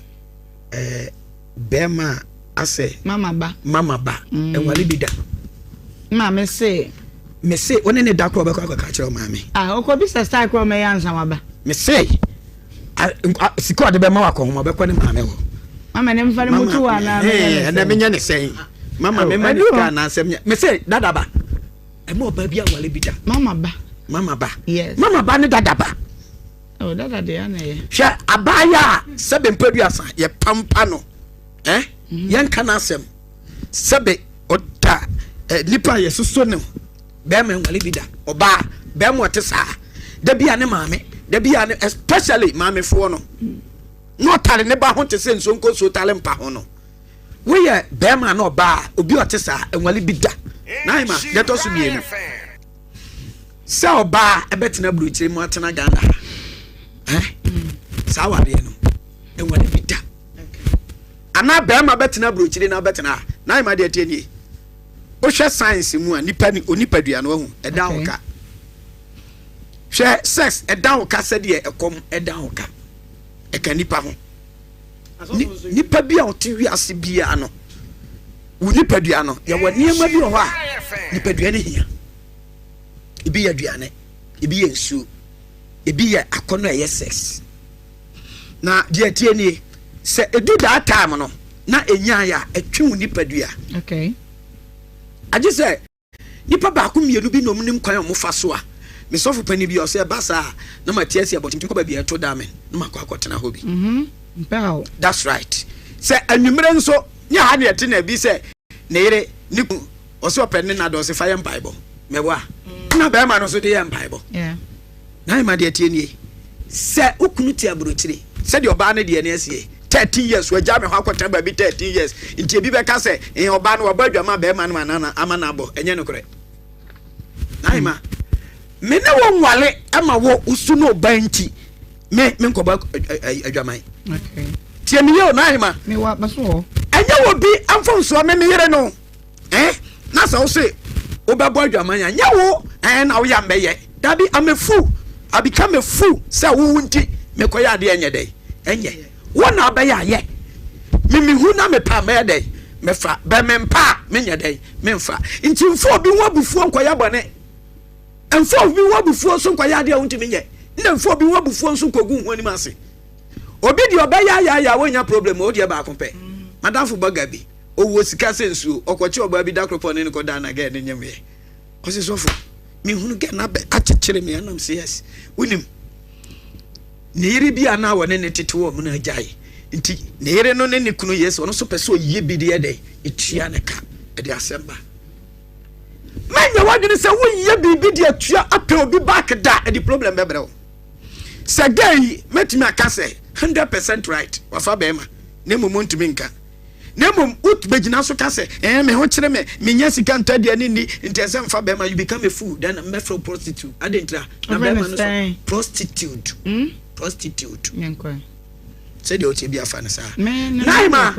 J: ɛɛ. Bɛɛma a asɛ.
B: Mama ba.
J: Mama ba. Ɛnwale bi da.
B: Maame se.
J: Me se wo ne ne da korɔ ɔbɛkɔ akɔka akyerɛ wo maame.
B: Ah ɔkɔ bisa style korɔ ɔmɛyɛ ansa waba.
J: Me se. Sika ɔde bɛma wakɔhoma ɔbɛkɔ ne maame hɔ.
B: Mama ne mfa ne mutu wɔ anaa menyɛ ne sɛn?
J: Ɛnɛ menyɛ ne sɛn? Mama
B: Oh,
J: mema ne
B: ɛdu
J: sika
B: hɔ.
J: anaasɛ menyɛ me sɛ dada ba. Ɛma ɔbaa bi awale bi da.
B: Mama ba.
J: Mama ba.
B: Yes.
J: Mama ba ne dada ba.
B: Oh, dada deɛ ana yɛ.
J: Hwɛ abaayɛ a sɛbe mpadua sa yɛ pampa no. Eh?
B: Mhm.
J: Yɛnka n'asɛm. Sɛbe ɔda eh, nipa a yɛsoso ne ho. Bɛrima nwale bi da. Ɔbaa bɛrima ɔte saa. Da bi a ne maame, da bi a ne especially maamefoɔ no. Na ɔtare ne ba ho te sɛ nsuo nkosuo tare mpa ho no. Woyɛ bɛrima na ɔbaa obi ɔte saa nwale bi da. Naima, deɛ ɛtɔ so mmienu. Sɛ ɔbaa ɛbɛtena aburokyire mu atena Ghana ha. Eh? Saa awareɛ no, nwale bi da. Anaa bɛrima bɛtena aburokyire na abɛtena ha. Naima deɛ tie nie. Wohwɛ science mu a, nipa ni onipadua no wahu ɛda wo ka. Hwɛ sex ɛda wo ka sɛdeɛ ɛkɔm ɛda wo ka. Ɛka nipa ho. Nipa bi a ɔte wiase biara no, wo nipadua no, yɛwɔ nneɛma bi wɔ hɔ a nipadua no hia. Ebi yɛ aduane, ebi yɛ nsuo, ebi yɛ akɔnnɔ a ɛyɛ sex. Na deɛ ɛteɛ nie, sɛ ɛdu that time no na ɛnyaeɛ a, ɛtwe wo nipadua.
B: Okay.
J: Agye sɛ nipa baako mmienu bi na wɔn nim kwan a wɔfa so a, me sɔfo panin bi ɔsɛ ɛba saa a na ma te asi abɔnten kɔ baabi a ɛto damen na ma kɔ akɔtena hɔ bi.
B: Mm-hmm.
J: That's right. Sɛ anwummerɛ nso nyɛ ha na ɛte na ebi sɛ ne yere ne kunu ɔsɛ ɔpɛ ne nna de ɔsɛ fa yɛ mpaebɔ mɛboa mm. na bɛrima no nso de yɛ mpaebɔ. Na ɛma deɛ ɛteɛ nie, sɛ wo kunu te aburokyire, sɛdeɛ ɔbaa no deɛ no asie, 13 years, wagya me hɔ akɔtena baabi 13 years, nti ebi bɛka sɛ, eh, ɔbaa no wabɔ adwama bɛrima no anaa ama no abɔ, ɛnyɛ nokorɛ. Na ɛma, me ne wo nwale ɛma wo wosu no ɔbaa nti, me me nkɔbɔ adwaman. Tie me yie o, na ɛma, ɛnyɛ wɔ bi mfomsoɔ me me yere no. Eh, na sɛ wo se wobɛbɔ adwaman a, nyɛ wo eh na woyɛ mbɛyɛ. Dabi, I'm a fool. I become a fool sɛ wo nti mekɔyɛ adeɛ ɛnyɛ dɛn? Ɛnyɛ. Wo na wobɛyɛ ayɛ. Me mehu na mepɛ a mɛyɛ dɛn? Mɛfa. Bɛ mempɛ a menyɛ dɛn? Memfa. Nti mfa obi ho abufuo nkɔyɛ bɔne. Mfa obi ho abufuo nso nkɔyɛ adeɛ a wontumi nyɛ. Na mfa obi ho abufuo nso nkɔgu ho anim ase. Obi deɛ ɔbɛyɛ ayɛ ayɛ a wonnya problem, wo deɛ baako pɛ. Madamfo bɔga bi. Ɔwɔ sika sɛ nsuo. Ɔkɔkye ɔbaa bi da koro pɛ ɔne no kɔdaa na gɛɛ no nyemeɛ. Ɔse sɔfo mehunu gɛɛ no abɛ akyekyere me anam se yes. Wonim ne yere bi a na wɔne ne tete wɔ mu no agyae nti ne yere no ne ne kunu yɛ sɛ ɔno nso pɛ sɛ ɔyɛ bi deɛ dɛn ɛtua ne ka ɛde asɛm ba. Mɛnyɛ w'adwene sɛ woyɛ biribi de atua apɛ obi back da ɛde problem bɛbrɛ wo. Sɛ gɛɛ yi mɛtumi aka sɛ 100% right wafa bɛrima na mmom ɔntumi nka. Na mmom wobɛgyina so ka sɛ, Ɛɛ, me ho kyere me, mennya sika ntɔ aduane nni, nti ɛsɛ mfa bɛrima, you become a fool, then mɛfrɛ wo prostitute. Adɛn ntira? Na bɛrima no so, prostitute, hmm? Prostitute. Sɛdeɛ wotie bi afa no saa. Naima,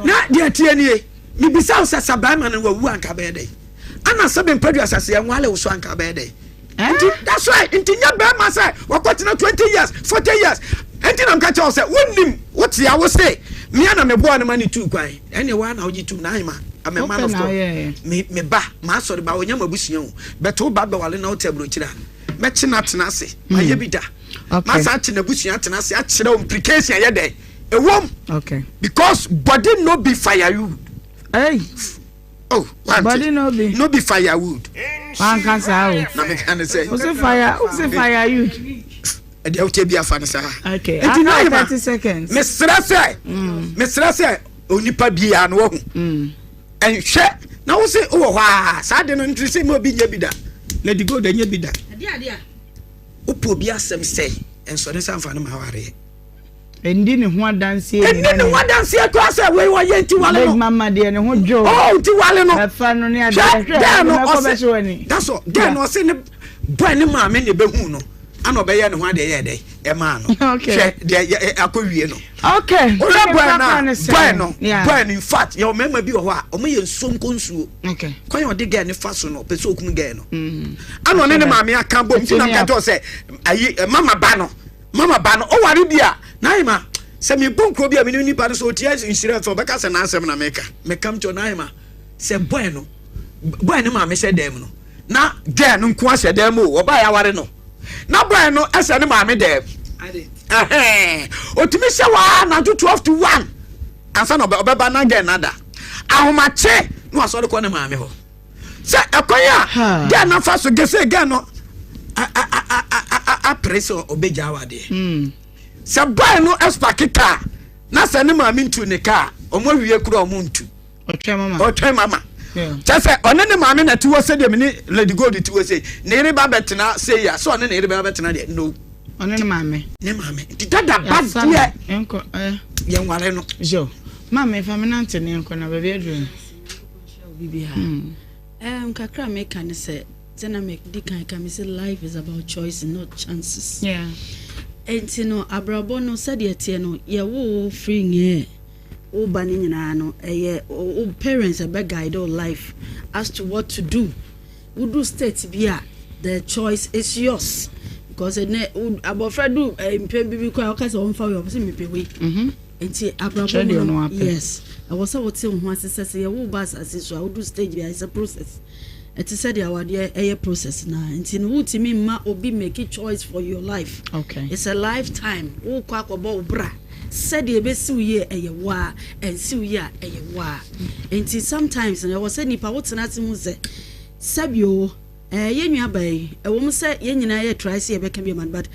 J: na deɛ tie nie, mebisa wo sɛ sɛ bɛrima no wawu anka bɛyɛ dɛn? Ana sɛ bɛmpadua asase ɛnwale wo so anka bɛyɛ dɛn? Nti that's why nti nyɛ bɛrima sɛ wakɔtena 20 years 40 years nti na mka kyerɛ wo sɛ wonim wote a wo se mea na meboa no ma ne tuu kwan ɛne waa na wogye tum na ahema I'm a man of God me me ba maasɔre ba ɔnyɛ m'abusua o bɛto wo ba bɛwale na wote aburokyire a mɛkye no atena ase mayɛ bi da masa akye n'abusua atena ase akyerɛ wo implication ɛyɛ dɛn ɛwom because body no be firewood.
B: Hey.
J: Oh, wante.
B: Body no be.
J: No be firewood.
B: Wanka saa o.
J: Na meka ne sɛ.
B: Ose fire, ose firewood.
J: Ɛdeɛ wokyɛ bi afa no saa.
B: Okay.
J: Nti na yɛ
B: 30 seconds.
J: Mesrɛ sɛ. Mm. Mesrɛ sɛ onipa biara no wahu. Mm. Ɛnhwɛ na wo se wowɔ hɔ a saa de no ntiri sɛ ma obi nyɛ bi da. Lady Gold ɛnyɛ bi da. Wopɛ obi asɛm sɛ ɛnsɔre nsa mfa no ma awareɛ.
B: Ɛndi ne ho adanseɛ
J: nyina Ɛndi ne ho adanseɛ koraa sɛ wei ɔyɛ nti wale no.
B: Big mama deɛ ne ho dwo.
J: Oh nti wale no.
B: Bɛfa no ne adeɛ hwɛ
J: dɛn no
B: bɛkɔ bɛhye w'ani.
J: That's all. Dɛn no ɔse ne boy ne maame na ɛbɛhu no ana ɔbɛyɛ ne ho adeɛ yɛ dɛn ɛmaa no.
B: Okay.
J: Hwɛ deɛ akɔ wie no.
B: Okay.
J: Wohwɛ boy no a boy no boy no in fact yɛwɔ mmarima bi wɔ hɔ a wɔn yɛ nsuo nko nsuo.
B: Okay.
J: Kwan a ɔde girl no fa so no ɔpɛ sɛ ɔkum girl no.
B: Mm.
J: Ana ɔne ne maame aka bom nti na mka kyerɛ sɛ ayi mama ba no. Mama ba no ɔware bi a Naima sɛ mebɔ nkuro bi a menim nipa no sɛ ɔtia nhyira fɛ ɔbɛka sɛ n'asɛm na meka meka mkyɛ Naima sɛ boy no boy no maame hyɛ dɛm no na girl no nko ahyɛ dɛm o ɔbaa yɛaware no na boy no ɛhyɛ ne maame dɛm. Ɛhɛn, otumi hyɛ hɔ ara anadwo 12 to 1 ansa na ɔbɛba na gɛn nada. Ahomakye na wasɔre kɔ ne maame hɔ. Sɛ ɛkwan a gɛn no fa so gɛ sɛ gɛn no apere sɛ ɔbɛgya awadeɛ. Hmm. Sɛ boy no spake kaa na sɛ ne maame ntu ne kaa ɔmo awie kura ɔmo ntu. Ɔtwɛn mama. Kyɛ sɛ ɔne ne maame na ti hɔ sɛdeɛ me ne Lady Gold ti hɔ sei. Ne yere ba bɛtena sei a sɛ ɔne ne yere ba bɛtena deɛ no.
B: Ɔne ne maame.
J: Ne maame. Nti dada ba deɛ.
B: Eh.
J: Yɛnware no.
B: Jo. Maame fa me nante ne nkɔ na baabi aduru no.
K: Hmm. Um, kakra meka ne sɛ sɛ na medi kan ka me sɛ life is about choice not chances.
B: Yeah.
K: Enti no abrabɔ no sɛdeɛ ɛteɛ no yɛwo wo firi nyɛɛ wo ba no nyinaa no ɛyɛ wo parents ɛbɛ guide wo life as to what to do wodu state bi a the choice is yours because ɛnɛ abɔfra du eh, mpɛn bi bi koraa ɔka sɛ ɔmfa wei ɔpɛ sɛ mepɛ wei mhm. nti abrabɔ mu no yes ɛwɔ sɛ wote wo ho ase sɛ sɛ yɛwo ba asase so a wodu stage bi a it's a process Ɛte sɛ deɛ awadeɛ ɛyɛ process no ara nti no wontumi mma obi make choice for your life.
B: Okay.
K: It's a lifetime. Wokɔ akɔbɔ wo bra sɛdeɛ ɛbɛsi wo yie ɛyɛ wo a, ɛnsi wo yie a ɛyɛ wo a. Nti sometimes no ɛwɔ sɛ nipa wotena ase hu sɛ sɛbi o ɛɛ yɛn nua baa yi ɛwɔ mu sɛ yɛn nyinaa yɛ try sɛ yɛbɛka bi ama no but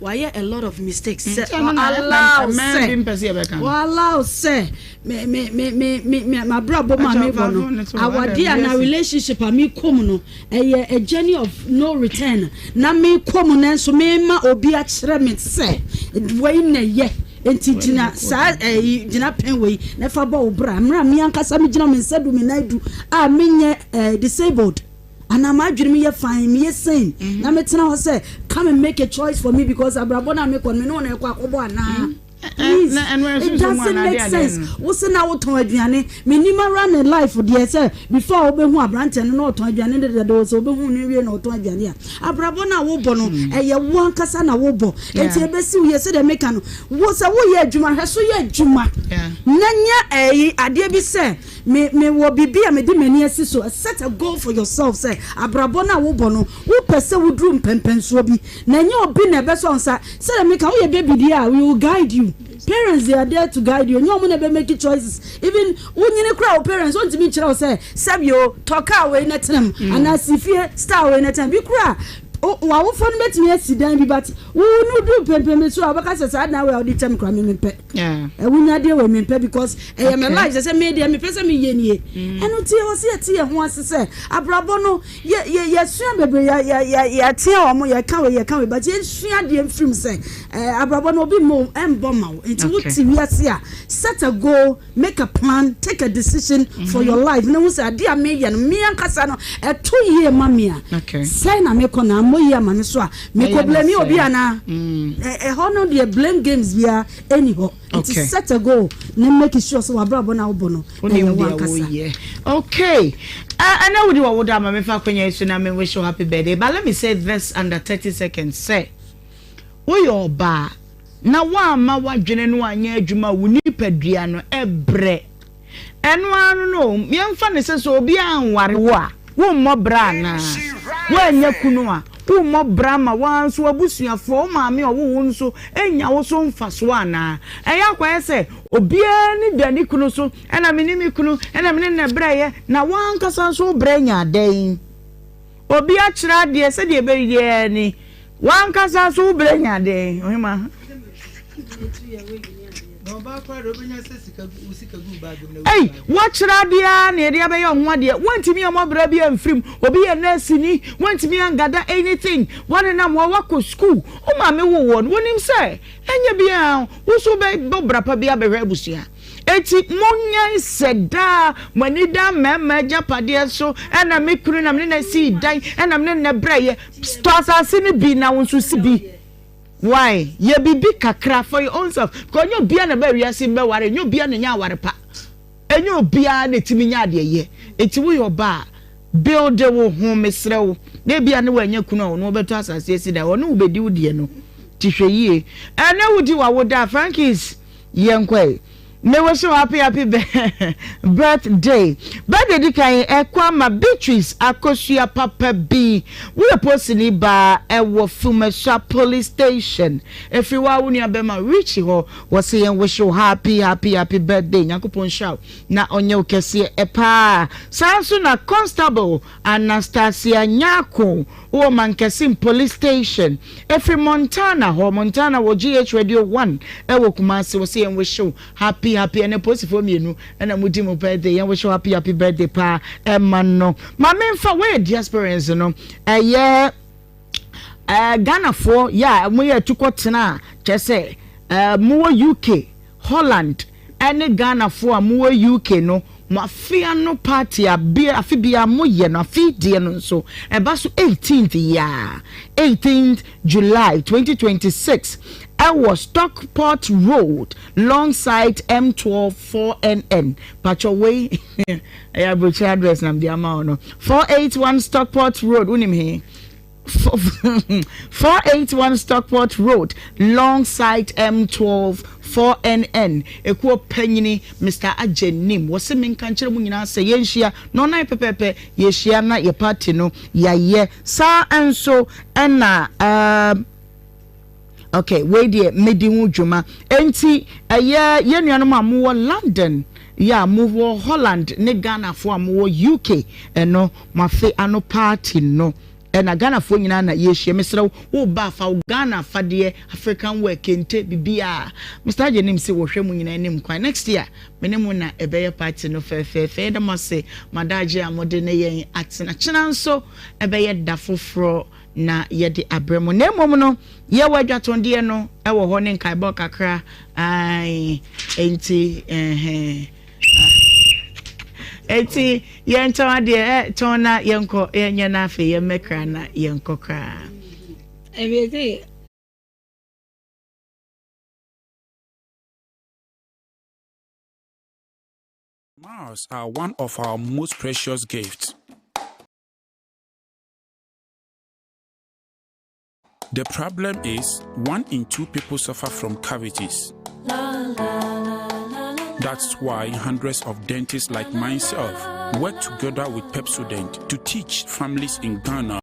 K: wayɛ a lot of mistakes sɛ allow sɛ allow sɛ Me me me me me me m'abrabɔ mu a mebɔ no, awadeɛ anaa relationship a mekɔ mu no, ɛyɛ a journey of no return. Na mekɔ mu nanso mema obi akyerɛ me sɛ wei na ɛyɛ. Nti gyina saa ɛyi gyina pɛn wei na fa bɔ wo bra. Mmerɛ a me ankasa megyina me nsa du me nan du a menyɛ ɛɛ disabled anaa m'adwene mu yɛ fine meyɛ sane na metena hɔ sɛ come and make a choice for me because abrabɔ no a mekɔ no me ne wo na ɛkɔ akɔbɔ anaa. Please, it doesn't make sense. Wo se na wotɔn aduane. Menim ara ne life deɛ sɛ before wobɛhu aberanteɛ no na ɔtɔn aduane no deda sɛ wobɛhu no wie na ɔtɔn aduane a. Abrabɔ no a wobɔ no, hmm. ɛyɛ wo ankasa na wobɔ. Enti ɛbɛsi wo yɛ sɛdeɛ meka no. Wo sɛ woyɛ adwuma, hwɛ so yɛ adwuma. Na nyɛ ɛyi adeɛ bi sɛ me me wɔ biribi a mede m'ani asi so. Set a goal for yourself sɛ abrabɔ no a wobɔ no, wopɛ sɛ woduru mpɛmpɛnsoɔ bi. Na ɛnyɛ obi na ɛbɛsɔ nsa. Sɛdeɛ meka, woyɛ baby deɛ a, we will guide you. Parents they are there to guide you. Ɛnyɛ wɔn na ɛbɛ make choices. Even wonyini koraa wo parents wɔntumi nkyerɛ wo sɛ sɛbi o tɔ car wei na tena mu mm. anaa si fie style wei na tena mu. Bi koraa w'awofoɔ no bɛtumi asi dan bi but wo no du mpɛmpɛn bi so a wobɛka sɛ saa dan wei a wode kyɛ me koraa me mempɛ. Wonya deɛ wei mempɛ because ɛyɛ me life sɛ sɛ me deɛ mepɛ sɛ meyɛ nie. Mm. Ɛno nti ɛwɔ sɛ yɛte yɛn ho ase sɛ abrabɔ no Yɛ yɛ yɛsua bebree yɛ yɛ yɛ yɛtea wɔn yɛka wei yɛka wei but yɛnsua adeɛ mfiri mu sɛ ɛɛ abrabɔ no obi mmɔ ɛmbɔ ma wo nti wo te wiase a set a goal make a plan take a decision mm -hmm. for your life na ho sɛ adeɛ a meyɛ no me ankasa no ɛto yie ma me a sɛn na mekɔ na mmɔ yie ama me so a mekɔ blame obi anaa mm. ɛhɔ no deɛ blame games biara ɛni hɔ. Nti set a goal na make sure sɛ w'abrabɔ no a wobɔ no ɛyɛ w'ankasa.
B: Okay. Ɛnɛ wodi wɔ woda ma mefa akwanya yi so na me wish you happy birthday but let me say this under 30 seconds sɛ woyɛ ɔbaa na woamma w'adwene no anyɛ adwuma wo nipadua no ɛbrɛ Ɛno ara no no, yɛmfa no sɛ sɛ obi anware wo a, wommɔ bra anaa? Woannya kunu a, wommɔ bra ma wo ara nso w'abusuafoɔ, wo maame a ɔwoo wo nso nnya wo so mfasoɔ anaa? Ɛyɛ akɔyɛ sɛ obiara ani da ne kunu so, ɛna me ne me kunu, ɛna me ne no na ɛbrɛeɛ, na wo ankasa nso wo brɛ nyaa dɛn? Obi akyerɛ adeɛ sɛdeɛ ɛbɛyɛ ni, w'ankasa nso wo brɛ nya dɛn? Ɔhema. Ei, woakyerɛ adeɛ ara na yɛde abɛyɛ ɔho adeɛ. Woantumi ammɔ bra bi amfiri mu. Obi yɛ nɛɛseni, woantumi angada anything. Woanenam hɔ, woakɔ sukuu. Wo maame woo woɔ no, wonim sɛ ɛnyɛ biara wo nso wobɛbɔ bra pa bi abɛhwɛ abusua. Enti monnyae sɛ daa mo ani da mmarima agyapadeɛ so, ɛna me kunu na me ne no sii dan, ɛna me ne no brɛeɛ. Tɔ asase no bi na wo nso si bi. Why? Yɛ biribi kakra for your own self. Because ɛnyɛ obiara na ɛba wiase bɛware, ɛnyɛ obiara na ɛnya aware pa. Ɛnyɛ obiara na ɛtumi nya adeɛ yɛ. Enti woyɛ ɔbaa a, build wo ho, mesrɛ wo. Na ebia ne woannya kunu a ɔno ɔbɛtɔ asase asi dan, ɔne wo bɛdi wo deɛ no. Nti hwɛ yie. Ɛnɛ wodi w'awoda a, Frankis, yɛnkɔ ɛ. Me wish wo happy happy birthday. Birthday di kan ɛkɔ ama Beatrice Akosua papa bi. Woyɛ posini baa ɛwɔ Fumasua police station. Ɛfiri wo a wo nua bɛma Richie hɔ. Wɔse yɛn wish wo happy happy happy birthday. Nyankopɔn nhyira wo na ɔnyɛ wo kɛseɛ ɛpaa. Saa nso na Constable Anastasia Nyarko wɔ Mankasim Police Station. Ɛfiri Montana hɔ, Montana wɔ GH Radio 1 ɛwɔ Kumasi. Wɔse yɛn wish wo happy happy. Ɛnɛ polisifoɔ mmienu ɛna mo di mo birthday. Yɛn wish wo happy happy birthday paa ɛma no. Ma menfa wei yɛ diasporans no ɛyɛ ɛɛ Ghanafoɔ yɛ a mo yɛ atukɔ tena a kyerɛ sɛ ɛɛ mo wɔ UK, Holland ɛne Ghanafoɔ a mo wɔ UK no mo afe ano party a bia afe bia mo yɛ no afe deɛ no nso ɛba so 18th yia 18th July 2026 ɛwɔ Stockport Road Long Site M12 4NN patwɔ wei ɛyɛ aburokyire address na mede ama wo no 481 Stockport Road wonim he 481 Stockport Road Long Site M12 4NN ekuo panyini Mr. Agyenim wɔse menka nkyerɛ mu nyinaa sɛ yɛnhyia na ɔnan pɛpɛɛpɛ yɛhyia na yɛ party no yɛayɛ saa nso ɛna uh, Okay, wei deɛ mɛdi ho dwuma. Enti ɛyɛ yɛn nuanom a mowɔ London, yɛ a mowɔ Holland ne Ghanafoɔ a mowɔ UK ɛno, mo afe ano party no ɛna Ghanafoɔ nyinaa na yɛhyia. Mesrɛ wo, woba a fa wo Ghana afadeɛ, African wear, kente, biribiara. Mister Agyenim se wɔhwɛ mo nyinaa anim kwan. Next year, me ne mo na ɛbɛyɛ party no fɛfɛɛfɛ. Yɛda mo ase mo adagyeɛ a mode ne yɛn atena. Kyena nso ɛbɛyɛ da foforɔ. na yɛde abrɛ mo. Na mmom no, yɛwɔ adwatɔndeɛ no wɔ hɔ ne nkaebɔ kakra. Ae, enti, ɛhɛn. Enti, yɛntɔn adeɛ, ɛ, tɔn na yɛnkɔ, yɛnyɛ na afei yɛmmɛkra na yɛnkɔ koraa.
L: Smiles are one of our most precious gifts. The problem is, one in two people suffer from cavities. That's why hundreds of dentists like myself work together with Pepsodent to teach families in Ghana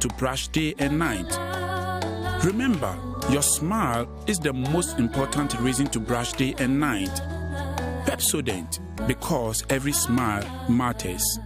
L: to brush day and night. Remember, Your smile is the most important reason to brush day and night. Pepsodent, because every smile matters.